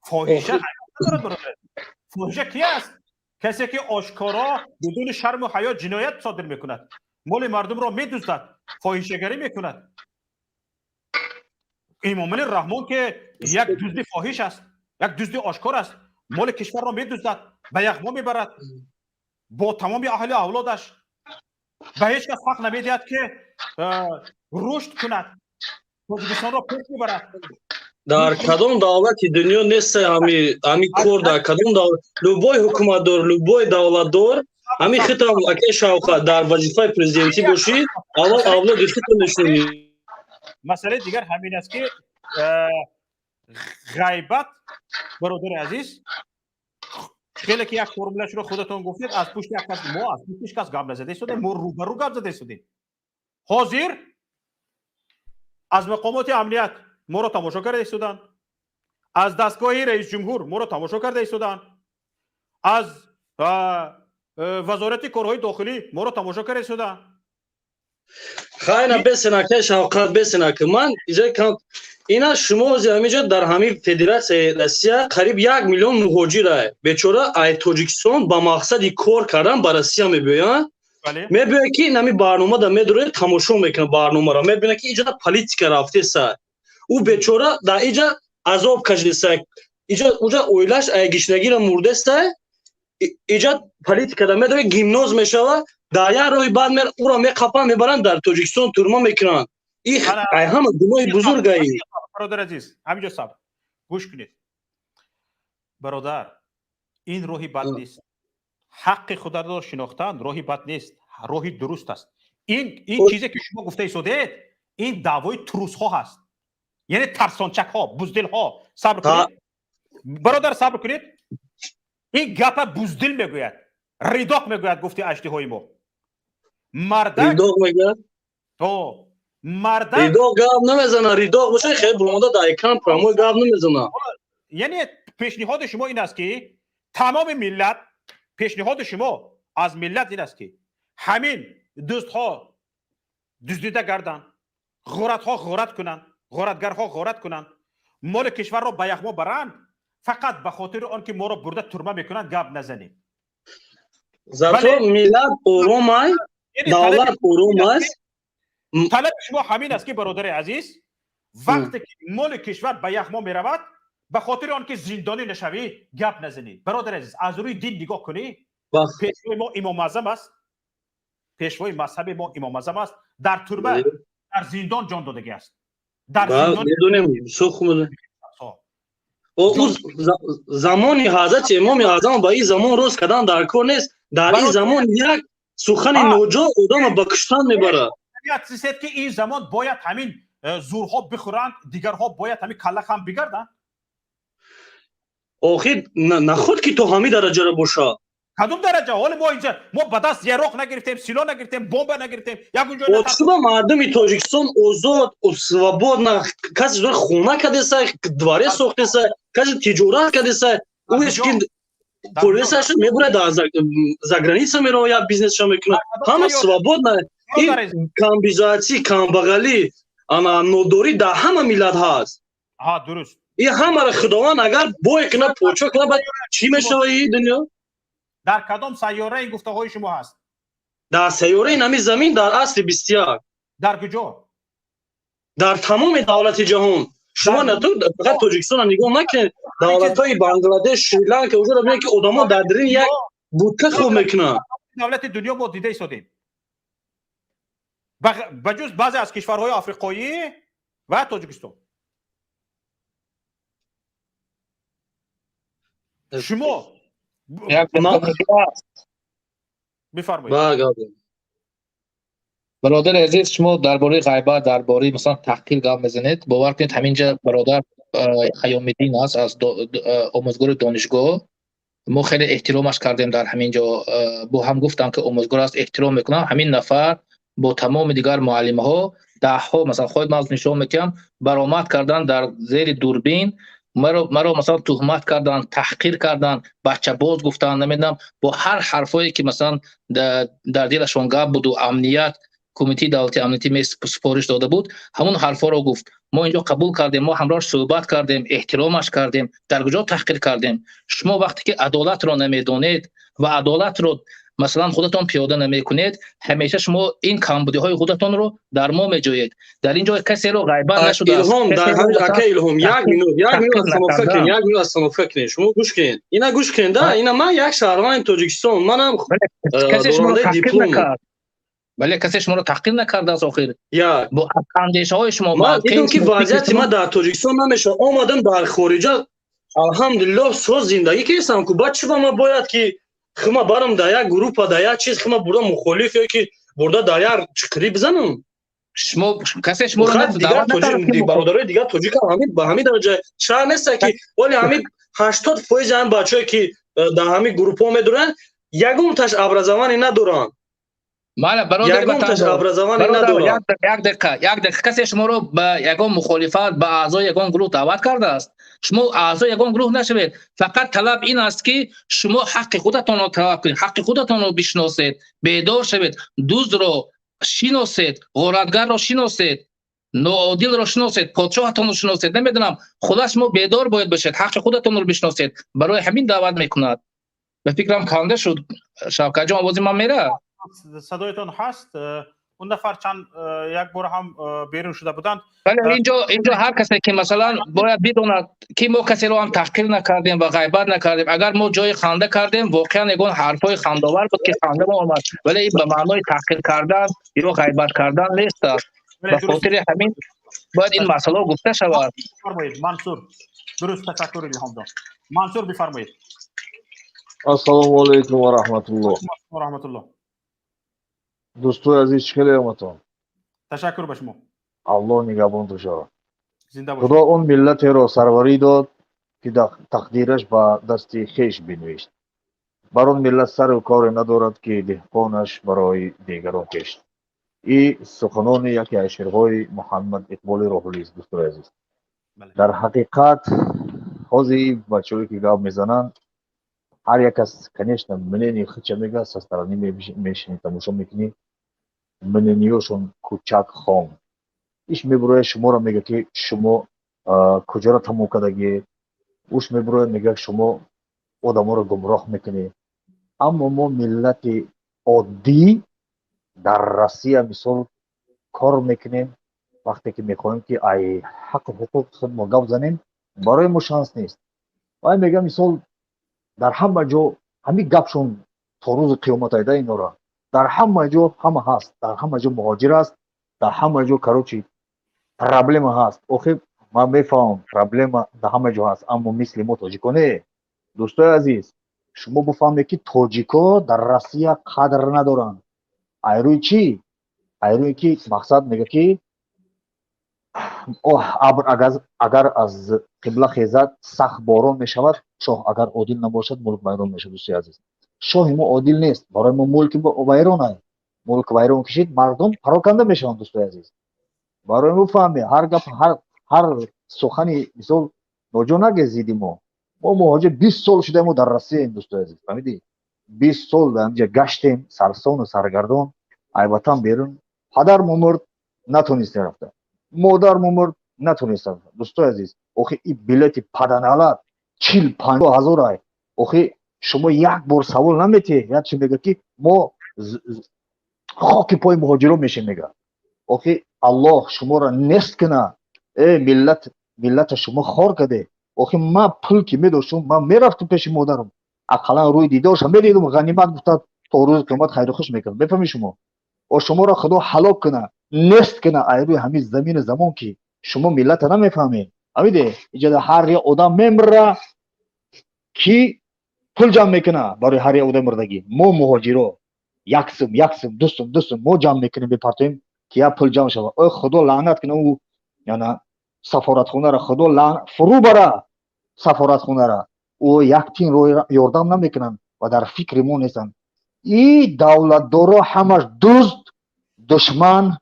Фоҳиша ғайбат надорад, бародар. Фоҳиша ки аст? Касе ки ошкоро бидуни шарму ҳаё ҷиноят содир мекунад, моли мардумро медуздад, фоҳишагарӣ мекунад. Эмомалӣ Раҳмон ки як дузди фоҳиш аст, як дузди ошкор аст, моли кишварро медуздад, ба яғмо мебарад бо тамоми аҳли авлодаш, ба ҳеҷ кас ҳақ намедиҳад, ки рушд кунад, Тоҷикистонро пеш мебарад. Дар кадом давлати дунё нест ҳами кор? Дар кадом давлат, любой ҳукуматдор, любой давлатдор, ҳами хитам, акаи Шавқат, дар вазифаи президентӣ бошӣ, аввал авлоди хитро мешунӣ. Масъалаи дигар ҳамин аст, ки ғайбат, бародари азиз, хеле ки як формулашро худатон гуфтед, аз пушти як кас, мо аз пушти ҳеҷ кас гап назада истодем, мо рӯбарӯ гап зада истодем. Ҳозир аз мақомоти амният моро тамошо карда истоданд, аз дастгоҳи раисҷумҳур моро тамошо карда истоданд, аз вазорати корҳои дохилӣ моро тамошо карда истоданд. Хайна, бесен, акаи Шавқат, бесен, ака, ман иҷа ина шумо ози ҳаминҷо дар ҳамин Федератсияи Россия қариб 1 миллион муҳоҷир ай бечора ай Тоҷикистон ба мақсади кор кардан ба Россия мебиёянд. Мебиёяд, ки ин ҳамин барномада медурояд, тамошо мекунад барномаро, мебинад, ки иҷода политика рафтеса. Ӯ бечора дар иҷа азоб кашидеса, иҷа уҷа оилаш ай гишнагиро мурдеса, иҷа политикада медорад, гимноз мешавад, дар як роҳи баъд ӯро меқапанд, мебаранд, дар Тоҷикистон турма мекунанд. Ай ҳама гуноҳи бузургаи. Бародар азиз, ҳаминҷо сабр, гӯш кунед. Бародар, ин роҳи бад нест. Ҳаққи худро шинохтан роҳи бад нест, роҳи дуруст аст. Ин чизе ки шумо гуфта истодед, ин даъвои трусҳо ҳаст, яъне тарсончакҳо, буздилҳо. Сабр кунед, бародар, сабр кунед. Ин гапа буздил мегӯяд, ридоқ мегӯяд, гуфти аҷдиҳои мо. Мардак Ридоқ мегӯяд? То мардак. Ридоқ гап намезана. Ридоқ боша, хеле буромада дар экран прямой гап намезана. Яъне пешниҳоди шумо ин аст, ки тамоми миллат, пешниҳоди шумо аз миллат ин аст, ки ҳамин дӯстҳо дуздида гарданд, ғоратҳо ғорат кунанд, ғоратгарҳо ғорат кунанд, моли кишварро ба яғмо баранд, фақат ба хотири он ки моро бурда турма мекунанд, гап назанед. Зато миллат ором ай, давлат ором аст. Талаби шумо ҳамин аст, ки, бародари азиз, вақте ки моли кишвар ба яғмо меравад, ба хотири он ки зиндонӣ нашавӣ, гап назанӣ. Бародари азиз, аз рӯи дин нигоҳ кунӣ, пешвои мо Имом Аъзам аст, пешвои мазҳаби мо Имом Аъзам аст, дар турма, дар зиндон ҷон додагӣ аст. Дар Медонем, бисёр хуб. Замони ҳазрати Имоми Аъзам ба ин замон рост кардан дар кор нест. Дар ин замон як сухани ноҷо одама ба куштан мебарад. Ки ин замон бояд ҳамин Зӯрҳо бихӯранд, дигарҳо бояд ҳамин калла хам бигарданд. Охир, наход ки то ҳамин дараҷаро боша. Кадом дараҷа? Ҳоле мо инҷа мо ба даст яроқ нагирифтем, силоҳ нагирифтем, бомба нагирифтем, ягон ҷой. Чуба мардуми Тоҷикистон озод, свободно, касе дора хона кардеса, дворе сохтеса, касе тиҷорат кардеса, ӯ ки полисаша мебурад, дар за граница мерояд, бизнесша мекунад, ҳама свободно. Ин камбизоатӣ, камбағалӣ, ана нодорӣ дар ҳама миллат ҳаст. Ҳа, дуруст. И ҳамаро Худованд агар бой кунад, почо кунад, баъд чӣ мешава и дунё? Дар кадом сайёра ин гуфтаҳои шумо ҳаст? Дар сайёраи нами замин, дар асри 21. Дар куҷо? Дар тамоми давлати ҷаҳон. Шумо на ту фақат Тоҷикистонро нигоҳ накунед, давлатҳои Бангладеш, Шри-Ланка, уҷоро бинед, ки одамо дар дарини як будка хоб мекунанд. Давлати дунё мо дида истодем, ба ҷуз баъзе аз кишварҳои африқоӣ ва Тоҷикистон. Шумо бифармоед. Бародари азиз, шумо дар бораи ғайбат, дар бораи масалан таҳқир гап мезанед. Бовар кунед, ҳаминҷа бародар Ҳаёмиддин аст, аз омӯзгори донишгоҳ. Мо хеле эҳтиромаш кардем дар ҳамин ҷо, бо ҳам гуфтам, ки омӯзгор аст, эҳтиром мекунам. Ҳамин нафар бо тамоми дигар муаллимҳо даҳҳо, масалан, хоҳед, ман нишон медиҳам, баромад кардан дар зери дурбин, маро масалан туҳмат кардан, таҳқир кардан, бачабоз гуфтан, намедонам, бо ҳар ҳарфое ки масалан дар дилашон гап буду амният, кумитаи давлати амниятӣ супориш дода буд, ҳамон ҳарфҳоро гуфт. Мо инҷо қабул кардем, мо ҳамроҳ суҳбат кардем, эҳтиромаш кардем. Дар куҷо таҳқир кардем? Шумо вақте ки адолатро намедонед ва адолатро масалан худатон пиёда намекунед, ҳамеша шумо ин камбудиҳои худатонро дар мо меҷӯед. Дар ин ҷо касеро ғайбат нашудааст. Илҳом, дар ҳамин ака Илҳом, як минут, як минут остановка кунед, як минут остановка кунед. Шумо гӯш кунед, ина гӯш кунед, да, ина ман як шаҳрванди Тоҷикистон, манам касе шуморо дорандаи таҳқир диплом. накард. Бале, касе шуморо таҳқир накардааст охир. Як. Бо андешаҳои шумо, ман мавқеи дидам ки шумо, фикри вазъияти шумо. ман дар Тоҷикистон намешавад. Омадам дар хориҷа, алҳамдулиллоҳ, соз зиндагӣ кардам ку. Баъд чӣ ба ман бояд ки хима барам дар як группа, дар як чиз, хима бурда мухолиф ё ки бурда дар як чиқирӣ бизанам? Шумо касе шуморо Хай, дигар даъват накард тоҷик ки мухолиф. Бародарои дигар тоҷикам ҳамин ба ҳамин дараҷа шаҳр неста, ки вале ҳамин 80% ҳамин бачаҳое ки дар ҳамин группҳо медоранд, ягонташ образование надоранд. Мана, бародари Ягонташ ватандор, образование бародар, надоранд. Як дақиқа, як дақиқа. Касе шуморо ба ягон мухолифат, ба аъзои ягон гурӯҳ даъват кардааст? Шумо аъзои ягон гурӯҳ нашавед. Фақат талаб ин аст, ки шумо ҳаққи худатонро талаб кунед, ҳаққи худатонро бишносед, бедор шавед, дуздро шиносед, ғоратгарро шиносед, ноодилро шиносед, подшоҳатонро шиносед. Намедонам, худаш шумо бедор бояд бошед, ҳаққи худатонро бишносед. Барои ҳамин даъват мекунад. Ба фикрам канда шуд. Шавкатҷон, овози ман мера? Садоятон ҳаст. Он нафар чанд як бор ҳам берун шуда буданд. Бале, инҷо ҳар касе ки масалан бояд бидонад, ки мо касеро ҳам таҳқир накардем ва ғайбат накардем. Агар мо ҷои ханда кардем, воқеан ягон ҳарфҳои хандовар буд, ки ханда мо омад, вале ин ба маънои таҳқир кардан ё ғайбат кардан нест аст. Ба хотири ҳамин бояд ин масъала гуфта шавад. Бифармоед, Мансур. Дуруст, ташаккур, Илҳомҷон. Мансур, бифармоед. Ассалому алайкум ва раҳматуллоҳ. Ва раҳматуллоҳ. Дӯстои азиз, чӣ хеле омадтон? Ташаккур ба шумо. Аллоҳ нигаҳбонтон шавад. Зинда бошед. Худо он миллатеро сарварӣ дод, ки тақдираш ба дасти хеш бинавишт. Бар он миллат сару коре надорад, ки деҳқонаш барои дигарон кишт. И суханони яке аз шеърҳои Муҳаммад Иқболи Роҳулист, дӯстои азиз. Дар ҳақиқат, ҳозир бачаҳое ки гап мезананд, ҳар як кас, конечно, мнение худша мегӯяд, со стороны мешинӣ, тамошо мекунӣ, мнениёшон кӯчак, хом. Иш мебурояд, шуморо мегӯяд, ки шумо куҷоро тамом кардагӣ, уш мебурояд, мегӯяд, шумо одаморо гумроҳ мекунӣ. Аммо мо миллати оддӣ дар Россия мисол кор мекунем, вақте ки мехоҳем, ки ай ҳаққу ҳуқуқи худ мо гап занем, барои мо шанс нест. Вай мегӯяд, мисол, дар ҳама ҷо ҳамин гапшон то рӯзи қиёмат айда инора. Дар ҳама ҷо ҳама ҳаст, дар ҳама ҷо муҳоҷир аст, дар ҳама ҷо, короче, проблема ҳаст. Охир, ман мефаҳмам, проблема дар ҳама ҷо ҳаст, аммо мисли мо тоҷико не. Дӯстои азиз, шумо бифаҳмед, ки тоҷико дар Россия қадр надоранд. Ай рӯи чӣ? Ай рӯи ки мақсад мега, ки Абр агар аз қибла хезад, сахт борон мешавад. Шоҳ агар одил набошад, мулк вайрон мешавад. Дӯстои азиз, шоҳи мо одил нест, барои мо мулки вайрон ай. Мулк вайрон кишид, мардум пароканда мешаванд. Дӯстои азиз, барои мо фаҳме, ҳар гап, ҳар сухани мисол ноҷо наге зидди мо. Мо муҳоҷир 20 сол шуда мо дар Россияем, дӯстои азиз, фаҳмидӣ? 20 сол дар инҷа гаштем, сарсону саргардон, ай ватан берун. Падар мумурд, натонистем рафта, модар мумурд, натонистем. Дӯстои азиз, охи и билети паданалат 40-50 ҳазор ай. Охи шумо як бор савол наметиҳед, як чи мега ки мо хоки пои муҳоҷирон мешем, мега. Охи Аллоҳ шуморо нест куна. Э миллат, миллата шумо хор каде. Охи ман пул ки медоштум, ман мерафтум пеши модарам, ақаллан рӯи дидорша медидум, ғанимат гуфта то рӯзи қиёмат хайру хуш мекардам. Мефаҳмӣ шумо? О шуморо Худо ҳалок куна, нест куна ай рӯи ҳамин замини замон, ки шумо миллата намефаҳмед. Ҳамиде иҷода ҳар як одам мемра, ки пул ҷамъ мекуна барои ҳар як одами мурдагӣ. Мо муҳоҷиро як сум, як сум, ду сум, ду сум мо ҷамъ мекунем, мепартоем, ки як пул ҷамъ шавад. Ой Худо лаънат куна ӯ яна сафоратхонара, Худо фурӯ бара сафоратхонара. Ӯ як тин ёрдам намекунанд ва дар фикри мо нестанд. И давлатдоро ҳамаш дузд, душман,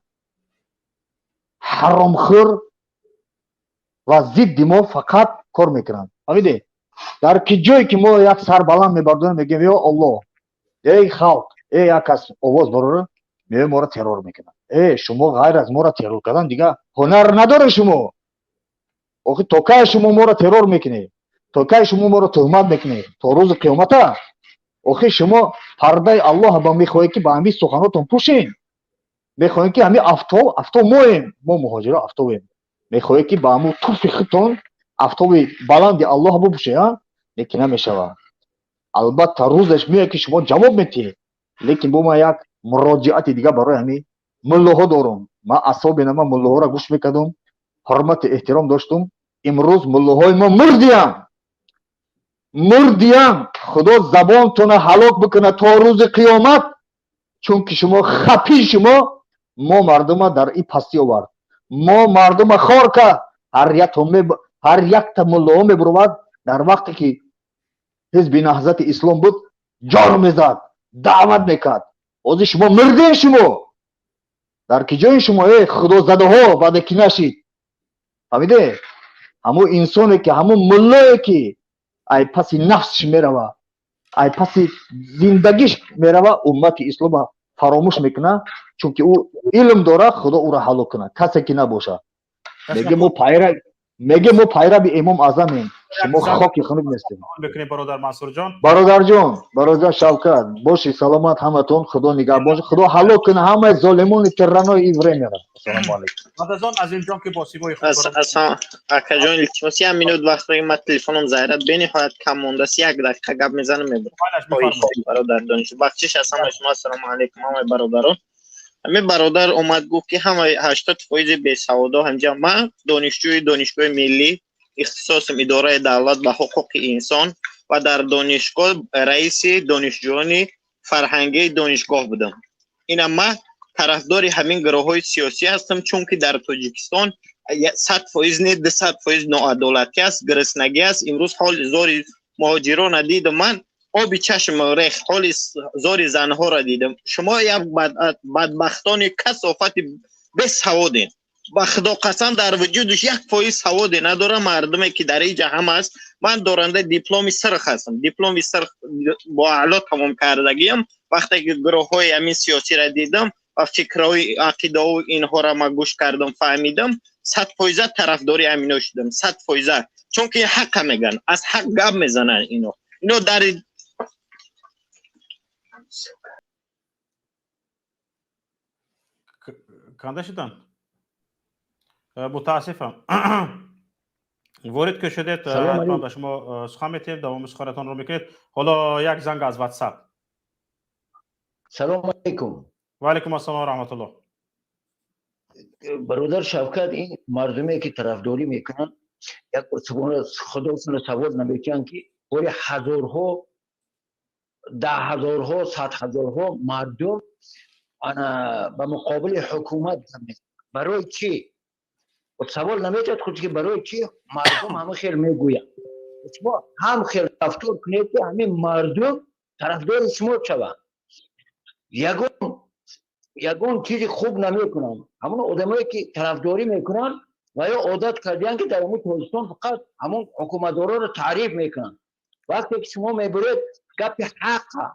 ҳаромхӯр ва зидди мо фақат кор мекунанд. Фаҳмиде? Дар ки ҷое ки мо як сар баланд мебардорем, мегӯем ё Аллоҳ, эй халқ, эй як кас овоз барора, меоя моро террор мекунад. Э шумо ғайр аз моро террор кардан дигар ҳунар надоред шумо. Охи то кай шумо моро террор мекунед? То кай шумо моро туҳмат мекунед? То рӯзи қиёмата? Охи шумо пардаи Аллоҳ ба мехоҳед ки ба ҳамин суханотон пӯшед. Мехоҳед ки ҳамин афтоб моем, мо муҳоҷиро афтобем. Мехоҳед ки ба ҳамун туфи худтон афтоби баланди Аллоҳ бупӯшед, а? Лекин намешавад. Албатта рӯзаш меояд ки шумо ҷавоб медиҳед. Лекин бо ман як муроҷиати дигар барои ҳамин муллоҳо дорум. Ман асобина ман муллоҳоро гӯш мекардум, ҳурмату эҳтиром доштум. Имрӯз муллоҳои мо мурдиям, мурдиям. Худо забонтонро ҳалок бикунад то рӯзи қиёмат, чунки шумо хапи шумо мо мардума дар ин пастӣ овард, мо мардума хор кард. Ҳар якта муллоҳо мебуровад дар вақте ки ҳизби наҳзати ислом буд, ҷор мезад, даъват мекард. Ҳозир шумо мурдем, шумо дар ки ҷои шумо, э худозадаҳо, баъде ки нашид. Фаҳмиде? Ҳамун инсоне ки, ҳамун муллое ки ай паси нафсш мерава, ай паси зиндагиш мерава, уммати ислома фаромӯш мекунад, чунки ӯ илм дорад, Худо ӯро ҳалок кунад. Касе ки набошад, меге мо пайра, меге мо пайрави Имом Аъзамем, шумо хоки хунук нестем. Мекунем, бародар Мансурҷон. Бародарҷон, бародарҷон Шавкат, боши саломат ҳаматон, Худо нигаҳбон, Худо ҳалок кунад ҳамаи золимони тиранои ин времяро. Ассалому алайкум. Баъд аз он Азимҷон ки бо симои худ акаҷон, илтимос, як минут вақт дорем, ман телефоном заряд бениҳоят кам мондааст, як дақиқа гап мезанам, мебарам. Бародар Дониш, бахшиш аз ҳамаи шумо. Ассалому алайкум ҳамаи бародарон. Ҳамин бародар омад гуфт ки ҳамаи 80% бесаводо ҳамҷа. Ман донишҷӯи донишгоҳи миллӣ, ихтисосим идораи давлат ва ҳуқуқи инсон ва дар донишгоҳ раиси донишҷӯёни фарҳангии донишгоҳ будам. Ина ман тарафдори ҳамин гурӯҳҳои сиёсӣ ҳастам, чунки дар Тоҷикистон 100% не, 200% ноадолатӣ аст, гуруснагӣ аст. Имрӯз ҳоли зори муҳоҷирона дидам, ман оби чашм рехт, ҳоли зори занҳоро дидам. Шумо як бадбахтони касофати бесаводен. Ба Худо қасам, дар вуҷудаш 1% саводе надорам. Мардуме ки дар инҷа ҳам аст, ман дорандаи дипломи сирх ҳастам, дипломи сирх бо аъло тамом кардагиам. Вақте ки гурӯҳҳои ҳамин сиёсиро дидам ва фикрҳои ақидаҳои инҳоро ман гӯш кардам, фаҳмидам, 100% тарафдори ҳамино шудам, 100%. Чунки ҳаққа мегӯянд, аз ҳақ гап мезананд ино. Ино дар канда шуданд. Мутаассифам, ворид ки шудед, ҳатман ба шумо сухан метиҳем, давоми суханатонро мекунед. Ҳоло як занг аз ватсап. Салому алайкум. Ва алайкум ассалом ва раҳматуллоҳ. Бародар Шавкат, ин мардуме ки тарафдорӣ мекунанд, як худошонро савол наметиҳанд, ки бори ҳазорҳо, даҳ ҳазорҳо, сад ҳазорҳо мардум ана ба муқобили ҳукумат барои чӣ? Савол наметиҳад худ ки барои чӣ мардум ҳама хел мегӯянд. Шумо ҳам хел рафтор кунед, ки ҳамин мардум тарафдори шумо шаванд. Ягон чизи хуб намекунанд. Ҳамон одамое ки тарафдорӣ мекунанд ва ё одат кардиянд, ки дар ҳамун Тоҷикистон фақат ҳамон ҳукуматдороро таъриф мекунанд. Вақте ки шумо мебуред, гапи ҳақа,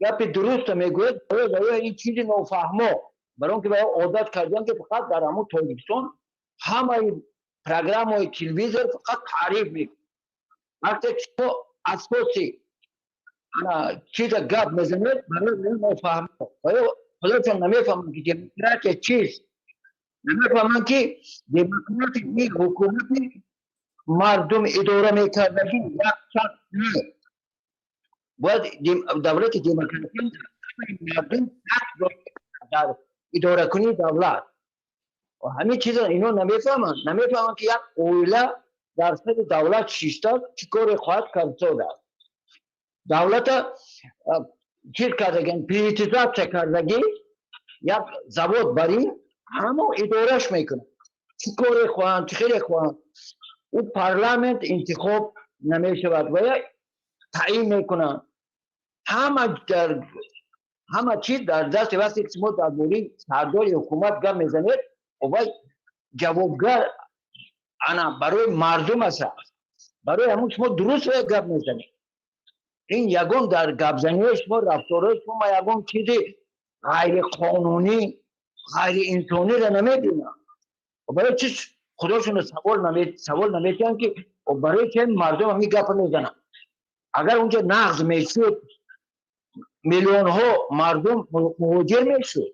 гапи дуруста мегӯед, барои ин чизи нофаҳмо, барои он ки одат кардиянд, ки фақат дар ҳамун Тоҷикистон ҳамаи программаи телевизор фақат таъриф мекунад. Вақте ки шумо асоси чиза гап мезанед, барои нофаҳмо, худашон намефаҳманд, ки демократия чист, намефаҳманд, ки демократия ин ҳукумати мардум идора мекардагӣ як шахс не. Бояд давлати демократия мардум ҳақ дар идоракунии давлат. Ҳамин чиза ино намефаҳманд. Намефаҳманд, ки як оила дар сари давлат шишта чӣ коре хоҳад кард. Давлата чиз кардагӣ, приватизация кардагӣ, як завод барин ҳамо идораш мекунад, чӣ коре хоҳанд, чӣ хеле хоҳанд. Ӯ парламент интихоб намешавад ва я таъин мекунанд. Ҳама чиз дар дасти. Вақте ки шумо дар бораи сардори ҳукумат гап мезанед, вай ҷавобгар ана барои мардум аст. Барои ҳамун шумо дуруст гап мезанед. Ин ягон дар гапзаниҳои шумо, рафторҳои шумо ман ягон чизи ғайриқонунӣ, ғайриинсониро намебинам. Барои чи худошонро савол наметиҳанд, ки барои чи мардум ҳамин гапро мезананд? Агар унҷо нағз мешуд, миллионҳо мардум муҳоҷир мешуд?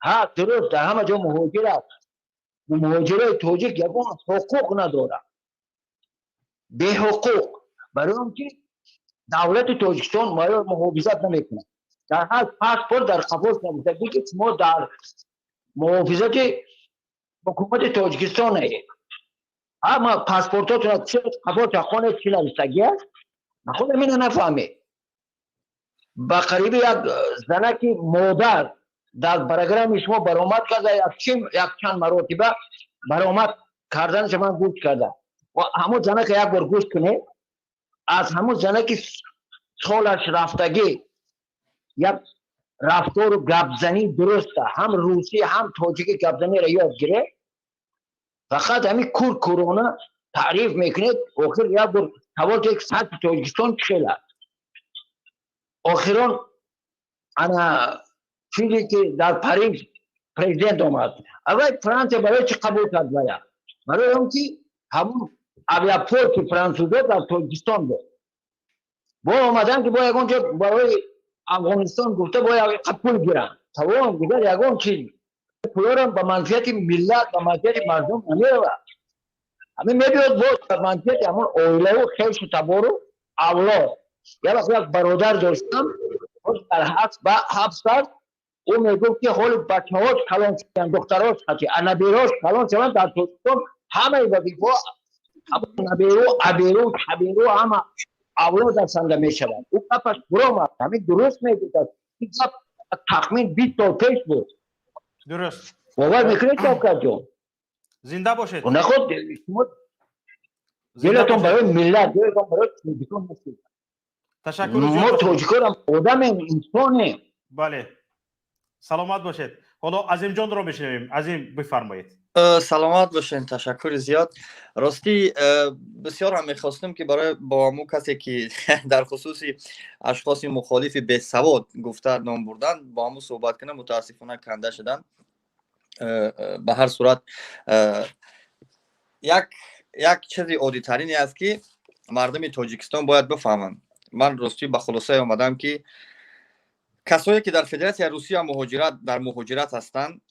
Ҳа, дуруст, дар ҳама ҷо муҳоҷир аст. Муҳоҷирои тоҷик ягон ҳуқуқ надорад, беҳуқуқ, барои он ки давлати Тоҷикистон моро муҳофизат намекунад. Дар ҳар паспорт дар қафос навиштагӣ, ки шумо дар муҳофизати ҳукумати Тоҷикистон ҳастед. Ҳама паспортотона қафоша хонед, чӣ навиштагӣ аст. Худам ина нафаҳмед. Ба қариби як занаки модар дар программи шумо баромад карда, якчанд маротиба баромад карданаша ман гӯш кардам. Ҳамон занака як бор гӯш кунед. Аз ҳамон занаки солаш рафтагӣ як рафтору гапзанӣ дуруста, ҳам русӣ, ҳам тоҷикӣ гапзаниро ёд гиред. Фақат ҳамин кур курона таъриф мекунед. Охир як бор савол ки сатҳи Тоҷикистон чӣ хел аст. Охирон ана чизе ки дар Париж президент омад, аввал Франсия барои чӣ қабул кард вая? Барои он ки ҳамун авиапорти франсузо дар Тоҷикистон буд. Бо омадан ки бо ягон ҷо барои Афғонистон гуфта бо пул гиранд, тамом. Дигар ягон чиз пулорам ба манфиати миллат, ба манфиати мардум намеравад. Ҳамин мебиёд боз ба манфиати ҳамон оилаву хешу табору авлод. Як вақт як бародар доштам, дар ҳабс аст. Ӯ мегуфт, ки ҳоли бачаҳош калон шуданд, духтарош хати наберош калон шаванд, дар Тоҷикистон ҳамаи вазифаҳо наберу, аберу, каберу, ҳама авлод ҳастанда мешаванд. Ӯ гапаш буромад, ҳамин дуруст мегуфт. Ин гап тахмин 20 сол пеш буд. Дуруст. Бовар мекунед, Шавкатҷон? Зинда бошед. Наход шумо дилатон барои миллат, дилатон барои тоҷикон ҳастед. Ташаккур. Мо тоҷиконам одамем, инсонем. Бале, саломат бошед. Ҳоло Азимҷонро мешунавем. Азим, бифармоед. Саломат бошед, ташаккури зиёд. Ростӣ, бисёр ҳам мехостем, ки барои бо ҳамун касе ки дар хусуси ашхоси мухолифи бесавод гуфта ном бурданд, бо ҳамун суҳбат кунам. Мутаассифона, канда шуданд. Ба ҳар сурат, як чизи оддитарине аст, ки мардуми Тоҷикистон бояд бифаҳманд. Ман ростӣ ба хулосае омадам, ки касое ки дар Федератсияи Русия муҳоҷират дар муҳоҷират ҳастанд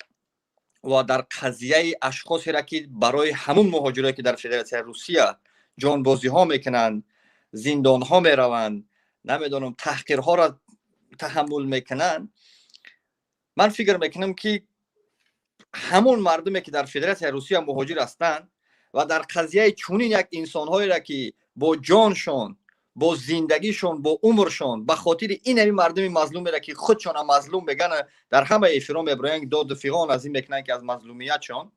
ва дар қазияи ашхосеро, ки барои ҳамун муҳоҷирое ки дар Федератсияи Русия ҷонбозиҳо мекунанд, зиндонҳо мераванд, намедонам, таҳқирҳоро таҳаммул мекунанд, ман фикр мекунам, ки ҳамон мардуме ки дар Федератсияи Русия муҳоҷир ҳастанд ва дар қазияи чунин як инсонҳоеро, ки бо ҷоншон, бо зиндагишон, бо умршон ба хотири ин ҳамин мардуми мазлумеро, ки худшона мазлум меган, дар ҳама эфиро мебироянд, доду фиғон аз ин мекунанд, ки аз мазлумиятшон.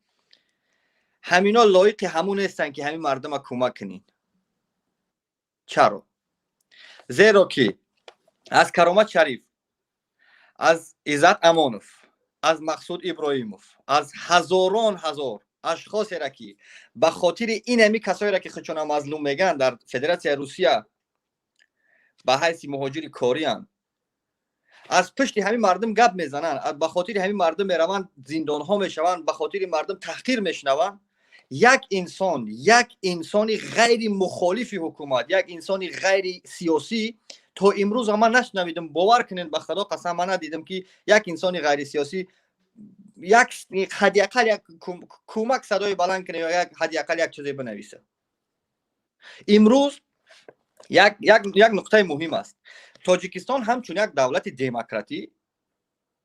Ҳамино лоиқи ҳамун нестанд, ки ҳамин мардума кӯмак кунед. Чаро? Зеро ки аз Каромат Шариф, аз Иззат Амонов, аз Мақсуд Иброҳимов, аз ҳазорон ҳазор ашхосеро, ки ба хотири ин ҳами касоеро, ки худшона мазлум мегӯянд, дар Федератсияи Русия ба ҳайси муҳоҷири корианд, аз пушти ҳамин мардум гап мезананд, ба хотири ҳамин мардум мераванд, зиндонҳо мешаванд, ба хотири мардум таҳқир мешунаванд. Як инсон, як инсони ғайри мухолифи ҳукумат, як инсони ғайри сиёсӣ то имрӯз ман нашунавидам. Бовар кунед, ба Худо қасам, ман надидам, ки як инсони ғайрисиёсӣ як ҳадди ақал як кӯмак садои баланд кунад ё як ҳадди ақал як чизе бинависад. Имрӯз як нуқтаи муҳим аст. Тоҷикистон ҳамчун як давлати демократӣ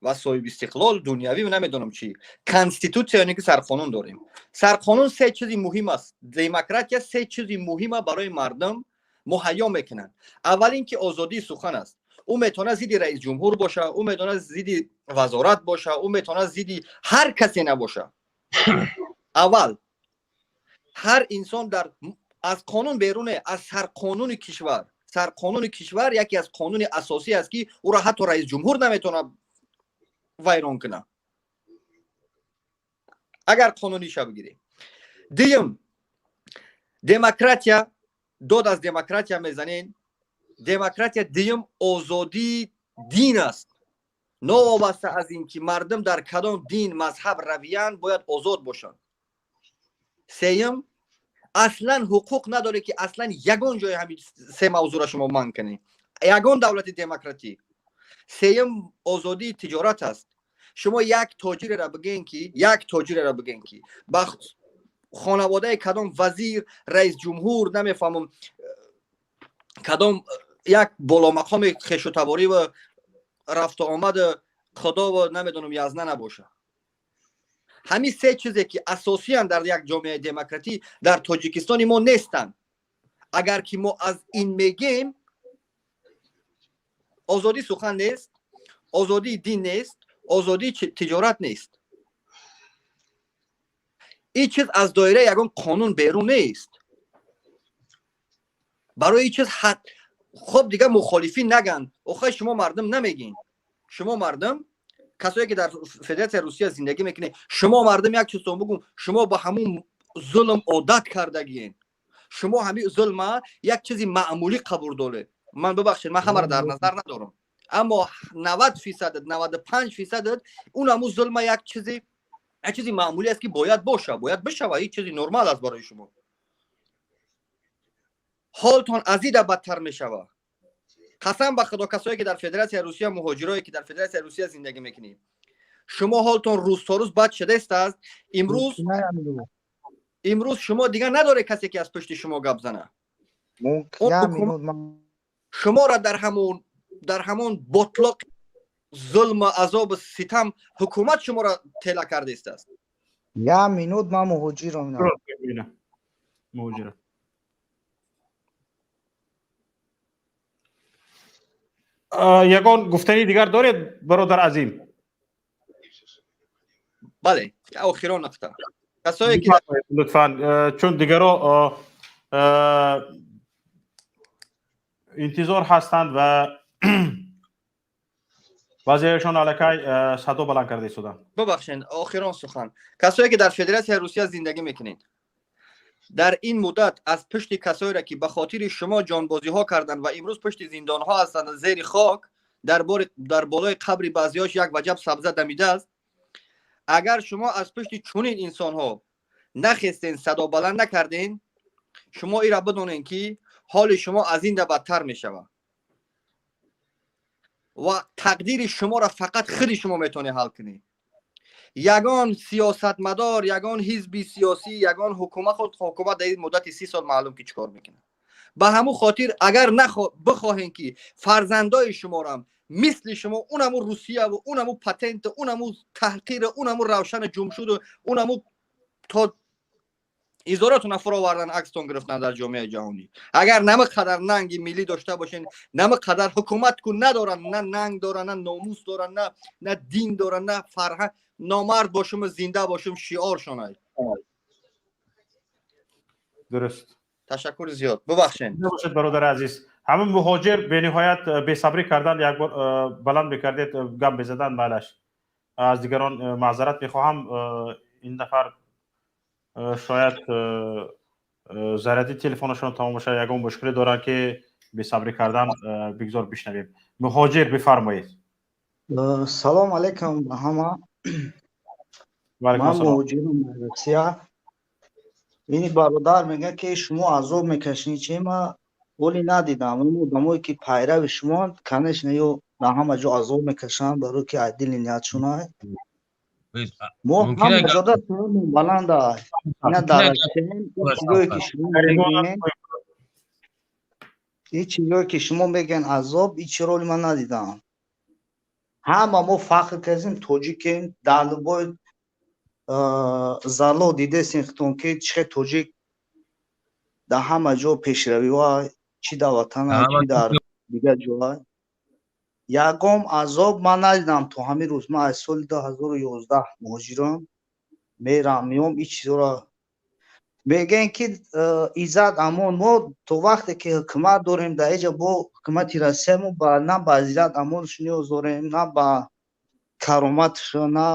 ва соҳибистиқлол, дунявӣ, намедонам чӣ, конститутсия ёне ки сарқонун дорем. Сарқонун се чизи муҳим аст. Демократия се чизи муҳима барои мардум муҳайё мекунанд. Аввал ин ки озодии сухан аст. Ӯ метавонад зидди раисҷумҳур боша, ӯ метавонад зидди вазорат боша, ӯ метавонад зидди ҳар касе набоша. Аввал ҳар инсон дар аз қонун беруне, аз сарқонуни кишвар. Сарқонуни кишвар яке аз қонуни асосӣ аст, ки ӯро ҳатто раисҷумҳур наметавонад вайрон кунад, агар қонуниша бигирем. Дуюм, демократия. Дод аз демократия мезанен. Демократия дуюм озодии дин аст. Новобаста аз ин ки мардум дар кадом дин, мазҳаб равиянд, бояд озод бошанд. Сеюм, аслан ҳуқуқ надоред, ки аслан ягон ҷои ҳамин се мавзӯъро шумо манъ кунед, ягон давлати демократӣ. Сеюм, озодии тиҷорат аст. Шумо як тоҷиреро бигӯен, ки як тоҷиреро бигӯен, ки ба хонаводаи кадом вазир, раисҷумҳур, намефаҳмам, кадом як боломақоми хешутаборӣ ва рафту омаду худову намедонам язна набошад. Ҳамин се чизе, ки асосиян дар як ҷомеаи демократӣ, дар Тоҷикистони мо нестанд. Агар ки мо аз ин мегем, озодии сухан нест, озодии дин нест, озодии тиҷорат нест. Ин чиз аз доираи ягон қонун берун нест. Барои ин чиз хоб дигар мухолифин наган. Охай, шумо мардум намегин. Шумо мардум, касое ки дар Федератсияи Русия зиндагӣ мекунед, шумо мардум, як чизтон бугум: шумо ба ҳамун зулм одат кардагиен. Шумо ҳамин зулма як чизи маъмулӣ қабул доред. Ман, бибахшед, ман ҳамаро дар назар надорам, аммо 90%, 95%-ат он ҳамун зулма як чизи маъмулӣ аст, ки бояд боша, бояд бишава, ин чизи нормал аст барои шумо. Ҳолтон аз ида бадтар мешава. Қасам ба Худо, касое ки дар Федератсияи Русия, муҳоҷирое ки дар Федератсияи Русия зиндагӣ мекунед, шумо ҳолтон рӯз то рӯз бад шудааст. Имрӯз шумо дигар надоред касе, ки аз пушти шумо гап зана. Шуморо дар ҳамон ботлоқи зулму азобу ситам ҳукумат шуморо тела кардааст. Я минут, ман муҳоҷирам. Муҳоҷират. Ягон гуфтани дигар доред, бародар Азим? Бале, охирон нуқта. Касое ки Лутфан, чун дигаро интизор ҳастанд ва баъзеашон аллакай садо баланд карда истоданд. Бубахшед, охирон сухан. Касое ки дар Федератсияи Русия зиндагӣ мекунед, дар ин муддат аз пушти касоеро, ки ба хотири шумо ҷонбозиҳо карданд ва имрӯз пушти зиндонҳо ҳастанд, зери хок, дар болои қабри баъзеҳош як ваҷаб сабза дамидааст, агар шумо аз пушти чунин инсонҳо нахестен, садо баланд накарден, шумо ира бидонед, ки ҳоли шумо аз ин да бадтар мешавад ва тақдири шуморо фақат худи шумо метавонед ҳал кунед. Ягон сиёсатмадор, ягон ҳизби сиёсӣ, ягон ҳукумат, худ ҳукумат дар ин муддати 30 сол маълум ки чӣ кор мекунад. Ба ҳамун хотир, агар бихоҳем, ки фарзандои шуморам мисли шумо унаму Русияву унаму патенту унаму таҳқиру унаму равшани ҷумшуду унаму то изоратона фуровардан, акстон гирифтан дар ҷомеаи ҷаҳонӣ, агар нама қадар нанги миллӣ дошта бошен, нама қадар ҳукумат ку надоранд, на нанг доранд, на номус доранд, на дин доранд, на фарҳанг. Номард бошуму зинда бошум шиоршонай. Дуруст. Ташаккури зиёд, бубахшед. Бошед, бародари азиз. Ҳамин муҳоҷир бениҳоят бесабрӣ карданд, як бор баланд мекардед, гап мезаданд, майлаш. Аз дигарон маъзарат мехоҳам. Ин нафар шояд заряди телефонашон тамом бошад, ягон мушкиле доранд, ки бесабрӣ кардан. Бигзор бишнавем. Муҳоҷир, бифармоед. Салом алейкум ба ҳама. Ман муҳоҷирам Россия. Ини бародар мегӯяд, ки шумо азоб мекашед. Чи ма ҳоли надидам. Ин одамое ки пайрави шумоанд, конечно, ё дар ҳама ҷо азоб мекашанд, барое ки аз дили ниятшона. Мо ҳама ҷода сарамон баланда. Ина дар чизое ки шумо мегӯед, ин чизое ки шумо мегӯед азоб, ин чиро ҳоли ман надидам. Ҳама мо фахр кардем, тоҷикем. Дар любой зало дидесем хитон, ки чӣ хел тоҷик дар ҳама ҷо пешравиҳо, чӣ дар ватана, чӣ дар дигар ҷоа. Ягон азоб ман надидам то ҳамин рӯз. Ман аз соли 2011 муҳоҷирам, мерам, меом. Ин чизҳоро мегӯем, ки иззат, амон. Мо то вақте ки ҳукумат дорем дар иҷа, бо ҳукумати Россия, мо на ба иззат амонаш ниёз дорем, на ба кароматаш, на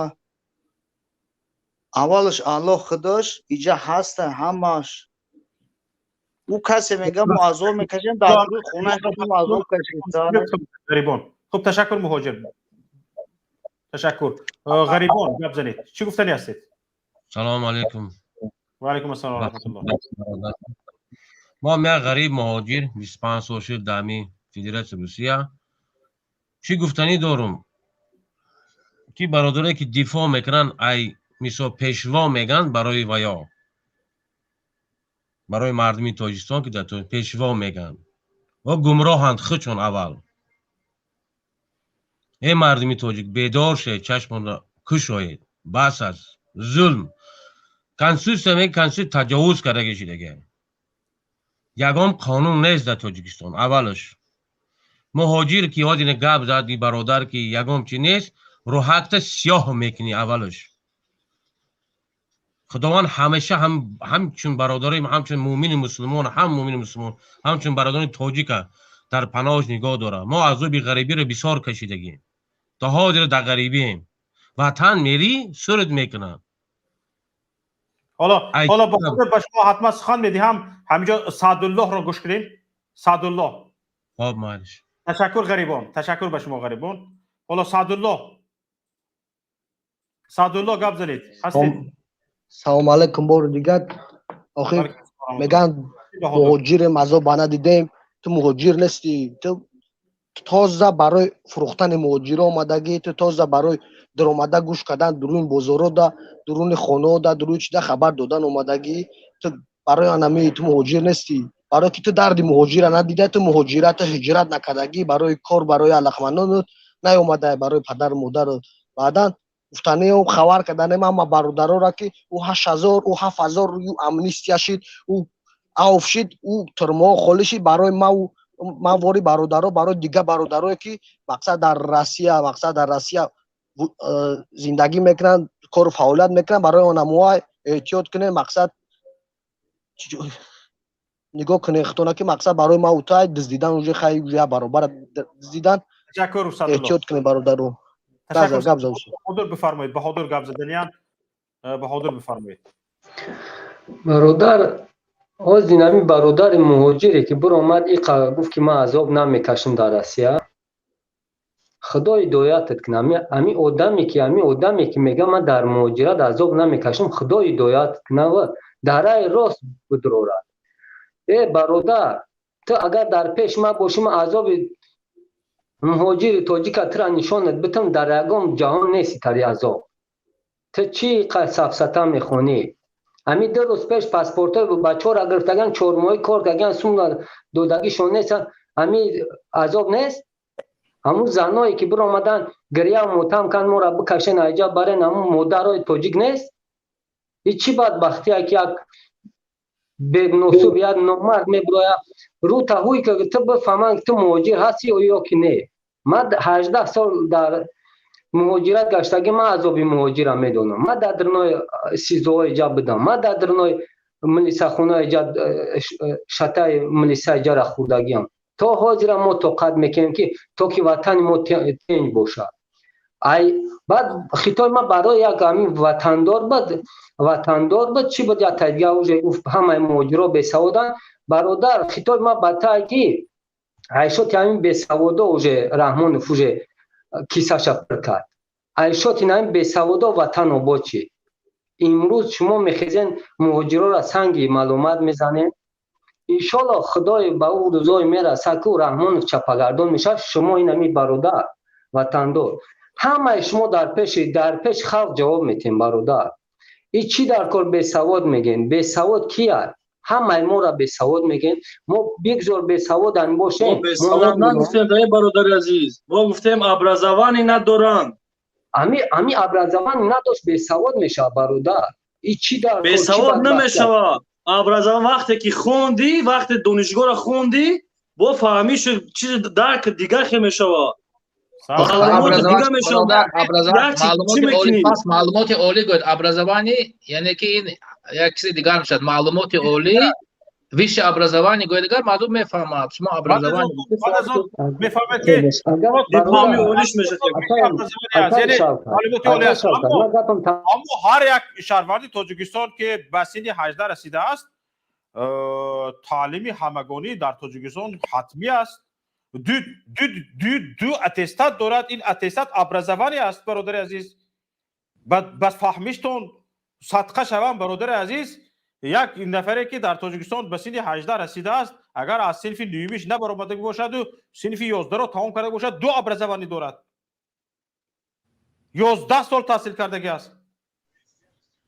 аввалаш Аллоҳ худош иҷа ҳаста ҳамаш. Ӯ касе мега, мо азоб мекашем, дар рӯи хонаи худ мо азоб кашем. Ғарибон, хуб, ташаккур, муҳоҷир, ташаккур. Ғарибон, гап занед, чӣ гуфтанӣ ҳастед? Салому алейкум. Ва алейкум ассалом ва раҳматуллоҳ. Мо ҳам як ғариб муҳоҷир, 25 сол шуд дар ҳамин Федератсияи Русия. Чӣ гуфтанӣ дорум, ки бародаре ки дифоъ мекунанд, ай мисол пешво мегӯянд барои ваё, барои мардуми Тоҷикистон, ки дар пешво мегӯянд, ва гумроҳанд худшон аввал. Э мардуми тоҷик, бедор шед, чашмонро кушоед, бас аст зулм. Конститутсия мег, конститутсия таҷовуз кардаги шидаги, ягон қонун нест дар Тоҷикистон. Аввалаш муҳоҷир ки ҳозир гап зади, бародар, ки ягон чи нест, рӯҳакта сиёҳ мекунӣ. Аввалаш Худованд ҳамеша ҳамчун бародари, ҳамчун муъмини мусулмон, ҳам муъмини мусулмон, ҳамчун бародарони тоҷика дар паноҳаш нигоҳ дорад. Мо азоби ғарибиро бисёр кашидагем, то ҳозир дар ғарибием. Ватан мерӣ, сурд мекунад. Ҳоло ба шумо ҳатман сухан медиҳам. Ҳаминҷо Саъдуллоҳро гӯш кунем. Саъдуллоҳ. Хоб, майлиш. Ташаккур, ғарибон, ташаккур ба шумо, ғарибон. Ҳоло Саъдуллоҳ, Саъдуллоҳ, гап занед, ҳастед? Салому алайкум бори дигар. Охир мегӯянд, муҳоҷирем, азоб надидем. Ту муҳоҷир нестӣ, ту тоза барои фурӯхтани муҳоҷиро омадагӣ. Ту тоза барои даромада гӯш кардан дуруни бозорода, дуруни хонаода, дуруни чида хабар додан омадагӣ. Ту барои анами ту муҳоҷир нестӣ, барое ки ту дарди муҳоҷира надида. Ту муҳоҷирата ҳиҷрат накардагӣ барои кор, барои алақмандонат наомада, барои падару модарат. Баъдан гуфтанеам, хабар карданем ҳама бародарора, ки ӯ 8000, ӯ 7000, ӯ амнистия шид, ӯ авф шид, ӯ турмаҳо холӣ шид. Барои ман вори бародаро, барои дигар бародарое ки мақсад дар Россия, мақсад дар Россия зиндагӣ мекунанд, кору фаъолият мекунанд, барои онамоа эҳтиёт кунем. Мақсад нигоҳ кунем худтона, ки мақсад барои ма утай дуздидан уже хай уже баробар дуздидан. Эҳтиёт кунем, бародаро. Гап зад. Баҳодур, бифармоед. Баҳодур гап заданиям. Баҳодур, бифармоед. Бародар, ҳозир ҳамин бародари муҳоҷире ки биромад, иқа гуфт, ки ман азоб намекашам дар Россия. Худо ҳидоятат кунад ҳамин одаме ки мега, ман дар муҳоҷират азоб намекашам. Худо ҳидоятат кунад ва дар раи рост бидурорад. Э бародар, ту агар дар пеш ман бошӣ, ман азоби муҳоҷири тоҷика тура нишонат битам. Дар ягон ҷаҳон нести тари азоб. Ту чӣ сафсата мехонӣ? Ҳамин 2 рӯз пеш паспортҳои бачаҳоро гирифтаган, 4 моҳӣ кор кардаган, сум додагишон нест. Ҳамин азоб нест? Ҳамун заное ки биромадан, гиря мотам кан, моро бикашен, айҷа барен, ҳамун модарои тоҷик нест? И чӣ бадбахтия, ки як беносуб, як номард мебироя рӯта ҳуй, ки ту бифаҳманд, ки ту муҳоҷир ҳасти ё ки не. Ман 18 сол дар муҳоҷират гаштагӣ, ман азоби муҳоҷира медонам. Ман дар дурнои СИЗОҳои ҷа будам, ман дар дурнои Милисахона иҷа шатаи милиса иҷара хӯрдагиам. То ҳозира мо тоқат мекунем, ки то ки ватани мо тинҷ бошад. Ай баъд хитой ма барои як ҳамин ватандор буд, ватандор буд, чӣ буд, як тайдига уже гуфт, ҳамаи муҳоҷиро бесаводанд. Бародар, хитой ма ба тай ки айшоти ҳамин бесаводо уже Раҳмонов уже кисаша пур кард. Айшоти ҳамин бесаводо ватан обод шид. Имрӯз шумо мехезен, муҳоҷирора санги маълумат мезанем. Иншолло, Худой ба ӯ рӯзое мерасад, ки Раҳмонов чапагардон мешавад. Шумо инами бародар ватандор, ҳамаи шумо дар пеши халқ ҷавоб метем. Бародар, и чӣ дар кор бесавод мегӯем? Бесавод кияд? Ҳамаи моро бесавод мегӯем. Мо бигзор бесаводан бошем. Бесавод нагуфтем, бародари азиз, мо гуфтем, образование надоранд. Ами образование надошт, бесавод мешавад, бародар. И чӣ дар Бесавод намешавад. Образование, вақте ки хонди, вақте донишгоҳро хонди, бо фаҳмиш чизи дарк дигар хе мешавад. Маълумоти олӣ гӯяд, образование яъне ки ин як чизи дигар мешавад. Маълумоти олӣ, высшее образование гӯяд, дигар мардум мефаҳмад. Шумо образование Мефаҳмад, ки дипломи олиш мешавад. Аммо ҳар як шаҳрванди Тоҷикистон, ки ба синни 18 расидааст, таълими ҳамагонӣ дар Тоҷикистон ҳатмӣ аст. Ду аттестат дорад. Ин аттестат образование аст, бародари азиз. Ба фаҳмиштон садқа шавам, бародари азиз. Як нафаре, ки дар Тоҷикистон ба синни 18 расидааст, агар аз синфи нуҳумиш набаромада бошаду синфи 11-ро тамом карда бошад, ду образование дорад, 11 сол таҳсил кардагӣ аст.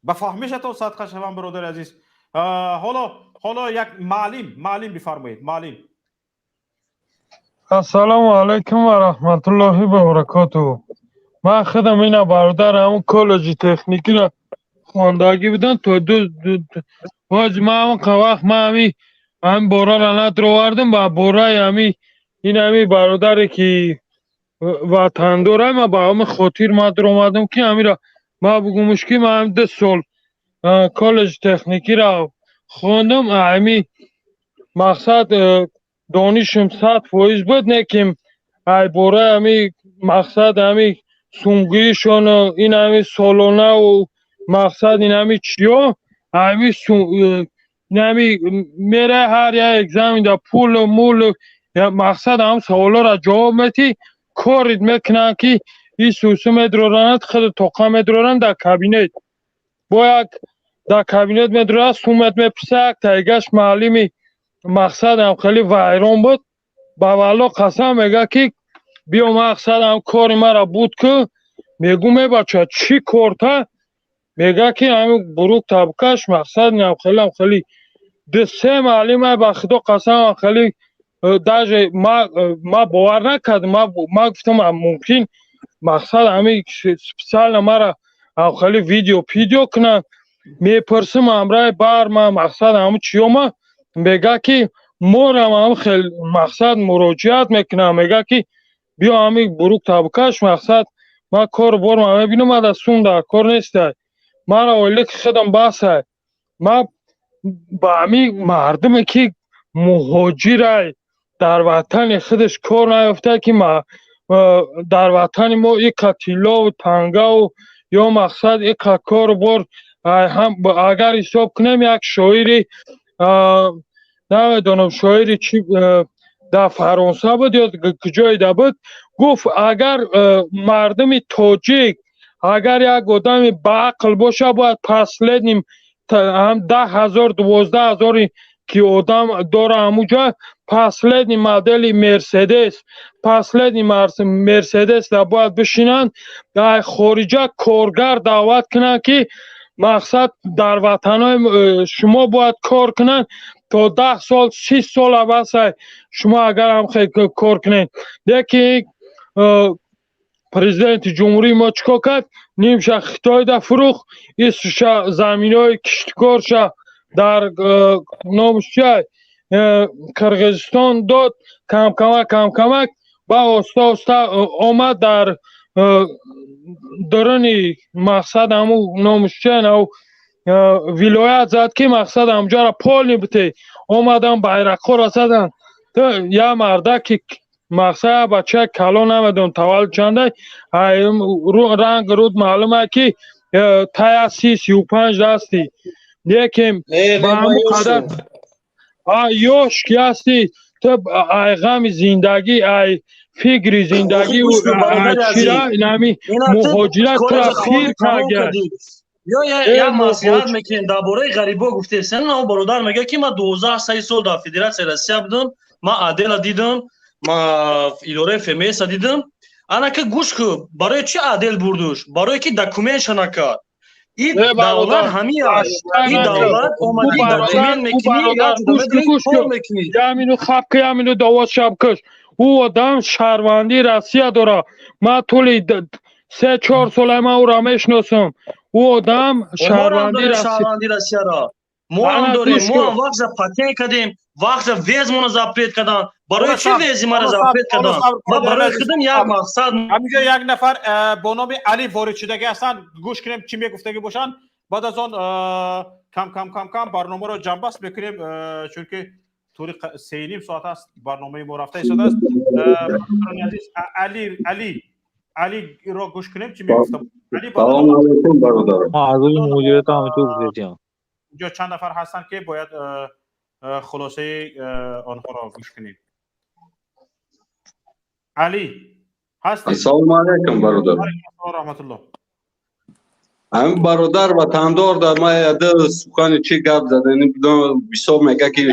Ба фаҳмишатон садқа шавам, бародари азиз. Ҳоло як маълим бифармоед, маълим. Ассалому алайкум ва раҳматуллоҳи ва баракотуҳ. Ман худам ина, бародар, ҳамун коллеҷи техникиро хондагӣ будам то ду боз. Ман ҳамон вақт ман ҳами бораро надровардам ба бораи ҳами ин ҳами бародаре, ки ватандора. Ман ба ҳамин хотир ман дуромадам, ки ҳамира ман бугумш, ки ман ҳами 2 сол коллеҷи техникиро хондам. Ҳами мақсад донишам 100% буд, не ки ай бораи ҳами мақсад ҳами сунгӯишону ин ҳами солонаву мақсад ин ҳами чиё ҳами ин ҳами мерай, ҳар як экзаменда пулу мулу мақсад ҳам саволоро ҷавоб метӣ, корит мекунанд, ки исусу медроранад, худу тоқа медроранд дар кабинет. Бо як дар кабинет медрорад, сумат мепурса. Як тайгаш маълими мақсадам хеле вайрон буд. Ба валло қасам, мега, ки биё, мақсадам кори мара буд ку. Мегӯ, мебача, чӣ корта? Мега, ки ҳамин бурук табкаш мақсад инам хелам хеле. Ду се маълима, ба Худо қасам, хеле даже ма бовар накардам. Ма гуфтам, мумкин мақсад ҳамин специально мара хеле видео пидео кунанд. Мепурсим ҳамраи бар ма мақсад ҳамун чиёма. Мега, ки морам ҳам хел мақсад муроҷиат мекунам. Мега, ки биё, ҳамин бурук табкаш мақсад ман кору борма мебинам, ада сум дар кор нестай, мара ойлики худам басай. Ма ба ҳамин мардуме, ки муҳоҷирай, дар ватани худаш кор наёфта, ки дар ватани мо ика тиллову тангаву ё мақсад ика кору бор, агар ҳисоб кунем, як шоири, намедонам, шоири чи дар Фаронса буд ё куҷоида буд, гуфт: агар мардуми тоҷик, агар як одами баақл боша, бояд последним 10 000, 12 000-и ки одам дора, ҳамуҷа последний модели Мерседес, последний Мерседес да бояд бишинанд, дар хориҷа коргар даъват кунанд, ки мақсад дар ватанҳои шумо бояд кор кунанд то 10 сол, 30 сол авасай. Шумо агар ҳам кор кунед. Лекин президенти ҷумҳурии мо чӣ кор кард? Нимша Хитойда фурӯхт, исша заминои киштикорша дар номаш чия, Қирғизистон дод. Камкамак, камкамак ба оста оста омад дар дуруни мақсад ҳамун номаш чия нав. Вилоят зад, ки мақсад ҳамҷоро полный бите. Омадан, байрақҳоро задан. Я мардаки, мақсад, бача калон, намедонам, таваллуд чандай, ранг руд маълума, ки тая 30-35 дасти, лекин ба ҳамон қадар ёш ки ҳасти ту, ай ғами зиндагӣ, ай фикри зиндагӣ чира, инами муҳоҷират тура пир карда. Ё як маслиҳат мекунем, дар бораи ғарибо гуфтесен. Бародар мегӯяд, ки ман 12 сол дар Федератсияи Россия будам, ман отдела дидам, ма идораи ФМСа дидам. Анака, гӯш ку, барои чи отдел бурдуш? Барое ки документша накард. И давлат ҳамин аст, и давлат омади, документ мекунӣ. Ямину хапка, ямину довоз шабкаш. Ӯ одам шаҳрвандии Россия дорад. Ман тӯли 3-4 сола ман ӯро мешиносам. Ӯ одам шаҳрвандии Россияро мо ҳам дорем. Мо ҳам вақт патент кардем, вақт въездмона запрет кардан. Барои чи въезди мара запрет кардан? Ма барои худам як мақсад. Ҳаминҷо як нафар бо номи Али ворид шудагӣ ҳастанд, гӯш кунем, чӣ мегуфтагӣ бошанд. Баъд аз он кам кам кам кам барномаро ҷамъбаст мекунем, чунки тӯли 3,5 соат аст барномаи мо рафта истодааст. Азиз Али, Али, Алиро гӯш кунем, чӣ мегуфта. Салому алайкум, бародар. Азои муҳоҷират ҳаминтур гуфтем. Инҷо чанд нафар ҳастанд, ки бояд хулосаи онҳоро гӯш кунем. Али, ҳастед? Ассалому алайкум, бародар. Раҳматулло. Ҳамин бародар ватандор дар ма яда сухани чӣ гап задани, бисёр мега, ки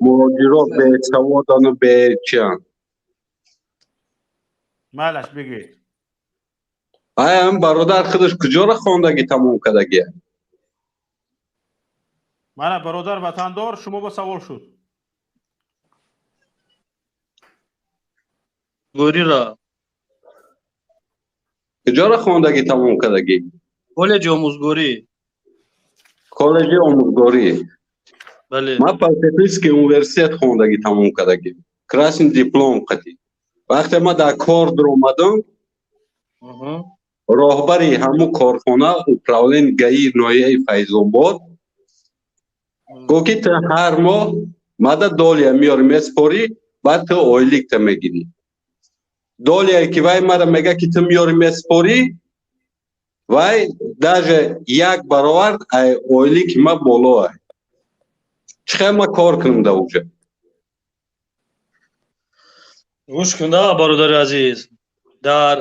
муҳоҷиро бесаводану бечианд. Майлаш, бигӯед. Ай, ҳамин бародар худаш куҷоро хондагӣ тамом кардагия? Мана, бародар ватандор, шумо ба савол шуд. Горира. Куҷоро хондагӣ тамом кардагӣ? Коллеҷи омӯзгорӣ. Коллеҷи омӯзгорӣ. Бале. Ман политехнический университет хондагӣ тамом кардагӣ, красный диплом қатӣ. Вақте ман дар кор дуромадам, роҳбари ҳамун корхона, управление ГАИ ноҳияи Файзобод, гуфт, ки ту ҳар моҳ мада доля меёрӣ, меспорӣ, баъд ту ойликта мегирӣ. Доляе ки вай мара мега, ки ту меёрӣ, меспорӣ, вай даже як баровар ай ойлики ма боло ай. Чӣ хел ма кор кунам да уҷа? Гӯш кун да, бародари азиз, дар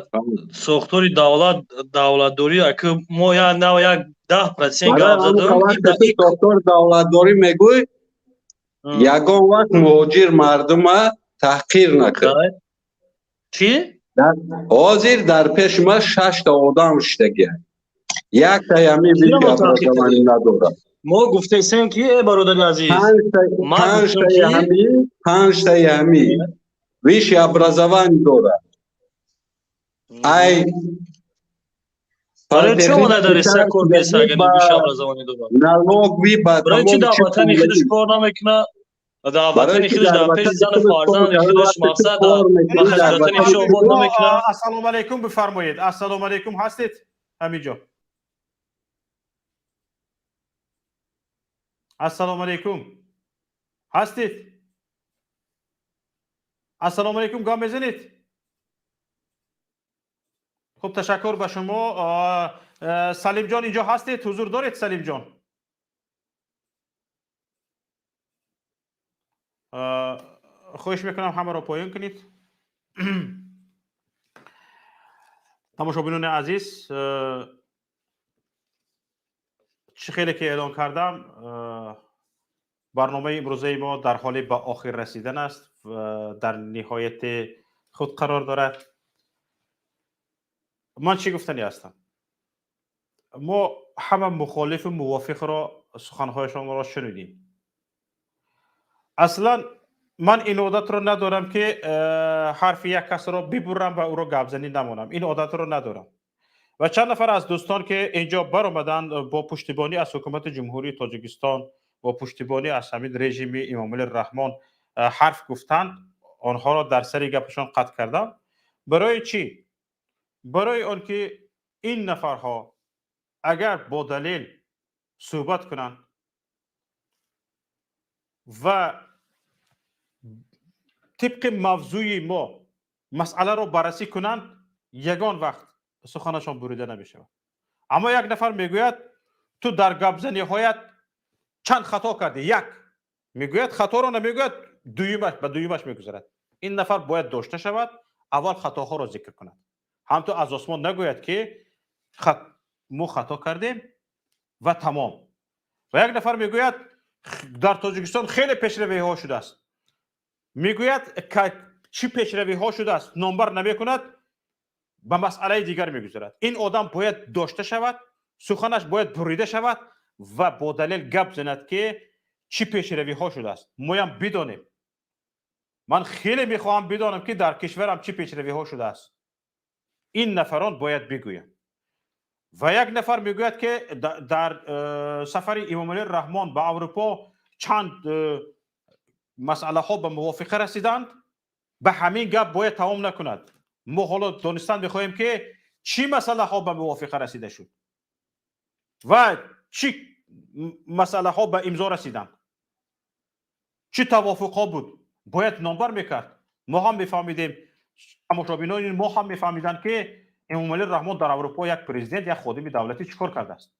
сохтори давлат, давлатдорӣ, аки мо як нав як 10% гап задам. Сохтори давлатдорӣ мегӯй, ягон вақт муҳоҷир мардума таҳқир накун. Чӣ? Ҳозир дар пеши ма шашта одам шиштагия, яктаями образование надорад. Мо гуфтесем, ки, э бародари азиз, панҷтаи ҳами высшее образование дорад. Ай. Барои чӣ омада дар Россия кор беса, агар высшее образование дорад? Налоговый ба. Барои чӣ дар ватани худаш кор намекунад? Дар ватани худаш, дар пеши зану фарзанди худаш, мақсад, ба ватани худаш обод намекунад? Ассалому алайкум, бифармоед. Ассалому алайкум, ҳастед ҳаминҷо? Ассалому алайкум, ҳастед? Ассалому алайкум, гап мезанед? Хуб, ташаккур ба шумо. Салимҷон, инҷо ҳастед, ҳузур доред, Салимҷон? Хоҳиш мекунам, ҳамаро поён кунед. Тамошобинони азиз, чӣ хеле ки эълон кардам, барномаи имрӯзаи мо дар ҳоли ба охир расидан аст, дар ниҳояти худ қарор дорад. Ман чӣ гуфтанӣ ҳастам? Мо ҳама мухолифу мувофиқро суханҳояшонро шунидем. Аслан ман ин одатро надорам, ки ҳарфи як касро бибурам ва ӯро гапзанӣ намонам. Ин одатро надорам. Ва чанд нафар аз дӯстон, ки инҷо баромаданд, бо пуштибонӣ аз ҳукумати Ҷумҳурии Тоҷикистон, бо пуштибонӣ аз ҳамин режими Имомалӣ Раҳмон ҳарф гуфтанд, онҳоро дар сари гапашон қатъ кардам. Барои чӣ? Барои он ки ин нафарҳо агар бо далел Суҳбат кунанд ва тибқи мавзӯи мо масъаларо баррасӣ кунанд, ягон вақт суханашон бурида намешавад. Аммо як нафар мегӯяд, ту дар гапзаниҳоят чанд хато кардӣ, як мегӯяд, хаторо намегӯяд, дуюмаш ба дуюмаш мегузарад. Ин нафар бояд дошта шавад, аввал хатоҳоро зикр кунад, ҳам ту аз осмон нагӯяд, ки мо хато кардем ва тамом. Ва як нафар мегӯяд, дар Тоҷикистон хеле пешравиҳо шудааст, мегӯяд, чӣ пешравиҳо шудааст номбар намекунад, ба масъалаи дигар мегузарад. Ин одам бояд дошта шавад, суханаш бояд бурида шавад ва бо далел гап занад, ки чӣ пешравиҳо шудааст, моям бидонем. Ман хеле мехоҳам бидонам, ки дар кишварам чӣ пешравиҳо шудааст. Ин нафарон бояд бигӯянд. Ва як нафар мегӯяд, ки дар сафари Эмомалӣ Раҳмон ба Аврупо чанд масъалаҳо ба мувофиқа расиданд. Ба ҳамин гап бояд тамом накунад. Мо ҳоло донистан мехоҳем, ки чӣ масъалаҳо ба мувофиқа расида шуд ва чӣ масъалаҳо ба имзо расиданд, чӣ тавофуқҳо буд, бояд номбар мекард. Мо ҳам мефаҳмидем, тамошобинони мо ҳам мефаҳмиданд, ки Эмомалӣ Раҳмон дар Аврупо, як президент, як ходими давлатӣ чӣ кор кардааст.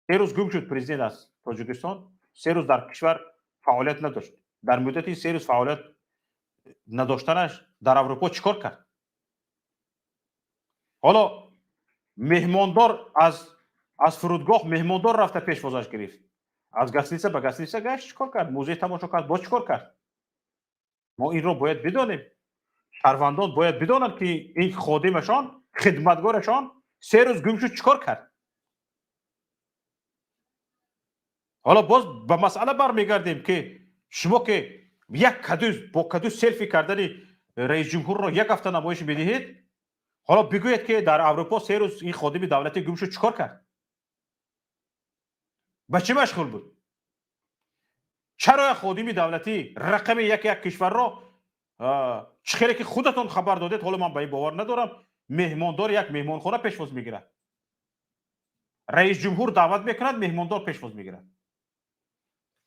3 рӯз гум шуд президент аз Тоҷикистон, 3 рӯз дар кишвар фаъолият надошт. Дар муддати 3 рӯз фаъолият надоштанаш дар Аврупо чӣ кор кард? Ҳоло меҳмондор аз фурудгоҳ меҳмондор рафта пешвозаш гирифт, аз гостиница ба гостиница гашт, чӣ кор кард? Музей тамошо кард, боз чӣ кор кард? Мо инро бояд бидонем. Шаҳрвандон бояд бидонанд, ки ин ходимашон, хидматгорашон 3 рӯз гум шуд, чӣ кор кард. Ҳоло боз ба масъала бармегардем, ки шумо ки як каду бо каду селфи кардани раисҷумҳурро як ҳафта намоиш медиҳед, ҳоло бигӯед, ки дар Аврупо 3 рӯз ин ходими давлатӣ гум шуд, чӣ кор кард, ба чӣ машғул буд? Чаро як ходими давлатӣ рақами як кишварро, чӣ хеле ки худатон хабар додед, ҳоло ман ба ин бовар надорам, меҳмондор як меҳмонхона пешвоз мегирад? Раисҷумҳур даъват мекунад, меҳмондор пешвоз мегирад.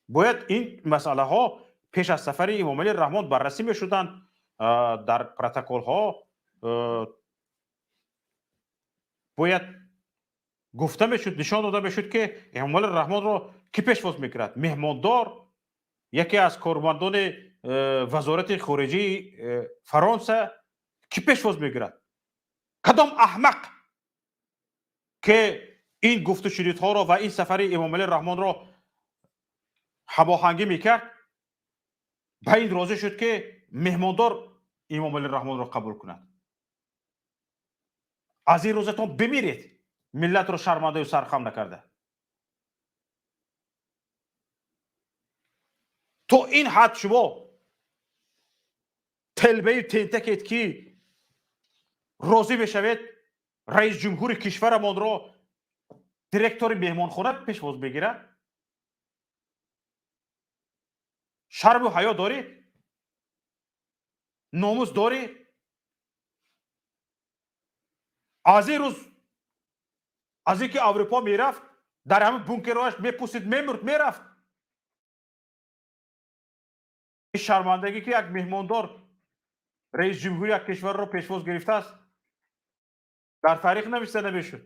Бояд ин масъалаҳо пеш аз сафари Эмомалӣ Раҳмон баррасӣ мешуданд дар протоколҳо, бояд гуфта мешуд, нишон дода мешуд, ки Эмомалӣ Раҳмонро кӣ пешвоз мекунад: меҳмондор, яке аз кормандони вазорати хориҷии Фаронса, кӣ пешвоз мегирад? Кадом аҳмақ ки ин гуфтушунидҳоро ва ин сафари Эмомалӣ Раҳмонро ҳамоҳангӣ мекард, ба ин розӣ шуд, ки меҳмондор Эмомалӣ Раҳмонро қабул кунад? Аз ин рӯзатон бимиред, миллатро шармандаю сархам накарда. То ин ҳад шумо телбаю тентакед, ки розӣ мешавед раисҷумҳури кишварамонро директори меҳмонхона пешвоз бигирад? Шарму ҳаё дорӣ? Номус дорӣ? Аз ин рӯз, аз ин ки Аврупо мерафт, дар ҳамин бункерҳояш мепусид, мемурд, мерафт. Ин шармандагӣ, ки як меҳмондор раисҷумҳури як кишварро пешвоз гирифтааст, дар таърих нависта намешуд.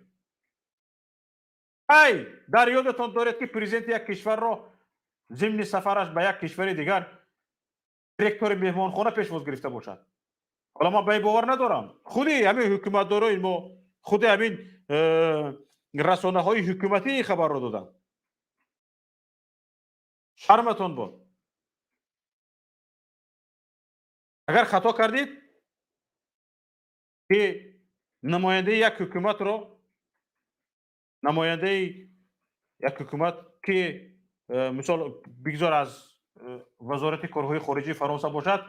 Ай дар ёдатон доред, ки президенти як кишварро зимни сафараш ба як кишвари дигар директори меҳмонхона пешвоз гирифта бошад? Ҳоло ман ба ин бовар надорам. Худи ҳамин ҳукуматдорои мо, худи ҳамин расонаҳои ҳукуматӣ ин хабарро доданд. Шарматон бод. Агар хато кардед, ки намояндаи як ҳукуматро, намояндаи як ҳукумат, ки мисол бигзор аз вазорати корҳои хориҷии Фаронса бошад,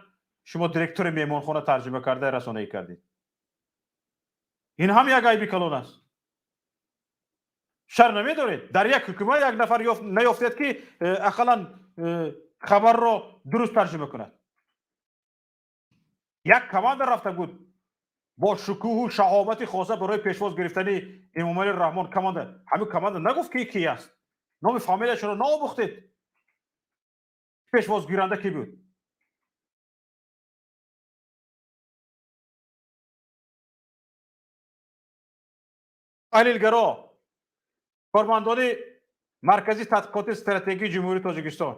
шумо директори меҳмонхона тарҷима карда расонаӣ кардед, ин ҳам як айби калон аст. Шарм намедоред? Дар як ҳукумат як нафар наёфтед, ки ақаллан хабарро дуруст тарҷима кунад? Як команда рафта буд. Бо шукӯҳу шаҳомати хоса барои пешвоз гирифтани Эмомалӣ Раҳмон команда, ҳамин команда нагуфт, ки ки аст, номи фамилияшонро наомӯхтед. Пешвозгиранда кӣ буд? Таҳлилгаро, кормандони Маркази тадқиқоти стратегии Ҷумҳурии Тоҷикистон,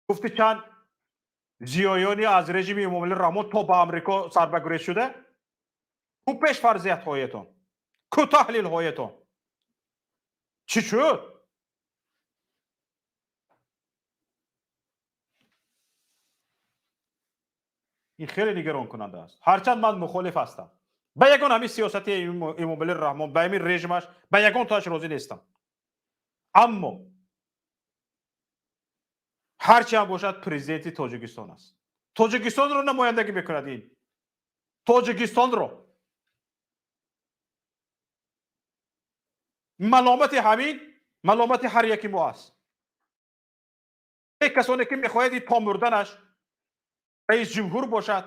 гуфти чанд зиёёни аз режими Эмомалӣ Раҳмон то ба Амрико сарбагурез шуда, ку пешфарзиятҳоятон, ку таҳлилҳоятон, чӣ шуд? Ин хеле нигаронкунанда аст. Ҳарчанд ман мухолиф ҳастам ба ягон ҳамин сиёсати Эмомалӣ Раҳмон, ба ҳамин режимаш, ба ягон тоаш розӣ нестам, аммо ҳарчи ҳам бошад, президенти Тоҷикистон аст, Тоҷикистонро намояндагӣ мекунад. Ин Тоҷикистонро маломати ҳамин маломати ҳар яки мо аст. Касоне ки мехоҳад ин то мурданаш раис ҷумҳур бошад,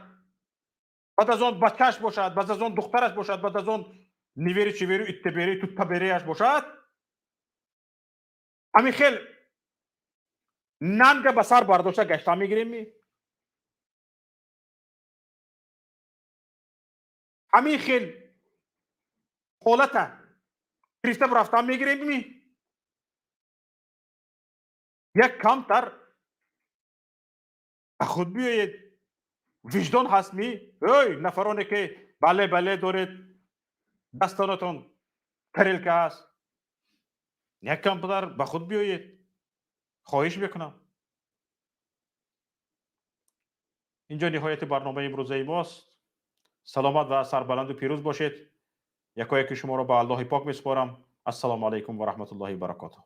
баъд аз он бачааш бошад, баъд аз он духтараш бошад, баъд аз он нивери чиверу иттабери туттабереаш бошад, ҳамин хел нанга ба сар бардошта гашта мегирем ми? Ҳамин хел ҳолата гирифта рафта мегирем ми? Як камтар ба худ биёед. Виҷдон ҳаст ми? Ой, нафароне ки бале бале доред, дастонатон тарелка аст, як камтар ба худ биёед, хоҳиш мекунам. Инҷо ниҳояти барномаи имрӯзаи мост. Саломат ва сарбаланду пирӯз бошед. Якояки шуморо ба Аллоҳи пок месупорам. Ассалому алайкум ва раҳматуллоҳи баракотуҳ.